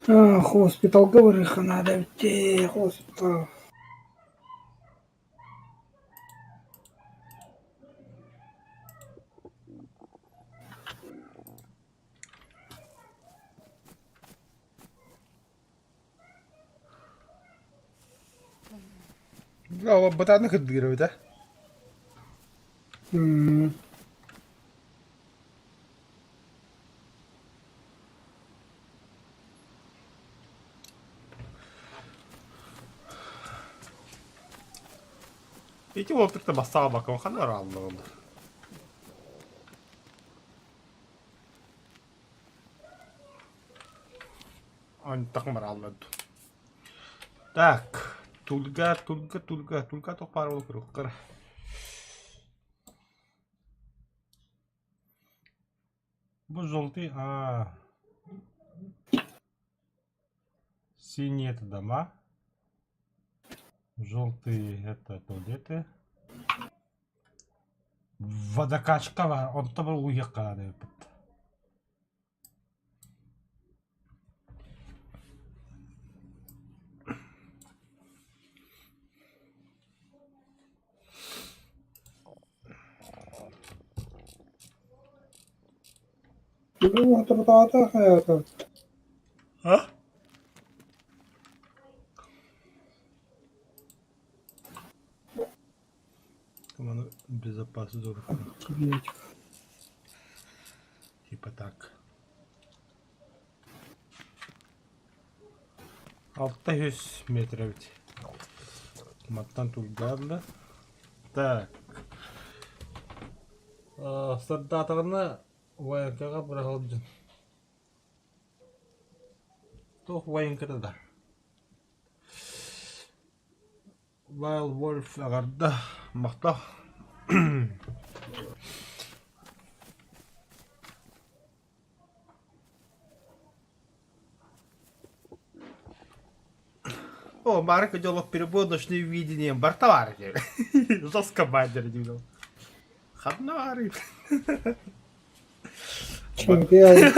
Хоспиталга барыахха наада эбит дии, хоспитал. Бытааны кырдыыр эбит ээ. Ити уолтукта бастаабакка ханна арааллаҕын? Антах барааллар Так, тульга, тульга, тульга, тульга туох баар буола куруктар. Бу желтый, а синий это дома, желтый это туалеты. Водокачка бар, онто бар уйахха эбит. Утурдаата хайата. А? Маны безопасно Типа так. 600 метр эбит. Маттан тулгаалла. Так. Сырдаатаҕына военкаҕа быраҕылдьын. Туох военката да. Wild Wolf эҕэрдэ махтал. О, Марк делал перебор ночное видение. Бартовар. Жестко байдер делал. Хаднары. Чемпион.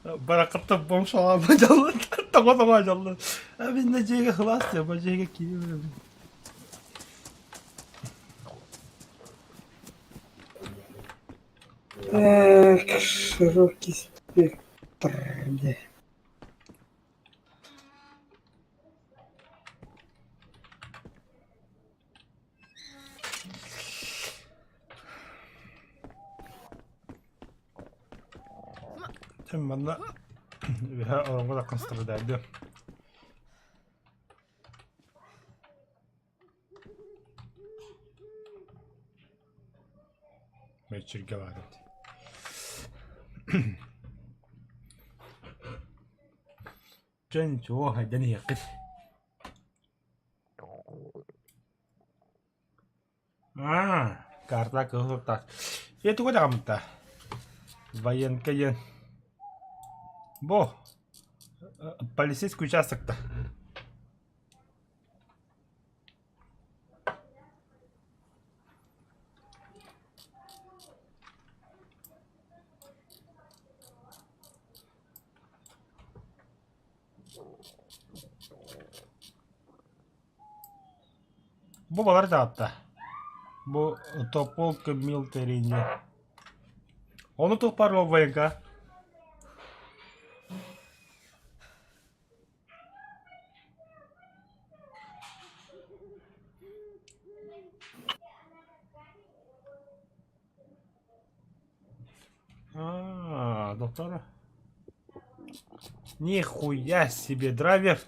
Баракатта бомж алама дьаллы. Тоҕо-тоҕо дьаллы. Мин да дьиэгэ хылаас диэ, дьиэгэ киирим. Так, широкий спектр. Где? Тем манна үһэ ороҥҥо да констрадайды. Мэччиргэ баар эбит. Чэ ничего, хайдан иһиэххит. Аа, карта кыһыл суруктаах. Е туга даҕаммыта? Военка диэн. Бу полицейский участокта. Бу балар даҕатта. Бу Тополка Милтерини. Ону туох баар буолбайга? А, доктор. Нихуя себе, драйвер.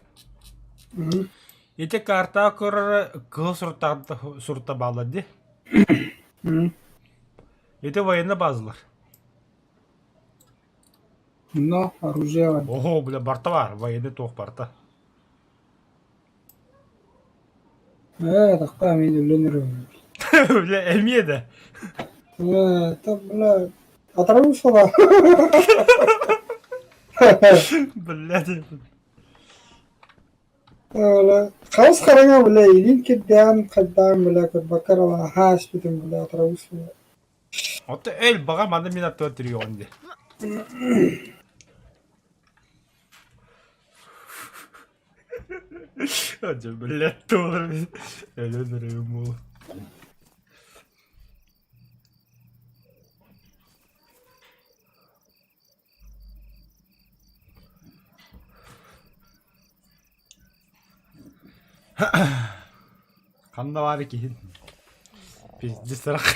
Ити карта көрөр кыһыл сурта баалар дии. Ити военный базалар. Но оружие. Ого, бля, барта бар, военный туох барта. Ээ, тахта мин өлөн эрэ. Бля, эмиэ да. Ээ, та бля, отравился. Блядь. Бля, хаос хараҥа, бля, илин кирдээн, хайдаан, бля, көрбөккө эрэ хааспытым, бля, отравился. Оттон өл баҕа манна мин аттыбар түрүөҕүн дии. Дьэ, блядь, туох өлөн эрэбин буолуо. Ханна баар киһин? Пиздец рах.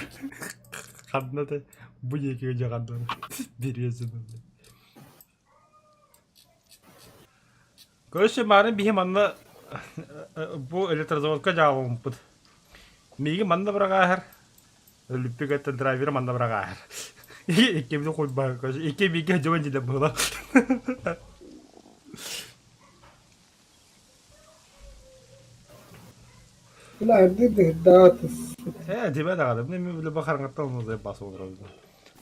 Ханна да бу диэки дьаҕаннар бириэсин. Короче, марын биһи манна бу электрозаводка дьаалыммыт. Миигин манна быраҕааһар, өлүппүк эттэн драйвер манна быраҕааһар. Иккибитин хуйбаһа, короче, икки бииргэ дьон дьилэ быһыла. Бля, ырдыы Ээ, дибэ даҕаны, мин били бахарыҥаттан онно бас олоробун.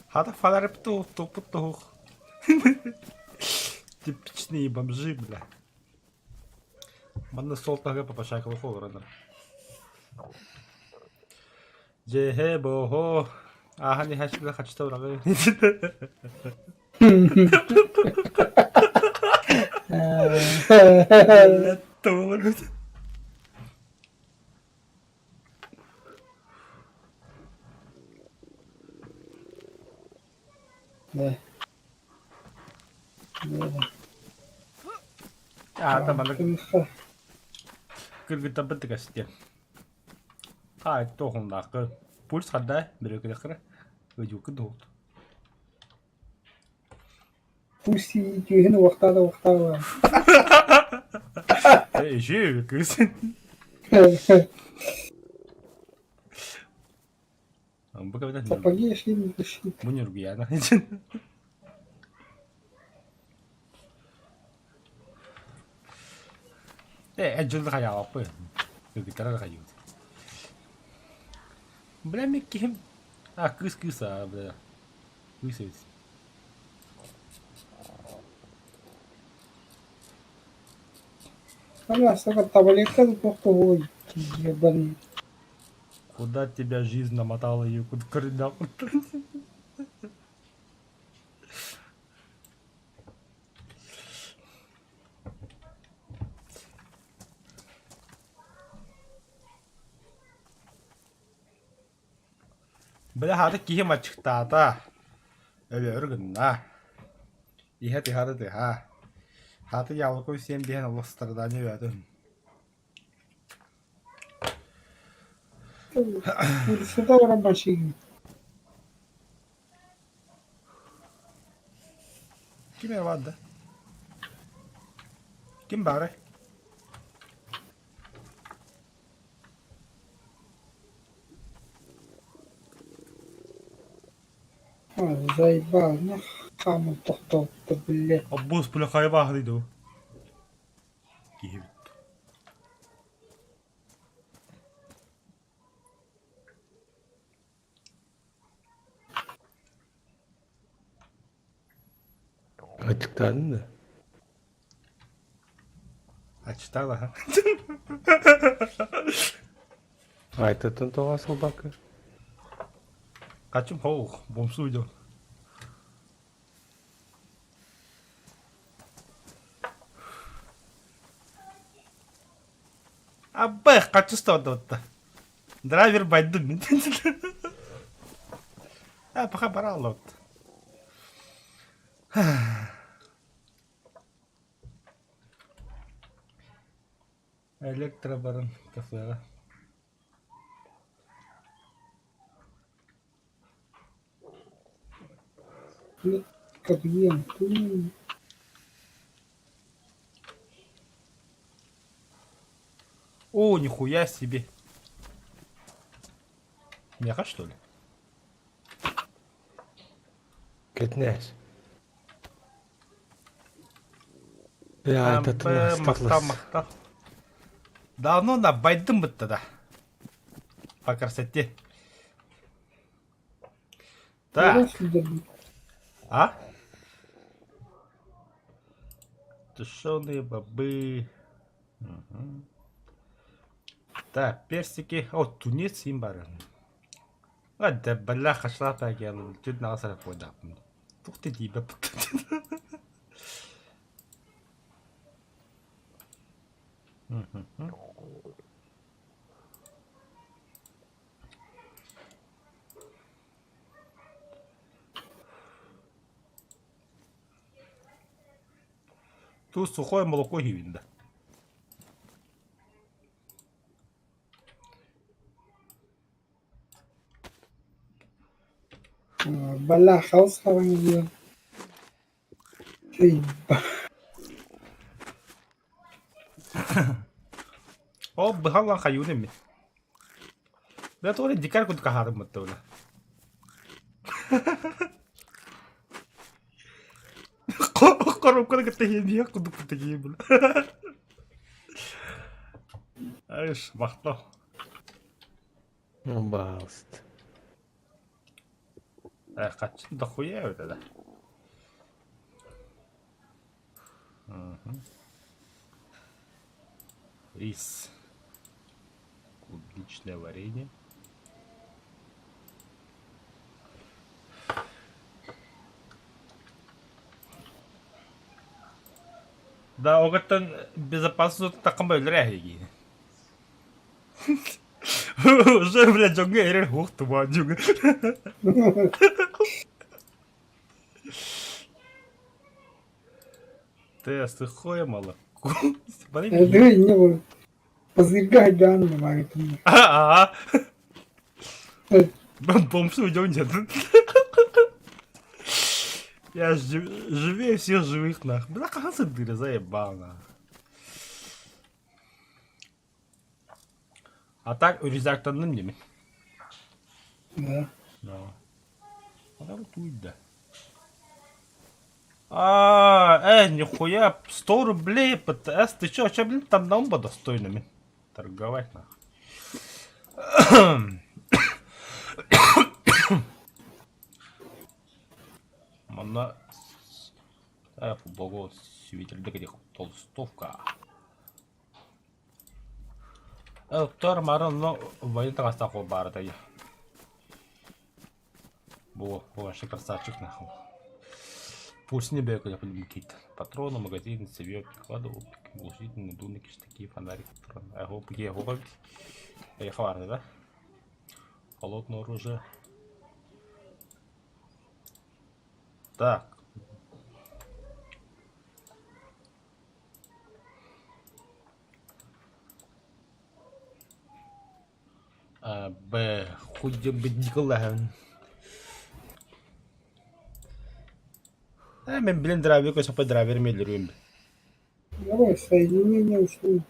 Хата фонарь туппут туһух. Типичные бомжи, бля. Манна сол таһыга попашайкалах олоронор. Дьэһэ бохо ааһан иһээччилэр хачыта быраҕыы. Да. Да. Аата маннык кыргыттарбыт тыгастиэн. Хаай туохуннааххын. Пульс ханна бөрөкүлэххэ ыдьууккун туһут. Пусть түөһүн уохтаа да уохтаа Еще кыыс. Бу кэбитэ Сапоги шли не тащи. Бу ньургуйаана. Э, дьыл хайаалаппы. Кыргыттара хайыыбыт. Бля, мен киһим... А, кыыс кыыс а, бля. Кыыс эбит. Бля, сука, таблетка туох ебаный. Куда тебя жизнь намотала, Якут коридор? Бля, хата киһи маччыктаата. Өлөөр гынна. Иһэ тыһа да тыһа. Хата яблоко сиэн биһэн олох страдание өөтүн. Сюда рабочий. Ким эрэ баар да? Ким баарай? Заебал, нахамын тохтоотто, блядь. Оббуус бля хайа бааһырый дуу? Киһи Ачыктаадын да? Ачтаал аха. Айтаттан тоҕо асылбакка? Качым хоух, бомсу идем. Аббай, хочу что-то. Драйвер байдым. А, пока барал вот. Электробарон кафеҕа. Кабиен, ты. О, нихуя себе. Меха, что ли? Кэтнээс. Я это Махтал, махтал. Давно на байдым бытта да. По красоте. Так. А? Тушеные бобы. Угу. Так, персики. О, тунец им бары. Да, бля, хашла пагел. Тут на сара подапын. Тух ты диба. Тут сухое молоко гивинда. Бала хаус хараҥа Ол быһаллан хайуун эмит. Бля, тоҕо дикарь курдук аһаарыммыт да бля. Коробканы кытта иһиэх курдук кытта киһи бля. Айш, махтал. Баалыст. Э, хаччын дохуя эбит да. Рис. Клубничное варенье. Да, оҕоттон безопасно таххан бөллөр эһиги. Уже, блядь, дьоҥҥо эрэр уох тумаан дьоҥҥо. Ты сухое молоко. Эдэ инньэ буолан пазырга хайдаан баҕайытын. Аа. Бомж уйдем нет. Я живее всех живых нах. Бля, хаһан сырдыыра заебал нах. А так рюкзактанным дими. Да. Да. Адам туйда. А, нихуя, 100 рублей ПТС, ты чё, чё, блин, там наумба достойными торговать нахуй. Манна футболго свитердик толстовка. Оттор мары онно убайын таҥастаах уол баара дии. Бу вообще красавчик нахуй. Пусть не бегает, летит. Патроны, магазин, свет, кладовка, глушительный, дуники, штыки, фонарик, патрон. Ого, где его Поехал, да? Холодное оружие. Так. А, Б. Хуй бдикалахан. Э, мен билен драйвер көсөпө драйвер меллерүүм. Давай, соединение услуг.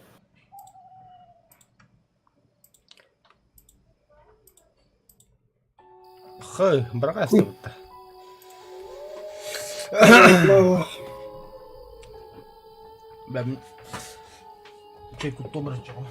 Хы, быраҕа астыбытта. Бэм чэй куттуом эрэ чоҕум.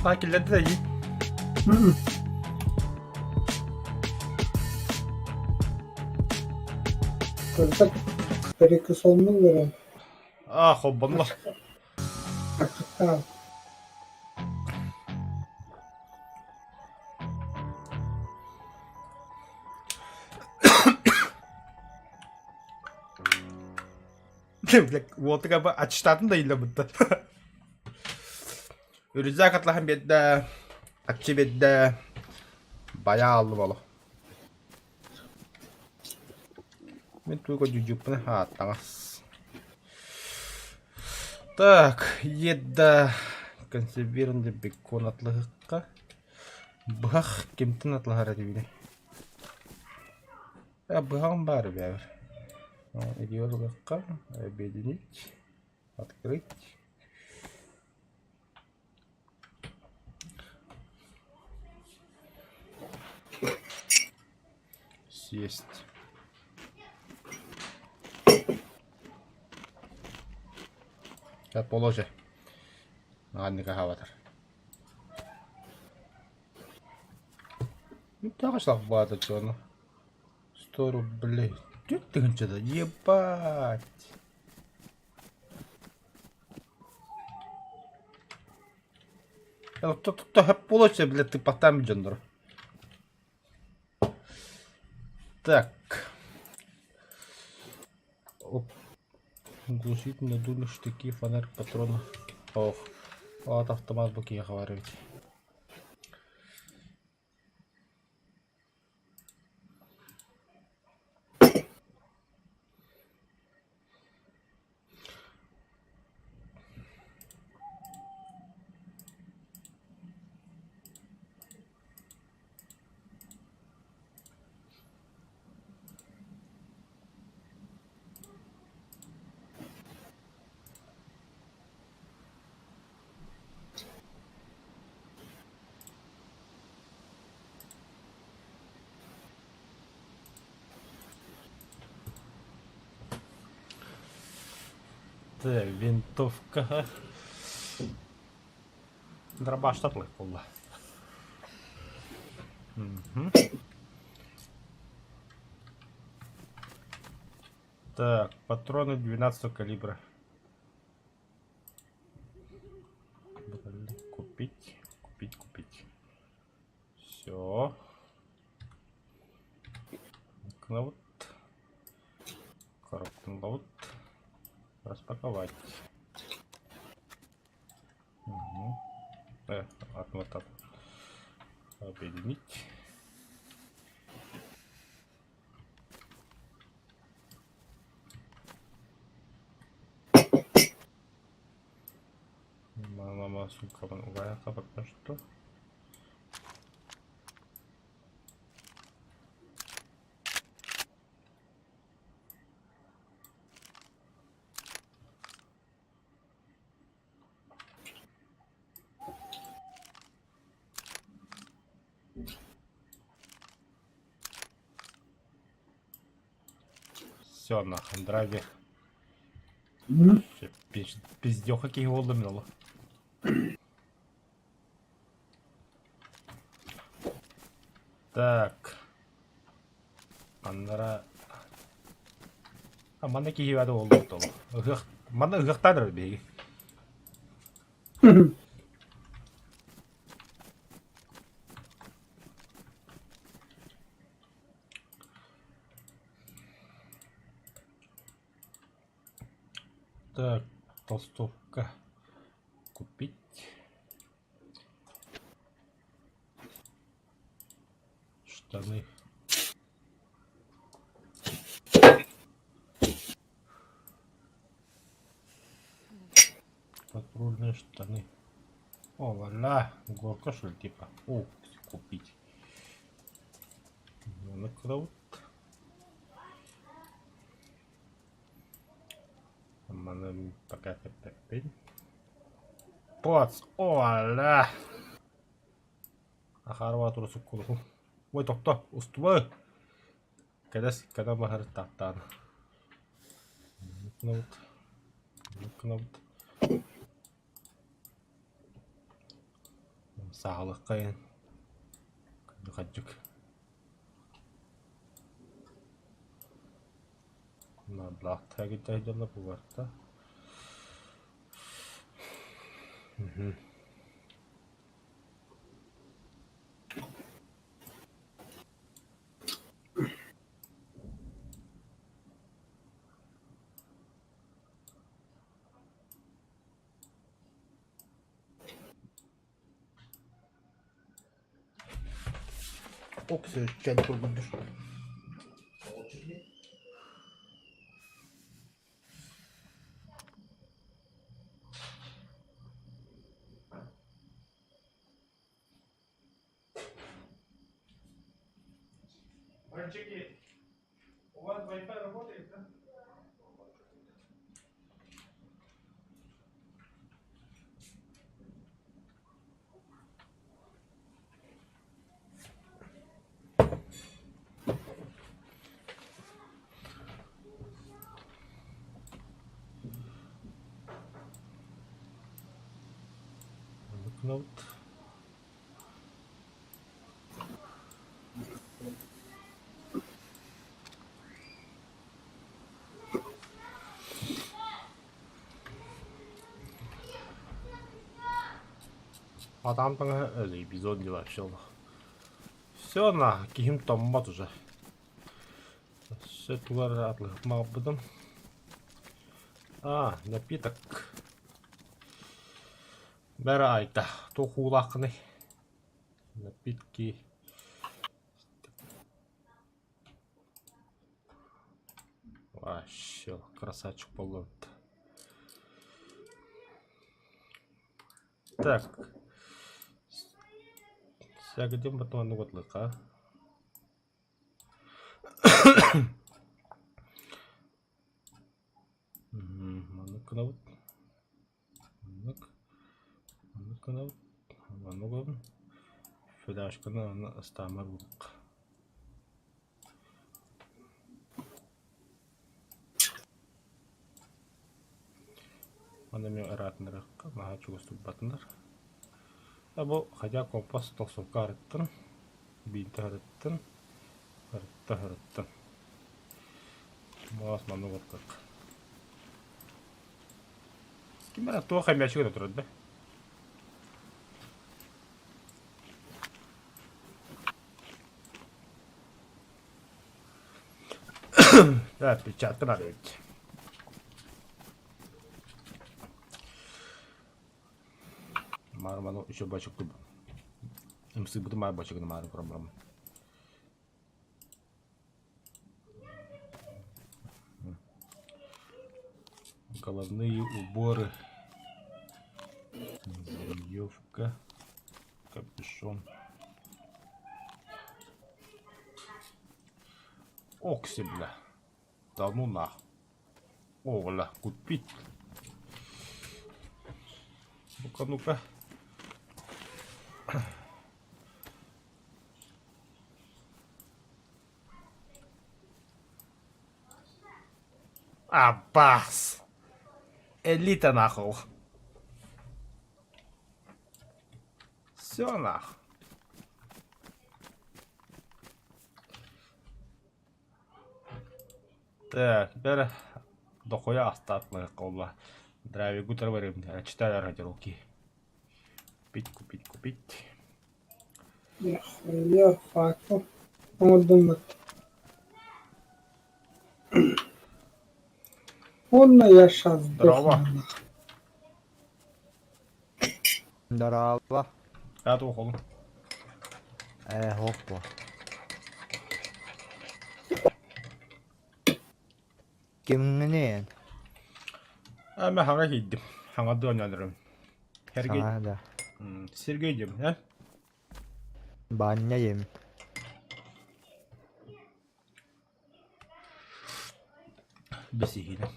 Та киллэрдэ да дии. Кырдьык, перекусоннук эрэ. А, холбонно. Аччыктаан. Уолтуга бу аччыктаатын да ииллэ бытта. Үрүзэк атлаһан биэрдэ, аччы биэрдэ, байа ааллым олох. Мин туга дьүдьүппүн ааттаҕас. Так, еда консервированный бекон атлаһыкка. Быһах кимтэн атлаһар этибиний? Э, быһаҕым баар эбээбэр. Идеологка объединить, открыть. Съесть. Положи. Аанныга хаватар. Таҕыс баата дьону. 100 рублей. 4000 да, ебать. Тутта блядь, ты потам дьоннор. Так. Оп. Глушить надульные штыки, фонарь, патроны. Ох. Вот автомат бу киһиэхэ баар эбит. Так, винтовка. Дробаш татлых буолла. Мгм. Так, патроны 12 калибра. Купить, купить, купить. Все. Вот. Коробку вот. Распаковать. Угу. Отмотать. Объединить. Мама сумкабын угайахха пока что. Все, нахрен, драйвер. Пиздёха киһи буолла мин олох. Так. Аннара... А манна киһи баада буолла толох. Ыһыах... Манна ыһыахтаан эрэр биһиги. Так, толстовка купить. Штаны. Патрульные штаны. О, валя, горка что ли, типа. О, купить. Монокроут. Маны пока кэппэппин. Поц! Оля! Ахарва тура суккулуху. Ой, тохто, устуба! Кэдэс, кэдэ баһар таптаан. Нут. Нут. Саҕалыккайын хадьык. Надлаахтаһа дьонно бу барта. Оксөччөн тургунdur. Мальчики, у вас Wi-Fi работает, да? Note. Адам таҥаһа эпизод не вообще. Все на, киһим томмот уже. Все тугар атлыһыкмаҕаппытым. А, напиток. Бэрэ айта, туох уулааххыный? Напитки. Вообще, красавчик буолла Так. Сягдем потом анугатлыка. Маннык гынабыт. Маннык. Маннык гынабыт. Маннык гынабыт. Флешканы аны ыстаамар булук. Аны эмиэ ыраатыннарыахха, наһаа чугас турбатыннар. А бу хотя компас тохсукка арыттын, биирдэ арыттын, арытта арыттын. Маас маннык оттук. Ким эрэ туох эмээчик да турар да? Да, перчатка надо ведь. Маар ману еще бачок туб. Ымсыыбытым маар бачогун маары көрөн Головные уборы. Змеевка. Капюшон. Окси, бля. Да ну нах. О, бля, купить. Ну-ка, ну-ка. Аббас! Элита нахуй. Все нах. Так, теперь дохуя остаток колла. Драйвигу тревори, читаю радиолки. Купить, купить, купить. Нахуя факел. Оҥордуммут. Уонна я щас Здорово. сдохну. Здорово. А то холм. Опа. Кимҥиний? А мен хаҥа киирдим. Хаҥа дыаннанырым. Сергей. Саҥа да. Сергей диэм, э? Баанньа диэммин. Бэсиһиинэ.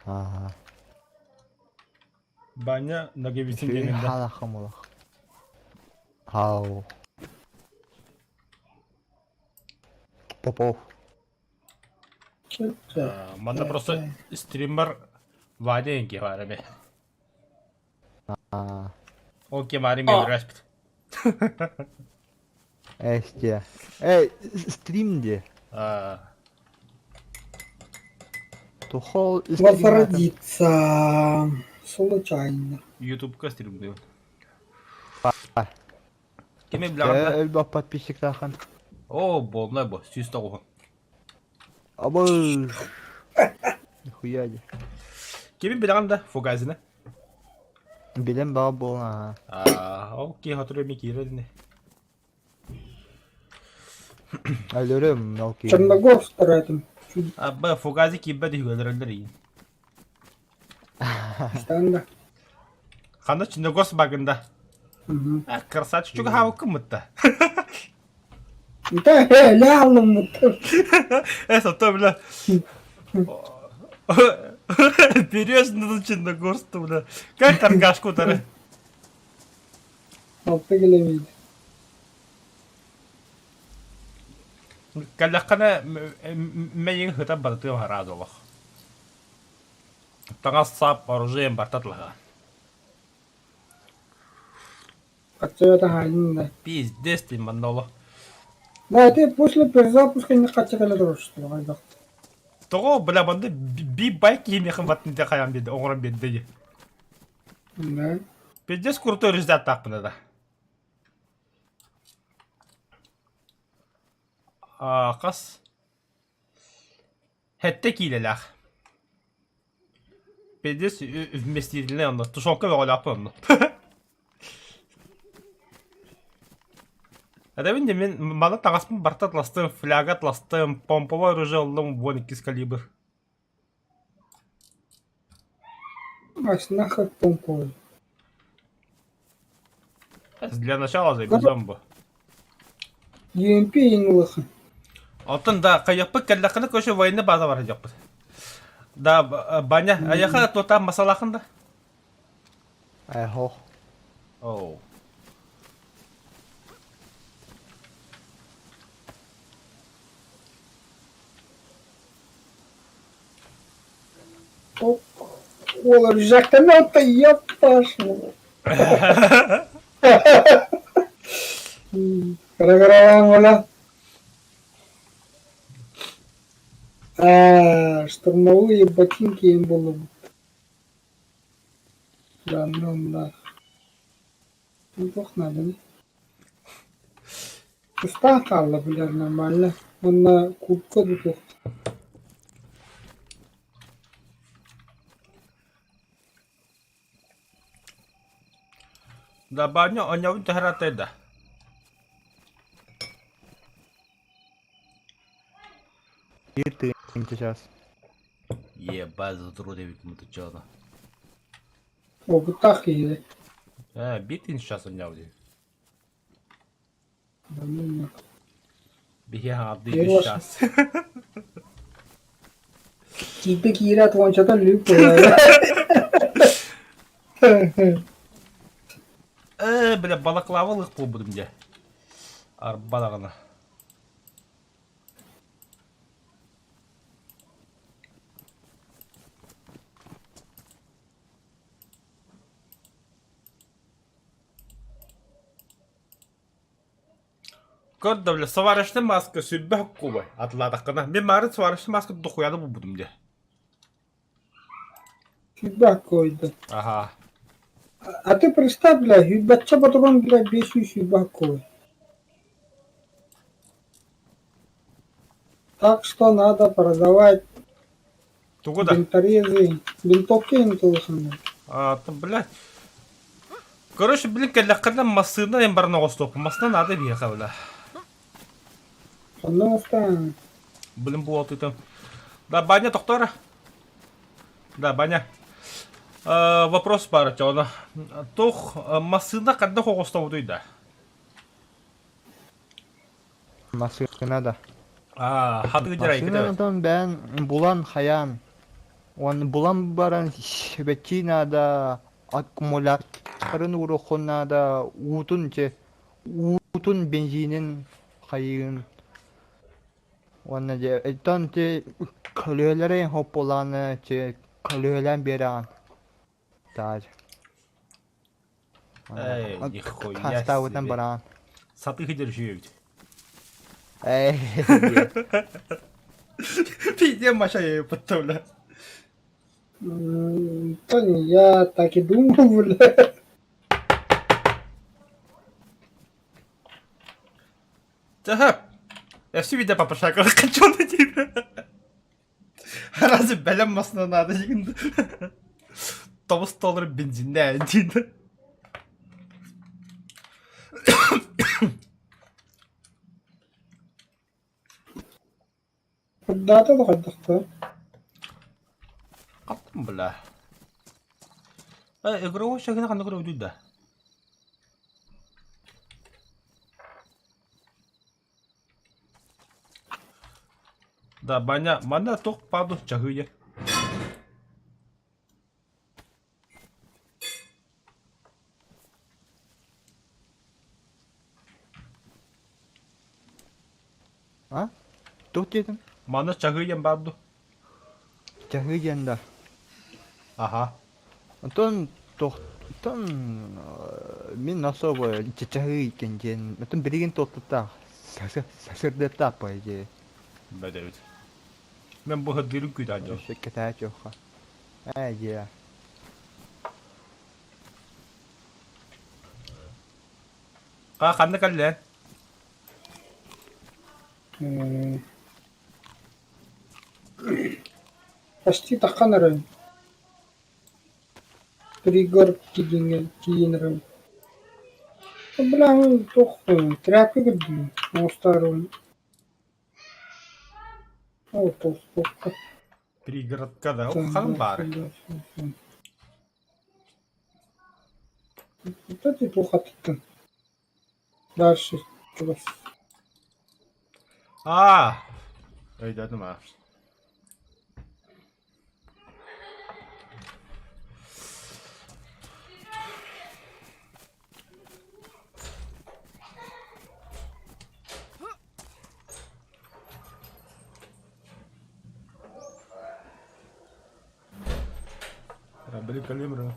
Ааһа. Баня Нагевитин Үчүгэй диэн да. халахым олох. Хау. Попов. Манна просто стример Ваня Енки бар эми. Аа. Ол кем ари мелрәспит. Эстия. Эй, стрим де. Тухол Возродиться. Случайно. Ютубка стримдыйбын. Кими билэҕин Элбэх подписчиктаахан. О, болнай бу, 109. Абы. Нихуя де. Кими билэҕин да, Фугазина? Билэн баҕа буолан Аа, ол киһи хотур эми киирэр ини. Өлөрөм, ол киһи. Черногорск этим. Абба, Фугази киирбэт үһү өлөрөллөр иин. Станда. Ханна Черногорск багында. А, красавчик чугаһаабыккын мытта. Да, ля Э, сото, бля. Берешь на Черногорск, бля. Как торгашку тары. Алта килэмиит. Кэллэххинэ мэйиҥ сытар барытыам араас олох. Таҥас-сап, оружием барыта тылаһа. Хаччыга таһаайын да. Пиздец дии манна олох. Да, это после перезапуска не хаччы кэлэ турар хайдах. Тоҕо бля манна би байк киһимиэхин баттын дэ хайаан биэрдэ оҥорон биэрдэ дии. Да. Пиздец крутой результаттаахпын да. Хас Хэттэ киилэлээх. Пиздец вместительный онно. Тушенка бөҕөлөөхпүн онно. Этэбин дии мин маны таҥаспын барыта атластым, фляга атластым, помповой оружие ыллым уон иккис калибр. Нахуй помповой. Для начала завезем бы. UMP иҥылыхын. Оттон да хайыахпыт кэллэххинэ короче военный база бар дьохпут. Да Баня, аяха туота масалахын да? Айхох. Оу. Уол рюкзактан ёпташмын. Кара-кара А, штурмовые ботинки им было. Да, ну да. Ну, туох нааданы. Ыстаан хаалла бля нормально. Уонна куртка да суох. Да Баня оонньообут төһө ырааттай да? Биир тыһыынча чаас. Ебать, задрот эбит мутуччаана. Опыттаах киһи. Ээ, биир тыһыынча чаас оонньообут ини. Биһи хаҥардыы үс чаас. Киирдэ киирээт уончата лүп буолар. Ээ, бля, балаклава лых буолбутум дьэ. Арба даҕаны. Көр да бля, сварочный маска сүрбэ хоккубай атылаатаххына. Мин маарын сварочный маска дохуяны булбутум дьэ. Сүүрбэ хоккуйда. Аха. А ты представь, бля, сүүрбэччэ ботурун, бля, 500 сүүрбэ хоккуй. Так что надо продавать Тугу да? винторезы, винтовки им тылыханна. А, там, блядь. Короче, блин, кэллэххинэ массыына эн баран оҕостуохпун. Массыына наада биһиэхэ, бля. Онно устаан. Блин, буолтуйтан. Да, Баня, тохтоо Да, Баня. Вопрос баар оччоҕуна. Туох массыына хайдах оҕостобутуй да? Массыына да. Аа, хатыы дьарайгыт Массыына эбит. онтон бэйэн булан хайаан. Уонна булан баран сибэччии наада, аккумуляторын ууруоххун наада, уутун че, уутун бензинин хайыын. Уонна дьэ, оттон ти көлүөлэрин хоппулааны че көлүөлээн биэрэҕин. Тааж. Эй, нихуя Хастаабытынан себе. бараҕын. Сатыы сылдьар үчүгэй эбит. Эй, Пиздец, Маша, я ее подставляю. Да не, я так и думал, бля. Ага. Я все видео попрошайка хочу на тебя. Разве бэлэм масына надо дигин. 9 доллар бензиннэ диин. Дата да хайдахта. Хаттым бля. Э, игровой шагына ханна көрө да. Да, баня, манна туох паду чаһыйа. А? Туох диэтиҥ? Манна чаһыйан баар Чаһыы диэн да. Аха. Онтон тохтон мин особо чаһыы иккин диэн оттон билигин туоттуттаах сырдыктаах по идее. Бэдэбит. Мен бу хырдыырын күүтэ дьон. Өссө кэтээчиэххэ. Ээ дьиэ. Ха ханна кэллэ? Почти таххан эрэн. Пригорки диэҥҥэ тиийэн эрэн. Бля, туох тряпка көрдүм оҥостаарыбын. Ол туох Пригородка да хаһан баары? Вот это плохо туттан. Дальше чугас. Аа. Өйдөөтүм аа. Били калибры.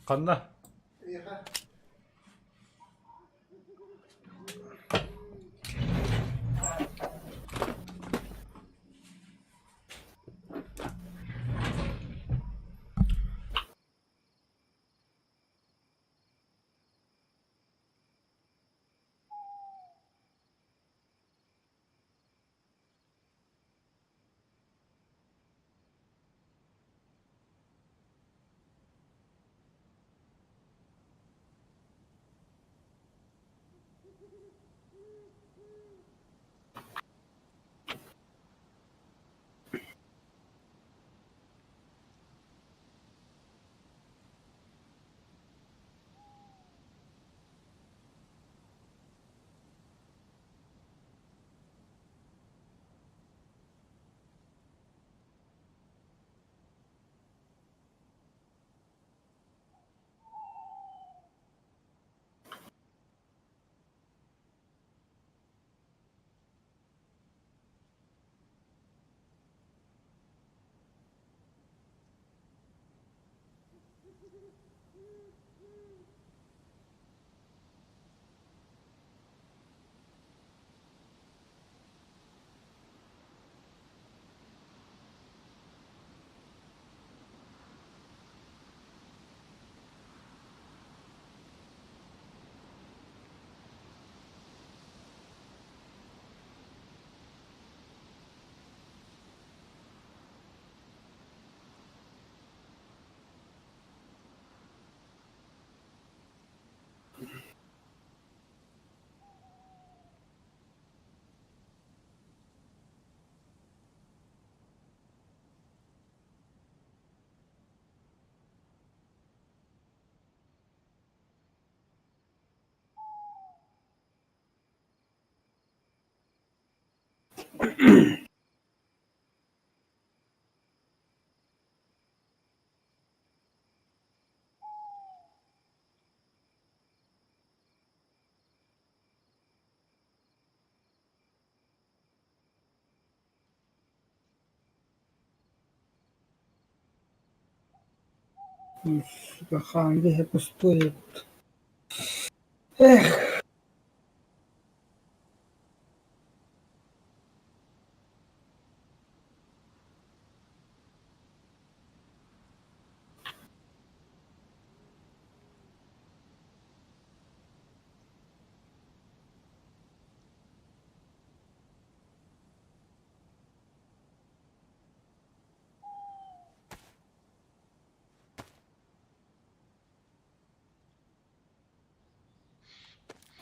Ханна? Сука, Хамви пустой. Эх.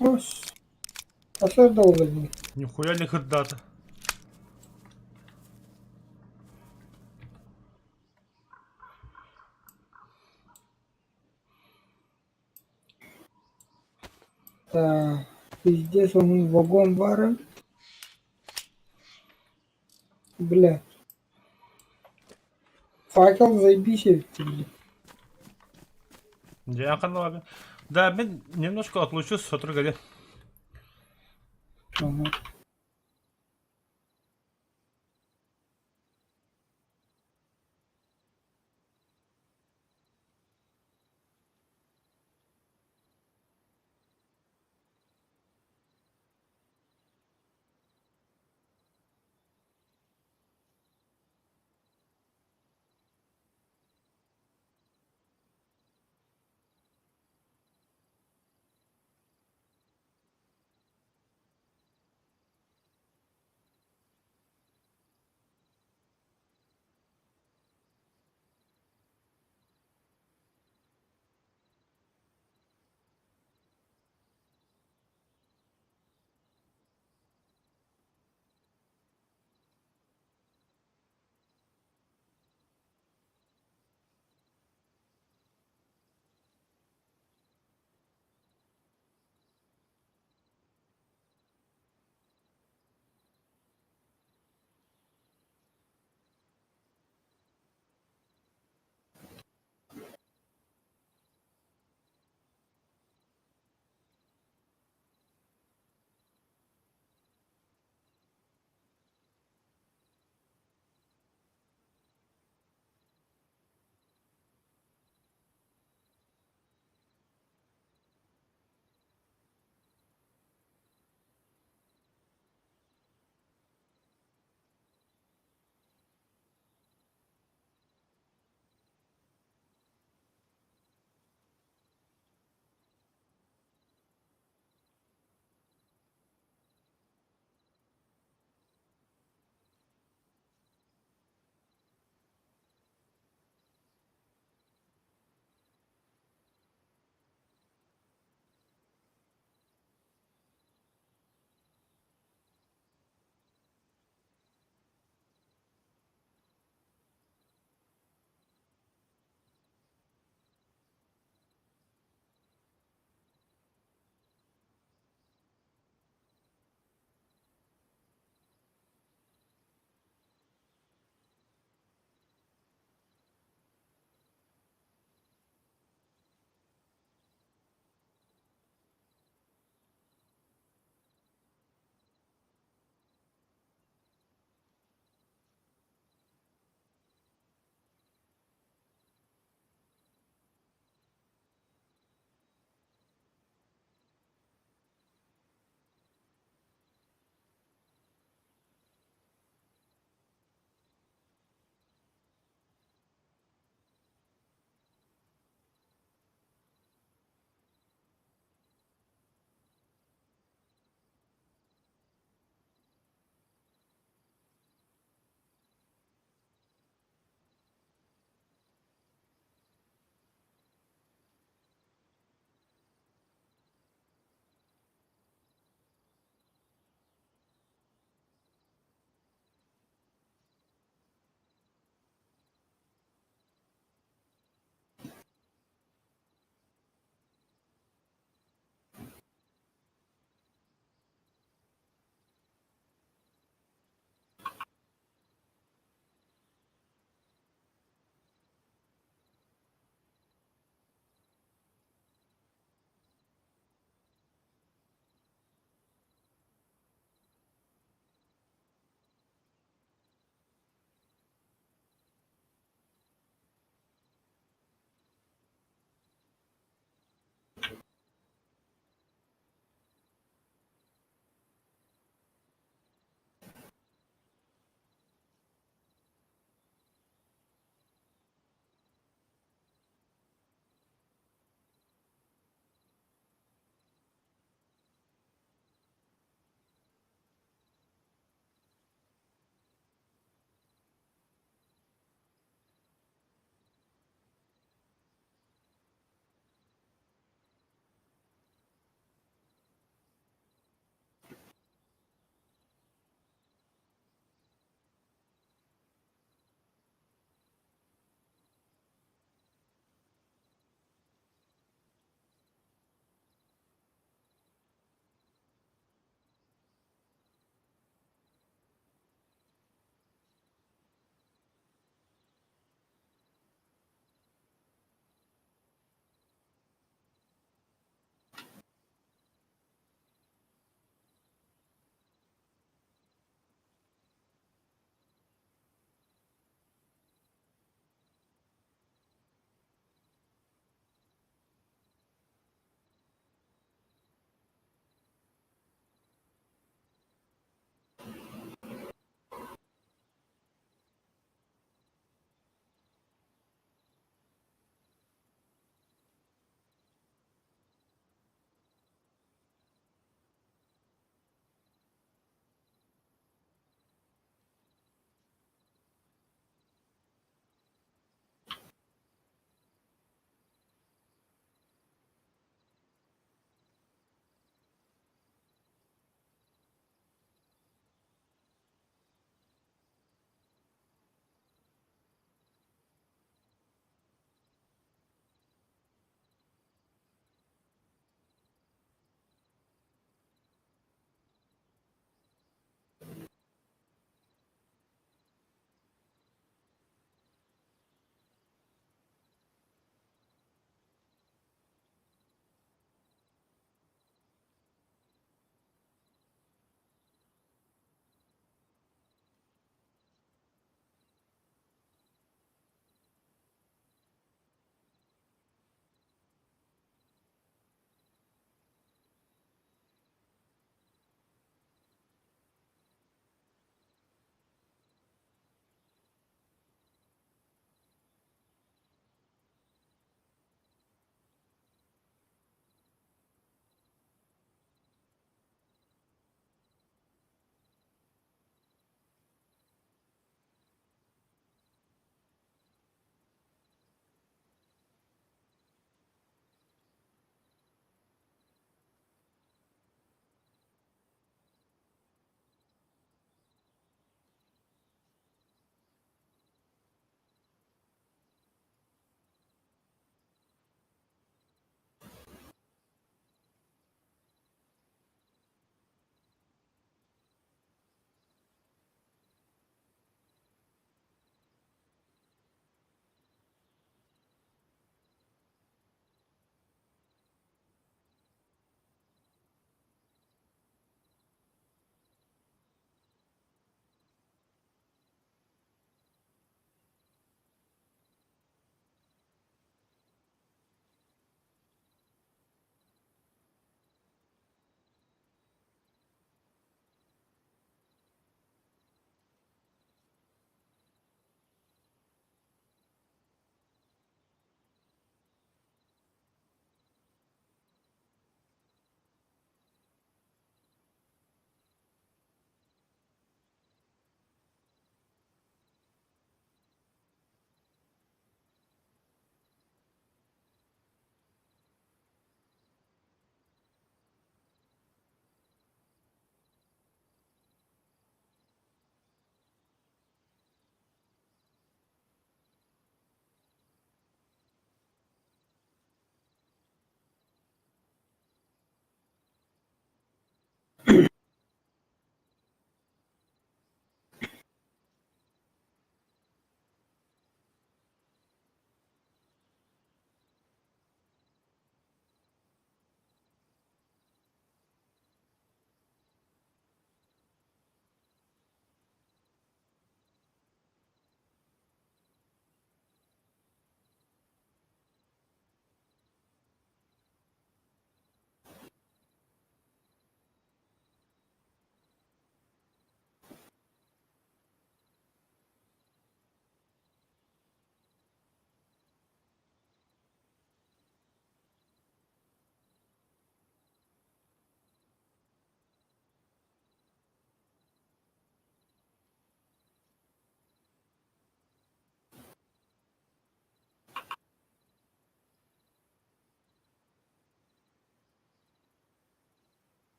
Ос. Асар да олорбут. Нихуя не кырдаата. Да, пиздец, он вагон бара. Бля. Факел заебись, блядь. Я ханна Да, мен немножко отлучусь, сотру горе. Ага.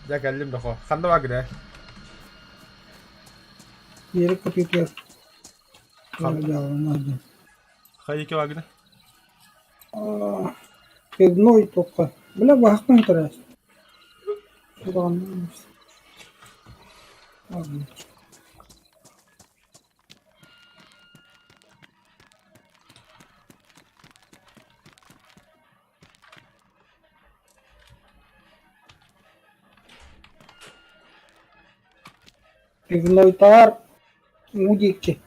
Дьэ кэллим дохо. Ханна баар гынай? Биэрик кытыытыгар Хан дьаалана Хайыки баар гынай? Пивной туохха. Бля баһахпын көрөөс. Пивнойтаар уу диэки.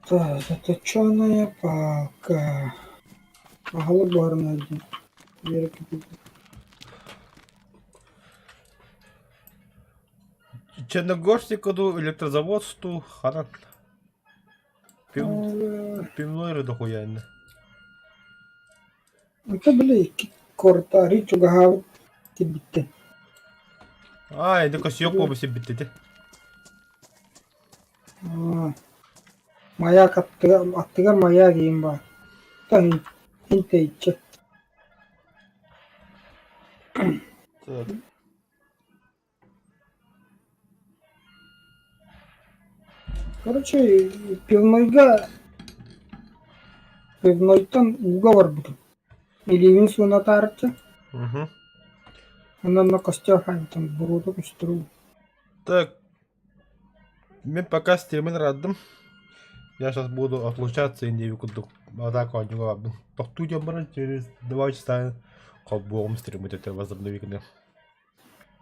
Так, заточенная палка. Аһылык буһарына диэн. Черногорск ду электрозавод сту ханан пивной эрэ дохуйаанна. Это били икки куораттаары чугаһаабыт кирбиттэн. Аа, это косьёк буолбут сирбит ити. Маяк аттыгар, аттыгар маяк иин баар. Иһин тэйиччи. Так. Короче, пивнойга пивнойтан ууга барбытым. Илиибин сууна таарыччы. Мгм. Онон костер хаайтан буруота көстөр. Так, мен пока стримин раддым. Я сейчас буду отлучаться и курдук атака оонньууга барбын. Тохтуу диэн баран через 2 часа холбуоҕум стримы возобновить.